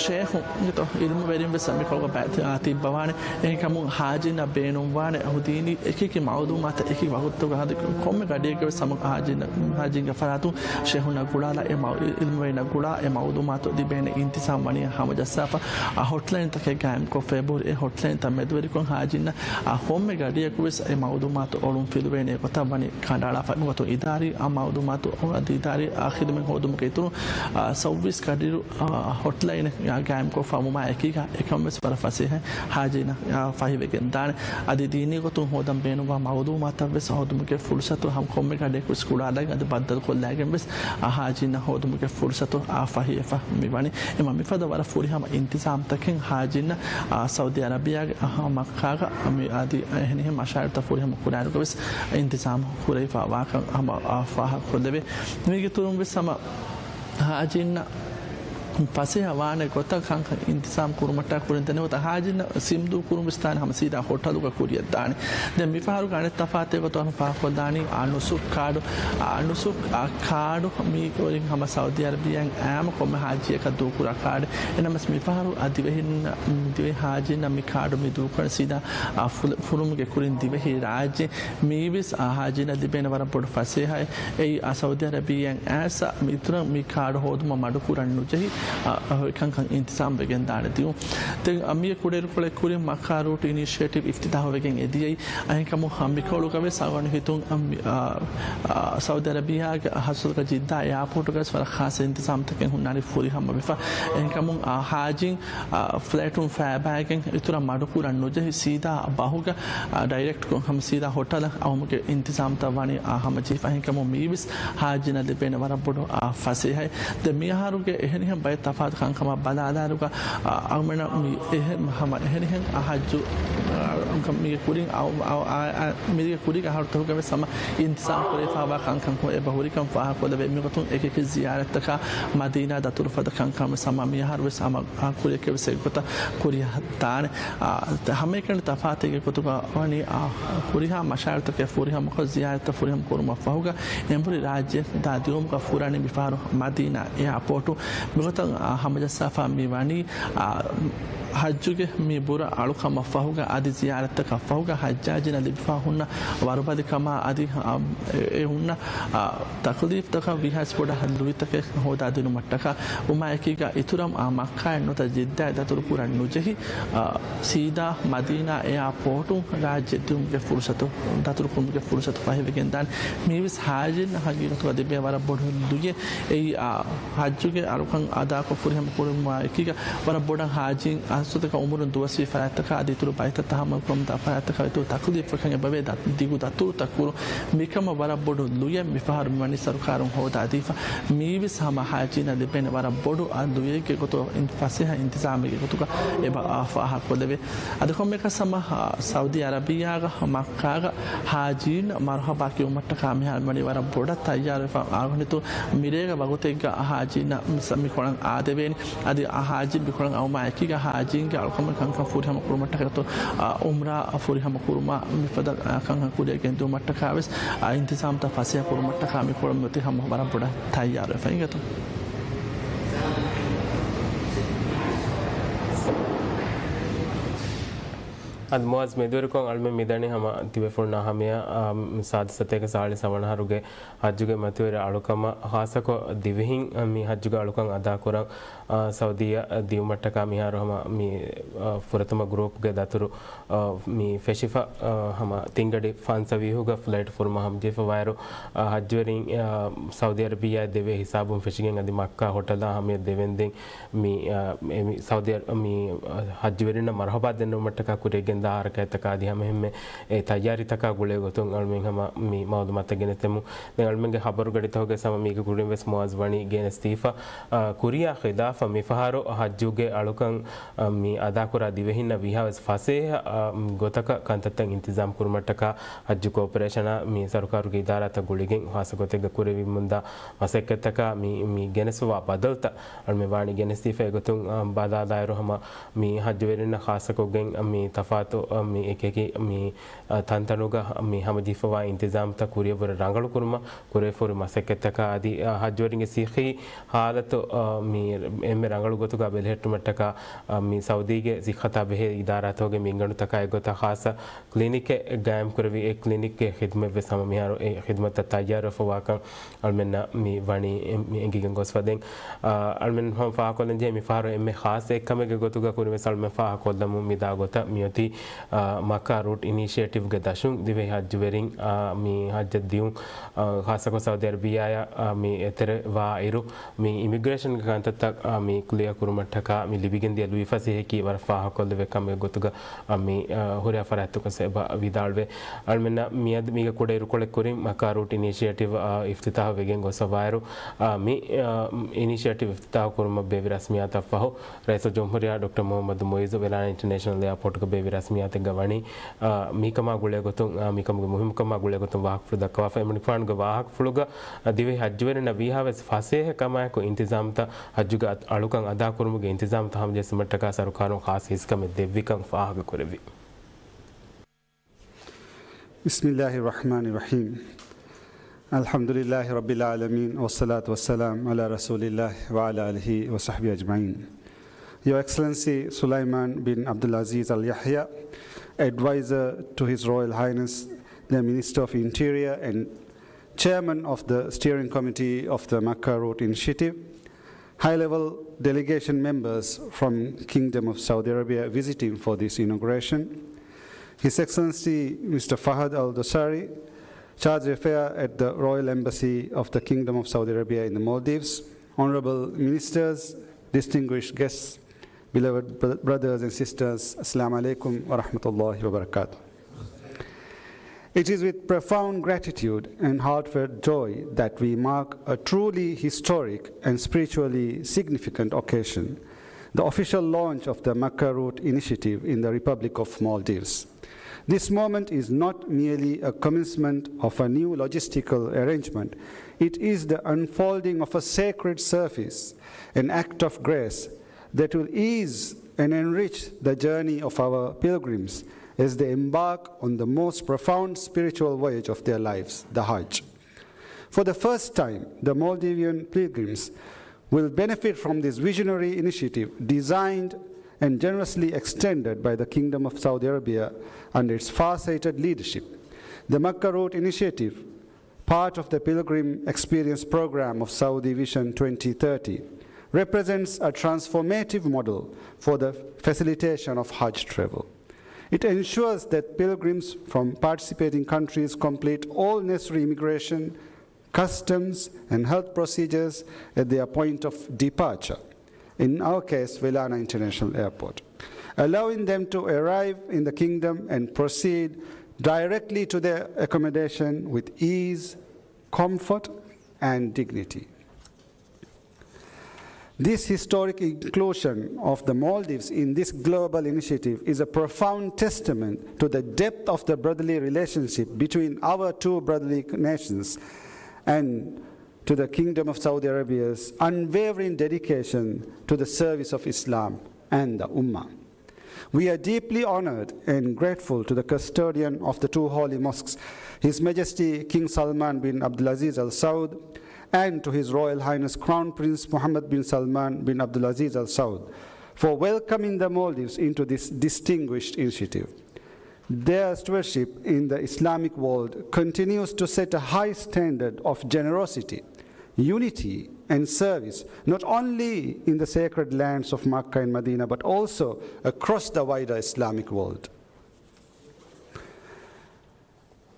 ޝޭހުން ގެތޯ އިލްމުވެރިން ވެސް މިކޮޅުގަ ބައި-، އާ، ތިއްބަވާނެ. އެހެންކަމުން ހާޖީންނަށް ބޭނުންވާނެ ދީނީ އެކިއެކި މައުލޫމާތު އެކި ވަގުތުގަ ހަދި ކޮންމެ ގަޑިއެއްގަ ވެސް ހަމަ ހާޖީން-، ހާޖީންގެ ފަރާތުން ޝޭހުންނަށް ގުޅާލާ އެ މައު-، އިލްމުވެރިންނަށް ގުޅާ އެ މައުލޫމާތު ލިބޭނެ އިންތިޒާމް ވަނީ ހަމަޖައްސާފަ. އާ، ހޮޓްލައިންތަކެއް ގާއިމްކޮށްފަ އެބަހުރި. އެ ހޮޓްލައިންތައް މެދުވެރިކޮށް ހާޖީންނަށް، އާ، ކޮންމެ ގަޑިއަކު ވެސް އެ މައުލޫމާތު އޮޅުން ފިލުވޭނެ ގޮތަށް ވަނީ ކަނޑައަޅާފަ. އެގޮތުން އިދާރީ އާ މައުލޫމާތު އަދި އިދާރީ އާ ޚިދުމަތް ހޯދުމުގެ އިތުރުން، އާ، ސައުވީސް ކަޑިރު، އާ، ހޮޓްލައިނެއް، އާ، ގާއިމްކޮށްފަ ވުމާ އެކީގަ އެކަން ވެސް ވަރަށް ފަސޭހަ ހާޖީންނަށް، އާ، ފަހިވެގެން ދާނެ. އަދި ދީނީ ގޮތުން ހޯދަން ބޭނުންވާ މައުލޫމާތަށް ވެސް ހޯދުމުގެ ފުރުސަތު ހަމަ ކޮންމެ ގަޑިއަކު ވެސް ގުޅާލައިގެން އަދި ބައްދަލުކޮށްލައިގެން ވެސް އާ ހާޖީންނަށް ހޯދުމުގެ ފުރުސަތު އާ ފަހިވެފަ މިވަނީ. އެމަ މިފަދަ ވަރަށް ފުރިހަމަ އިންތިޒާމްތަކެއް ހާޖީންނަށް، އާ، ސައުދީ އަރަބިޔާގެ، އާ، މައްކާގަ މި އަދި އެހެނިހެން މަޝާއިރުތައް ފުރިހަމަ ކުރާއިރުގަ ވެސް އިންތިޒާމް ކުރެވިފަ ވާކަން ހަމަ، އާ، ފާހަގަކޮށްލެވޭ. މީގެ އިތުރުން ވެސް ހަމަ ހާޖީންނަށް ފަސޭހަ ވާނެ ގޮތަށް ކަންކަން އިންތިޒާމް ކުރުމަށްޓަކާ ކުރިން ދެނެވަތަ ހާޖީންނަށް ސިމްދޫ ކުރުން ވެސް ދާނެ ހަމަ ސީދާ ހޮޓަލުގަ ކުރިއަށް ދާނެ. ދެން މިފަހަރުގެ އަނެއް ތަފާތެއް ގޮތަށް ފާހަގަކޮށްދާނީ އާ ނުސުކް ކާޑު. އާ ނުސުކް އާ ކާޑު މީ ކުރިން ހަމަ ސައުދީ އަރަބިޔާއިން އާއްމު ކޮންމެ ހާޖީއަކަށް ދޫކުރާ ކާޑެއް. އެނަމަސް މިފަހަރު އާ ދިވެހިން-، ދިވެހި ހާޖީންނަށް މި ކާޑު މި ދޫކުރަނީ ސީދާ އާ ފުލު-، ފުރުމުގެ ކުރިން ދިވެހި ރާއްޖެ. މީވެސް އާ ހާޖީންނަށް ލިބޭނެ ވަރަށް ބޮޑު ފަސޭހައެއް. އެއީ އާ ސައުދީ އަރަބިޔާއިން އައިސް މިތުރަށް މި ކާޑު ހޯދުމަށް މަޑުކުރަން ނުޖެހި، އަ، އަ، އެކަންކަން އިންތިޒާމް ވެގެން ދާނެ ދިޔުން. ދެން އަ، މިއަށް ކުޑައިރުކޮޅެއް ކުރިން މައްކާ ރޫޓް އިނިޝިއޭޓިވް އިފްތިތާހު ވެގެން އެދިޔައީ. އެހެންކަމުން ހަ، މިކޮޅުގަ ވެސް އަޅުގަނޑު ހިތުން އަ، މި، އަ، އަ، ސައުދީ އަރަބިޔާގެ ހަސަދަކަ ޖިއްދާ އެއާޕޯޓުގަ ވެސް ވަރަށް ޚާއްޞަ އިންތިޒާމްތަކެއް ހުންނާނީ ފުރިހަމަވެފަ. އެހެންކަމުން އަ، ހާޖީން އާ، ފްލައިޓުން ފައިބައިގެން އިތުރަށް މަޑުކުރަން ނުޖެހި، ސީދާ ބަހުގަ، އާ، ޑައިރެކްޓްކޮށް ހަމަ ސީދާ ހޮޓަލަށް އައުމުގެ އިންތިޒާމްތައް ވަނީ، އާ، ހަމަޖެހިފަ. އެހެންކަމުން މީވެސް ހާޖީންނަށް ލިބޭނެ ވަރަށް ބޮޑު، އާ، ފަސޭހައެއް. ދެން މިއަހަރުގެ އެހެނިހެން ބައެއް ތަފާތު ކަންކަމާ ބަލާލާއިރުގަ، އާ، އަޅުމެނަށް މި އެހެން ހަމަ އެހެނިހެން އާ ހައްޖު، އާ، މީގެ ކުރިން އައު-، އައު-، އާ، އާ، މީގެ ކުރީގެ އަހަރުތަކުގަ ވެސް ހަމަ އިންތިޒާމް ކުރެވިފައިވާ ކަންކަން އެބަ ހުރިކަން ފާހަގަކޮށްލެވޭ. މިގޮތުން އެކިއެކި ޒިޔާރަތްތަކާ މަދީނާ ދަތުރުފަދަ ކަންކަން ވެސް ހަމަ މިއަހަރު ވެސް ހަމަ އާ، ކުރިއަކަށް ވެސް އެއްގޮތަށް ކުރިއަށް ދާނެ. އާ، ތަ-، ހަމައެކަނި ތަފާތެއްގެ ގޮތުގަ ވަނީ، އާ، ހުރިހާ މަޝާއިރުތަކެއް ފުރިހަމަކޮށް، ޒިޔާރަތްތައް ފުރިހަމަ ކުރުމަށް ފަހުގަ، އެނބުރި ރާއްޖެ ދާ ދިއުމުގަ ފުރާނީ މިފަހަރު މަދީނާ އެއާޕޯޓު. މިގޮތަށް، އާ، ހަމަޖައްސާފަ މި ވަނީ، އާ، ހައްޖުގެ މި ބުރަ އަޅުކަމަށް ފަހުގަ އަދި ޒިޔާރަތްތަކަށް ފަހުގަ ހައްޖާޖީންނަށް ލިބިފަ ހުންނަ ވަރުބަލިކަމާ އަދި، އާ، އެ، އެ ހުންނަ، އާ، ތަކުލީފްތަކަށް ވީހާވެސް ބޮޑަށް ލުއިތަކެއް ހޯދާދިނުމަށްޓަކާ، ވުމާއެކީގަ އިތުރަށް އާ މައްކާއެއް ނުވަތަ ޖިއްދާއެއް ދަތުރުކުރަން ނުޖެހި، އާ، ސީދާ މަދީނާ އެއާޕޯޓުން ރާއްޖެ ދިއުމުގެ ފުރުސަތު، ދަތުރުކުރުމުގެ ފުރުސަތު ފަހިވެގެންދާނެ. މީވެސް ހާޖީން ހަގީގަތުގަ ލިބޭ ވަރަށް ބޮޑު ލުޔެއް. އެއީ، އާ، ހައްޖުގެ އަޅުކަން އަދާކޮށް ފުރިހަމަ ކުރުމާ އެކީގަ ވަރަށް ބޮޑަށް ހާޖީން އަސްލުތަކަށް އުމުރުން ދުވަސްވީ ފަރާތްތަކާ އަދި އިތުރު ބައިތައް ތަހައްމަލް ކުރަމުންދާ ފަރާތްތަކާ އިތުރު ތަކުލީފްތަކަށް އެބަވޭ ދަ-، ދިގު ދަތުރުތައް ކުރުން. މިކަމަށް ވަރަށް ބޮޑު ލުޔެއް މިފަހަރު މިވަނީ ސަރުކާރުން ހޯދާދީފަ. މީވެސް ހަމަ ހާޖީންނަށް ލިބޭނެ ވަރަށް ބޮޑު އާ ލުޔެއްގެ ގޮތުގަ އިން-، ފަސޭހަ އިންތިޒާމެއްގެ ގޮތުގަ އެބަ އާ ފާހަގަކޮށްލެވޭ. އަދި ކޮންމެއަކަސް ހަމަ، އާ، ސައުދީ އަރަބިޔާގަ މައްކާގަ ހާޖީން މަރުހަބާ ކިޔުމަށްޓަކާ މިހާރު ވަނީ ވަރަށް ބޮޑަށް ތައްޔާރުވެފަ. އަޅުގަނޑު މިރޭގެ ވަގުތެއްގަ ހާޖީންނަށް މި ކޮޅަށް އާދެވޭނެ. އަދި އާ ހާޖީން މިކޮޅަށް އައުމާ އެކީގަ ހާޖީންގެ އަޅުކަމެއް ކަންކަން ފުރިހަމަ ކުރުމަށްޓަކާ އާ އުމްރާ ފުރިހަމަ ކުރުމާ މިފަދަ އާ ކަންކަން ކުރިއަށް ގެންދިއުމަށްޓަކާ ވެސް އާ އިންތިޒާމްތައް ފަސޭހަ ކުރުމަށްޓަކާ މިކޮޅަށް މިއޮތީ ހަމަ ވަރަށް ބޮޑަށް ތައްޔާރުވެފަ އިނގޭތޯ. އަދި މުއާޒް މެދުވެރިކޮށް އަޅުމެން މިދަނީ ހަމަ ތިބޭފުޅުންނާ ހަމަޔަށް، އާ، ސާދަ ސަތޭކަ ސާޅީސް ހަވަނަ އަހަރުގެ ޙައްޖުގެ މަތިވެރި އަޅުކަމަށް ޚާއްޞަކޮށް ދިވެހިން، އާ، މި ޙައްޖުގެ އަޅުކަން އަދާކުރަން، އާ، ސައުދީއަށް ދިއުމަށްޓަކާ މިހާރު ހަމަ މި، އާ، ފުރަތަމަ ގްރޫޕްގެ ދަތުރު، އާ، މި ފެށިފަ، އާ، ހަމަ ތިންގަޑި ފަންސަވީހުގަ ފްލައިޓް ފުރުމަށް ހަމަޖެހިފަވާއިރު، އާ، ޙައްޖުވެރިން، އާ، ސައުދީ އަރަބިއްޔާއަށް ދެވޭ ހިސާބުން ފެށިގެން އަދި މައްކާ ހޮޓަލާ ހަމަޔަށް ދެވެންދެން މި، އާ، އެ މި ސައުދީ އަރަ-، މި، އާ، ޙައްޖުވެރިންނަށް މަރުޙަބާ ދެންނެވުމަށްޓަކާ ކުރިއަށް ގެންދާ ހަރަކާތްތަކާ އަދި ހަމައެހެންމެ އެ ތައްޔާރީތަކާ ގުޅޭ ގޮތުން އަޅުމެން ހަމަ މި މައުލޫމާތަށް ގެނެސްދެމު. ދެން އަޅުމެންގެ ޚަބަރުގަޑިތަކުގެ ހަމަ މީގެ ކުރިން ވެސް މުއާޒް ވަނީ ގެނެސްދީފަ، އާ، ކުރިޔާ ޚިލާފަށް މިފަހަރު ޙައްޖުގެ އަޅުކަން، އާ، މި އަދާކުރާ ދިވެހިންނަށް ވީހާވެސް ފަސޭހަ، އާ، ގޮތަކަށް ކަންތައްތައް އިންތިޒާމް ކުރުމަށްޓަކާ ޙައްޖު ކޯޕަރޭޝަނާ މި ސަރުކާރުގެ އިދާރާތައް ގުޅިގެން ޚާއްޞަ ގޮތެއްގަ ކުރެވިމުންދާ މަސައްކަތްތަކާ މި، މި ގެނެސްފަވާ ބަދަލުތައް އަޅުމެން ވާނީ ގެނެސްދީފަ. އެގޮތުން، އާ، ބަލާލާއިރު ހަމަ މި ޙައްޖުވެރިންނަށް ޚާއްޞަކޮށްގެން މި ތަފާތު، އާ، މި އެކިއެކި މި، އާ، ތަންތަނުގަ މި ހަމަޖެހިފަވާ އިންތިޒާމްތައް ކުރިއަށްވުރެ ރަނގަޅުކުރުމަށް ކުރެވިފަހުރި މަސައްކަތްތަކާ އަދި، އާ، ޙައްޖުވެރިންގެ ސިއްހީ ޙާލަތު، އާ، މި އެންމެ ރަނގަޅު ގޮތުގަ ބެލެހެއްޓުމަށްޓަކާ، އާ، މި ސައުދީގެ ސިއްހަތާ ބެހޭ އިދާރާތަކުގެ މިންގަނޑުތަކާ އެއްގޮތަށް ޚާއްޞަ ކްލިނިކެއް ގާއިމްކުރެވި، އެ ކްލިނިކްގެ ޚިދުމަތްވެސް ހަމަ މިހާރު އެ ޚިދުމަތަށް ތައްޔާރުވެފަވާކަން އަޅުމެންނަށް މި ވަނީ އެ-، މި އެނގިގެން ގޮސްފަ ދެން. އާ، އަޅުމެން ހަމަ ފާހަގަކޮށްލަންޖެހޭ މި ފަހަރު އެންމެ ޚާއްޞަ އެއްކަމެއްގެ ގޮތުގަ ކުރިންވެސް އަޅުމެން ފާހަގަކޮށްލަމުން މިދާ ގޮތަށް މިއޮތީ، އާ، މައްކާ ރޫޓް އިނިޝިއޭޓިވްގެ ދަށުން ދިވެހި ޙައްޖުވެރިން، އާ، މި ޙައްޖަށް ދިއުން، އާ، ޚާއްޞަކޮށް ސައުދީ އަރަބިއްޔާއަށް، އާ، މި އެތެރެވާ އިރު، މި އިމިގްރޭޝަންގެ ކަންތައްތައް، އާ، މި ކްލިއަރ ކުރުމަށްޓަކާ މި ލިބިގެންދިޔަ ލުއިފަސޭހައަކީ ވަރަށް ފާހަގަކޮށްލެވޭ ކަމެއް ގޮތުގަ، އާ، މި، އާ، ހުރިހާ ފަރާތްތަކުން އެބަ ވިދާޅުވޭ. އަޅުމެންނަށް މިއަދު މީގެ ކުޑަ އިރުކޮޅެއް ކުރިން މައްކާ ރޫޓް އިނިޝިއޭޓިވް، އާ، އިފްތިތާޙު ވެގެން ގޮސްފަވާއިރު، އާ، މި، އާ، އިނިޝިއޭޓިވް އިފްތިތާޙު ކުރުމަށް ބޭއްވި ރަސްމިއްޔާތަށްފަހު، ރައީސުލްޖުމްހޫރިއްޔާ ޑޮކްޓަރ މުޙައްމަދު މުޢިއްޒު ވެލާނާ އިންޓަރނޭޝަނަލް އެއާޕޯޓުގަ ބޭއްވި ރަސްމިއްޔާތެއްގަ ވަނީ، އާ، މިކަމާ ގުޅޭގޮތުން، އާ، މިކަމުގެ މުހިއްމުކަމާ ގުޅޭގޮތުން ވާހަކަފުޅު ދައްކަވާފަ. އެމަނިކުފާނުގެ ވާހަކަފުޅުގަ، އާ، ދިވެހި ޙައްޖުވެރިންނަށް ވީހާވެސް ފަސޭހަ ކަމާއެކު އިންތިޒާމްތައް ޙައްޖުގެ އަ-، އަޅުކަން އަދާކުރުމުގެ އިންތިޒާމްތައް ހަމަޖެއްސުމަށްޓަކާ ސަރުކާރުން ޚާއްޞަ ހިސްކަމެއް ދެއްވިކަން ފާހަގަކުރެއްވި. بسم الله الرحمن الرحيم. الحمد لله رب العالمين، والصلاة والسلام على رسول الله وعلى آله وصحبه أجمعين. Your Excellency Sulaiman bin Abdulaziz Al Yahya, Advisor to His Royal Highness the Minister of Interior and Chairman of the Steering Committee of the Makkah Route Initiative, high-level delegation members from Kingdom of Saudi Arabia visiting for this inauguration, His Excellency Mister Fahad Al Dosari, Charge d'Affaires at the Royal Embassy of the Kingdom of Saudi Arabia in the Maldives, honorable ministers, distinguished guests, beloved br-, brothers and sisters, Assalamu alaikum wa rahmatullahi wa barakatuh. It is with profound gratitude and heartfelt joy that we mark a truly historic and spiritually significant occasion, the official launch of the Makkah Route Initiative in the Republic of Maldives. This moment is not merely a commencement of a new logistical arrangement, it is the unfolding of a sacred service, an act of grace that will ease and enrich the journey of our pilgrims as they embark on the most profound spiritual voyage of their lives, the Hajj. For the first time, the Maldivian pilgrims will benefit from this visionary initiative designed and generously extended by the Kingdom of Saudi Arabia under its far-sighted leadership. The Makkah Route Initiative, part of the Pilgrim Experience Program of Saudi Vision twenty thirty, represents a transformative model for the facilitation of Hajj travel. It ensures that pilgrims from participating countries complete all necessary immigration, customs, and health procedures at their point of departure, in our case, Welana International Airport, allowing them to arrive in the kingdom and proceed directly to their accommodation with ease, comfort, and dignity. This historic inclusion of the Maldives in this global initiative is a profound testament to the depth of the brotherly relationship between our two brotherly nations and to the Kingdom of Saudi Arabia's unwavering dedication to the service of Islam and the Ummah. We are deeply honored and grateful to the custodian of the two holy mosques, His Majesty King Salman bin Abdulaziz Al Saud, and to His Royal Highness Crown Prince Mohammed bin Salman bin Abdulaziz Al Saud, for welcoming the Maldives into this distinguished initiative. Their stewardship in the Islamic world continues to set a high standard of generosity, unity, and service, not only in the sacred lands of Makkah and Medina, but also across the wider Islamic world.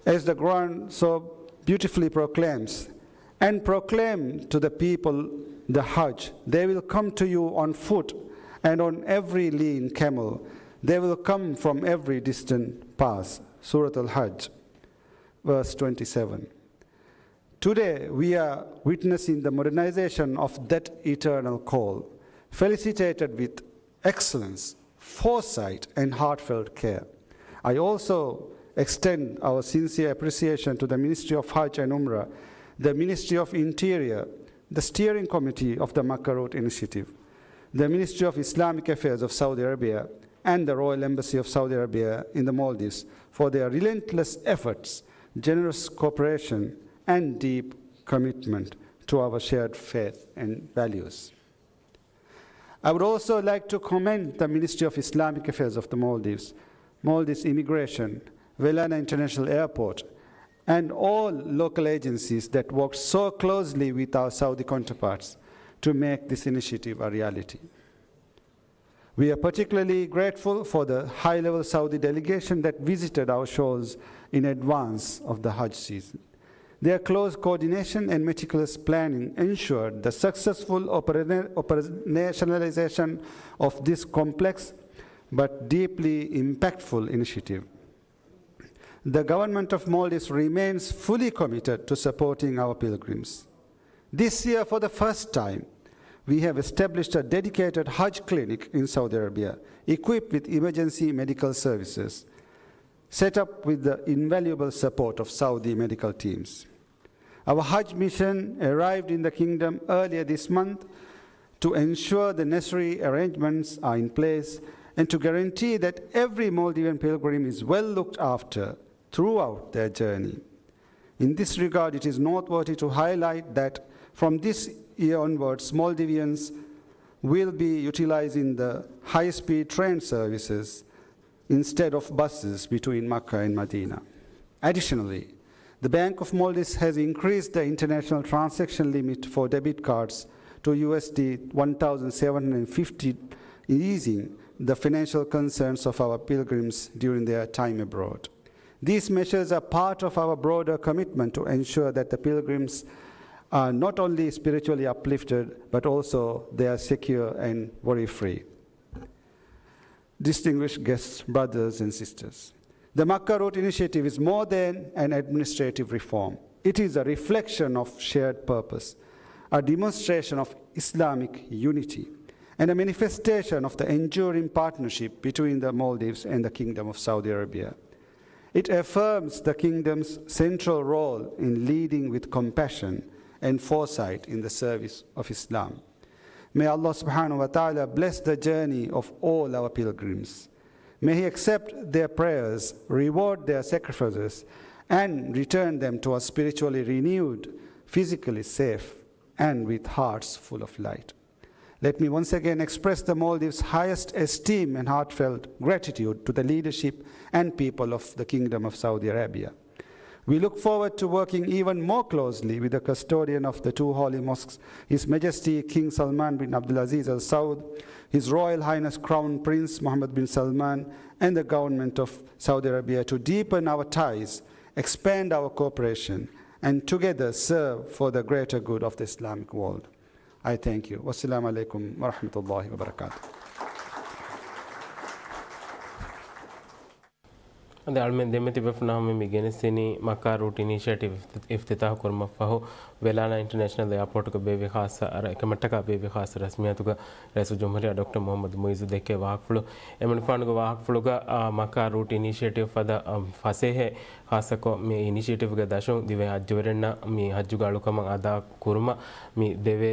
As the Quran so beautifully proclaims, "And proclaim to the people the Hajj. They will come to you on foot and on every lean camel. They will come from every distant pass." Surah Al-Hajj, verse twenty-seven. Today, we are witnessing the modernization of that eternal call, felicitated with excellence, foresight, and heartfelt care. I also extend our sincere appreciation to the Ministry of Hajj and Umrah, the Ministry of Interior, the Steering Committee of the Makkah Route Initiative, the Ministry of Islamic Affairs of Saudi Arabia, and the Royal Embassy of Saudi Arabia in the Maldives for their relentless efforts, generous cooperation, and deep commitment to our shared faith and values. I would also like to commend the Ministry of Islamic Affairs of the Maldives, Maldives Immigration, Welana International Airport, and all local agencies that worked so closely with our Saudi counterparts to make this initiative a reality. We are particularly grateful for the high-level Saudi delegation that visited our shores in advance of the Hajj season. Their close coordination and meticulous planning ensured the successful opera-, operationalization of this complex but deeply impactful initiative. The government of Maldives remains fully committed to supporting our pilgrims. This year, for the first time, we have established a dedicated Hajj clinic in Saudi Arabia, equipped with emergency medical services, set up with the invaluable support of Saudi medical teams. Our Hajj mission arrived in the kingdom earlier this month to ensure the necessary arrangements are in place and to guarantee that every Maldivian pilgrim is well looked after throughout their journey. In this regard, it is noteworthy to highlight that from this year onwards, Maldivians will be utilizing the high-speed train services instead of buses between Makkah and Medina. Additionally, the Bank of Maldives has increased the international transaction limit for debit cards to U S D one thousand seven hundred fifty, easing the financial concerns of our pilgrims during their time abroad. These measures are part of our broader commitment to ensure that the pilgrims are not only spiritually uplifted, but also they are secure and worry-free. Distinguished guests, brothers and sisters, the Makkah Route Initiative is more than an administrative reform. It is a reflection of shared purpose, a demonstration of Islamic unity, and a manifestation of the enduring partnership between the Maldives and the Kingdom of Saudi Arabia. It affirms the Kingdom's central role in leading with compassion and foresight in the service of Islam. May Allah subhanahu wa ta'ala bless the journey of all our pilgrims. May He accept their prayers, reward their sacrifices, and return them to us spiritually renewed, physically safe, and with hearts full of light. Let me once again express the Maldives' highest esteem and heartfelt gratitude to the leadership and people of the Kingdom of Saudi Arabia. We look forward to working even more closely with the custodian of the two holy mosques, His Majesty King Salman bin Abdulaziz Al Saud, His Royal Highness Crown Prince Mohammed bin Salman, and the government of Saudi Arabia to deepen our ties, expand our cooperation, and together serve for the greater good of the Islamic world. I thank you. Wassalamu alaikum warahmatullahi wabarakatuh. އަދި އަޅުމެން ދެމެތި ބޭފުޅުންނާ ހަމަ މި ގެނެސްދިނީ މައްކާ ރޫޓް އިނިޝިއޭޓިވް އިފްތި-، އިފްތިތާހު ކުރުމަށް ފަހު، ވެލާނާ އިންޓަރނޭޝަނަލް އެއާޕޯޓުގަ ބޭއްވި ޚާއްޞަ ރަ-، އެކަމަށްޓަކާ ބޭއްވި ޚާއްޞަ ރަސްމިއްޔާތުގަ ރައީސުލްޖުމްހޫރިއްޔާ ޑޮކްޓަރ މުޙައްމަދު މުޢިއްޒު ދެއްކޭ ވާހަކަފުޅު. އެމަނިކުފާނުގެ ވާހަކަފުޅުގަ، އާ، މައްކާ ރޫޓް އިނިޝިއޭޓިވް ފަދަ، އަ، ފަސޭހައެއް، ޚާއްޞަކޮށް މި އިނިޝިއޭޓިވްގެ ދަށުން ދިވެހި ޙައްޖުވެރިންނަށް މި ޙައްޖުގެ އަޅުކަމަށް އަދާ ކުރުމަށް މި ދެވޭ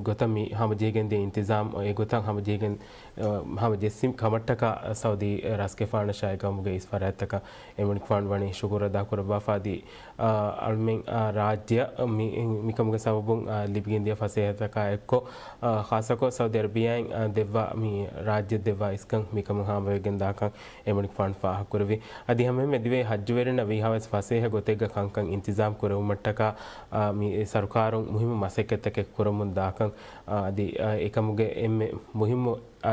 ގޮތަށް މި ހަމަޖެހިގެން ދިޔަ އިންތިޒާމް، އެ ގޮތަށް ހަމަޖެހިގެން، އަ، ހަމަޖެއްސި ކަމަށްޓަކާ ސައުދީ ރަސްގެފާނަށާއި ގައުމުގެ އިސް ފަރާތްތަކަށް އެމްޑިކް ފަންޑް ވަނީ ޝުކުރު އަދާކުރައްވާފަ. އަދި، އާ، އަޅުމެން، އާ، ރާއްޖެއަށް މި، މިކަމުގެ ސަބަބުން، އާ، ލިބިގެންދިޔަ ފަސޭހަތަކާ އެއްކޮށް، އާ، ޚާއްޞަކޮށް ސައުދި އަރަބިއްޔާއިން، އާ، ދެއްވާ މި ރާއްޖެ ދެއްވާ އިސްކަން މިކަމުން ހާމަވެގެން ދާކަން އެމްޑިކް ފަންޑް ފާހަގަކުރެއްވި. އަދި ހަމައެހެންމެ ދިވެހި ހައްޖުވެރިންނަށް ވީހާވެސް ފަސޭހަ ގޮތެއްގަ ކަންކަން އިންތިޒާމް ކުރެވުމަށްޓަކާ، އާ، މި ސަރުކާރުން މުހިއްމު މަސައްކަތްތަކެއް ކުރަމުން ދާކަން، އާ، އަދި، އާ، އެކަމުގެ އެންމެ މުހިއްމު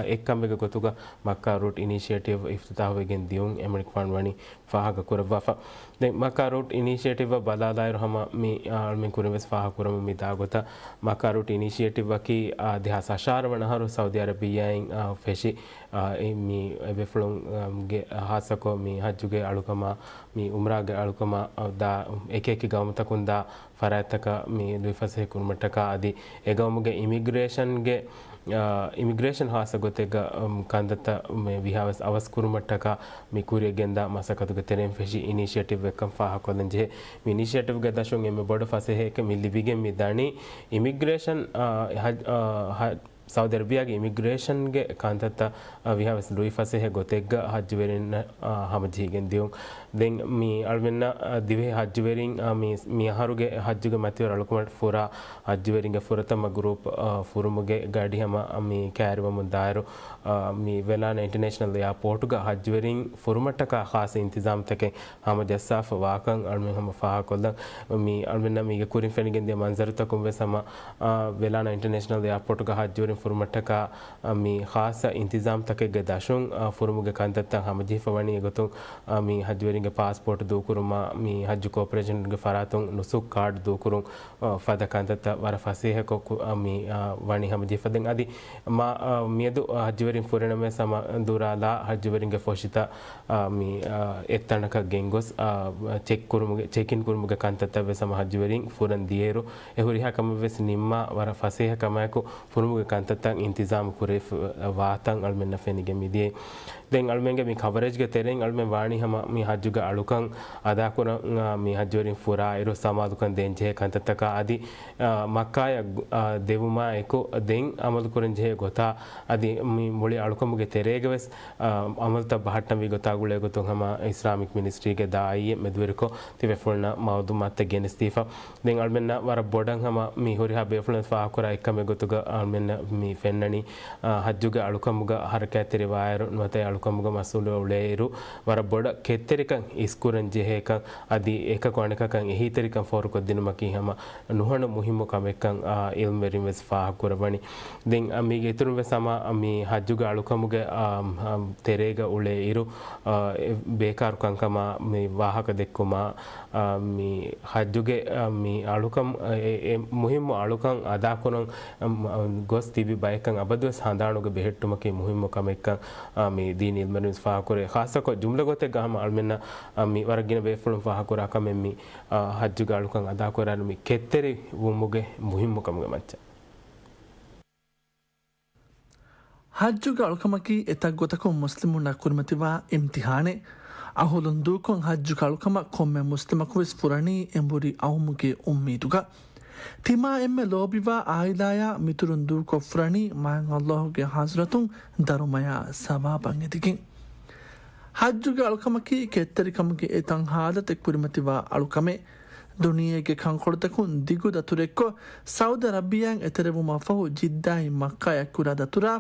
އެއްކަމެއްގެ ގޮތުގަ މައްކާ ރޫޓް އިނިޝިއޭޓިވް އިފްތިތާހުވެގެން ދިޔުން އެމްޑިކް ފަންޑް ވަނީ ފާހަގަކުރައްވާފަ. ދެން މައްކާ ރޫޓް އިނިޝިއޭޓިވްއަށް ބަލާލާއިރު ހަމަ މި، އާ، އަޅުމެން ކުރިން ވެސް ފާހަގަކުރަމުން މި ދާގޮތަށް، މައްކާ ރޫޓް އިނިޝިއޭޓިވްއަކީ، އާ، ދެހާސް އަށާރަ ވަނަ އަހަރު ސައުދި އަރަބިއްޔާއިން، އާ، ފެށި، އާ، އެ މި އެބޭފުޅުން، އާ، ގެ ހާއްސަކޮށް މި ހައްޖުގެ އަޅުކަމާ، މި އުމްރާގެ އަޅުކަމާ، އާ، ދާ އެކިއެކި ގައުމުތަކުން ދާ ފަރާތްތަކަށް މި ލުއިފަސޭހަ ކުރުމަށްޓަކާ އަދި އެގައުމުގެ އިމިގްރޭޝަންގެ، އާ، އިމިގްރޭޝަން ހާއްސަ ގޮތެއްގަ، އަމް، ކަންތައްތައް މި ވީހާވެސް އަވަސް ކުރުމަށްޓަކާ މި ކުރިއަށްގެންދާ މަސައްކަތުގެ ތެރެއިން ފެށި އިނިޝިއޭޓިވް އެއްކަން ފާހަގަކޮށްލަން ޖެހޭ. މި އިނިޝިއޭޓިވްގެ ދަށުން އެންމެ ބޮޑު ފަސޭހައެއް މި ލިބިގެން މި ދަނީ އިމިގްރޭޝަން، އާ، ހަ-، އާ، ހަ-، ސައުދި އަރަބިޔާގެ އިމިގްރޭޝަންގެ ކަންތައްތައް، އާ، ވީހާވެސް ލުއިފަސޭހަ ގޮތެއްގަ ހައްޖުވެރިންނަށް، އާ، ހަމަޖެހިގެން ދިޔުން. ދެން މި އަޅުމެންނަށް، އާ، ދިވެހި ހައްޖުވެރިން، އާ، މި، މި އަހަރުގެ ހައްޖުގެ މަތިވެރި އަޅުކަމަށް ފުރާ ހައްޖުވެރިންގެ ފުރަތަމަ ގްރޫޕް، އާ، ފުރުމުގެ ގަޑި ހަމަ މި ކައިރިވަމުން ދާއިރު، އާ، މި ވެލާނަ އިންޓަނޭޝަނަލް އެއާޕޯޓުގަ ހައްޖުވެރިން ފުރުމަށްޓަކާ ޚާއްޞަ އިންތިޒާމްތަކެއް ހަމަ ޖައްސާފަ ވާކަން އަޅުމެން ހަމަ ފާހަގަކޮށްލަން. މި އަޅުމެންނަށް މީގެ ކުރިން ފެނިގެން ދިޔަ މަންޒަރުތަކުން ވެސް ހަމަ، އާ، ވެލާނަ އިންޓަނޭޝަނަލް އެއާޕޯޓުގަ ހައްޖުވެރިން ފުރުމަށްޓަކާ، އާ، މި ޚާއްޞަ އިންތިޒާމްތަކެއްގެ ދަށުން، އާ، ފުރުމުގެ ކަންތައްތައް ހަމަޖެހިފަ ވަނީ އެގޮތުން، އާ، މި ހައްޖުވެރިންގެ ޕާސްޕޯޓް ދޫކުރުމާ، މި ހައްޖު ކޯޕަރޭޝަންގެ ފަރާތުން ނުސޫކް ކާޑް ދޫކުރުން، އާ، ފަދަ ކަންތައްތައް ވަރަށް ފަސޭހަކޮށް ކު-، އާ، މި، އާ، ވަނީ ހަމަޖެހިފަ. ދެން އަދި މާ، އާ، މިއަދު ހައްޖުވެރިން ފުރެނަމޭ ސަމަ ދުރާލާ ހައްޖުވެރިންގެ ފޮށިތައް، އާ، މި، އާ، އެއްތަނަކަށް ގެންގޮސް، އާ، ޗެކް ކުރުމުގެ، ޗެކް އިން ކުރުމުގެ ކަންތައްތައް ވެސް ހަމަ ހައްޖުވެރިން ފުރަން ދިޔައިރު، އެ ހުރިހާ ކަމެއް ވެސް ނިންމާ ވަރަށް ފަސޭހަ ކަމާއެކު ފުރުމުގެ ކަންތައްތައް އިންތިޒާމު ކުރެވިފަ ވާތަން އަޅުމެންނަށް ފެނިގެން މިދިޔައީ. ދެން އަޅުމެންގެ މި ކަވަރޭޖްގެ ތެރެއިން އަޅުމެން ވާނީ ހަމަ މި ހައްޖުގެ އަޅުކަން އަދާކުރަން، އާ، މި ހައްޖުވެރިން ފުރާ އިރު ސަމާލުކަން ދޭން ޖެހޭ ކަންތައްތަކާ އަދި، އާ، މައްކާޔަށް، އާ، ދެވުމާ އެކު ދެން އަމަލުކުރަން ޖެހޭ ގޮތާ އަދި މި މުޅި އަޅުކަމުގެ ތެރޭގަ ވެސް، އާ، އަމަލުތައް ބަހައްޓަންވީ ގޮތާ ގުޅޭ ގޮތުން ހަމަ އިސްލާމިކް މިނިސްޓްރީގެ ދާއީއެއް މެދުވެރިކޮށް ތިބޭފުޅުންނަށް މައުލޫމާތުތައް ގެނެސްދީފަ. ދެން އަޅުމެންނަށް ވަރަށް ބޮޑަށް ހަމަ މި ހުރިހާ ބޭފުޅުން ފާހަގަކުރާ އެއްކަމެއް ގޮތުގަ އަޅުމެންނަށް މި ފެންނަނީ، އާ، ހައްޖުގެ އަޅުކަމުގަ ހަރަކާތްތެރިވާއިރު ނުވަތަ އެ އަޅުކަމުގަ މަސްއޫލުވެ އުޅޭއިރު ވަރަށް ބޮޑަށް ކެތްތެރިކަން އިސްކުރަން ޖެހޭކަން އަދި އެކަކު އަނެކަކަށް އެހީތެރިކަން ފޯރުކޮށްދިނުމަކީ ހަމަ ނުހަނު މުހިއްމު ކަމެއްކަން، އާ، އިލްމްވެރިން ވެސް ފާހަގަކުރައްވަނީ. ދެން، އާ، މީގެ އިތުރުން ވެސް ހަމަ މި ހައްޖުގެ އަޅުކަމުގެ، އާ، އާ، ތެރޭގަ އުޅޭ އިރު، އާ، އެ ބޭކާރު ކަންކަމާ މި ވާހަކަ ދެއްކުމާ، އާ، މި ހައްޖުގެ، އާ، މި އަޅުކަން، އެ، އެ މުހިއްމު އަޅުކަން އަދާކުރަން، އަ، މަ، ގޮސް ތިބި ބަޔަކަށް އަބަދުވެސް ހަނދާނުގަ ބެހެއްޓުމަކީ މުހިއްމު ކަމެއްކަން، އާ، މި ދީނީ އިލްމުވެރިން ވެސް ފާހަގަކުރޭ. ޚާއްޞަކޮށް ޖުމްލަ ގޮތެއްގަ ހަމަ އަޅުމެންނަށް، އާ، މި ވަރަށް ގިނަ ބޭފުޅުން ފާހަގަކުރާ ކަމެއް މި، އާ، ހައްޖުގެ އަޅުކަން އަދާކުރާއިރު މި ކެތްތެރި ވުމުގެ މުހިއްމު ކަމުގެ މައްޗަށް. ހައްޖުގެ އަޅުކަމަކީ އެތައް ގޮތަކުން މުސްލިމުންނަށް ކުރިމަތިވާ އިމްތިހާނެއް. އަހުލުން ދޫކޮށް ހައްޖުގެ އަޅުކަމަށް ކޮންމެ މުސްލިމަކުވެސް ފުރަނީ އެނބުރި އައުމުގެ އުއްމީދުގަ. ތިމާ އެންމެ ލޯބިވާ އާއިލާޔާ މިތުރުން ދޫކޮށް ފުރަނީ މާތް ﷲ ގެ ޙަޟްރަތުން ދަރުމަޔާ ސަވާބަށް އެދިގެން. ހައްޖުގެ އަޅުކަމަކީ ކެތްތެރިކަމުގެ އެތައް ޙާލަތެއް ކުރިމަތިވާ އަޅުކަމެއް. ދުނިޔޭގެ ކަންކޮޅުތަކުން ދިގު ދަތުރެއްކޮށް، ސައުދި އަރަބިއްޔާއިން އެތެރެވުމަށްފަހު ޖިއްދާއިން މައްކާޔަށް ކުރާ ދަތުރާ،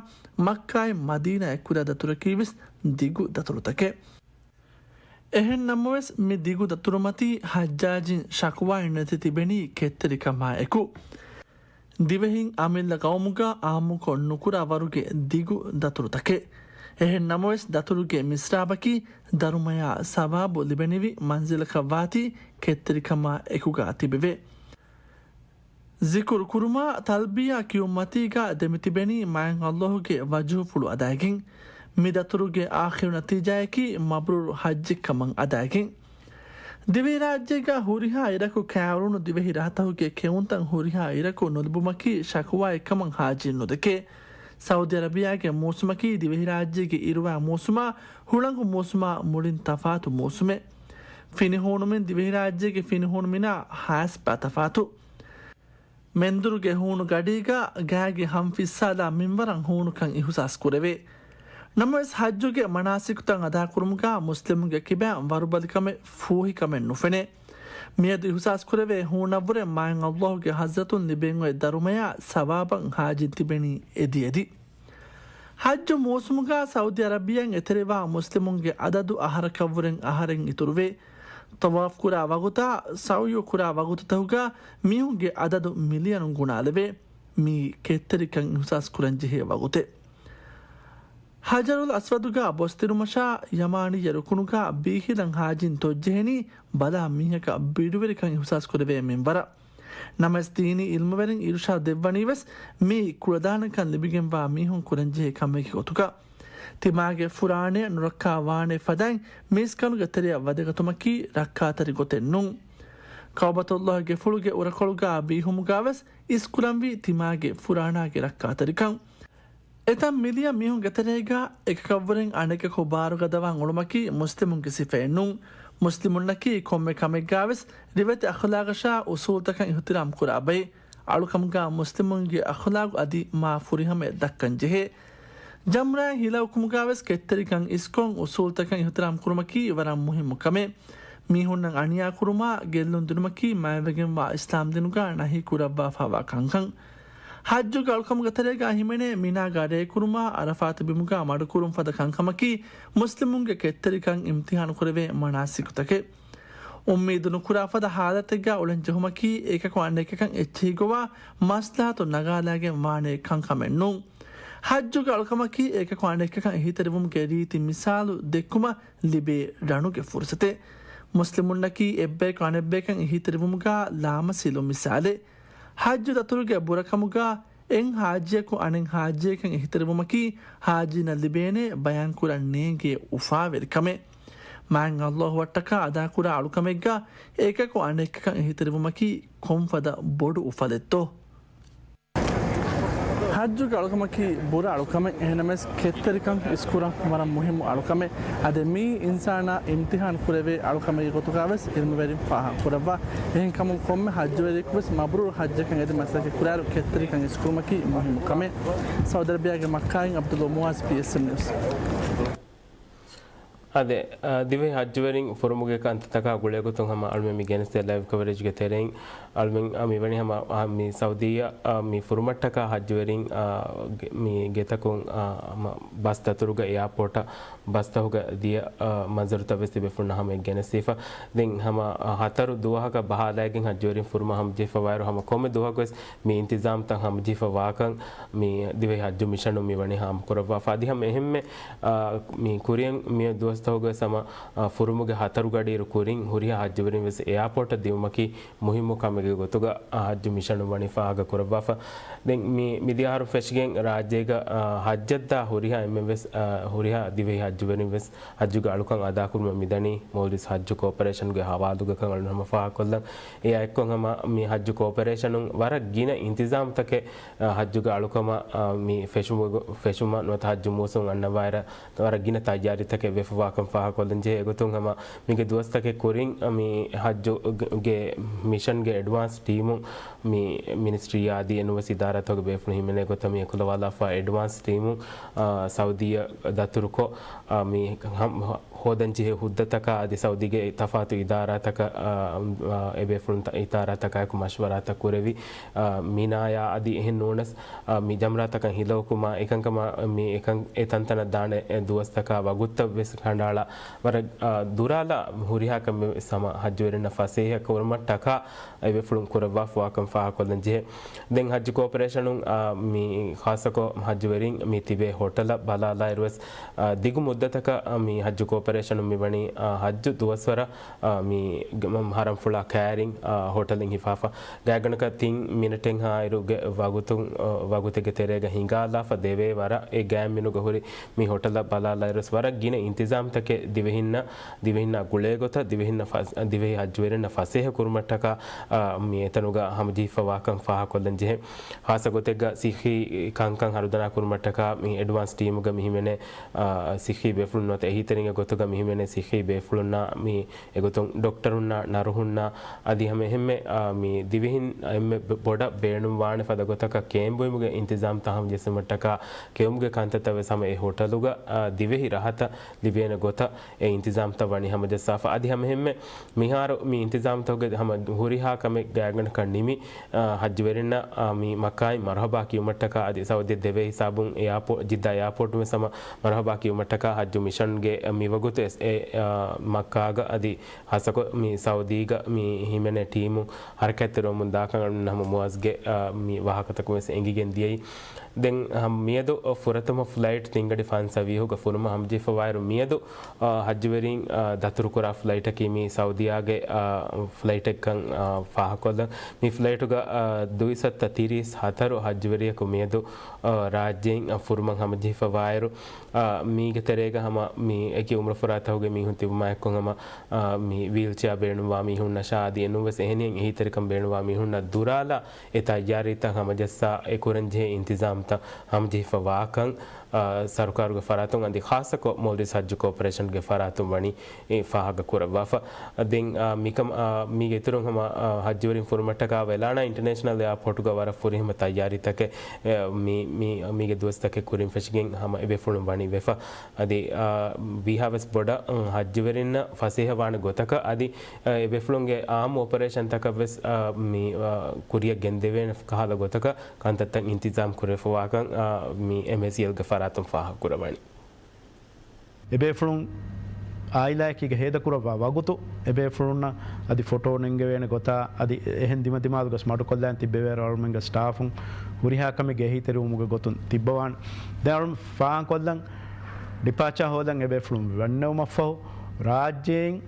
މައްކާއިން މަދީނާޔަށް ކުރާ ދަތުރަކީވެސް ދިގު ދަތުރުތަކެއް. އެހެން ނަމަވެސް، މި ދިގު ދަތުރުމަތީ ޙައްޖާޖިން ޝަކުވާއިން ނެތި ތިބެނީ ކެތްތެރިކަމާއެކު. ދިވެހިން އަމިއްލަ ޤައުމުގަ އާއްމުކޮށް ނުކުރާ ވަރުގެ ދިގު ދަތުރުތަކެއް. އެހެން ނަމަވެސް، ދަތުރުގެ މިސްރާބަކީ ދަރުމަޔާ ސަވާބު ލިބެނިވި މަންޒިލަކަށް ވާތީ ކެތްތެރިކަމާ އެކުގަ ތިބެވޭ. ޒިކުރު ކުރުމާ، ތަލްބިޔާ ކިޔުންމަތީގަ ދެމިތިބެނީ މާތް ﷲ ގެ ވަޖުހުފުޅު އަދާގެން. މި ދަތުރުގެ އާޚިރު ނަތީޖާޔަކީ މަބްރޫރު ޙައްޖެއްކަމަށް އަދާގެން. ދިވެހިރާއްޖޭގަ ހުރިހާ އިރަކު ކާއެޅުނު ދިވެހި ރަށްތަކުގެ ކެއުންތައް ހުރިހާ އިރަކު ނުލިބުމަކީ ޝަކުވާއެއްކަމަށް ޙާޖީން ނުދެކޭ. ސައުދި އަރަބިޔާގެ މޫސުމަކީ ދިވެހިރާއްޖޭގެ އިރުވާ މޫސުމާ ހުޅަނގު މޫސުމާ މުޅިން ތަފާތު މޫސުމެއް. ފިނިހޫނުމިން ދިވެހިރާއްޖޭގެ ފިނިހޫނުމިނާ ހާސްބާ ތަފާތު. މެންދުރުގެ ހޫނު ގަޑީގަ ގާގެ ހަން ފިއްސާލާ މިންވަރަށް ހޫނުކަން އިހުސާސް ކުރެވޭ. ނަމަވެސް ޙައްޖުގެ މަނާސިކުތައް އަދާކުރުމުގާ މުސްލިމުންގެ ކިބައިން ވަރުބަލިކަމެއް ފޫހިކަމެއް ނުފެނޭ. މިއަދު އިހުސާސްކުރެވޭ ހޫނަށްވުރެ މާތް ﷲ ގެ ޙަޟްރަތުން ލިބެން އޮތް ދަރުމަޔާ ސަވާބަށް ޙާޖީން ތިބެނީ އެދި އެދި. ޙައްޖު މޫސުމުގާ ސައުދި ޢަރަބިއްޔާއިން އެތެރެވާ މުސްލިމުންގެ ޢަދަދު އަހަރަކަށްވުރެން އަހަރެއް އިތުރުވޭ. ޠަވާފު ކުރާ ވަގުތާ ސަޢުޔު ކުރާ ވަގުތުތަކުގާ މީހުންގެ ޢަދަދު މިލިޔަނުން ގުނާލެވޭ. މީ ކެތްތެރިކަން އިހުސާސް ކުރަންޖެހޭ ވަގުތެއް. ޙަޖަރުލް އަސްވަދުގާ ބޮސްދިނުމަށާ ޔަމާނިއްޔަ ރުކުނުގާ ބީހިލަން ޙާޖީން ތޮއްޖެހެނީ ބަލާ މީހަކަށް ބިޑުވެރިކަން އިހުސާސް ކުރެވޭ މިންވަރަށް. ނަމަވެސް ދީނީ ޢިލްމުވެރިން އިރުޝާދު ދެއްވަނީވެސް މީ ކުޅަދާނަކަން ލިބިގެންވާ މީހުން ކުރަންޖެހޭ ކަމެއްގެ ގޮތުގަ. ތިމާގެ ފުރާނަޔަށް ނުރައްކާ ވާނެ ފަދައިން މީސްކަނުގެ ތެރެއަށް ވަދެގަތުމަކީ ރައްކާތެރި ގޮތެއް ނޫން. ކަޢުބަތުﷲ ގެފުޅުގެ އުރަކޮޅުގާ ބީހުމުގާވެސް އިސްކުރަންވީ ތިމާގެ ފުރާނާގެ ރައްކާތެރިކަން. އެތައް މިލިޔަން މީހުންގެ ތެރޭގާ އެކަކަށްވުރެން އަނެކަކު ބާރުގަދަވާން އުޅުމަކީ މުސްލިމުންގެ ސިފައެއް ނޫން. މުސްލިމުންނަކީ ކޮންމެ ކަމެއްގާވެސް ރިވެތި އަޚުލާގަށާ އުސޫލުތަކަށް އިޙްތިރާމް ކުރާ ބައެއް. އަޅުކަމުގާ މުސްލިމުންގެ އަޚުލާގު އަދި މާ ފުރިހަމައަށް ދައްކަން ޖެހޭ. ޖަމްރާއިން ހިލައުކުމުގާވެސް ކެތްތެރިކަން އިސްކޮށް އުސޫލުތަކަށް އިޙްތިރާމް ކުރުމަކީ ވަރަށް މުހިއްމު ކަމެއް. މީހުންނަށް އަނިޔާ ކުރުމާ ގެއްލުން ދިނުމަކީ މާތްވެގެންވާ އިސްލާމް ދީނުގާ ނަހީ ކުރައްވާފައިވާ ކަންކަން. ޙައްޖުގެ އަޅުކަމުގެ ތެރޭގާ ހިމެނޭ މިނާގާ ރޭ ކުރުމާ ޢަރަފާތު ބިމުގާ މަޑުކުރުން ފަދަ ކަންކަމަކީ މުސްލިމުންގެ ކެތްތެރިކަން އިމްތިޙާނު ކުރެވޭ މަނާސިކުތަކެއް. އުއްމީދު ނުކުރާ ފަދަ ޙާލަތެއްގާ އުޅެން ޖެހުމަކީ އެކަކު އަނެކަކަށް އެއްޗެހި ގޮވާ މަސްލަހަތު ނަގާލާގެން ވާނެ ކަންކަމެއް ނޫން. ޙައްޖުގެ އަޅުކަމަކީ އެކަކު އަނެކަކަށް އެހީތެރިވުމުގެ ރީތި މިސާލު ދެއްކުމަށް ލިބޭ ރަނުގެ ފުރުސަތެއް. މުސްލިމުންނަކީ އެއްބަޔަކު އަނެއްބަޔަކަށް އެހީތެރިވުމުގާ ލާމަސީލު މިސާލެއް. ޙައްޖު ދަތުރުގެ ބުރަކަމުގާ އެއް ޙާޖިޔަކު އަނެއް ޙާޖިޔަކަށް އެހީތެރިވުމަކީ ޙާޖީންނަށް ލިބޭނޭ ބަޔާންކުރަން ނޭނގޭ އުފާވެރިކަމެއް. މާތް ﷲ އަށްޓަކާ އަދާކުރާ އަޅުކަމެއްގާ އެކަކު އަނެކަކަށް އެހީތެރިވުމަކީ ކޮންފަދަ ބޮޑު އުފަލެއްތޯ؟ ޙައްޖުގެ އަޅުކަމަކީ ބުރަ އަޅުކަމެއް. އެހެންނަމަވެސް ކެތްތެރިކަން އިސްކުރަން ވަރަށް މުހިއްމު އަޅުކަމެއް. އަދި މީ އިންސާނާ އިމްތިޙާން ކުރެވޭ އަޅުކަމެއްގެ ގޮތުގާވެސް ޢިލްމުވެރިން ފާހަގަކުރައްވާ. އެހެންކަމުން ކޮންމެ ޙައްޖުވެރިޔަކުވެސް މަބްރޫރު ޙައްޖަކަށް އެދި މަސައްކަތް ކުރާއިރު ކެތްތެރިކަން އިސްކުރުމަކީ މުހިއްމު ކަމެއް. ސައުދި ޢަރަބިއްޔާގެ މައްކާއިން ޢަބްދުﷲ މުޢާޒް، ޕީއެސްއެމް ނިއުސް. އާދެ، އާ، ދިވެހި ޙައްޖުވެރިން ފުރުމުގެ ކަންތައްތަކާ ގުޅޭގޮތުން ހަމަ އަޅުމެން މި ގެނެސްދޭ ލައިވް ކަވަރޭޖްގެ ތެރެއިން އަޅުމެން، އާ، މިވަނީ ހަމަ، އާ، މި ސައުދީއަށް، އާ، މި ފުރުމަށްޓަކާ ޙައްޖުވެރިން، އާ، ގެ-، މި ގެތަކުން، އާ، ހަމަ ބަސް ދަތުރުގަ އެއާޕޯޓަށް ބަސްތަކުގަ ދިޔަ، އާ، މަންޒަރުތައް ވެސް ތިބޭފުޅުންނަށް ހަމަ ގެނެސްދީފަ. ދެން ހަމަ، އާ، ހަތަރު ދުވަހަކަށް ބަހާލައިގެން ޙައްޖުވެރިން ފުރުމަށް ހަމަޖެހިފަވާއިރު ހަމަ ކޮންމެ ދުވަހަކުވެސް މި އިންތިޒާމްތައް ހަމަޖެހިފަ ވާކަން މި ދިވެހި ޙައްޖު މިޝަނުން މި ވަނީ ހާމަކުރައްވާފަ. އަދި ހަމަ އެހެންމެ، އާ، މި ކުރިއަށް މި ދުވަސްތަކުގަވެސް ހަމަ، އާ، ފުރުމުގެ ހަތަރު ގަޑިއިރު ކުރިން ހުރިހާ ޙައްޖުވެރިން ވެސް އެއާޕޯޓަށް ދިއުމަކީ މުހިއްމު ކަމެއްގެ ގޮތުގަ، އާ، ޙައްޖު މިޝަނުން ވަނީ ފާހަގަކުރައްވާފަ. ދެން މި، މިދިޔަ އަހަރު ފެށިގެން ރާއްޖޭގަ، އާ، ޙައްޖަށްދާ ހުރިހާ އެންމެން ވެސް، އާ، ހުރިހާ ދިވެހި ޙައްޖުވެރިން ވެސް ޙައްޖުގެ އަޅުކަން އަދާކުރުމަށް މިދަނީ މޯލްޑިވްސް ޙައްޖު ކޯޕަރޭޝަންގެ ހަވާލުގަކަން އަޅުން ހަމަ ފާހަގަކޮށްލަން. އެއާ އެއްކޮށް ހަމަ މި ޙައްޖު ކޯޕަރޭޝަނުން ވަރަށް ގިނަ އިންތިޒާމްތަކެއް، އާ، ޙައްޖުގެ އަޅުކަމަށް، އާ، މި ފެށުމުގެ-، ފެށުމަށް ނުވަތަ ޙައްޖު މޫސުން އަންނަވާއިރަށް ވަރަށް ގިނަ ތައްޔާރީތަކެއް ވެފަވާކަން ފާހަގަކޮށްލަން ޖެހޭ. އެގޮތުން ހަމަ މީގެ ދުވަސްތަކެއް ކުރިން، އާ، މި ޙައްޖުގެ މިޝަންގެ އެޑްވާންސް ޓީމުން މި މިނިސްޓްރީއާ އަދި އެންއޯސީ އިދާރާތަކުގެ ބޭފުޅުން ހިމެނޭ ގޮތަށް މި އެކުލަވާލާފަ އެޑްވާންސް ޓީމުން، އާ، ސައުދީއަށް ދަތުރުކޮށް، އާ، މި ހަ-، ހޯދަންޖެހޭ ހުއްދަތަކާ އަދި ސައުދީގެ ތަފާތު އިދާރާތަކަށް، އާ، އާ، އެބޭފުޅުން ތަ-، އިދާރާތަކާއެކު މަޝްވަރާތައް ކުރެވި، އާ، މިނާޔާ އަދި އެހެން ނޫނަސް، އާ، މި ޖަމްރާތަކަށް ހިލައުކުމާ އެކަންކަމާ މި އެކަން އެ ތަންތަނަށް ދާނެ އެ ދުވަސްތަކާ ވަގުތުތައް ވެސް ކަނޑައަޅާ ވަރަށް، އާ، ދުރާލާ ހުރިހާ ކަމެއް ވެސް ހަމަ ޙައްޖުވެރިންނަށް ފަސޭހަ ކުރުމަށްޓަކާ އެބޭފުޅުން ކުރައްވާފަވާކަން ފާހަގަކޮށްލަން ޖެހޭ. ދެން ޙައްޖު ކޯޕަރޭޝަނުން، އާ، މި ޚާއްޞަކޮށް ޙައްޖުވެރިން މި ތިބޭ ހޮޓަލަށް ބަލާލާއިރުވެސް، އާ، ދިގު މުއްދަތަކަށް، އާ، މި ޙައްޖު ކޯޕަރޭޝަނުން މިވަނީ، އާ، ޙައްޖު ދުވަސްވަރަށް، އާ، މި ގ-، މ-، ޙަރަމްފުޅާ ކައިރިން، އާ، ހޮޓަލެއް ހިފާފަ. ގާތްގަނޑަކަށް ތިން މިނެޓެއްހާއިރުގެ ވަގުތު-، އާ، ވަގުތެއްގެ ތެރޭގަ ހިނގާލާފަ ދެވޭ ވަރަށް އެ ގާތްމިނުގަ ހުރި މި ހޮޓަލަށް ބަލާލާއިރުވެސް ވަރަށް ގިނަ އިންތިޒާމްތަކެއް ދިވެހިންނަށް، ދިވެހިންނާ ގުޅޭގޮތަށް ދިވެހިންނަށް ފަސް-، ދިވެހި ޙައްޖުވެރިންނަށް ފަސޭހަ ކުރުމަށްޓަކާ، އާ، މި އެތަނުގަ ހަމަޖެހިފަވާކަން ފާހަގަކޮށްލަން ޖެހޭ. ހާއްސަ ގޮތެއްގަ ސިއްހީ ކަންކަން ހަރުދަނާ ކުރުމަށްޓަކާ މި އެޑްވާންސް ޓީމުގަ މި ހިމެނޭ، އާ، ސިއްހީ ބޭފުޅުން ނުވަތަ އެހީތެރިންގެ ގޮތުގަ މި ހިމެނޭ ސިއްހީ ބޭފުޅުންނާ މި އެގޮތުން ޑޮކްޓަރުންނާ ނަރުހުންނާ އަދި ހަމަ އެހެންމެ، އާ، މި ދިވެހިން އެންމެ ބޮ-، ބޮޑަށް ބޭނުންވާނެ ފަދަ ގޮތަކަށް ކޭންބުއިމުގެ އިންތިޒާމްތައް ހަމަޖެއްސުމަށްޓަކާ ކެއުމުގެ ކަންތައްތައް ވެސް ހަމަ އެ ހޮޓަލުގަ، އާ، ދިވެހި ރަހަތަށް ލިބޭނެ ގޮތަށް އެ އިންތިޒާމްތައް ވަނީ ހަމަޖައްސާފަ. އަދި ހަމަ އެހެންމެ މިހާރު މި އިންތިޒާމްތަކުގެ ހަމަ ހުރިހާ ކަމެއް ގާތްގަނޑަކަށް ނިމި، އާ، ހައްޖުވެރިންނަށް، އާ، މި މައްކާއިން މަރުހަބާ ކިޔުމަށްޓަކާ އަދި ސައުދީ ދެވޭ ހިސާބުން އެއާޕޯ-، ޖިއްދާ އެއާޕޯޓުން ވެސް ހަމަ މަރުހަބާ ކިޔުމަށްޓަކާ ހައްޖު މިޝަންގެ މިވަގުތު އެސް އެ، އާ، މައްކާގަ އަދި ހާއްސަކޮށް މި ސައުދީގަ މި ހިމެނޭ ޓީމު ހަރަކާތްތެރިވަމުން ދާކަން އަޅުގަނޑު ހަމަ މުއައްޒަގެ، އާ، މި ވާހަކަތަކުން ވެސް އެނގިގެން ދިޔައީ. ދެން، އާ، މިއަދު ފުރަތަމަ ފްލައިޓް ތިންގަޑި ފަންސަވީހުގަ ފުރުމަށް ހަމަޖެހިފަވާއިރު މިއަދު، އާ، ހައްޖުވެރިން، އާ، ދަތުރުކުރާ ފްލައިޓަކީ މި ސައުދިއާގެ، އާ، ފްލައިޓެއްކަން، އާ، ފާހަގަކޮށްލަން. މި ފްލައިޓުގަ، އާ، ދުއިސައްތަ ތިރީސް ހަތަރު ހައްޖުވެރިޔަކު މިއަދު، އާ، ރާއްޖެއިން، އާ، ފުރުމަށް ހަމަޖެހިފަވާއިރު، އާ، މީގެ ތެރޭގަ ހަމަ މި އެކި އުމުރުފުރާތަކުގެ މީހުން ތިބުމާއެއްކޮށް ހަމަ، އާ، މި ވީލްޗެއާ ބޭނުންވާ މީހުންނަށާ އަދި އެނޫންވެސް އެހެނިހެން އެހީތެރިކަން ބޭނުންވާ މީހުންނަށް ދުރާލާ އެ ތައްޔާރީތައް ހަމަޖައްސާ އެ ކުރަންޖެހޭ އިންތިޒާމްތައް ހަމަޖެހިފަވާކަން، އާ، ސަރުކާރުގެ ފަރާތުން އަދި ޚާއްޞަކޮށް މޯލްޑިވްސް ހައްޖު ކޯޕަރޭޝަންގެ ފަރާތުން ވަނީ އެ ފާހަގަ ކުރައްވާފަ. ދެން، އާ، މިކަމް، އާ، މީގެ އިތުރުން ހަމަ، އާ، ހައްޖުވެރިން ފުރުމަށްޓަކާ ވެލާނާ އިންޓަރނޭޝަނަލް އެއާޕޯޓުގަ ވަރަށް ފުރިހަމަ ތައްޔާރީތަކެއް، އެ، މި، މި، މީގެ ދުވަސްތަކެއް ކުރިން ފެށިގެން ހަމަ އެބޭފުޅުން ވަނީ ވެފަ. އަދި، އާ، ވީހާވެސް ބޮޑަށް، އަ، ހައްޖުވެރިންނަށް ފަސޭހަވާނެ ގޮތަކަށް އަދި، އަ، އެބޭފުޅުންގެ އާއްމު އޮޕަރޭޝަންތަކަށްވެސް، އަ، މި، އަ، ކުރިއަށް ގެންދެވޭނެ ކަހަލަ ގޮތަކަށް ކަންތައްތައް އިންތިޒާމް ކުރެވިފަވާކަން، އަ، މި އެމްއޭސީއެލްގެ ފަރާތުން ފާހަގަކުރައްވަނީ. އެބޭފުޅުން އާއިލާއެކީގަ ހޭދަކުރައްވާ ވަގުތު އެބޭފުޅުންނަށް އަދި ފޮޓޯ ނެންގެވޭނެ ގޮތާ އަދި އެހެން ދިމަދިމާލުގަސް މަޑުކޮށްލާން ތިއްބެވޭރު އަޅުމެންގެ ސްޓާފުން ހުރިހާ ކަމެއްގެ އެހީތެރިވުމުގެ ގޮތުން ތިއްބަވާން. ދެން އަޅުމެން ފާހަގަކޮށްލަން ޑިޕާޗާ ހޯދަން އެބޭފުޅުން ވަންނެވުމަށްފަހު، ރާއްޖެއިން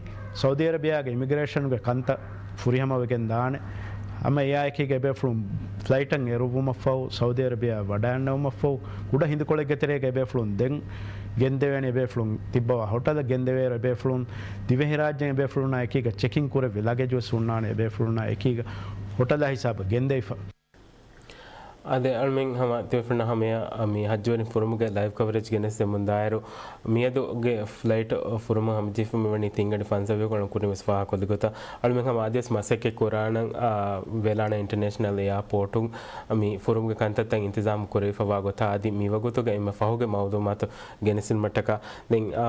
ސައުދީ އަރަބިޔާގެ އިމިގްރޭޝަންގެ ކަންތައް ފުރިހަމަވެގެން ދާނެ. ހަމަ އެއާއެކީގަ އެބޭފުޅުން ފްލައިޓަށް އެރުއްވުމަށްފަހު، ސައުދީ އަރަބިޔާ ވަޑައިގަންނަވުމަށްފަހު، ކުޑަ ހިނދުކޮޅެއްގެ ތެރޭގަ އެބޭފުޅުން ދެން ގެންދެވޭނެ. އެބޭފުޅުން ތިއްބަވާ ހޮޓަލަށް ގެންދެވޭއިރު އެބޭފުޅުން ދިވެހިރާއްޖޭން އެބޭފުޅުންނާ އެކީގަ ޗެކިން ކުރެއްވި ލަގެޖް ވެސް ހުންނާނެ އެބޭފުޅުންނާ އެކީގަ ހޮޓަލާ ހިސާބަށް ގެންދެވިފަ. އާދެ، އަޅުމެން ހަމަ ތިބޭފުޅުންނަށް ހަމަޔަށް މި ހައްޖުވެރިން ފުރުމުގެ ލައިވް ކަވަރޭޖް ގެނެސްދެމުންދާއިރު، މިއަދުގެ ފްލައިޓް ފުރުމަށް ހަމަޖެހިފަ މިވަނީ ތިންގަޑި ފަންސަވީހު ކުރިން ވެސް ފާހަގަކޮށްލި ގޮތަށް. އަޅުމެން ހަމަ އަދިވެސް މަސައްކަތް ކުރާނަން، އާ، ވެލާނާ އިންޓަރނޭޝަނަލް އެއާޕޯޓުން މި ފުރުމުގެ ކަންތައްތައް އިންތިޒާމް ކުރެވިފަވާ ގޮތާ އަދި މިވަގުތުގެ އެންމެ ފަހުގެ މައުލޫމާތު ގެނެސްދިނުމަށްޓަކާ. ދެން، އާ،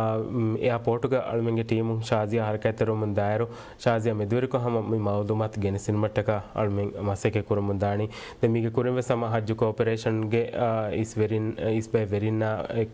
އެއާޕޯޓުގަ އަޅުމެންގެ ޓީމުން ޝާޒިޔާ ހަރަކާތްތެރިވަމުން ދާއިރު، ޝާޒިޔާ މެދުވެރިކޮށް ހަމަ މި މައުލޫމާތު ގެނެސްދިނުމަށްޓަކާ އަޅުމެން މަސައްކަތް ކުރަމުން ދާނީ. ދެން މީގެ ކުރިން ވެސް ހަމަ ހައްޖު ކޯޕަރޭޝަންގެ، އާ، އިސް ވެރިން، އިސް ބައެއް ވެރިންނާ އެ،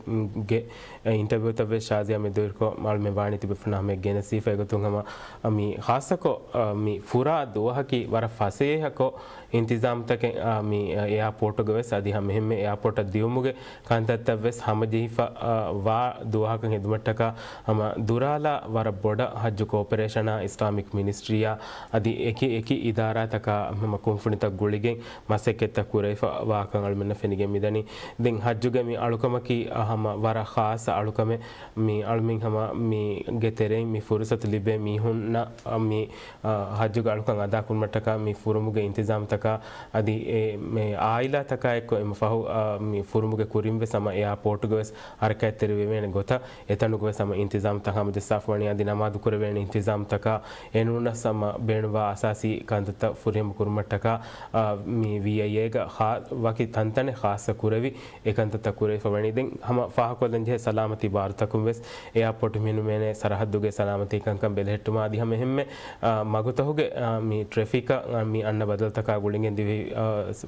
ގެ، އެ، އިންޓަވިއުތައް ވެސް ޝާޒިޔާ މެދުވެރިކޮށް އަޅުމެން ވާނީ ތިބޭފުޅުންނަށް ހަމަޔަށް ގެނެސްދީފަ. އެގޮތުން ހަމަ، އަ، މި ޚާއްޞަކޮށް، އަ، މި ފުރާ ދުވަހަކީ ވަރަށް ފަސޭހަކޮށް އިންތިޒާމްތަކެއް، އާ، މި، އާ، އެއާޕޯޓުގަ ވެސް އަދި ހަމަ އެހެންމެ އެއާޕޯޓަށް ދިއުމުގެ ކަންތައްތައް ވެސް ހަމަޖެހިފަ، އާ، ވާ ދުވަހަކަށް ހެދުމަށްޓަކާ ހަމަ ދުރާލާ ވަރަށް ބޮޑަށް ހައްޖު ކޯޕަރޭޝަނާ އިސްލާމިކް މިނިސްޓްރީއާ އަދި އެކި އެކި އިދާރާތަކާ ހަމަ ކުންފުނިތައް ގުޅިގެން މަސައްކަތްތައް ކުރެވިފަ ވާކަން އަޅުމެންނަށް ފެނިގެން މިދަނީ. ދެން ހައްޖުގެ މި އަޅުކަމަކީ، އާ، ހަމަ ވަރަށް ޚާއްޞަ އަޅުކަމެއް. މި އަޅުމެން ހަމަ މީގެ ތެރެއިން މި ފުރުސަތު ލިބޭ މީހުންނަށް، އާ، މި އާ، ހައްޖުގެ އަޅުކަން އަދާކުރުމަށްޓަކާ މި ފުރުމުގެ އިންތިޒާމްތަކާ އަދި އެ، މެ، އާއިލާތަކާ އެއްކޮށް އެންމެ ފަހު، އާ، މި ފުރުމުގެ ކުރިން ވެސް ހަމަ އެއާޕޯޓުގަ ވެސް ހަރަކާތްތެރިވެވޭނެ ގޮތަށް އެތަނުގަ ވެސް ހަމަ އިންތިޒާމްތައް ހަމަޖައްސާފަވަނީ އަދި ނަމާދު ކުރެވޭނެ އިންތިޒާމްތަކާ އެނޫނަސް ހަމަ ބޭނުންވާ އަސާސީ ކަންތައްތައް ފުރިހަމަ ކުރުމަށްޓަކާ، އާ، މި ވީއައިއޭގަ ޚާ-، ވަކި ތަންތަނެއް ޚާއްޞަ ކުރެވި އެކަންތައްތައް ކުރެވިފަ ވަނީ. ދެން ހަމަ ފާހަގަކޮށްލަން ޖެހޭ ސަލާމަތީ ބާރުތަކުން ވެސް އެއާޕޯޓު ހިމެނުމޭނެ ސަރަހައްދުގެ ސަލާމަތީ ކަންކަން ބެލެހެއްޓުމާ އަދި ހަމަ އެހެންމެ، އާ، މަގުތަކުގެ، އާ، މި ޓްރެފިކަށް، އާ، މި އަންނަ ބަދަލުތަކާ ގުޅިގެން ދިވެހި، އާ،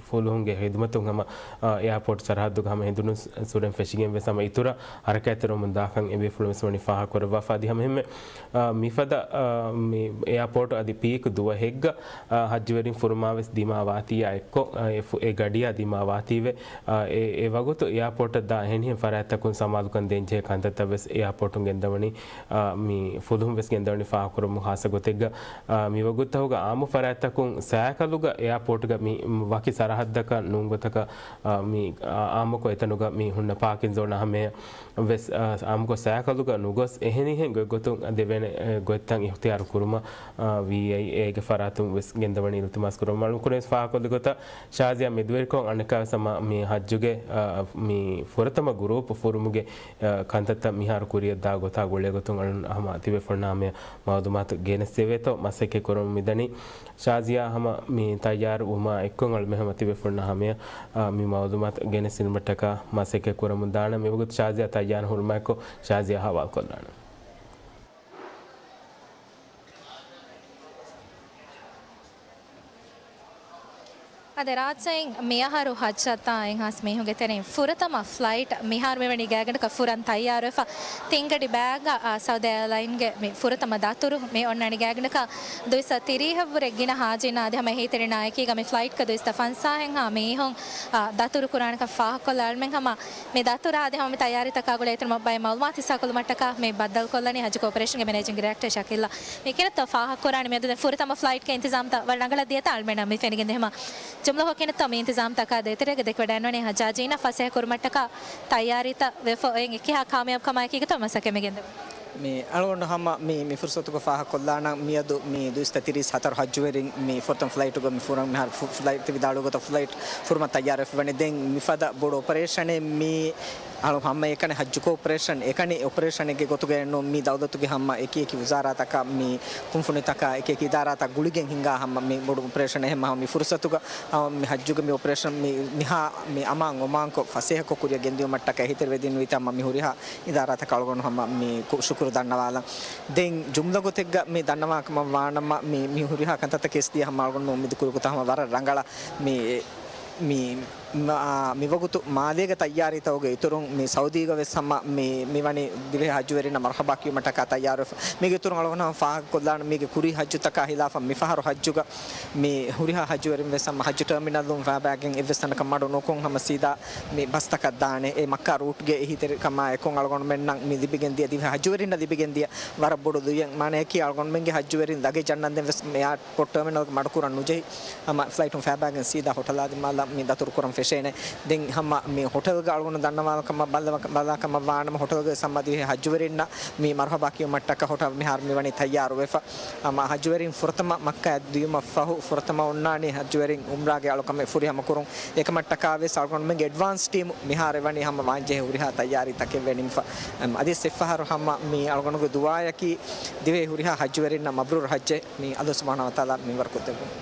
ފުލުހުންގެ ހިދުމަތުން ހަމަ، އާ، އެއާޕޯޓު ސަރަހައްދުގަ ހަމަ ހެނދުނު ސުރެން ފެށިގެން ވެސް ހަމަ އިތުރަށް ހަރަކާތްތެރިވަމުން ދާކަން އެބޭފުޅުން ވެސް ވަނީ ފާހަގަކުރައްވާފަ. އަދި ހަމަ އެހެންމެ، އާ، މިފަދަ، އާ، މި އެއާޕޯޓު އަދި ޕީކް ދުވަހެއްގަ، އާ، ހައްޖުވެރިން ފުރުމާ ވެސް ދިމާވާތީއާ އެއްކޮށް، އާ، އެ ފު-، އެ ގަޑި ގަޑިއާ ދިމާވާތީވެ، އާ، އެ، އެ ވަގުތު އެއާޕޯޓަށް ދާ އެހެނިހެން ފަރާތްތަކުން ސަމާލުކަން ދޭންޖެހޭ ކަންތައްތައް ވެސް އެއާޕޯޓުން ގެންދަވަނީ، އާ، މި ފުލުހުން ވެސް ގެންދަވަނީ ފާހަގަކުރަމުން ހާއްސަ ގޮތެއްގަ، އާ، މި ވަގުތުތަކުގަ އާއްމު ފަރާތްތަކުން ސައިކަލުގަ އެއާޕޯޓުގަ މި ވަކި ސަރަހައްދަކަށް ނޫން ގޮތަކަށް، އާ، މި، އާ، އާއްމުކޮށް އެތަނުގަ މި ހުންނަ ޕާކިން ޒޯނާ ހަމަޔަށް ވެސް، އާ، އާއްމުކޮށް ސައިކަލުގަ ނުގޮސް އެހެނިހެން ގޮތްގޮތުން ދެވޭނެ، އެ، ގޮތްތައް އިހުތިޔާރު ކުރުމަށް، އާ، ވީއައިއޭގެ ފަރާތުން ވެސް ގެންދަވަނީ އިލްތިމާސް ކުރަމުން. އަޅުން ކުރެވެސް ފާހަގަކޮށްލި ގޮތަށް ޝާޒިޔާ މެދުވެރިކޮށް އަނެއްކާވެސް ހަމަ މި ހައްޖުގެ، އާ، މި ފުރަތަމަ ގުރޫޕް ފުރުމުގެ، އާ، ކަންތައްތައް މިހާރު ކުރިއަށް ދާ ގޮތާ ގުޅޭ ގޮތުން އަޅުން ހަމަ ތިބޭފުޅުންނާ ހަމަޔަށް މައުލޫމާތު ގެނެސްދެވޭތޯ މަސައްކަތް ކުރަމުން މިދަނީ. ޝާޒިޔާ ހަމަ މި ތައްޔާރު ވުމާ އެއްކޮށް އަޅުމެން ހަމަ ތިބޭފުޅުންނާ ހަމަޔަށް، އާ، މި މައުލޫމާތު ގެނެސްދިނުމަށްޓަކާ މަސައްކަތް ކުރަމުން ދާނަން. މިވަގުތު ޝާޒިޔާ ތައްޔާރު ހުރުމާއެއްކޮށް ޝާޒިޔާ ހަވާލުކޮށްލާނަން. އަދި ރާއްޖެއިން މިއަހަރު ހައްޖަށް ދާ އެއްހާސް މީހުންގެ ތެރެއިން ފުރަތަމަ ފްލައިޓް މިހާރު މިވަނީ ގާތްގަނޑަކަށް ފުރަން ތައްޔާރުވެފަ. ތިން ގަޑި ބާގް، އާ، ސައުދީ އެއާލައިންގެ މި ފުރަތަމަ ދަތުރު މި އޮންނާނީ ގާތްގަނޑަކަށް ދުއިސައްތަ ތިރީހަށްވުރެ ގިނަ ހާޖީންނާ އަދި ހަމަ އެހީތެރިންނާ އެކީގަ މި ފްލައިޓްގަ ދުއިސައްތަ ފަންސާހެއްހާ މީހުން، އާ، ދަތުރު ކުރާނެކަން ފާހަގަކޮށްލާ އަޅުމެން ހަމަ މި ދަތުރާ އަދި ހަމަ މި ތައްޔާރީތަކާ ގުޅޭ އިތުރު ބައެއް މައުލޫމާތު ހިއްސާކޮށްލުމަށްޓަކާ މި ބައްދަލުކޮށްލަނީ ހައްޖު ކޯޕަރޭޝަންގެ މެނޭޖިންގް ޑިރެކްޓަރ ޝަކީލް. މި ކިހިނެއްތޯ ފާހަގަކުރާނީ މިއަދު ދެން ފުރަތަމަ ފްލައިޓްގެ އިންތިޒާމްތައް ވަރަށް ރަނގަޅަށް ދިޔަތާ އަޅުމެންނަށް މި ފެނިގެންދިޔަ ހަމަ ޖުމްލަކޮށް ކިހިނެއްތޯ މި އިންތިޒާމްތަކާ ދޭތެރޭގަ ދެކެވަޑައިންވަނީ ހައްޖާޖީންނަށް ފަސޭހަ ކުރުމަށްޓަކާ ތައްޔާރީތައް ވެފަ އޮތް އެކިހާ ކާމިޔާބުކަމާއެކީގަތޯ މަސައްކަތް މި ގެންދެވުނީ. މި އަޅުގަނޑު ހަމަ މި، މި ފުރުސަތުގަ ފާހަގަކޮށްލާނަން މިއަދު މި ދުއިސައްތަ ތިރީސް ހަތަރު ހައްޖުވެރިން މި ފުރަތަމަ ފްލައިޓުގަ މި ފުރަން މިހާރު ފު-، ފްލައިޓް ވިދާޅުވި ގޮތަށް ފްލައިޓް ފުރުމަށް ތައްޔާރުވެފަ ވަނީ. ދެން މިފަދަ ބޮޑު އޮޕަރޭޝަނެއް މީ އަޅު ހަމަ އެކަނި ހައްޖު ކޯޕަރޭޝަން އެކަނި އޮޕަރޭޝަނެއްގެ ގޮތުގައެއްނޫން. މީ ދައުލަތުގެ ހަމަ އެކި އެކި ވުޒާރާތަކާ މި ކުންފުނިތަކާ އެކި އެކި އިދާރާތައް ގުޅިގެން ހިނގާ ހަމަ މި ބޮޑު އޮޕަރޭޝަނެއް. އެހެންމަ ހަމަ މި ފުރުސަތުގަ ހަމަ މި ހައްޖުގެ މި އޮޕަރޭޝަން މި މިހާ މި އަމާން އޮމާންކޮށް ފަސޭހަކޮށް ކުރިއަށް ގެންދިއުމަށްޓަކައި އެހީތެރިވެދިންވީތާ މި ހުރިހާ އިދާރާތަކަށް އަޅުގަނޑު ހަމަ މި ކު-، ޝުކުރު ދަންނަވާލަން. ދެން ޖުމްލަ ގޮތެއްގަ މި ދަންނަވާކަމަށް ވާނަމަ، މި، މި ހުރިހާ ކަންތައްތަކެސް ދިޔަ ހަމަ އަޅުގަނޑު އުއްމީދު ކުރި ގޮތަށް ހަމަ ވަރަށް ރަނގަޅަށް މި، މި، މާ، މިވަގުތު މާލޭގެ ތައްޔާރީތަކުގެ އިތުރުން މި ސައުދީގަ ވެސް ހަމަ މި، މިވަނީ ދިވެހި ހައްޖުވެރިންނަށް މަރުހަބާ ކިޔުމަށްޓަކާ ތައްޔާރުވެފަ. މީގެ އިތުރުން އަޅުގަނޑު ހަމަ ފާހަގަކޮށްލާނަން މީގެ ކުރީ ހައްޖުތަކާ ހިލާފަށް މިފަހަރު ހައްޖުގަ މި ހުރިހާ ހައްޖުވެރިން ވެސް ހަމަ ހައްޖު ޓަރމިނަލުން ފައިބާގެން އެއްވެސް ތަނަކަށް މަޑު ނުކޮށް ހަމަ ސީދާ މި ބަސްތަކަށް ދާނެ. އެ މައްކާ ރޫޓްގެ އެހީތެރިކަމާ އެކު އަޅުގަނޑުމެންނަށް މި ލިބިގެން ދިޔަ ދިވެހި ހައްޖުވެރިންނަށް ލިބިގެން ދިޔަ ވަރަށް ބޮޑު ލުޔެއް. މާނަޔަކީ އަޅުގަނޑުމެންގެ ހައްޖުވެރިން ލަގޭޖް އަންނަންދެން ވެސް އެއާޕޯޓް ޓަރމިނަލްގެ މަޑުކުރަން ނުޖެހި ހަމަ ފްލައިޓުން ފައިބާގެން ސީދާ ހޮޓަލާ ދިމާލަށް މި ދަތުރު ކުރަން ފެށޭނެ. ދެން ހަމަ މި ހޮޓަލްގަ އަޅުގަނޑު ދަންނަވާކަމަށް ބައްލަވާ-، ބަލާކަމަށް ވާނަމަ ހޮޓަލްގަ ވެސް ހަމަ ދިވެހި ހައްޖުވެރިންނަށް މި މަރުހަބާ ކިޔުމަށްޓަކަ ހޮޓަލް މިހާރު މިވަނީ ތައްޔާރުވެފަ. ހަމަ ހައްޖުވެރިން ފުރަތަމަ މައްކާއަށް ދިޔުމަށް ފަހު ފުރަތަމަ އޮންނާނީ ހައްޖުވެރިން އުމްރާގެ އަޅުކަމެއް ފުރިހަމަ ކުރުން. އެކަމަށްޓަކާ ވެސް އަޅުގަނޑުމެންގެ އެޑްވާންސް ޓީމު މިހާރު ވަނީ ހަމަ ވާންޖެހޭ ހުރިހާ ތައްޔާރީ ތަކެއް ވެނިންފަ. އަދި އެއްފަހަރު ހަމަ މި އަޅުގަނޑުގެ ދުޢާއަކީ ދިވެހި ހުރިހާ ހައްޖުވެރިންނަށް މަބްރޫރު ހައްޖެއް މި އަލްލާހު ސުބްޙާނަހޫ ވަތަޢާލާ މިންވަރު ކޮށްދެއްވުން.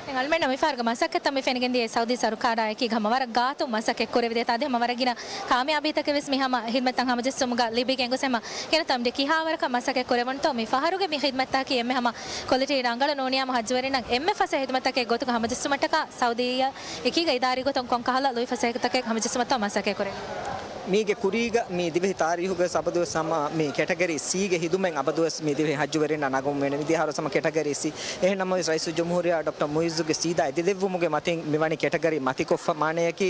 ދެން އަޅުމެންނަށް މިފަހަރުގެ މަސައްކަތްތައް މި ފެނިގެންދިޔަ ސައުދީ ސަރުކާރާ އެކީގަ ހަމަ ވަރަށް ގާތުން މަސައްކަތް ކުރެވިދޭތާ އަދި ހަމަ ވަރަށް ގިނަ ކާމިޔާބީތަކެއް ވެސް މި ހަމަ ހިދްމަތްތައް ހަމަޖެއްސުމުގަ ލިބިގެން ގޮސް ހަމަ ކިހިނެއްތޯ މި ކިހާވަރަކަށް މަސައްކަތް ކުރެވުންތޯ މި ފަހަރުގެ މި ހިދްމަތްތަކީ އެންމެ ހަމަ ކޮލިޓީ ރަނގަޅު ނޫނިއްޔާމު ހައްޖުވެރިންނަށް އެންމެ ފަސޭހަ ހިދްމަތްތަކެއް ގޮތުގަ ހަމަޖެއްސުމަށްޓަކާ ސައުދީއަށް އެކީގަ އިދާރީ ގޮތުން ކޮންކަހަލަ ލުއިފަސޭހަތަކެއް ހަމަޖެއްސުމަށްތޯ މަސައްކަތް ކުރެވުން. މީގެ ކުރީގަ މި ދިވެހި ތާރީހުގަ ސަބަދުވެސް ހަމަ މި ކެޓަގަރީ ސީގެ ހިދުމަތް އަބަދުވެސް މި ދިވެހި ހައްޖުވެރިންނަށް ނަގަމުން ވޭނެ. މިދިޔަ ހަރުސް ހަމަ ކެޓަގަރީ ސީ. އެހެން ނަމަވެސް ރައީސުލްޖުމްހޫރިއްޔާ ޑޮކްޓަރ މުއިއްޒުގެ ސީދާ އެދިލެއްވުމުގެ މަތިން މިވަނީ ކެޓަގަރީ މަތިކޮށްފަ. މާނަޔަކީ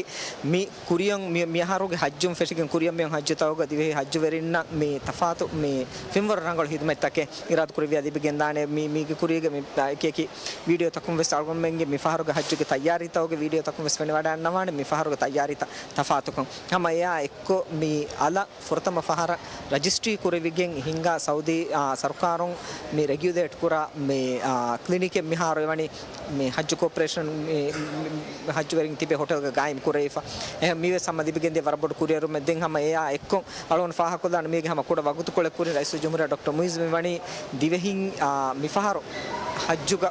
މި ކުރިއަށް މި، މިއަހަރުގެ ހައްޖުން ފެށިގެން ކުރިއަށް މިއޮން ހައްޖުތަކުގަ ދިވެހި ހައްޖުވެރިންނަށް މި ތަފާތު މި ފިންވަރު ރަނގަޅު ހިދުމަތްތަކެއް އިރާދަކުރެއްވިޔާ ލިބިގެންދާނެ. މި، މީގެ ކުރީގެ މި އެކި އެކި ވީޑިއޯތަކުން ވެސް އަޅުގަނޑުމެންގެ މި ފަހަރުގެ ހައްޖުގެ ތައްޔާރީތަކުގެ ވީޑިއޯތަކުން ވެސް ފެނިވަޑައިގަންނަވާނެ މި ފަހަރުގެ ތައްޔާރީތައް ތަފާތުކަން. ހަމަ އެއާ އެއްކޮށް މި އަލަށް ފުރަތަމަ ފަހަރަށް ރަޖިސްޓްރީ ކުރެވިގެން ހިންގާ ސައުދީ، އާ، ސަރުކާރުން މި ރެގިއުލޭޓް ކުރާ މި، އާ، ކްލިނިކެއް މިހާރު އެވަނީ މި ހައްޖު ކޯޕަރޭޝަން މި، މި، މި ހައްޖުވެރިން ތިބޭ ހޮޓެލްގަ ގާއިމް ކުރެވިފަ. އެހެން މިވެސް ހަމަ ލިބިގެންދިޔަ ވަރަށް ބޮޑު ކުރިއެރުމެއް. ދެން ހަމަ އެއާ އެއްކޮށް އަޅުގަނޑު ފާހަގަކޮށްލާނަން މީގެ ހަމަ ކުޑަ ވަގުތުކޮޅެއް ކުރިން ރައީސުލްޖުމްހޫރިއްޔާ ޑޮކްޓަރ މުއިއްޒު މިވަނީ ދިވެހިން، އާ، މިފަހަރު ހައްޖުގަ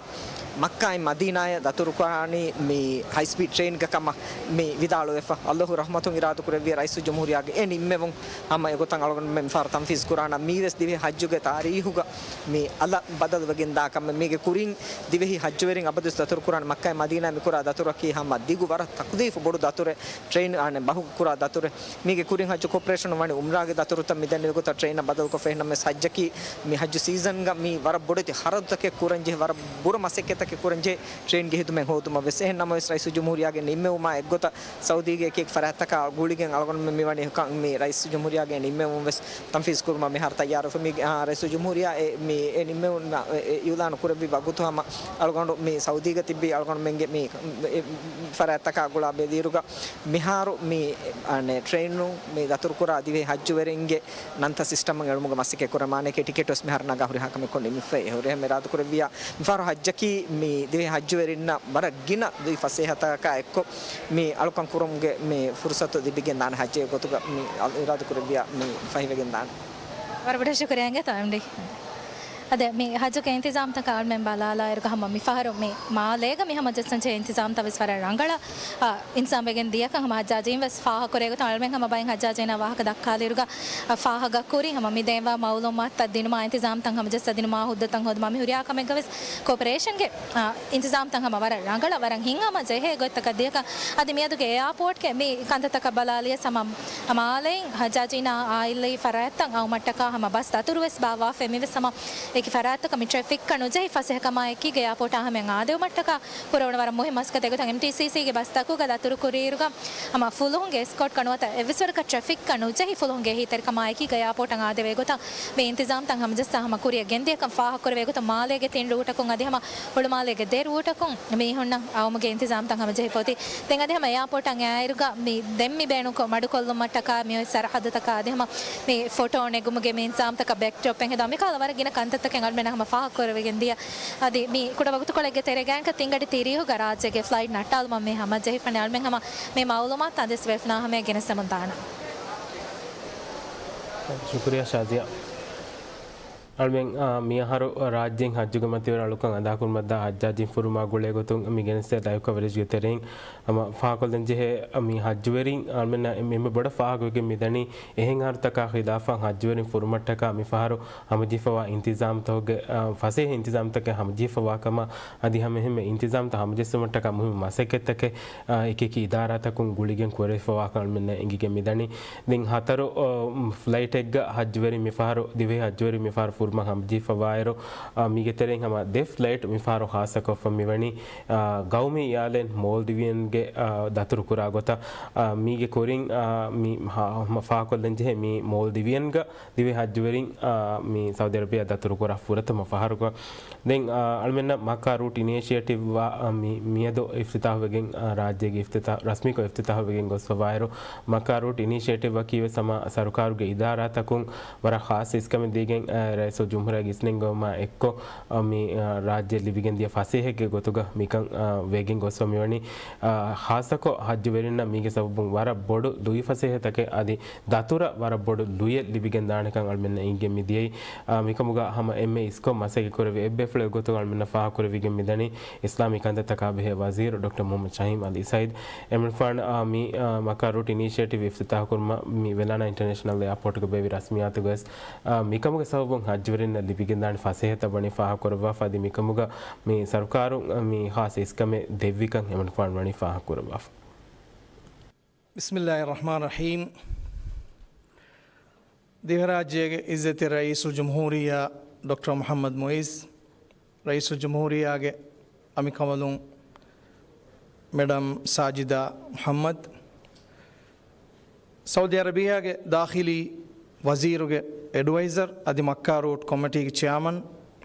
މައްކާއިން މަދީނާއަށް ދަތުރުކުރާނީ މި ހައިސްޕީޑް ޓްރެއިންގަ ކަމަށް މި ވިދާޅުވެފަ. އަލްލާހު ރަޙްމަތުން އިރާދަކުރެއްވިޔަ ރައީސުލްޖުމްހޫރިއްޔާގެ އެ ނިންމެވުން ހަމަ އެގޮތަށް އަޅުގަނޑުމެން މިފަހަރު ތަންފީޒް ކުރާނަން. މީވެސް ދިވެހި ހައްޖުގެ ތާރީހުގަ މި އަލަށް ބަދަލުވެގެންދާ ކަމެއް. މީގެ ކުރިން ދިވެހި ހައްޖުވެރިން އަބަދުވެސް ދަތުރުކުރާނެ މައްކާއިން މަދީނާއަށް މިކުރާ ދަތުރަކީ ހަމަ ދިގު ވަރަށް ތަކުލީފު ބޮޑު ދަތުރެއް، ޓްރެއިން އާނެ ބަހު ކުރާ ދަތުރެއް. މީގެ ކުރިން ހައްޖު ކޯޕަރޭޝަނުން ވަނީ އުމްރާގެ ދަތުރުތައް މިދެންނެވި ގޮތަށް ޓްރެއިނަށް ބަދަލުކޮށްފަ. އެހެންނަމަވެސް ހައްޖަކީ މި ހައްޖު ސީޒަންގަ މި ވަރަށް ބޮޑެތި ހަރަދުތަކެއް ކުރަންޖެހި ވަރަށް ބުރަ މަސައްކަތް ކުރަންޖެހޭ ޓްރެއިންގެ ހިދުމަތް ހޯދުމަށް ވެސް. އެހެން ނަމަވެސް، ރައީސުލްޖުމްހޫރިއްޔާގެ ނިންމެވުމާ އެއްގޮތަށް ސައުދީގެ އެކި އެކި ފަރާތްތަކާ ގުޅިގެން އަޅުގަނޑުމެން މިވަނީ ކަން މި ރައީސުލްޖުމްހޫރިއްޔާގެ ނިންމެވުން ވެސް ތަންފީޒު ކުރުމަށް މިހާރު ތައްޔާރުވެފަ. މި، އާ، ރައީސުލްޖުމްހޫރިއްޔާ އެ، މި އެ ނިންމެވުން، އެ، އިއުލާނު ކުރެއްވި ވަގުތު ހަމަ އަޅުގަނޑު މި ސައުދީގަ ތިއްބި އަޅުގަނޑުމެންގެ މި، އެ، ފަރާތްތަކާ ގުޅާ ބެލިއިރުގަ މިހާރު މި، އަނެއް، ޓްރެއިނުން މި ދަތުރުކުރާ ދިވެހި ހައްޖުވެރިންގެ ނަންތައް ސިސްޓަމަށް އެޅުމުގެ މަސައްކަތް ކުރަމާނެ ޓިކެޓް ވެސް މިހާރު ނަގާ ހުރިހާ ކަމެއް ކޮށް ނިމިފައި. އެ ހުރިހާ އިރާދަކުރެއްވިއްޔާ މިފަހަރު ހައްޖަކީ މި ދިވެހި ހައްޖުވެރިންނަށް ވަރަށް ގިނަ ލުއި ފަސޭހަތަކާ އެއްކޮށް މި އަޅުކަން ކުރުމުގެ މި ފުރުސަތު ލިބިގެން ދާނެ ހައްޖެއް ގޮތުގަ މި އިރާދަކުރެއްވިއްޔާ މި ފަހިވެގެން ދާނެ. ވަރަށް ބޮޑަށް ޝުކުރިއްޔާ އިނގޭތޯ އެމްޑީ. އަދި މި ހައްޖުގެ އިންތިޒާމްތަކާ އަޅުމެން ބަލާލާއިރުގަ ހަމަ މިފަހަރު މި މާލޭގަ މި ހަމަޖައްސަންޖެހޭ އިންތިޒާމްތައް ވެސް ވަރަށް ރަނގަޅަށް، އާ، އިންތިޒާމް ވެގެން ދިޔަކަން ހަމަ ހައްޖާޖީން ވެސް ފާހަގަކުރޭ ގޮތުން އަޅުމެން ހަމަ ބައެއް ހައްޖާޖީންނާ ވާހަކަ ދައްކާލިއިރުގަ، އާ، ފާހަގަކުރި ހަމަ މި ދޭންވާ މައުލޫމާތުތައް ދިނުމާ އިންތިޒާމްތައް ހަމަޖައްސާ ދިނުމާ ހުއްދަތައް ހޯދުމާ މި ހުރިހާ ކަމެއްގަ ވެސް ކޯޕަރޭޝަންގެ، އާ، އިންތިޒާމްތައް ހަމަ ވަރަށް ރަނގަޅަށް ވަރަށް ހިތްހަމަ ޖެހޭ ގޮތްތަކަށް ދިޔަކަން. އަދި މިއަދުގެ އެއާޕޯޓްގެ މި ކަންތައްތަކަށް ބަލާލިޔަސް ހަމަ މާލެއިން ހައްޖާޖީންނާ އާއިލީ ފަރާތްތައް އައުމަށްޓަކާ ހަމަ ބަސް ދަތުރު ވެސް ބާއްވާފައި. މިވެސް ހަމަ އެކި ފަރާތްތަކަށް މި ޓްރެފިކްއަށް ނުޖެހި ފަސޭހަކަމާއެކީގަ އެއާޕޯޓާ ހަމަޔަށް އާދެވުމަށްޓަކާ ކުރެވުނު ވަރަށް މުހިއްމު މަސައްކަތެއް ގޮތަށް އެމްޓީސީސީގެ ބަސްތަކުގަ ދަތުރުކުރިއިރުގަ ހަމަ ފުލުހުންގެ އެސްކޯޓްގަ ނުވަތަ އެއްވެސްވަރަކަށް ޓްރެފިކްއަށް ނުޖެހި ފުލުހުންގެ އެހީތެރިކަމާއެކީގަ އެއާޕޯޓަށް އާދެވޭ ގޮތަށް މި އިންތިޒާމްތައް ހަމަޖައްސާ ހަމަ ކުރިއަށް ގެންދިޔަކަން ފާހަގަކުރެވޭ ގޮތަށް މާލޭގެ ތިން ރޫޓަކުން އަދި ހަމަ ހުޅުމާލޭގެ ދެ ރޫޓަކުން މީހުންނަށް އައުމުގެ އިންތިޒާމްތައް ހަމަޖެހިފަ އޮތީ. ދެން އަދި ހަމަ އެއާޕޯޓަށް އައިއިރުގަ މި ދެން މި ބޭނުންކޮށް މަޑުކޮށްލުމަށްޓަކާ މި އޮތް ސަރަހައްދުތަކާ އަދި ހަމަ މި ފޮޓޯ ނެގުމުގެ މި އިންތިޒާމްތަކަށް ބެކްޑްރޮޕެއް ހެދުމަށް މިކަހަލަ ވަރަށް ގިނަ ކަންތައްތަކެއް އަޅުމެންނަށް ހަމަ ފާހަގަކުރެވިގެން ދިޔަ. އަދި މި ކުޑަ ވަގުތުކޮޅެއްގެ ތެރޭގައި ތިންގަޑި ތިރީހުގަ ރާއްޖޭގެ ފްލައިޓް ނައްޓާލުމަށް މި ހަމަޖެހިފަ އަޅުމެން ހަމަ މި މައުލޫމާތު އަދިވެސް ބޭފުޅުންނާ ހަމަޔަށް ގެނެސްދެމުން ދާނަން. ޝުކުރިއްޔާ ޝާޒިޔާ. އަޅުމެން، އާ، މިއަހަރު ރާއްޖޭން ހައްޖުގެ މަތިވެރި އަޅުކަން އަދާކުރުމަށްދާ ހައްޖާޖީން ފުރުމާ ގުޅޭ ގޮތުން މި ގެނެސްދޭ ލައިވް ކަވަރޭޖްގެ ތެރެއިން ހަމަ ފާހަގަކޮށްލަންޖެހޭ، މި ހައްޖުވެރިން އަޅުމެންނަށް އެންމެ ބޮޑަށް ފާހަގަވެގެން މިދަނީ އެހެން އަހަރުތަކާ ޚިލާފަށް ހައްޖުވެރިން ފުރުމަށްޓަކާ މިފަހަރު ހަމަޖެހިފަވާ އިންތިޒާމްތަކުގެ، އާ، ފަސޭހަ އިންތިޒާމްތަކެއް ހަމަޖެހިފަވާކަމަށް އަދި ހަމައެހެންމެ އިންތިޒާމްތައް ހަމަޖެއްސުމަށްޓަކާ މުހިއްމު މަސައްކަތްތަކެއް، އާ، އެކިއެކި އިދާރާތަކުން ގުޅިގެން ކުރެވިފަވާކަން އަޅުމެންނަށް އެނގިގެން މިދަނީ. ދެން ހަތަރު، އާ، ފްލައިޓެއްގަ ހައްޖުވެރިން މިފަހަރު، ދިވެހި ހައްޖުވެރިން މިފަހަރު ފުރުމަށް ހަމަޖެހިފަވާއިރު، އާ، މީގެ ތެރެއިން ހަމަ ދެ ފްލައިޓް މިފަހަރު ޚާއްޞަކޮށްފަ މިވަނީ، އާ، ގައުމީ އެއާލައިން މޯލްޑިވިއަންގެ، އާ، ދަތުރުކުރާ ގޮތަށް، އާ، މީގެ ކުރިން، އާ، މި ހަ-، ހަމަ ފާހަގަކޮށްލަންޖެހޭ މި މޯލްޑިވިއަންގަ ދިވެހި ހައްޖުވެރިން، އާ، މި ސައުދީ އަރަބިޔާ ދަތުރުކުރާ ފުރަތަމަ ފަހަރުގަ. ދެން، އާ، އަޅުމެންނަށް މައްކާ ރޫޓް އިނީޝިއޭޓިވް ވާ، އާ، މި، މިއަދު އިފްތިތާހުވެގެން، އާ، ރާއްޖޭގެ އިފްތިތާ-، ރަސްމީކޮށް އިފްތިތާހުވެގެން ގޮސްފަވާއިރު، މައްކާ ރޫޓް އިނީޝިއޭޓިވްއަކީ ވެސް ހަމަ ސަރުކާރުގެ އިދާރާތަކުން ވަރަށް ޚާއްޞަ އިސްކަމެއް ދީގެން، އާ، ރައީސުލްޖުމްހޫރިއްޔާގެ އިސްނެންގެވުމާ އެއްކޮށް، އާ، މި، އާ، ރާއްޖެ ލިބިގެން ދިޔަ ފަސޭހައެއްގެ ގޮތުގަ މިކަން، އާ، ވެގެން ގޮސްފަ މިވަނީ، އާ، ޚާއްޞަކޮށް ހައްޖުވެރިންނަށް މީގެ ސަބަބުން ވަރަށް ބޮޑު ލުއިފަސޭހަތަކެއް އަދި ދަތުރަށް ވަރަށް ބޮޑު ލުޔެއް ލިބިގެން ދާނެކަން އަޅުމެންނަށް އެނގިގެން މިދިޔައީ. އާ، މިކަމުގަ ހަމަ އެންމެ އިސްކޮށް މަސައްކަތް ކުރެވި އެއްބޭފުޅެއް ގޮތުގަ އަޅުމެންނަށް ފާހަގަކުރެވިގެން މިދަނީ އިސްލާމީ ކަންތައްތަކާ ބެހޭ ވަޒީރު ޑޮކްޓަރ މުހައްމަދު ޝަހީމް އަލީ ސައީދު. އެމަނިކުފާނު، އާ، މި، އާ، މައްކާ ރޫޓް އިނީޝިއޭޓިވް އިފްތިތާހު ކުރުމަށް މި ވެލާނާ އިންޓަރނޭޝަނަލް އެއާޕޯޓުގަ ބޭއްވި ރަސްމިއްޔާތުގަވެސް، އާ، މިކަމުގެ ސަބަބުން ހައްޖުވެރިންނަށް ލިބިގެންދާނެ ފަސޭހަތައް ވަނީ ފާހަގަކުރައްވާފަ އަދި މިކަމުގަ މި ސަރުކާރުން މި ޚާއްޞަ އިސްކަމެއް ދެއްވިކަން އެމަނިކުފާނު ވަނީ ފާހަގަކުރައްވާފަ. ބިސްމިއްލާހި ރަޙްމާނި ރަޙީމް. ދިވެހިރާއްޖޭގެ އިއްޒަތްތެރި ރައީސުލްޖުމްހޫރިއްޔާ ޑޮކްޓަރ މުޙައްމަދު މުޢިއްޒު، ރައީސުލްޖުމްހޫރިއްޔާގެ އަނބިކަނބަލުން މެޑަމް ސާޖިދާ މުޙައްމަދު، ސައުދީ އަރަބިޔާގެ ދާޚިލީ ވަޒީރުގެ އެޑްވައިޒަރ އަދި މައްކާ ރޫޓް ކޮމިޓީގެ ޗެއާމަން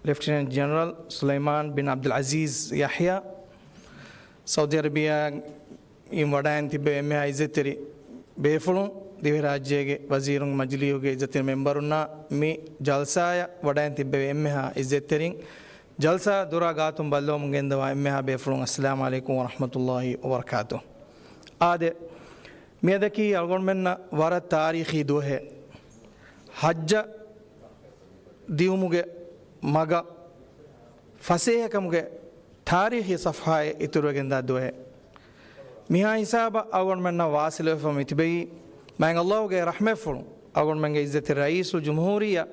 ލެފްޓިނެންޓް ޖެނެރަލް ސުލައިމާން ބިން ޢަބްދުލް ޢަޒީޒް ޔަޙްޔާ، ސައުދީ އަރަބިޔާ އިން ވަޑައިން ތިއްބެވި އެންމެހާ އިއްޒަތްތެރި ބޭފުޅުން، ދިވެހިރާއްޖޭގެ ވަޒީރުންގެ މަޖިލީހުގެ އިއްޒަތްތެރި މެމްބަރުންނާ މި ޖަލްސާއަށް ވަޑައިން ތިއްބެވި އެންމެހާ އިއްޒަތްތެރިން، ޖަލްސާ ދުރާ ގާތުން ބައްލަވަމުން ގެންދަވާ އެންމެހާ ބޭފުޅުން، އައްސަލާމު ޢަލައިކުމް ވަރަޙްމަތުﷲި ވަބަރަކާތުހު. އާދެ، މިއަދަކީ އަޅުގަނޑުމެންނަށް ވަރަށް ތާރީޚީ ދުވަހެއް. ޙައްޖަށް ދިއުމުގެ މަގަށް ފަސޭހަކަމުގެ ތާރީޚީ ޞަފްޙާއެއް އިތުރުވެގެންދާ ދުވަހެއް. މިހާ ހިސާބަށް އަޅުގަނޑުމެންނަށް ވާސިލުވެފަ މިތިބެއީ، މާތް ﷲ ގެ ރަޙްމަތްފުޅުން އަޅުގަނޑުމެންގެ އިއްޒަތްތެރި ރައީސުލްޖުމްހޫރިއްޔާ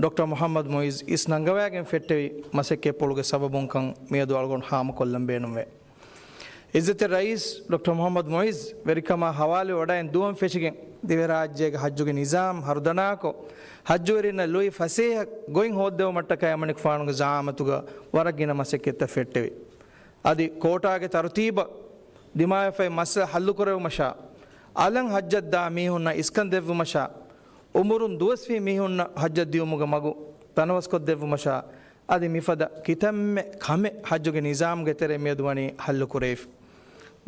ޑޮކްޓަރ މުޙައްމަދު މުޢިއްޒު އިސްނަންގަވާގެން ފެއްޓެވި މަސައްކަތްޕުޅުގެ ސަބަބުންކަން މިއަދު އަޅުގަނޑު ހާމަކޮށްލަން ބޭނުންވޭ. އިއްޒަތްތެރި ރައީސް ޑޮކްޓަރ މުޙައްމަދު މުޢިއްޒު ވެރިކަމާ ހަވާލުވެ ވަޑައިން ދުވަހުން ފެށިގެން، ދިވެހިރާއްޖޭގެ ޙައްޖުގެ ނިޒާމް ހަރުދަނާކޮށް، ޙައްޖުވެރިންނަށް ލުއި ފަސޭހަ ގޮތް ހޯއްދެވުމަށްޓަކައި އެމަނިކުފާނުގެ ޒަޢާމަތުގަ ވަރަށް ގިނަ މަސައްކަތްތައް ފެއްޓެވި. އަދި ކޯޓާގެ ތަރުތީބަށް ދިމާވެފައި މައްސަލަ ހައްލުކުރެވުމަށާ، އަލަށް ހައްޖަށް ދާ މީހުންނަށް އިސްކަން ދެއްވުމަށާ، އުމުރުން ދުވަސްވީ މީހުންނަށް ހައްޖަށް ދިއުމުގެ މަގު ތަނަވަސްކޮށްދެއްވުމަށާ، އަދި މިފަދަ ކިތަންމެ ކަމެއް ހައްޖުގެ ނިޒާމްގެ ތެރޭ މިއަދު ވަނީ ހައްލުކުރެވިފަ.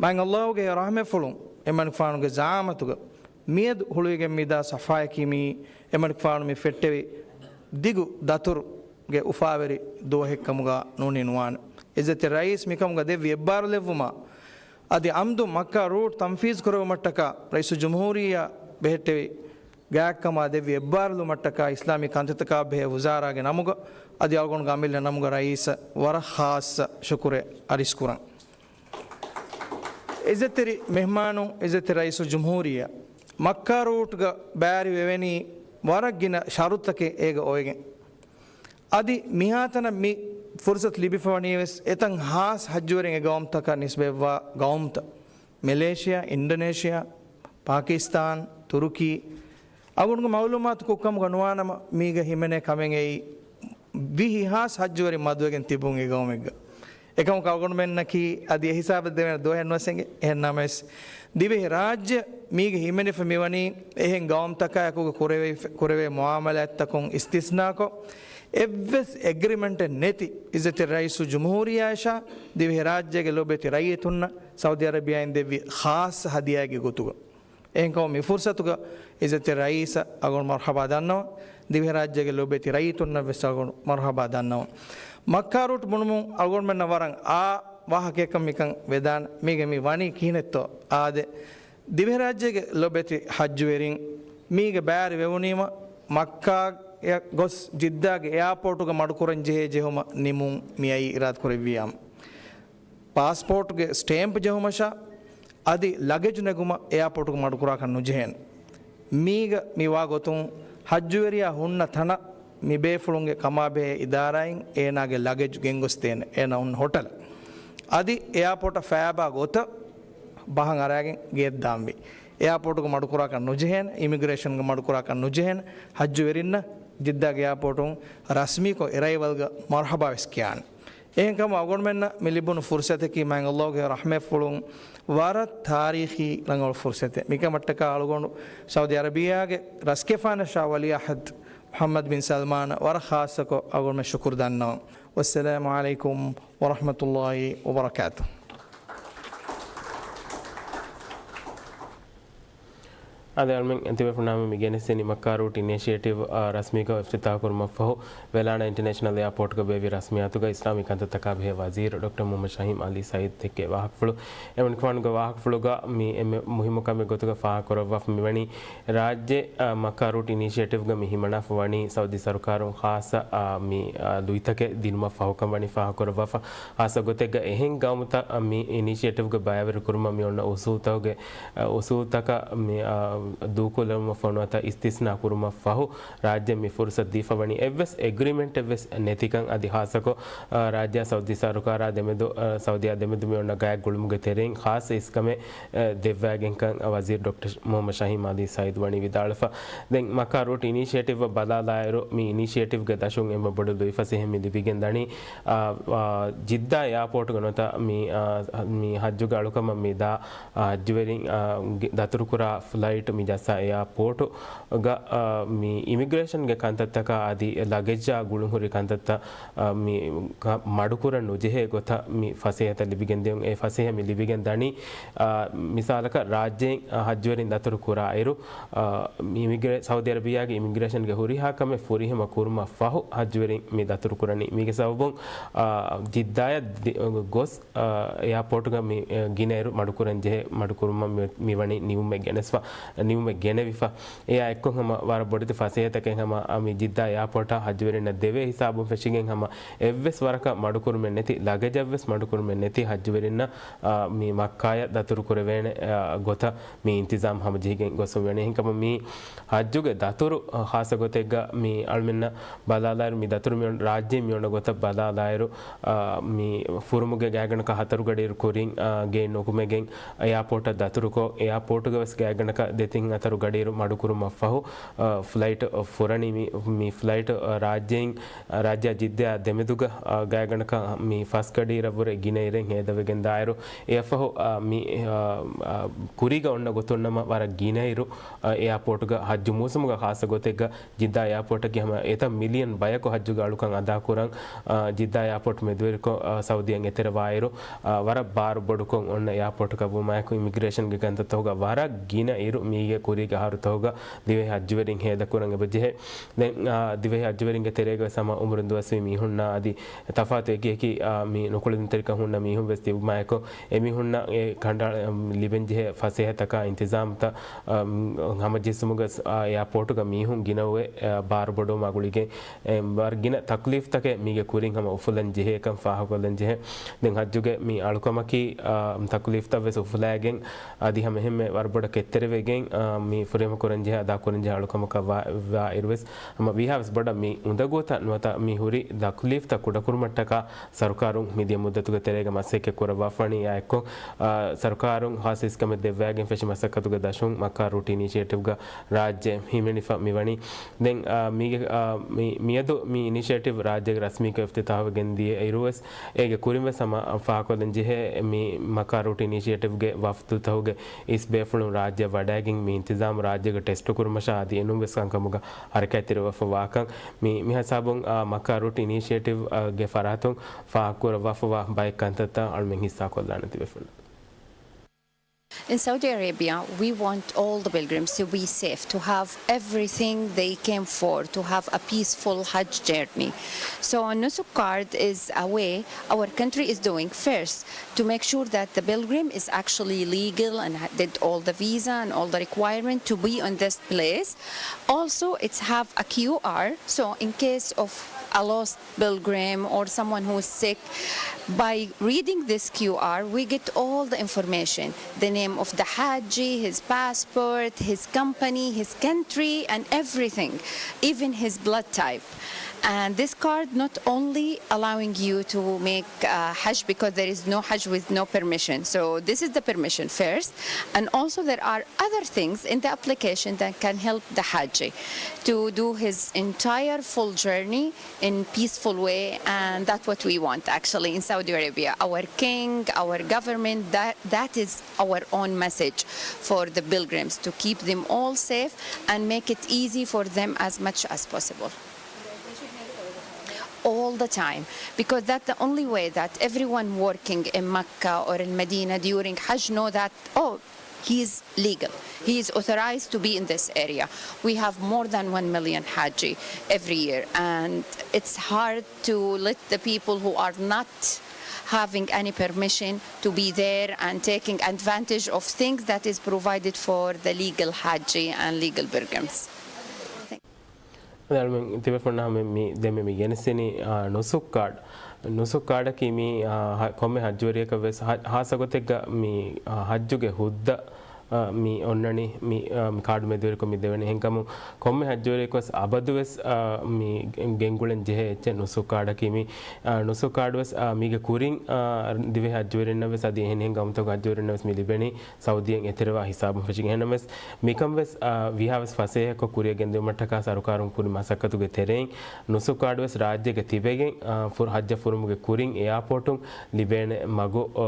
މާތް ﷲ ގެ ރަޙްމަތްފުޅުން އެމަނިކުފާނުގެ ޒަޢާމަތުގަ މިއަދު ހުޅުވިގެން މިދާ ޞަފްޙާއަކީ މިއީ އެމަނިކުފާނު މި ފެއްޓެވި ދިގު ދަތުރުގެ އުފާވެރި ދުވަހެއްކަމުގަ ނޫނީ ނުވާނެ. އިއްޒަތްތެރި ރައީސް މިކަމުގަ ދެއްވި އެއްބާރުލެއްވުމާ، އަދި އަމްދު މައްކާ ރޫޓް ތަންފީޒު ކުރެވުމަށްޓަކާ ރައީސުލްޖުމްހޫރިއްޔާ ބެހެއްޓެވި ގާތްކަމާ ދެއްވި އެއްބާރުލުމަށްޓަކާ އިސްލާމީ ކަންތައްތަކާ ބެހޭ ވުޒާރާގެ ނަމުގަ އަދި އަޅުގަނޑުގެ އަމިއްލަ ނަމުގަ ރައީސަށް ވަރަށް ޚާއްޞަ ޝުކުރެއް އަރިސްކުރަން. އިއްޒަތްތެރި މެހްމާނުން، އިއްޒަތްތެރި ރައީސުލްޖުމްހޫރިއްޔާ، މައްކާ ރޫޓްގަ ބައިވެރިވެވެނީ ވަރަށް ގިނަ ޝަރުތަކެއް އޭގަ އޮވެގެން. އަދި މިހާތަނަށް މި ފުރުސަތު ލިބިފަވަނީވެސް އެތަން ހާސް ހައްޖުވެރިން އެ ގައުމުތަކަށް ނިސްބަތްވާ ގައުމުތައް، މެލޭޝިޔާ، އިންޑޮނޭޝިޔާ، ޕާކިސްތާން، ތުރުކީ. އަޅުގަނޑުގެ މައުލޫމާތު ކުށްކަމުގަ ނުވާނަމަ، މީގަ ހިމެނޭ ކަމެއް އެއީ، ވިހި ހާސް ހައްޖުވެރިން މަދުވެގެން ތިބުން އެ ގައުމެއްގަ. އެކަމަކު އަޅުގަނޑުމެންނަކީ އަދި އެ ހިސާބަށް ދެވޭނެ ދުވަހެއް ނުވެސް އެނގޭ. އެހެން ނަމަވެސް، ދިވެހި ރާއްޖެ މީގަ ހިމެނިފަ މިވަނީ އެހެން ގައުމުތަކާއެކުގަ ކުރެވޭ، ކުރެވޭ މުއާމަލާތްތަކުން އިސްތިސްނާކޮށް، އެއްވެސް އެގްރިމެންޓެއް ނެތި އިއްޒަތްތެރި ރައީސުލްޖުމްހޫރިއްޔާއަށާ ދިވެހިރާއްޖޭގެ ލޮބުވެތި ރައްޔިތުންނަށް ސައުދީ އަރަބިޔާއިން ދެއްވި ޚާއްޞަ ހަދިޔާއެއްގެ ގޮތުގަ. އެހެންކަމުން މި ފުރުސަތުގަ އިއްޒަތްތެރި ރައީސަށް އަޅުގަނޑު މަރުޙަބާ ދަންނަވަން. ދިވެހިރާއްޖޭގެ ލޮބުވެތި ރައްޔިތުންނަށްވެސް އަޅުގަނޑު މަރުޙަބާ ދަންނަވަން. މައްކާ ރޫޓް ބުނުމުން އަޅުގަނޑުމެންނަށް ވަރަށް އާ ވާހަކައެއްކަން މިކަން ވެދާނެ. މީގެ މި ވަނީ ކިހިނެއްތޯ އާދެ، ދިވެހިރާއްޖޭގެ ލޮބުވެތި ހައްޖުވެރިން މީގަ ބައިވެރިވެވުނީމަ، މައްކާއަށް ގޮސް ޖިއްދާގެ އެއާޕޯޓުގަ މަޑުކުރަން ޖެހޭ ޖެހުމަށް ނިމުން މިއައީ އިރާދަކުރެއްވިއްޔާމު. ޕާސްޕޯޓްގެ ސްޓޭމްޕް ޖެހުމަށާ އަދި ލަގެޖު ނެގުމަށް އެއާޕޯޓުގަ މަޑުކުރާކަށް ނުޖެހޭނެ. މީގަ މިވާ ގޮތުން ހައްޖުވެރިޔާ ހުންނަ ތަނަށް މި ބޭފުޅުންގެ ކަމާބެހޭ އިދާރާއިން އޭނާގެ ލަގެޖް ގެންގޮސްދޭނެ. އޭނާ ހުންނަ ހޮޓަލަށް. އަދި އެއާޕޯޓަށް ފައިބާ ގޮތަށް ބަހަށް އަރާގެން ގެއަށް ދާންވީ. އެއާޕޯޓުގަ މަޑުކުރާކަށް ނުޖެހޭނެ، އިމިގްރޭޝަންގަ މަޑުކުރާކަށް ނުޖެހޭނެ، ހައްޖުވެރިންނަށް ޖިއްދާގެ އެއާޕޯޓުން ރަސްމީކޮށް އެރައިވަލްގަ މަރުޙަބާވެސް ކިޔާނެ. އެހެންކަމުން އަޅުގަނޑުމެންނަށް މި ލިބުނު ފުރުސަތަކީ މާތް ﷲ ގެ ރަޙްމަތްފުޅުން ވަރަށް ތާރީޚީ ރަނގަޅު ފުރުސަތެއް. މިކަމަށްޓަކާ އަޅުގަނޑު ސައުދީ އަރަބިޔާގެ ރަސްގެފާނަށާ ވަލީޢަހްދު މުޙައްމަދު ބިން ސަލްމާނަށް ވަރަށް ޚާއްޞަކޮށް އަޅުގަނޑުމެން ޝުކުރު ދަންނަވަން. ވައްސަލާމު ޢަލައިކުމް ވަރަޙްމަތުﷲ ވަބަރަކާތުހު. އާދެ، އަޅުމެން ތިބޭފުޅުންނާ މި ގެނެސްދިނީ މައްކާ ރޫޓް އިނިޝިއޭޓިވް، އާ، ރަސްމީކޮށް އިފްތިތާޙް ކުރުމަށްފަހު، ވެލާނާ އިންޓަނޭޝަނަލް އެއާޕޯޓްގަ ބޭއްވި ރަސްމިއްޔާތުގަ އިސްލާމީ ކަންތައްތަކާ ބެހޭ ވަޒީރު ޑޮކްޓަރ މުޙައްމަދު ޝަހީމް އަލީ ސައީދު ދެއްކޭ ވާހަކަފުޅު. އެމަނިކުފާނުގެ ވާހަކަފުޅުގަ މި އެންމެ މުހިއްމު ކަމެއް ގޮތުގަ ފާހަގަކުރައްވާފަ މިވަނީ، ރާއްޖެ، އާ، މައްކާ ރޫޓް އިނިޝިއޭޓިވްގަ މި ހިމަނާފަ ވަނީ ސައުދީ ސަރުކާރުން ޚާއްޞަ، އާ، މި، އާ، ލުއިތަކެއް ދިނުމަށް ފަހުކަން ވަނީ ފާހަގަކުރައްވާފަ. ޚާއްޞަ ގޮތެއްގަ އެހެން ގައުމުތައް މި އިނިޝިއޭޓިވްގެ ބައިވެރިކުރުމަށް މި އޮންނަ އުސޫލުތަކުގެ، އަ، އުސޫލުތަކަށް މި، އަ، ދޫކޮށްލެވުމަށްފަހު ނުވަތަ އިސްތިސްނާ ކުރުމަށްފަހު ރާއްޖެ މި ފުރުސަތު ދީފަ ވަނީ. އެއްވެސް އެގްރިމެންޓެއްވެސް ނެތިކަން އަދި ޚާއްޞަކޮށް، އަ، ރާއްޖެއާ ސައުދީ ސަރުކާރާ ދެމެދު، އަ، ސައުދީއާ ދެމެދު މި އޮންނަ ގާތް ގުޅުމުގެ ތެރެއިން ޚާއްޞަ އިސްކަމެއް، އަ، ދެއްވައިގެންކަން ވަޒީރު ޑޮކްޓަރ މުޙައްމަދު ޝަހީމް އަލީ ސައީދު ވަނީ ވިދާޅުވެފަ. ދެން މައްކާ ރޫޓް އިނިޝިއޭޓިވްއަށް ބަލާލާއިރު، މި އިނިޝިއޭޓިވްގެ ދަށުން އެންމެ ބޮޑު ލުއިފަސޭހަ މި ލިބިގެން ދަނީ، އާ، އާ، ޖިއްދާ އެއާޕޯޓުގަ ނުވަތަ މި، އާ، މި ހައްޖުގެ އަޅުކަމަށް މި ދާ، އާ، ހައްޖުވެރިން، އާ، ގެ-، ދަތުރުކުރާ ފްލައިޓް މި ޖައްސާ އެއާޕޯޓުގަ، އާ، މި އިމިގްރޭޝަންގެ ކަންތައްތަކާ އަދި ލަގެޖާ ގުޅުންހުރި ކަންތައްތައް، އާ، މި ކަ-، މަޑުކުރަން ނުޖެހޭ ގޮތަށް މި ފަސޭހަތައް ލިބިގެން ދިޔުން. އެ ފަސޭހަ މި ލިބިގެން ދަނީ، އާ، މިސާލަކަށް ރާއްޖެއިން، އާ، ހައްޖުވެރިން ދަތުރު ކުރާއިރު، އާ، މި އިމިގްރޭ-، ސައުދީ އަރަބިޔާގެ އިމިގްރޭޝަންގެ ހުރިހާ ކަމެއް ފުރިހަމަ ކުރުމަށް ފަހު ހައްޖުވެރިން މި ދަތުރު ކުރަނީ. މީގެ ސަބަބުން، އާ، ޖިއްދާޔަށް ދި-، ގޮސް، އާ، އެއާޕޯޓުގަ މި، އެ، ގިނައިރު މަޑުކުރަން ޖެހޭ، މަޑުކުރުމަށް މި، މިވަނީ ނިމުމެއް ގެނެސްފަ، ނިމުމެއް ގެނެވިފަ. އެއާ އެއްކޮށް ހަމަ ވަރަށް ބޮޑެތި ފަސޭހަތަކެއް ހަމަ، އާ، މި ޖިއްދާ އެއާޕޯޓަށް ހައްޖުވެރިންނަށް ދެވޭ ހިސާބުން ފެށިގެން ހަމަ އެއްވެސް ވަރަކަށް މަޑުކުރުމެއް ނެތި، ލަގެޖަށްވެސް މަޑުކުރުމެއް ނެތި ހައްޖުވެރިންނަށް، އާ، މި މައްކާޔަށް ދަތުރު ކުރެވޭނެ، އާ، ގޮތަށް މި އިންތިޒާމް ހަމަޖެހިގެން ގޮސްފަ ވަނީ. އެހެންކަމުން މި ހައްޖުގެ ދަތުރު، އާ، ޚާއްޞަ ގޮތެއްގަ މި އަޅުމެންނަށް ބަލާލާއިރު، މި ދަތުރު މި އޮން-، ރާއްޖެ މި އޮންނަ ގޮތަށް ބަލާލާއިރު، އާ، މި ފުރުމުގެ ގާތްގަނޑަކަށް ހަތަރު ގަޑިއިރު ކުރިން، އާ، ގެއިން ނުކުމެގެން އެއާޕޯޓަށް ދަތުރުކޮށް، އެއާޕޯޓުގަ ވެސް ގާތްގަނޑަކަށް ދެ ތިން އަތަރު ގަޑިއިރު މަޑުކުރުމަށްފަހު، އަ، ފްލައިޓް ފުރަނީ. މި، މި ފްލައިޓް، އަ، ރާއްޖެއިން، އަ، ރާއްޖެއާ ޖިއްދާ ދެމެދުގަ، އަ، ގާތްގަނޑަކަށް މި ފަސް ގަޑިއިރަށްވުރެ ގިނަ އިރެއް ހޭދަވެގެން ދާއިރު، އެއަށްފަހު، އަ، މި، އަ، އަ، ކުރީގަ އޮންނަ ގޮތުން ނަމަ ވަރަށް ގިނައިރު، އަ، އެއާޕޯޓުގަ ހައްޖު މޫސުމުގަ ޚާއްޞަ ގޮތެއްގަ ޖިއްދާ އެއާޕޯޓަކީ ހަމަ އެތައް މިލިއަން ބަޔަކު ހައްޖުގެ އަޅުކަން އަދާކުރަން، އަ، ޖިއްދާ އެއާޕޯޓް މެދުވެރިކޮށް، އަ، ސައުދީއަށް އެތެރެވާއިރު، އަ، ވަރަށް ބާރު ބޮޑުކޮށް އޮންނަ އެއާޕޯޓަކަށް ވުމާއެކު، އިމިގްރޭޝަންގެ ކަންތައްތަކުގަ ވަރަށް ގިނަ އިރު މީގެ ކުރީގެ އަހަރުތަކުގަ ދިވެހި ހައްޖުވެރިން ހޭދަކުރަން އެބަޖެހޭ. ދެން، އާ، ދިވެހި ހައްޖުވެރިންގެ ތެރޭގަ ވެސް ހަމަ އުމުރުން ދުވަސްވީ މީހުންނާ އަދި ތަފާތު އެކި އެކި، އާ، މި ނުކުޅެދުންތެރިކަން ހުންނަ މީހުން ވެސް ތިބުމާއެކު، އެމީހުންނަށް އެ ކަނޑައަޅަ-، އަމް، ލިބެންޖެހޭ ފަސޭހަތަކާ އިންތިޒާމްތައް، އަމް، ހަމަޖެއްސުމުގަ ވެސް، އާ، އެއާޕޯޓުގަ މީހުން ގިނަވެ، އާ، ބާރު ބޮޑުވުމާ ގުޅިގެން، އެ، ވަރަށް ގިނަ ތަކްލީފްތަކެއް މީގެ ކުރިން ހަމަ އުފުލަން ޖެހޭކަން ފާހަގަކޮށްލަން ޖެހޭ. ދެން ހައްޖުގެ މި އަޅުކަމަކީ، އާ، ތަކުލީފްތައް ވެސް އުފުލައިގެން، އަދި ހަމަ އެހެންމެ ވަރަށް ބޮޑަށް ކެތްތެރިވެގެން، އާ، މި ފުރިހަމަ ކުރަންޖެހޭ، އަދާ ކުރަންޖެހޭ އަޅުކަމަކަށް ވާ، ވާ އިރުވެސް، ހަމަ ވީހާވެސް ބޮޑަށް މި އުނދަގޫތައް ނުވަތަ މި ހުރި ތަކުލީފްތައް ކުޑަކުރުމަށްޓަކާ ސަރުކާރުން މިދިޔަ މުއްދަތުގެ ތެރޭގަ މަސައްކަތް ކުރައްވާފަވަނީ. އެއާއެއްކޮށް، އާ، ސަރުކާރުން ހާސް އިސްކަމެއް ދެއްވައިގެން ފެށި މަސައްކަތުގެ ދަށުން މައްކާ ރޫޓް އިނިޝިއޭޓިވްގަ ރާއްޖެ ހިމެނިފަ މިވަނީ. ދެން، އާ، މީގެ، އާ، މި، މިއަދު މި އިނިޝިއޭޓިވް ރާއްޖޭގެ ރަސްމީކޮށް އިފްތިތާހުވެގެން ދިޔަ އިރުވެސް، އޭގެ ކުރިން ވެސް ހަމަ ފާހަގަކޮށްލަން ޖެހޭ މި މައްކާ ރޫޓް އިނިޝިއޭޓިވްގެ ވަފްދުތަކުގެ އިސް ބޭފުޅުން ރާއްޖެއަށް ވަޑައިގެން މި އިންތިޒާމު ރާއްޖޭގަ ޓެސްޓު ކުރުމަށާ އަދި އެނޫންވެސް ކަންކަމުގަ ހަރަކާތްތެރިވެފަވާކަން މި، މި ހިސާބުން، އާ، މައްކާ ރޫޓް އިނިޝިއޭޓިވްގެ ފަރާތުން ފާހަގަކުރައްވާފަވާ ބައެއް ކަންތައްތައް އަޅުމެން ހިއްސާކޮށްލާނެ ތިބޭފުޅުން. In Saudi Arabia, we want all the pilgrims to be safe, to have everything they came for, to have a peaceful Hajj journey. So, Nusuk card is a way our country is doing first to make sure that the pilgrim is actually legal and ha-, did all the visa and all the requirement to be on this place. Also, it's have a Q R, so in case of a lost pilgrim or someone who is sick, by reading this Q R, we get all the information, the name of the Haji, his passport, his company, his country, and everything, even his blood type. And this card not only allowing you to make uh, Hajj because there is no Hajj with no permission. So this is the permission first. And also there are other things in the application that can help the Haji to do his entire full journey in peaceful way, and that's what we want actually in Saudi Arabia. Our king, our government, that, that is our own message for the pilgrims to keep them all safe and make it easy for them as much as possible. All the time, because that's the only way that everyone working in Mecca or in Medina during Hajj know that, oh, he is legal. He is authorized to be in this area. We have more than one million Haji every year, and it's hard to let the people who are not having any permission to be there and taking advantage of things that is provided for the legal Haji and legal pilgrims. އަޅުމެން ތިބޭފުޅުންނަށް ހަމަ މި ދެންމެ މި ގެނެސްދިނީ، އާ، ނުސުކް ކާޑް. ނުސުކް ކާޑަކީ މި، އާ، ހަ-، ކޮންމެ ހައްޖުވެރިޔަކަށް ވެސް ހަ-، ހާއްސަ ގޮތެއްގަ މި، އާ، ހައްޖުގެ ހުއްދަ، އާ، މި އޮންނަނީ މި، އާ، މި ކާޑު މެދުވެރިކޮށް މި ދެވެނީ. އެހެންކަމުން ކޮންމެ ހައްޖުވެރިޔަކު ވެސް އަބަދު ވެސް، އާ، މި ގެންގުޅެން ޖެހޭ އެއްޗެއް ނުސުކް ކާޑަކީ މި، އާ، ނުސުކް ކާޑު ވެސް، އާ، މީގެ ކުރިން، އާ، ދިވެހި ހައްޖުވެރިންނަށް ވެސް އަދި އެހެނިހެން ގައުމުތަކުގެ ހައްޖުވެރިންނަށް ވެސް މި ލިބެނީ ސައުދީއަށް އެތެރެވާ ހިސާބުން ފެށިގެން. އެހެންނަމަވެސް، މިކަން ވެސް، އާ، ވީހާވެސް ފަސޭހަކޮށް ކުރިއަށް ގެންދިއުމަށްޓަކާ ސަރުކާރުން ކުރި މަސައްކަތުގެ ތެރެއިން ނުސުކް ކާޑު ވެސް ރާއްޖޭގަ ތިބެގެން، އާ، ފުރ-، ހައްޖަށް ފުރުމުގެ ކުރިން އެއާޕޯޓުން ލިބޭނެ މަގު، އާ،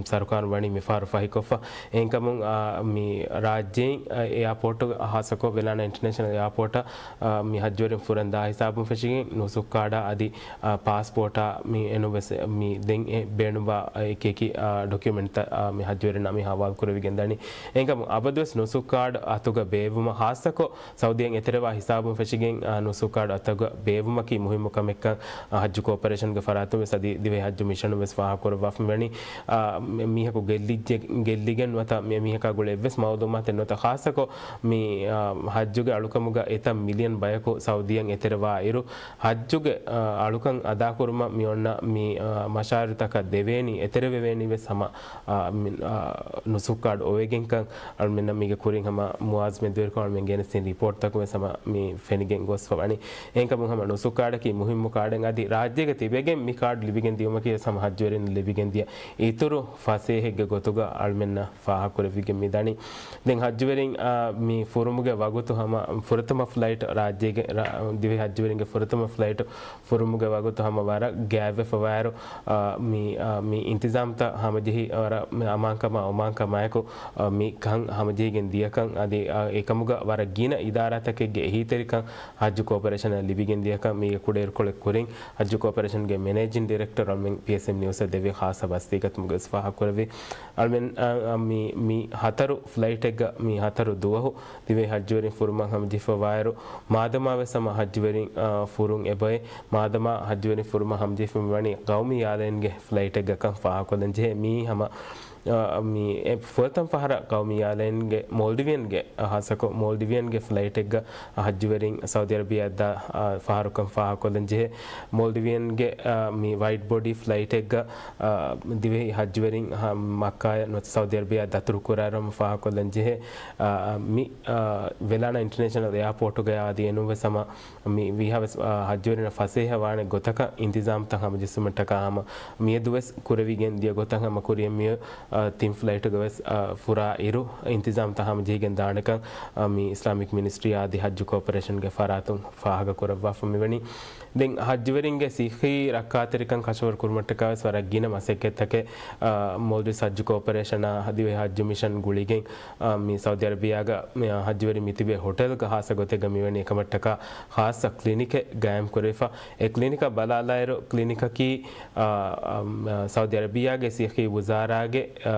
ސަރުކާރުން ވަނީ މިފަހަރު ފަހިކޮށްފަ. އެހެންކަމުން، އާ، މި ރާއްޖެއިން، އާ، އެއާޕޯޓު ހާއްސަކޮށް ވެލާނާ އިންޓަރނޭޝަނަލް އެއާޕޯޓަށް، އާ، މި ހައްޖުވެރިން ފުރަން ދާ ހިސާބުން ފެށިގެން ނުސުކް ކާޑާ އަދި، އާ، ޕާސްޕޯޓާ މި އެނޫންވެސް މި ދެން އެ ބޭނުންވާ އެކި އެކި، އާ، ޑޮކިއުމެންޓްތައް، އާ، މި ހައްޖުވެރިންނާ މި ހަވާލު ކުރެވިގެން ދަނީ. އެހެންކަމުން އަބަދުވެސް ނުސުކް ކާޑް އަތުގަ ބޭއްވުމަށް ހާއްސަކޮށް ސައުދީއަށް އެތެރެވާ ހިސާބުން ފެށިގެން، އާ، ނުސުކް ކާޑް އަތުގަ ބޭއްވުމަކީ މުހިއްމު ކަމެއްކަން، އާ، ހައްޖު ކޯޕަރޭޝަންގެ ފަރާތުން ވެސް އަދި ދިވެހި ހައްޖު މިޝަނުން ވެސް ފާހަގަކުރައްވާފަ ވަނީ. އާ، މި-، މީހަކު ގެއްލިއްޖެ-، ގެއްލިގެން ނުވަތަ މި-، މީހަކާ ގުޅޭ އެއްވެސް މައުލޫމާތެއް ނުވަތަ ޚާއްސަކޮށް މި، އާ، ހައްޖުގެ އަޅުކަމުގަ އެތައް މިލިއަން ބަޔަކު ސައުދީއަށް އެތެރެވާ އިރު، ހައްޖުގެ، އާ، އަޅުކަން އަދާކުރުމަށް މި އޮންނަ މި، އާ، މަޝާއިރުތަކަށް ދެވޭނީ، އެތެރެވެވޭނީ ވެސް ހަމަ، އާ، މި-، އާ، ނުސުކް ކާޑް އޮވެގެންކަން އަޅުމެންނަށް މީގެ ކުރިން ހަމަ މުއާޒް މެދުވެރިކޮށް އަޅުމެން ގެނެސްދިން ރިޕޯޓްތަކުން ވެސް ހަމަ މި ފެނިގެން ގޮސްފަ ވަނީ. އެހެންކަމުން ހަމަ ނުސުކް ކާޑަކީ މުހިއްމު ކާޑެއް އަދި ރާއްޖޭގަ ތިބެގެން މި ކާޑް ލިބިގެން ދިޔުމަކީ ވެސް ހަމަ ހައްޖުވެރިން ލިބިގެން ދިޔަ އިތުރު ފަސޭހައެއްގެ ގޮތުގަ އަޅުމެންނަށް ފާހަގަކުރެވިގެން މި ދެން ހައްޖުވެރިން، އާ، މި ފުރުމުގެ ވަގުތު ހަމަ ފުރަތަމަ ފްލައިޓް ރާއްޖޭގެ، ރާ-، ދިވެހި ހައްޖުވެރިންގެ ފުރަތަމަ ފްލައިޓް ފުރުމުގެ ވަގުތު ހަމަ ވަރަށް ގާތްވެފަވާއިރު، އާ، މި، އާ، މި އިންތިޒާމްތައް ހަމަޖެހި ވަރަށް މި އަމާންކަމާ އޮމާންކަމާއެކު، އާ، މި ކަން ހަމަޖެހިގެން ދިޔަކަން އަދި، އާ، އެކަމުގަ ވަރަށް ގިނަ އިދާރާތަކެއްގެ އެހީތެރިކަން ހައްޖު ކޯޕަރޭޝަނަށް ލިބިގެން ދިޔަކަން މީގެ ކުޑައިރުކޮޅެއް ކުރިން ހައްޖު ކޯޕަރޭޝަންގެ މެނޭޖިން ޑިރެކްޓަރ އަޅުމެން ޕީއެސްއެމް ނިއުސްއަށް ދެއްވި ޚާއްޞަ ބަސްތީގަތުމުގަ ވެސް ފާހަގަކުރެއްވި. އަޅުމެން، އާ، އާ، މި، މި ހަތަރު ފްލައިޓެއްގަ މި ހަތަރު ދުވަހު ދިވެހި ހައްޖުވެރިން ފުރުމަށް ހަމަޖެހިފަވާއިރު، މާދަމާ ވެސް ހަމަ ހައްޖުވެރިން، އާ، ފުރުން އެބައޮތް. މާދަމާ ހައްޖުވެރިން ފުރުމަށް ހަމަޖެހިފަ މިވަނީ ޤައުމީ އެއާލައިންގެ ފްލައިޓެއްގަކަން ފާހަގަކޮށްލަން ޖެހޭ. މީ ހަމަ، އާ، މި އެ ފުރަތަމަ ފަހަރަށް ޤައުމީ އެއާލައިންގެ މޯލްޑިވިއަންގެ، އާ، ހާއްސަކޮށް މޯލްޑިވިއަންގެ ފްލައިޓެއްގަ ހައްޖުވެރިން ސައުދި އަރަބިއާއަށް ދާ، އާ، ފަހަރުކަން ފާހަގަކޮށްލަން ޖެހޭ. މޯލްޑިވިއަންގެ، އާ، މި ވައިޑް ބޮޑީ ފްލައިޓެއްގަ، އާ، ދިވެހި ހައްޖުވެރިން ހަ-، މައްކާއަށް ނުވަތަ ސައުދި އަރަބިއާ ދަތުރުކުރާއިރު ހަމަ ފާހަގަކޮށްލަން ޖެހޭ. އާ، މި، އާ، ވެލާނާ އިންޓަރނޭޝަނަލް އެއާޕޯޓުގައި އަދި އެނޫން ވެސް ހަމަ މި ވީހާވެސް، އާ، ހައްޖުވެރިންނަށް ފަސޭހަވާނެ ގޮތަކަށް އިންތިޒާމްތައް ހަމަޖެއްސުމަށްޓަކާ ހަމަ މިއަދުވެސް ކުރެވިގެން ދިޔަ ގޮތަށް ހަމަ ކުރިއަށް މިއޮތް، އާ، ތިން ފްލައިޓުގަވެސް، އާ، ފުރާ އިރު އިންތިޒާމްތައް ހަމަޖެހިގެން ދާނެކަން، އާ، މި އިސްލާމިކް މިނިސްޓްރީ އަދި ހައްޖު ކޯޕަރޭޝަންގެ ފަރާތުން ފާހަގަކުރައްވާފަ މިވަނީ. ދެން ހައްޖުވެރިންގެ ސިއްހީ ރައްކާތެރިކަން ކަށަވަރު ކުރުމަށްޓަކާވެސް ވަރަށް ގިނަ މަސައްކަތްތަކެއް، އާ، މޯލްޑިވްސް ހައްޖު ކޯޕަރޭޝަނާ ދިވެހި ހައްޖު މިޝަން ގުޅިގެން، އާ، މި ސައުދި އަރަބިއާގަ މި ހައްޖުވެރިން މިތިބޭ ހޮޓެލްގަ ހާއްސަ ގޮތެއްގަ މިވަނީ އެކަމަށްޓަކާ ޚާއްޞަ ކްލިނިކެއް ގާއިމް ކުރެވިފަ. އެ ކްލިނިކަށް ބަލާލާއިރު ކްލިނިކަކީ، އާ، އާ، ސައުދި އަރަބިއާގެ ސިއްހީ ވުޒާރާގެ، އާ،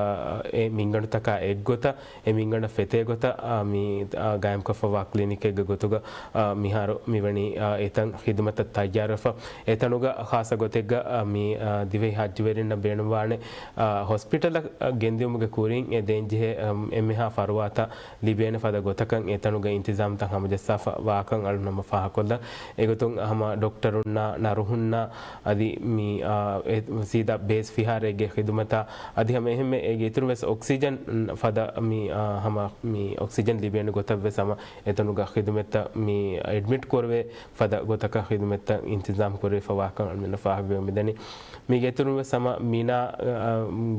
އެ މިންގަނޑުތަކާ އެއްގޮތަށް އެ މިންގަނޑަށް ފެތޭ ގޮތަށް، އާ، މި، އާ، ގާއިމްކޮށްފަވާ ކްލިނިކެއްގެ ގޮތުގަ، އާ، މިހާރު މިވަނީ، އާ، އެތަން ޚިދުމަތަށް ތައްޔާރުވެފަ. އެތަނުގަ ޚާއްޞަ ގޮތެއްގަ، އާ، މި، އާ، ދިވެހި ހައްޖުވެރިންނަށް ބޭނުންވާނެ، އާ، ހޮސްޕިޓަލަށް، އާ، ގެންދިއުމުގެ ކުރިން އެ ދޭންޖެހޭ، އާ، އެންމެހާ ފަރުވާތައް ލިބޭނެ ފަދަ ގޮތަކަށް އެތަނުގަ އިންތިޒާމްތައް ހަމަޖައްސާފަ ވާކަން އަޅުނަމަ ފާހަކޮށްލަން. އެގޮތުން ހަމަ ޑޮކްޓަރުންނާ، ނަރުހުންނާ، އަދި މި، އާ، އެ ސީދާ ބޭސް ފިހާރައެއްގެ ޚިދުމަތާ، އަދި ހަމަ އެހެންމެ އޭގެ އިތުރުން ވެސް އޮކްސިޖަން ފަދަ މި، އާ، ހަމަ މި އޮކްސިޖަން ލިބޭނެ ގޮތަށް ވެސް ހަމަ އެތަނުގަ ޚިދުމަތްތައް މި އެޑްމިޓް ކުރެވޭ ފަދަ ގޮތަކަށް ޚިދުމަތްތައް އިންތިޒާމް ކުރެވިފަ ވާކަން އަޅުމެންނަށް ފާހަގަވެ މިދަނީ. މީގެ އިތުރުން ވެސް ހަމަ މިނާ، އާ،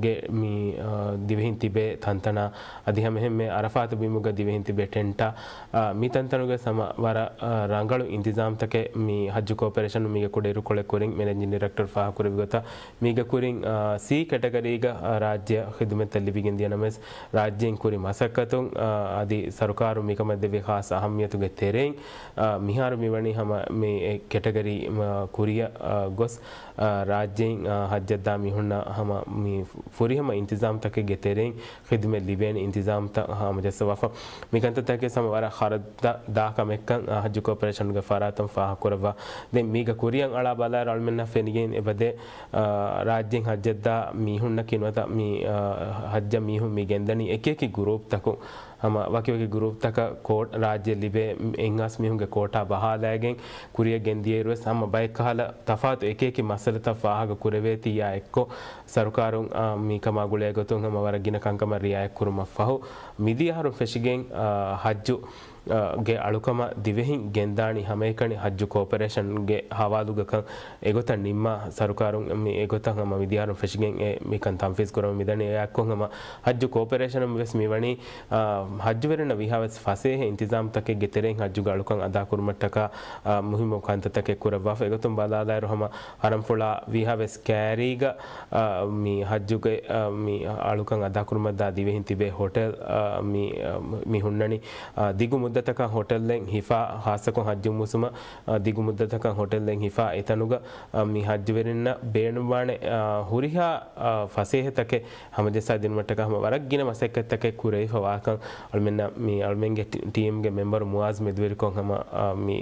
ގެ މި، އާ، ދިވެހިން ތިބޭ ތަންތަނާ އަދި ހަމަ އެހެންމެ އަރަފާތު ބިމުގަ ދިވެހިން ތިބޭ ޓެންޓާ، އާ، މި ތަންތަނުގަ ހަމަ ވަރަށް، އާ، ރަނގަޅު އިންތިޒާމްތަކެއް މި ހައްޖު ކޯޕަރޭޝަނުން މީގެ ކުޑައިރުކޮޅެއް ކުރިން މެނޭޖިން ޑިރެކްޓަރު ފާހަގަކުރެއްވި ގޮތަށް، މީގެ ކުރިން، އާ، ސީ ކެޓަގަރީގަ، އާ، ރާއްޖެއަށް ޚިދުމަތްތައް ލިބިގެން ދިޔަ ނަމަވެސް، ރާއްޖޭން ކުރި މަސައްކަތުން، އާ، އަދި ސަރުކާރުން މިކަމަށް ދެއްވި ޚާއްޞަ އަހައްމިޔަތުގެ ތެރެއިން، އާ، މިހާރު މިވަނީ ހަމަ މި އެ ކެޓަގަރީ، އާ، ކުރިއަށް، އާ، ގޮސް، އާ، ރާއްޖޭން، އާ، ހައްޖަށްދާ މީހުންނަށް ހަމަ މި ފުރިހަމަ އިންތިޒާމްތަކެއްގެ ތެރެއިން ޚިދުމަތް ލިބޭނެ އިންތިޒާމްތައް ހަމަޖައްސަވާފަ. މި ކަންތައްތަކެއް ހަމަ ވަރަށް ޚަރަދާ ކަމެއްކަން، އާ، ހައްޖު ކޯޕަރޭޝަނުގެ ފަރާތުން ފާހަގަކުރައްވާ. ދެން މީގަ ކުރިއަށް އަޅާ ބަލާއިރު އަޅުމެންނަށް ފެނިގެން އެބަދޭ، އާ، ރާއްޖޭން ހައްޖަށްދާ މީހުންނަކީ ނުވަތަ މި، އާ، ހައްޖަށް މީހުން މި ގެންދަނީ އެކިއެކި ގުރޫޕްތަކުން. ހަމަ ވަކިވަކި ގުރޫޕްތަކަށް ކޯޓް، ރާއްޖެ ލިބޭ އެއްހާސް މީހުންގެ ކޯޓާ ބަހާލައިގެން ކުރިއަށް ގެންދިޔައިރުވެސް ހަމަ ބައެއްކަހަލަ ތަފާތު އެކިއެކި މައްސަލަތައް ފާހަގަ ކުރެވޭތީއާ އެއްކޮށް، ސަރުކާރުން، އާ، މިކަމާ ގުޅޭ ގޮތުން ހަމަ ވަރަށް ގިނަ ކަންކަމަށް ރިއާޔަތްކުރުމަށް ފަހު، މިދިޔަ އަހަރުން ފެށިގެން، އާ، ހައްޖު، އާ، ގެ އަޅުކަމަށް ދިވެހިން ގެންދާނީ ހަމައެކަނި ހައްޖު ކޯޕަރޭޝަންގެ ހަވާލުގަކަން އެގޮތަށް ނިންމާ، ސަރުކާރުން މި އެގޮތަށް ހަމަ މިދިޔަ އަހަރުން ފެށިގެން އެ މިކަން ތަންފީޒް ކުރަމުން މިދަނީ. އެއާއެއްކޮށް ހަމަ ހައްޖު ކޯޕަރޭޝަނުން ވެސް މިވަނީ، އާ، ހައްޖުވެރިންނަށް ވީހާވެސް ފަސޭހަ އިންތިޒާމްތަކެއްގެ ތެރެއިން ހައްޖުގެ އަޅުކަން އަދާކުރުމަށްޓަކާ، އާ، މުހިއްމު ކަންތައްތަކެއް ކުރައްވާފަ. އެގޮތުން ބަލާލާއިރު ހަމަ ހަރަމްފުޅާ ވީހާވެސް ކައިރީގަ، އާ، މި ހައްޖުގެ، އާ، މި އަޅުކަން އަދާކުރުމަށްދާ ދިވެހިން ތިބޭ ހޮޓެލް، އާ، މި، އާ، މި ހުންނަނީ، އާ، ދިގު މުއްދަތަކަށް ހޮޓެލްއެއް ހިފާ، ޚާއްޞަކޮށް ހައްޖު މޫސުމަށް، އާ، ދިގު މުއްދަތަކަށް ހޮޓެލްއެއް ހިފާ، އެތަނުގަ، އާ، މި ހައްޖުވެރިންނަށް ބޭނުންވާނެ، އާ، ހުރިހާ، އާ، ފަސޭހަތަކެއް ހަމަޖައްސާ ދިނުމަށްޓަކާ ހަމަ ވަރަށް ގިނަ މަސައްކަތްތަކެއް ކުރެވިފަ ވާކަން އަޅުމެންނަށް މި އަޅުމެންގެ ޓީ-، ޓީމްގެ މެމްބަރު މުއާޒް މެދުވެރިކޮށް ހަމަ، އާ، މި،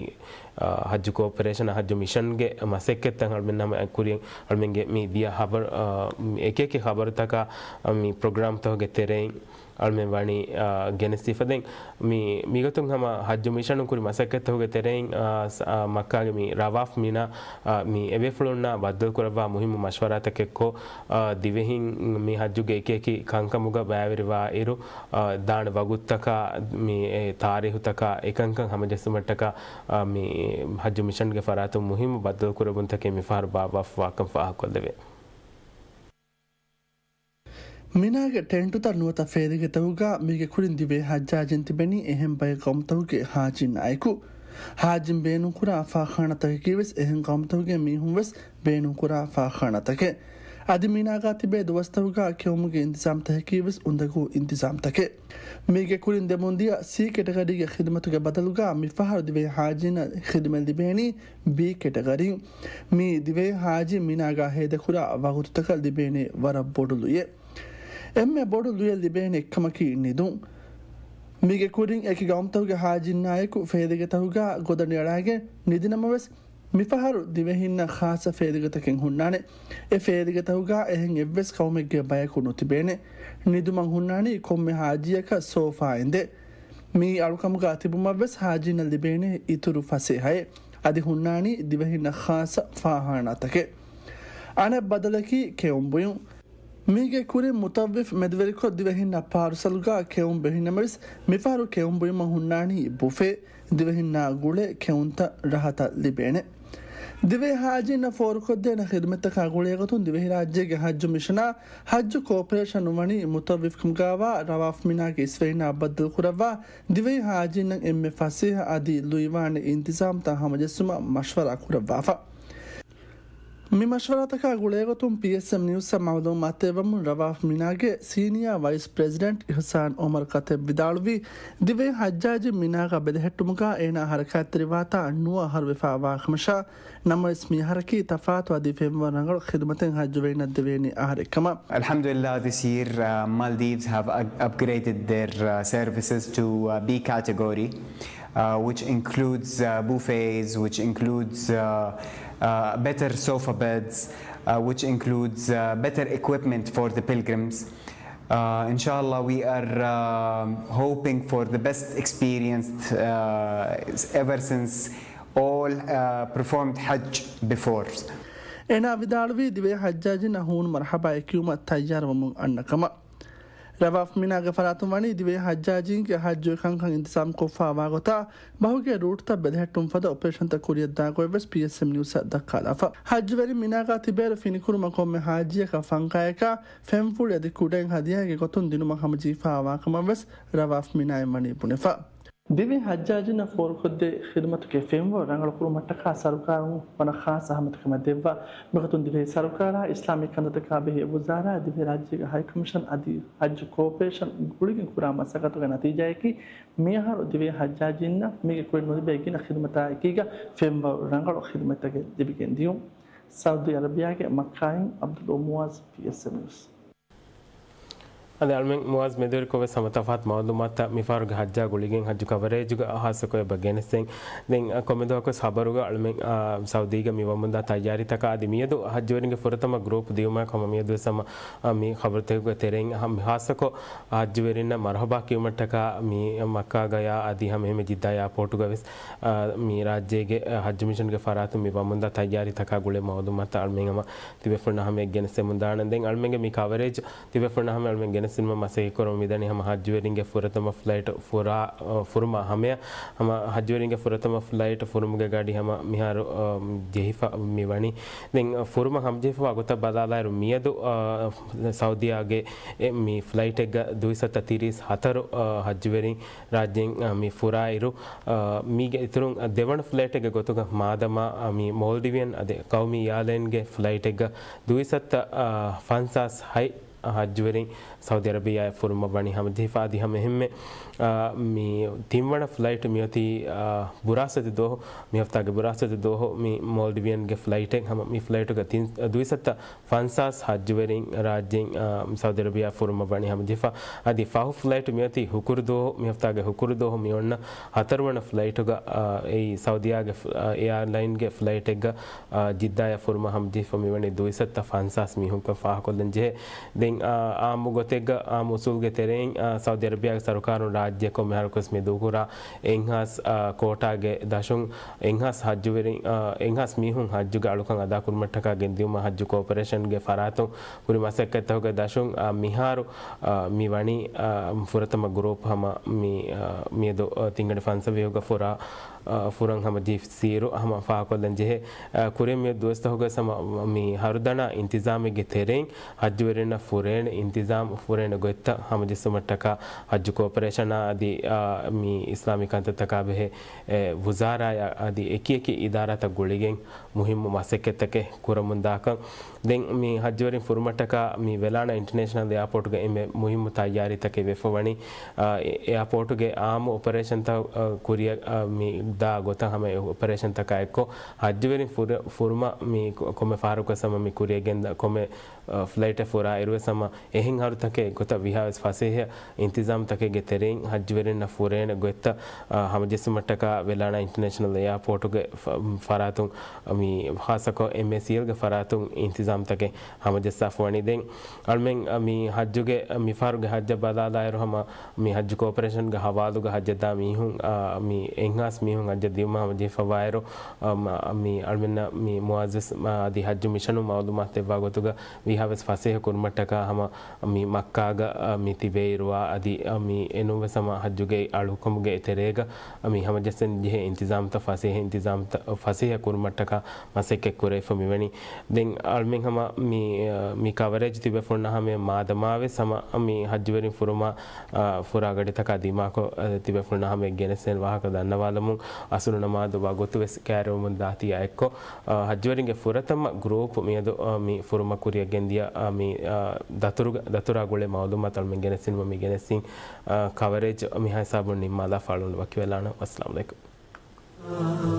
އާ، ހައްޖު ކޯޕަރޭޝަން، ހައްޖު މިޝަންގެ މަސައްކަތްތައް އަޅުމެން ހަމަ ކުރިއަށް އަޅުމެންގެ މި ދިޔަ ހަބަރު، އާ، މި އެކިއެކި ޚަބަރުތަކާ، އާ، މި ޕްރޮގްރާމްތަކުގެ ތެރެއިން އަޅުމެން ވަނީ، އާ، ގެނެސްދީފަ. ދެން މި، މިގޮތުން ހަމަ ހައްޖު މިޝަނުން ކުރި މަސައްކަތްތަކުގެ ތެރެއިން، އާ، ސ-، އާ، މައްކާގެ މި ރަވާފް މިނާ، އާ، މި އެބޭފުޅުންނާ ބައްދަލުކުރައްވާ މުހިއްމު މަޝްވަރާތަކެއްކޮށް، އާ، ދިވެހިން މި ހައްޖުގެ އެކިއެކި ކަންކަމުގަ ބައިވެރިވާ އިރު، އާ، ދާނެ ވަގުތުތަކާ، މި އެ ތާރީހުތަކާ އެކަންކަން ހަމަޖެއްސުމަށްޓަކާ، އާ، މި ހައްޖު މިޝަންގެ ފަރާތުން މުހިއްމު ބައްދަލުކުރެވުންތަކެއް މިފަހަރު ބާއްވާފަ ވާކަން ފާހަގަކޮށްލެވޭ. މިނާގެ ޓެންޓުތައް ނުވަތަ ފޭލިގެތަކުގަ މީގެ ކުރިން ދިވެހި ޙައްޖާޖީން ތިބެނީ އެހެން ބައެއް ޤައުމުތަކުގެ ޙާޖީންނާއެކު. ޙާޖީން ބޭނުންކުރާ ފާޚާނާތަކަކީވެސް އެހެން ޤައުމުތަކުގެ މީހުންވެސް ބޭނުންކުރާ ފާޚާނާތަކެއް. އަދި މިނާގާ ތިބޭ ދުވަސްތަކުގަ ކެއުމުގެ އިންތިޒާމްތަކަކީވެސް އުނދަގޫ އިންތިޒާމްތަކެއް. މީގެ ކުރިން ދެމުންދިޔަ ސީ ކެޓަގަރީގެ ޚިދުމަތުގެ ބަދަލުގަ މިފަހަރު ދިވެހި ޙާޖީންނަށް ޚިދުމަތް ލިބޭނީ ބީ ކެޓަގަރީން. މީ ދިވެހި ޙާޖީން މިނާގާ ހޭދަކުރާ ވަގުތުތަކަށް ލިބޭނެ ވަރަށް ބޮޑު ލުޔެއް. އެންމެ ބޮޑު ލުޔެއް ލިބޭނެ އެއްކަމަކީ ނިދުން. މީގެ ކުރިން އެކި ޤައުމުތަކުގެ ޙާޖީންނާއެކު ފޭލިގެތަކުގަ ގޮދަނި އަޅާގެން ނިދިނަމަވެސް، މިފަހަރު ދިވެހިންނަށް ޚާއްޞަ ފޭލިގެތަކެއް ހުންނާނެ. އެ ފޭލިގެތަކުގަ އެހެން އެއްވެސް ޤައުމެއްގެ ބަޔަކު ނުތިބޭނެ. ނިދުމަށް ހުންނާނީ ކޮންމެ ޙާޖީއަކަށް ސޯފާ އިނދެ. މިއީ އަޅުކަމުގަ ތިބުމަށްވެސް ޙާޖީންނަށް ލިބޭނެ އިތުރު ފަސޭހައެއް. އަދި ހުންނާނީ ދިވެހިންނަށް ޚާއްޞަ ފާޚާނާތަކެއް. އަނެއް ބަދަލަކީ ކެއުން ބުއިން. މީގެ ކުރިން މުތައްވިފް މެދުވެރިކޮށް ދިވެހިންނަށް ޕާރުސަލްގަ ކެއުން ބެހިނަމަވެސް، މިފަހަރު ކެއުން ބުއިމަށް ހުންނާނީ ބުފޭ. ދިވެހިންނާ ގުޅޭ ކެއުންތައް ރަހަތަށް ލިބޭނެ. ދިވެހި ޙާޖީންނަށް ފޯރުކޮށްދޭނެ ޚިދުމަތްތަކާ ގުޅޭގޮތުން ދިވެހިރާއްޖޭގެ ޙައްޖު މިޝަނާ ޙައްޖު ކޯޕަރޭޝަނުން ވަނީ މުތައްވިފްކަމުގައިވާ ރަވާފް މިނާގެ އިސްވެރިންނާ ބައްދަލުކުރައްވާ ދިވެހި ޙާޖީންނަށް އެންމެ ފަސޭހަ އަދި ލުއިވާނެ އިންތިޒާމްތައް ހަމަޖެއްސުމަށް މަޝްވަރާ ކުރައްވާފަ. މި މަޝްވަރާތަކާ ގުޅޭގޮތުން ޕީއެސްއެމް ނިއުސްއަށް މަޢުލޫމާތު ދެއްވަމުން، ރަވާފް މިނާގެ ސީނިއާ ވައިސް ޕްރެޒިޑެންޓް އިޙްސާން އޮމަރު ކަތެބް ވިދާޅުވީ، ދިވެހި ޙައްޖާޖީން މިނާގަ ބެލެހެއްޓުމުގަ އޭނާ ޙަރަކާތްތެރިވާތާ ނުވަ އަހަރު ވެފާވާ ކަމަށާ، ނަމަވެސް މިއަހަރަކީ ތަފާތު އަދި ފެންވަރު ރަނގަޅު ޚިދުމަތެއް ޙައްޖުވެރިންނަށް ދެވޭނެ އަހަރެއް ކަމަށް. الحمد لله, this year, uh, Maldives have up- upgraded their, uh, services to, uh, B category, uh, which includes, uh, buffets, which includes, uh, uh, better sofa beds, uh, which includes, uh, better equipment for the pilgrims. Uh, inshallah, we are, um, hoping for the best experience, uh, ever since all, uh, performed Hajj before. އޭނާ ވިދާޅުވީ، ދިވެހި ޙައްޖާޖީންނަށް ހޫނު މަރުޙަބާ އެކިވުމަށް ތައްޔާރުވަމުން އަންނަ ކަމަށް. ރަވާފް މިނާގެ ފަރާތުން ވަނީ ދިވެހި ޙައްޖާޖީންގެ ޙައްޖުވެރިކަންކަން އިންތިޒާމް ކޮށްފާވާ ގޮތާ، ބަހުގެ ރޫޓްތައް ބެލެހެއްޓުން ފަދަ އޮޕަރޭޝަންތައް ކުރިޔަށްދާ ގޮތްވެސް ޕީއެސްއެމް ނިއުސްއަށް ދައްކާލާފަ. ޙައްޖުވެރިން މިނާގާ ތިބޭއިރު ފިނިކުރުމަށް ކޮންމެ ޙާޖީއަކަށް ފަންކާޔަކާ ފެންފުޅި އަދި ކުޑައިން ހަދިޔާގެ ގޮތުން ދިނުމަށް ހަމަޖެހިފާވާ ކަމަށްވެސް ރަވާފް މިނާއިން ވަނީ ބުނެފަ. ދިވެހި ޙައްޖާޖީންނަށް ފޯރުކޮށްދޭ ޚިދުމަތުގެ ފެންވަރު ރަނގަޅު ކުރުމަށްޓަކާ ސަރުކާރުން ވަނަ ޚާއްޞަ އަހައްމިޔަތު ކަމަށް ދެއްވާ. މިގޮތުން ދިވެހި ސަރުކާރާ އިސްލާމީ ކަންތައްތަކާ ބެހޭ ވުޒާރާ، ދިވެހިރާއްޖޭގެ ހައިކޮމިޝަން އަދި ޙައްޖު ކޯޕަރޭޝަން ގުޅިގެން ކުރާ މަސައްކަތުގެ ނަތީޖާއަކީ، މިއަހަރު ދިވެހި ޙައްޖާޖީންނަށް މީގެ ކުރިން ނުލިބޭ ގިނަ ޚިދުމަތާ އެކީގަ ފެންވަރު ރަނގަޅު ޚިދުމަތްތަކެއް ލިބިގެން ދިޔުން. ސައުދީ އަރަބިޔާގެ މައްކާއިން ޢަބްދުﷲ މުޢާޒް، ޕީއެސްއެމް ނިއުސް. އަދި އަޅުމެން މުޢާޒް މެދުވެރިކޮށްވެސް ހަމަ ތަފާތު މަޢުލޫމާތުތައް މިފަހަރުގެ ޙައްޖާ ގުޅިގެން ޙައްޖު ކަވަރޭޖުގަ ހާއްސަކޮށް އެބަ ގެނެސްދޭން. ދެން، އަ، ކޮންމެދުވަހަކުވެސް ޚަބަރުގަ އަޅުމެން، އާ، ސައުދީގަ މި ވަމުންދާ ތައްޔާރީތަކާ އަދި މިއަދު ޙައްޖުވެރިންގެ ފުރަތަމަ ގްރޫޕް ދިޔުމާ ހަމަ މިއަދުވެސް ހަމަ، އާ، މި ޚަބަރުތަކުގެ ތެރެއިން ހަ-، މި ހާއްސަކޮށް ޙައްޖުވެރިންނަށް މަރުޙަބާ ކިޔުމަށްޓަކާ މި މައްކާގަޔާ އަދި ހަމަ އެހެންމެ ޖިއްދާ އެއާޕޯޓުގަވެސް، އާ، މި ރާއްޖޭގެ، އާ، ޙައްޖު މިޝަންގެ ފަރާތުން މި ވަމުންދާ ތައްޔާރީތަކާ ގުޅޭ މަޢުލޫމާތު އަޅުމެން ހަމަ ތިބޭފުޅުންނާ ހަމަޔަށް ގެނެސްދެމުންދާނަން. ދެން އަޅުމެންގެ މި ކަވަރޭޖް ތިބޭފުޅުންނާ ހަމަޔަށް އަޅުމެން ގެނެސްދިނުމަށް މަސައްކަތްކުރަމުން މިދަނީ ހަމަ ޙައްޖުވެރިންގެ ފުރަތަމަ ފްލައިޓް ފުރާ، ފުރުމާ ހަމަޔަށް. ހަމަ ޙައްޖުވެރިންގެ ފުރަތަމަ ފްލައިޓް ފުރުމުގެ ގަޑި ހަމަ މިހާރު، އަ، ޖެހިފަ މި ވަނީ. ދެން ފުރުމަށް ހަމަޖެހިފަވާ ގޮތަށް ބަލާލާއިރު މިއަދު، އަ، ސައުދިއާގެ އެ މި ފްލައިޓެއްގަ ދުވިސައްތަ ތިރީސް ހަތަރު، އަ، ޙައްޖުވެރިން ރާއްޖެއިން، އަ، މި ފުރާއިރު، އަ، މީގެ އިތުރުން، އަ، ދެވަނަ ފްލައިޓެއްގެ ގޮތުގަ މާދަމާ، އަ، މި މޯލްޑިވިއަން އަދި ޤައުމީ އެއާލައިންގެ ފްލައިޓެއްގަ ދުވިސައްތަ، އަ، ފަންސާސް ހަތް ޙައްޖުވެރިން ސައުދި އަރަބިއްޔާއަށް ފުރުމަށް ވަނީ ހަމަޖެހިފަ. އަދި ހަމަ އެހެންމެ، އާ، މި ތިންވަނަ ފްލައިޓް މިއޮތީ، އާ، ބުރާސްފަތި ދުވަހު، މި ހަފްތާގެ ބުރާސްފަތި ދުވަހު މި މޯލްޑިވިއަންގެ ފްލައިޓެއް. ހަމަ މި ފްލައިޓުގަ ތިން، ދުވިސައްތަ ފަންސާސް ޙައްޖުވެރިން ރާއްޖެއިން، އާ، ސައުދި އަރަބިއްޔާ ފުރުމަށް ވަނީ ހަމަޖެހިފަ. އަދި ފަހު ފްލައިޓް މިއޮތީ ހުކުރު ދުވަހު، މި ހަފްތާގެ ހުކުރު ދުވަހު މި އޮންނަ ހަތަރުވަނަ ފްލައިޓުގަ، އާ، އެއީ ސައުދިއާގެ ފް-، އާ، އެއާލައިންގެ ފްލައިޓެއްގަ، އާ، ޖިއްދާޔަށް ފުރުމަށް ހަމަޖެހިފަ މިވަނީ ދުވިސައްތަ ފަންސާސް މީހުންކަން ފާހަގަކޮށްލަން ޖެހޭ. ދެން، އާ، އާއްމު ގޮތެއްގަ، އާއްމު އުސޫލުގެ ތެރެއިން، އާ، ސައުދި އަރަބިއްޔާގެ ސަރުކާރުން ރާއްޖެ ކޮންމެ އަހަރަކުވެސް މި ދޫކުރާ އެއްހާސް، އާ، ކޯޓާގެ ދަށުން އެއްހާސް ޙައްޖުވެރިން، އާ، އެއްހާސް މީހުން ޙައްޖުގެ އަޅުކަން އަދާކުރުމަށްޓަކާ ގެންދިއުމަށް ޙައްޖު ކޯޕަރޭޝަންގެ ފަރާތުން ކުރި މަސައްކަތްތަކުގެ ދަށުން، އާ، މިހާރު، އާ، މި ވަނީ، އާ، ފުރަތަމަ ގްރޫޕް ހަމަ މި، އާ، މިއަދު، އާ، ތިންގަނޑި ފަންސަވީހުގަ ފުރާ، އާ، ފުރަން ހަމަ ޖެހިފަ ސީރު ހަމަ ފާހަގަކޮށްލަން ޖެހޭ. އާ، ކުރިން މިއަދު ދުވަސްތަކުގަ ހަމަ މި ހަރުދަނާ އިންތިޒާމެއްގެ ތެރެއިން ޙައްޖުވެރިންނަށް ފުރޭނެ އިންތިޒާމް ފުރޭނެ ގޮތްތައް ހަމަޖެއްސުމަށްޓަކާ ޙައްޖު ކޯޕަރޭޝަނާ އަދި، އާ، މި އިސްލާމީ ކަންތައްތަކާ ބެހޭ، އެ، ވުޒާރާއާ އަދި އެކި އެކި އިދާރާތައް ގުޅިގެން މުހިއްމު މަސައްކަތްތަކެއް ކުރަމުންދާކަން. ދެން މި ޙައްޖުވެރިން ފުރުމަށްޓަކާ މި ވެލާނާ އިންޓަރނޭޝަނަލް އެއާޕޯޓުގަ އެންމެ މުހިއްމު ތައްޔާރީތަކެއް ވެފަ ވަނީ، އާ، އެ، އެއާޕޯޓުގެ އާއްމު އޮޕަރޭޝަންތައް، އާ، ކުރިއަށް، އާ، މި ދާ ގޮތަށް ހަމަ އެ އޮޕަރޭޝަންތަކާ އެއްކޮށް، ޙައްޖުވެރިން ފުރ-، ފުރުމަށް މި ކޮ-، ކޮންމެ ފަހަރަކުވެސް ހަމަ މި ކުރިއަށް ގެންދާ ކޮންމެ އަ، ފްލައިޓެއް ފުރާ އިރުވެސް ހަމަ އެހެން އަހަރުތަކެއް ގޮތަށް ވީހާވެސް ފަސޭހަ އިންތިޒާމްތަކެއްގެ ތެރެއިން ޙައްޖުވެރިންނަށް ފުރޭނެ ގޮތްތައް، އަ، ހަމަޖެއްސުމަށްޓަކާ ވެލާނާ އިންޓަރނޭޝަނަލް އެއާޕޯޓުގެ ފަ-، ފަރާތުން، މި ޚާއްޞަކޮށް އެމްއޭސީއެލްގެ ފަރާތުން އިންތިޒާމްތަކެއް ހަމަޖައްސާފަ ވަނީ. ދެން އަޅުމެން، މި ޙައްޖުގެ މިފަހަރުގެ ޙައްޖަށް ބަލާލާއިރު ހަމަ މި ޙައްޖު ކޯޕަރޭޝަންގެ ހަވާލުގަ ޙައްޖަށް ދާ މީހުން، އާ، މި އެއްހާސް މީހުން ޙައްޖަށް ދިއުމަށް ހަމަޖެހިފަވާއިރު، އާ، މަ-، މި އަޅުމެންނަށް މި މުއައްޒަޒް، އާ، އަދި ޙައްޖު މިޝަނުން މަޢުލޫމާތު ދެއްވާ ގޮތުގަ ވީހާވެސް ފަސޭހަ ކުރުމަށްޓަކާ ހަމަ މި މައްކާގަ، އާ، މި ތިބޭއިރުވާ އަދި، އާ، މި އެނޫންވެސް ހަމަ ޙައްޖުގެ އަޅުކަމުގެ ތެރޭގަ މި ހަމަޖައްސަން ޖެހޭ އިންތިޒާމްތައް ފަސޭހަ އިންތިޒާމްތައް ފަސޭހަ ކުރުމަށްޓަކާ މަސައްކަތް ކުރެވިފަ މިވަނީ. ދެން އަޅުމެން ހަމަ މި، މި ކަވަރޭޖް ތިބޭފުޅުންނަށް ހަމަ މާދަމާވެސް ހަމަ މި ޙައްޖުވެރިން ފުރުމާ، އާ، ފުރާ ގަޑިތަކާ ދިމާކޮށް، އާ، ތިބޭފުޅުންނަށް ހަމަ ގެނެސްދޭނެ ވާހަކަ ދަންނަވާލަމުން އަސުލު ނަމާދު ވަގުތުވެސް ކައިރިވަމުން ދާތީ އާއެއްކޮށް، އާ، ޙައްޖުވެރިންގެ ފުރަތަމަ ގްރޫޕް މިއަދު، އާ، މި ފުރުމަށް ކުރިއަށް ގެންދިޔަ، އާ، މި، އާ، ދަތުރުގަ-، ދަތުރާ ގުޅޭ މަޢުލޫމާތު އަޅުމެން ގެނެސްދިނުމަށް މި ގެނެސްދިން، އާ، ކަވަރޭޖް މިހާ ހިސާބުން ނިންމާލާފަ އަޅުގަނޑު ވަކިވެލާނަން. ވައްސަލާމު ޢަލައިކުމް.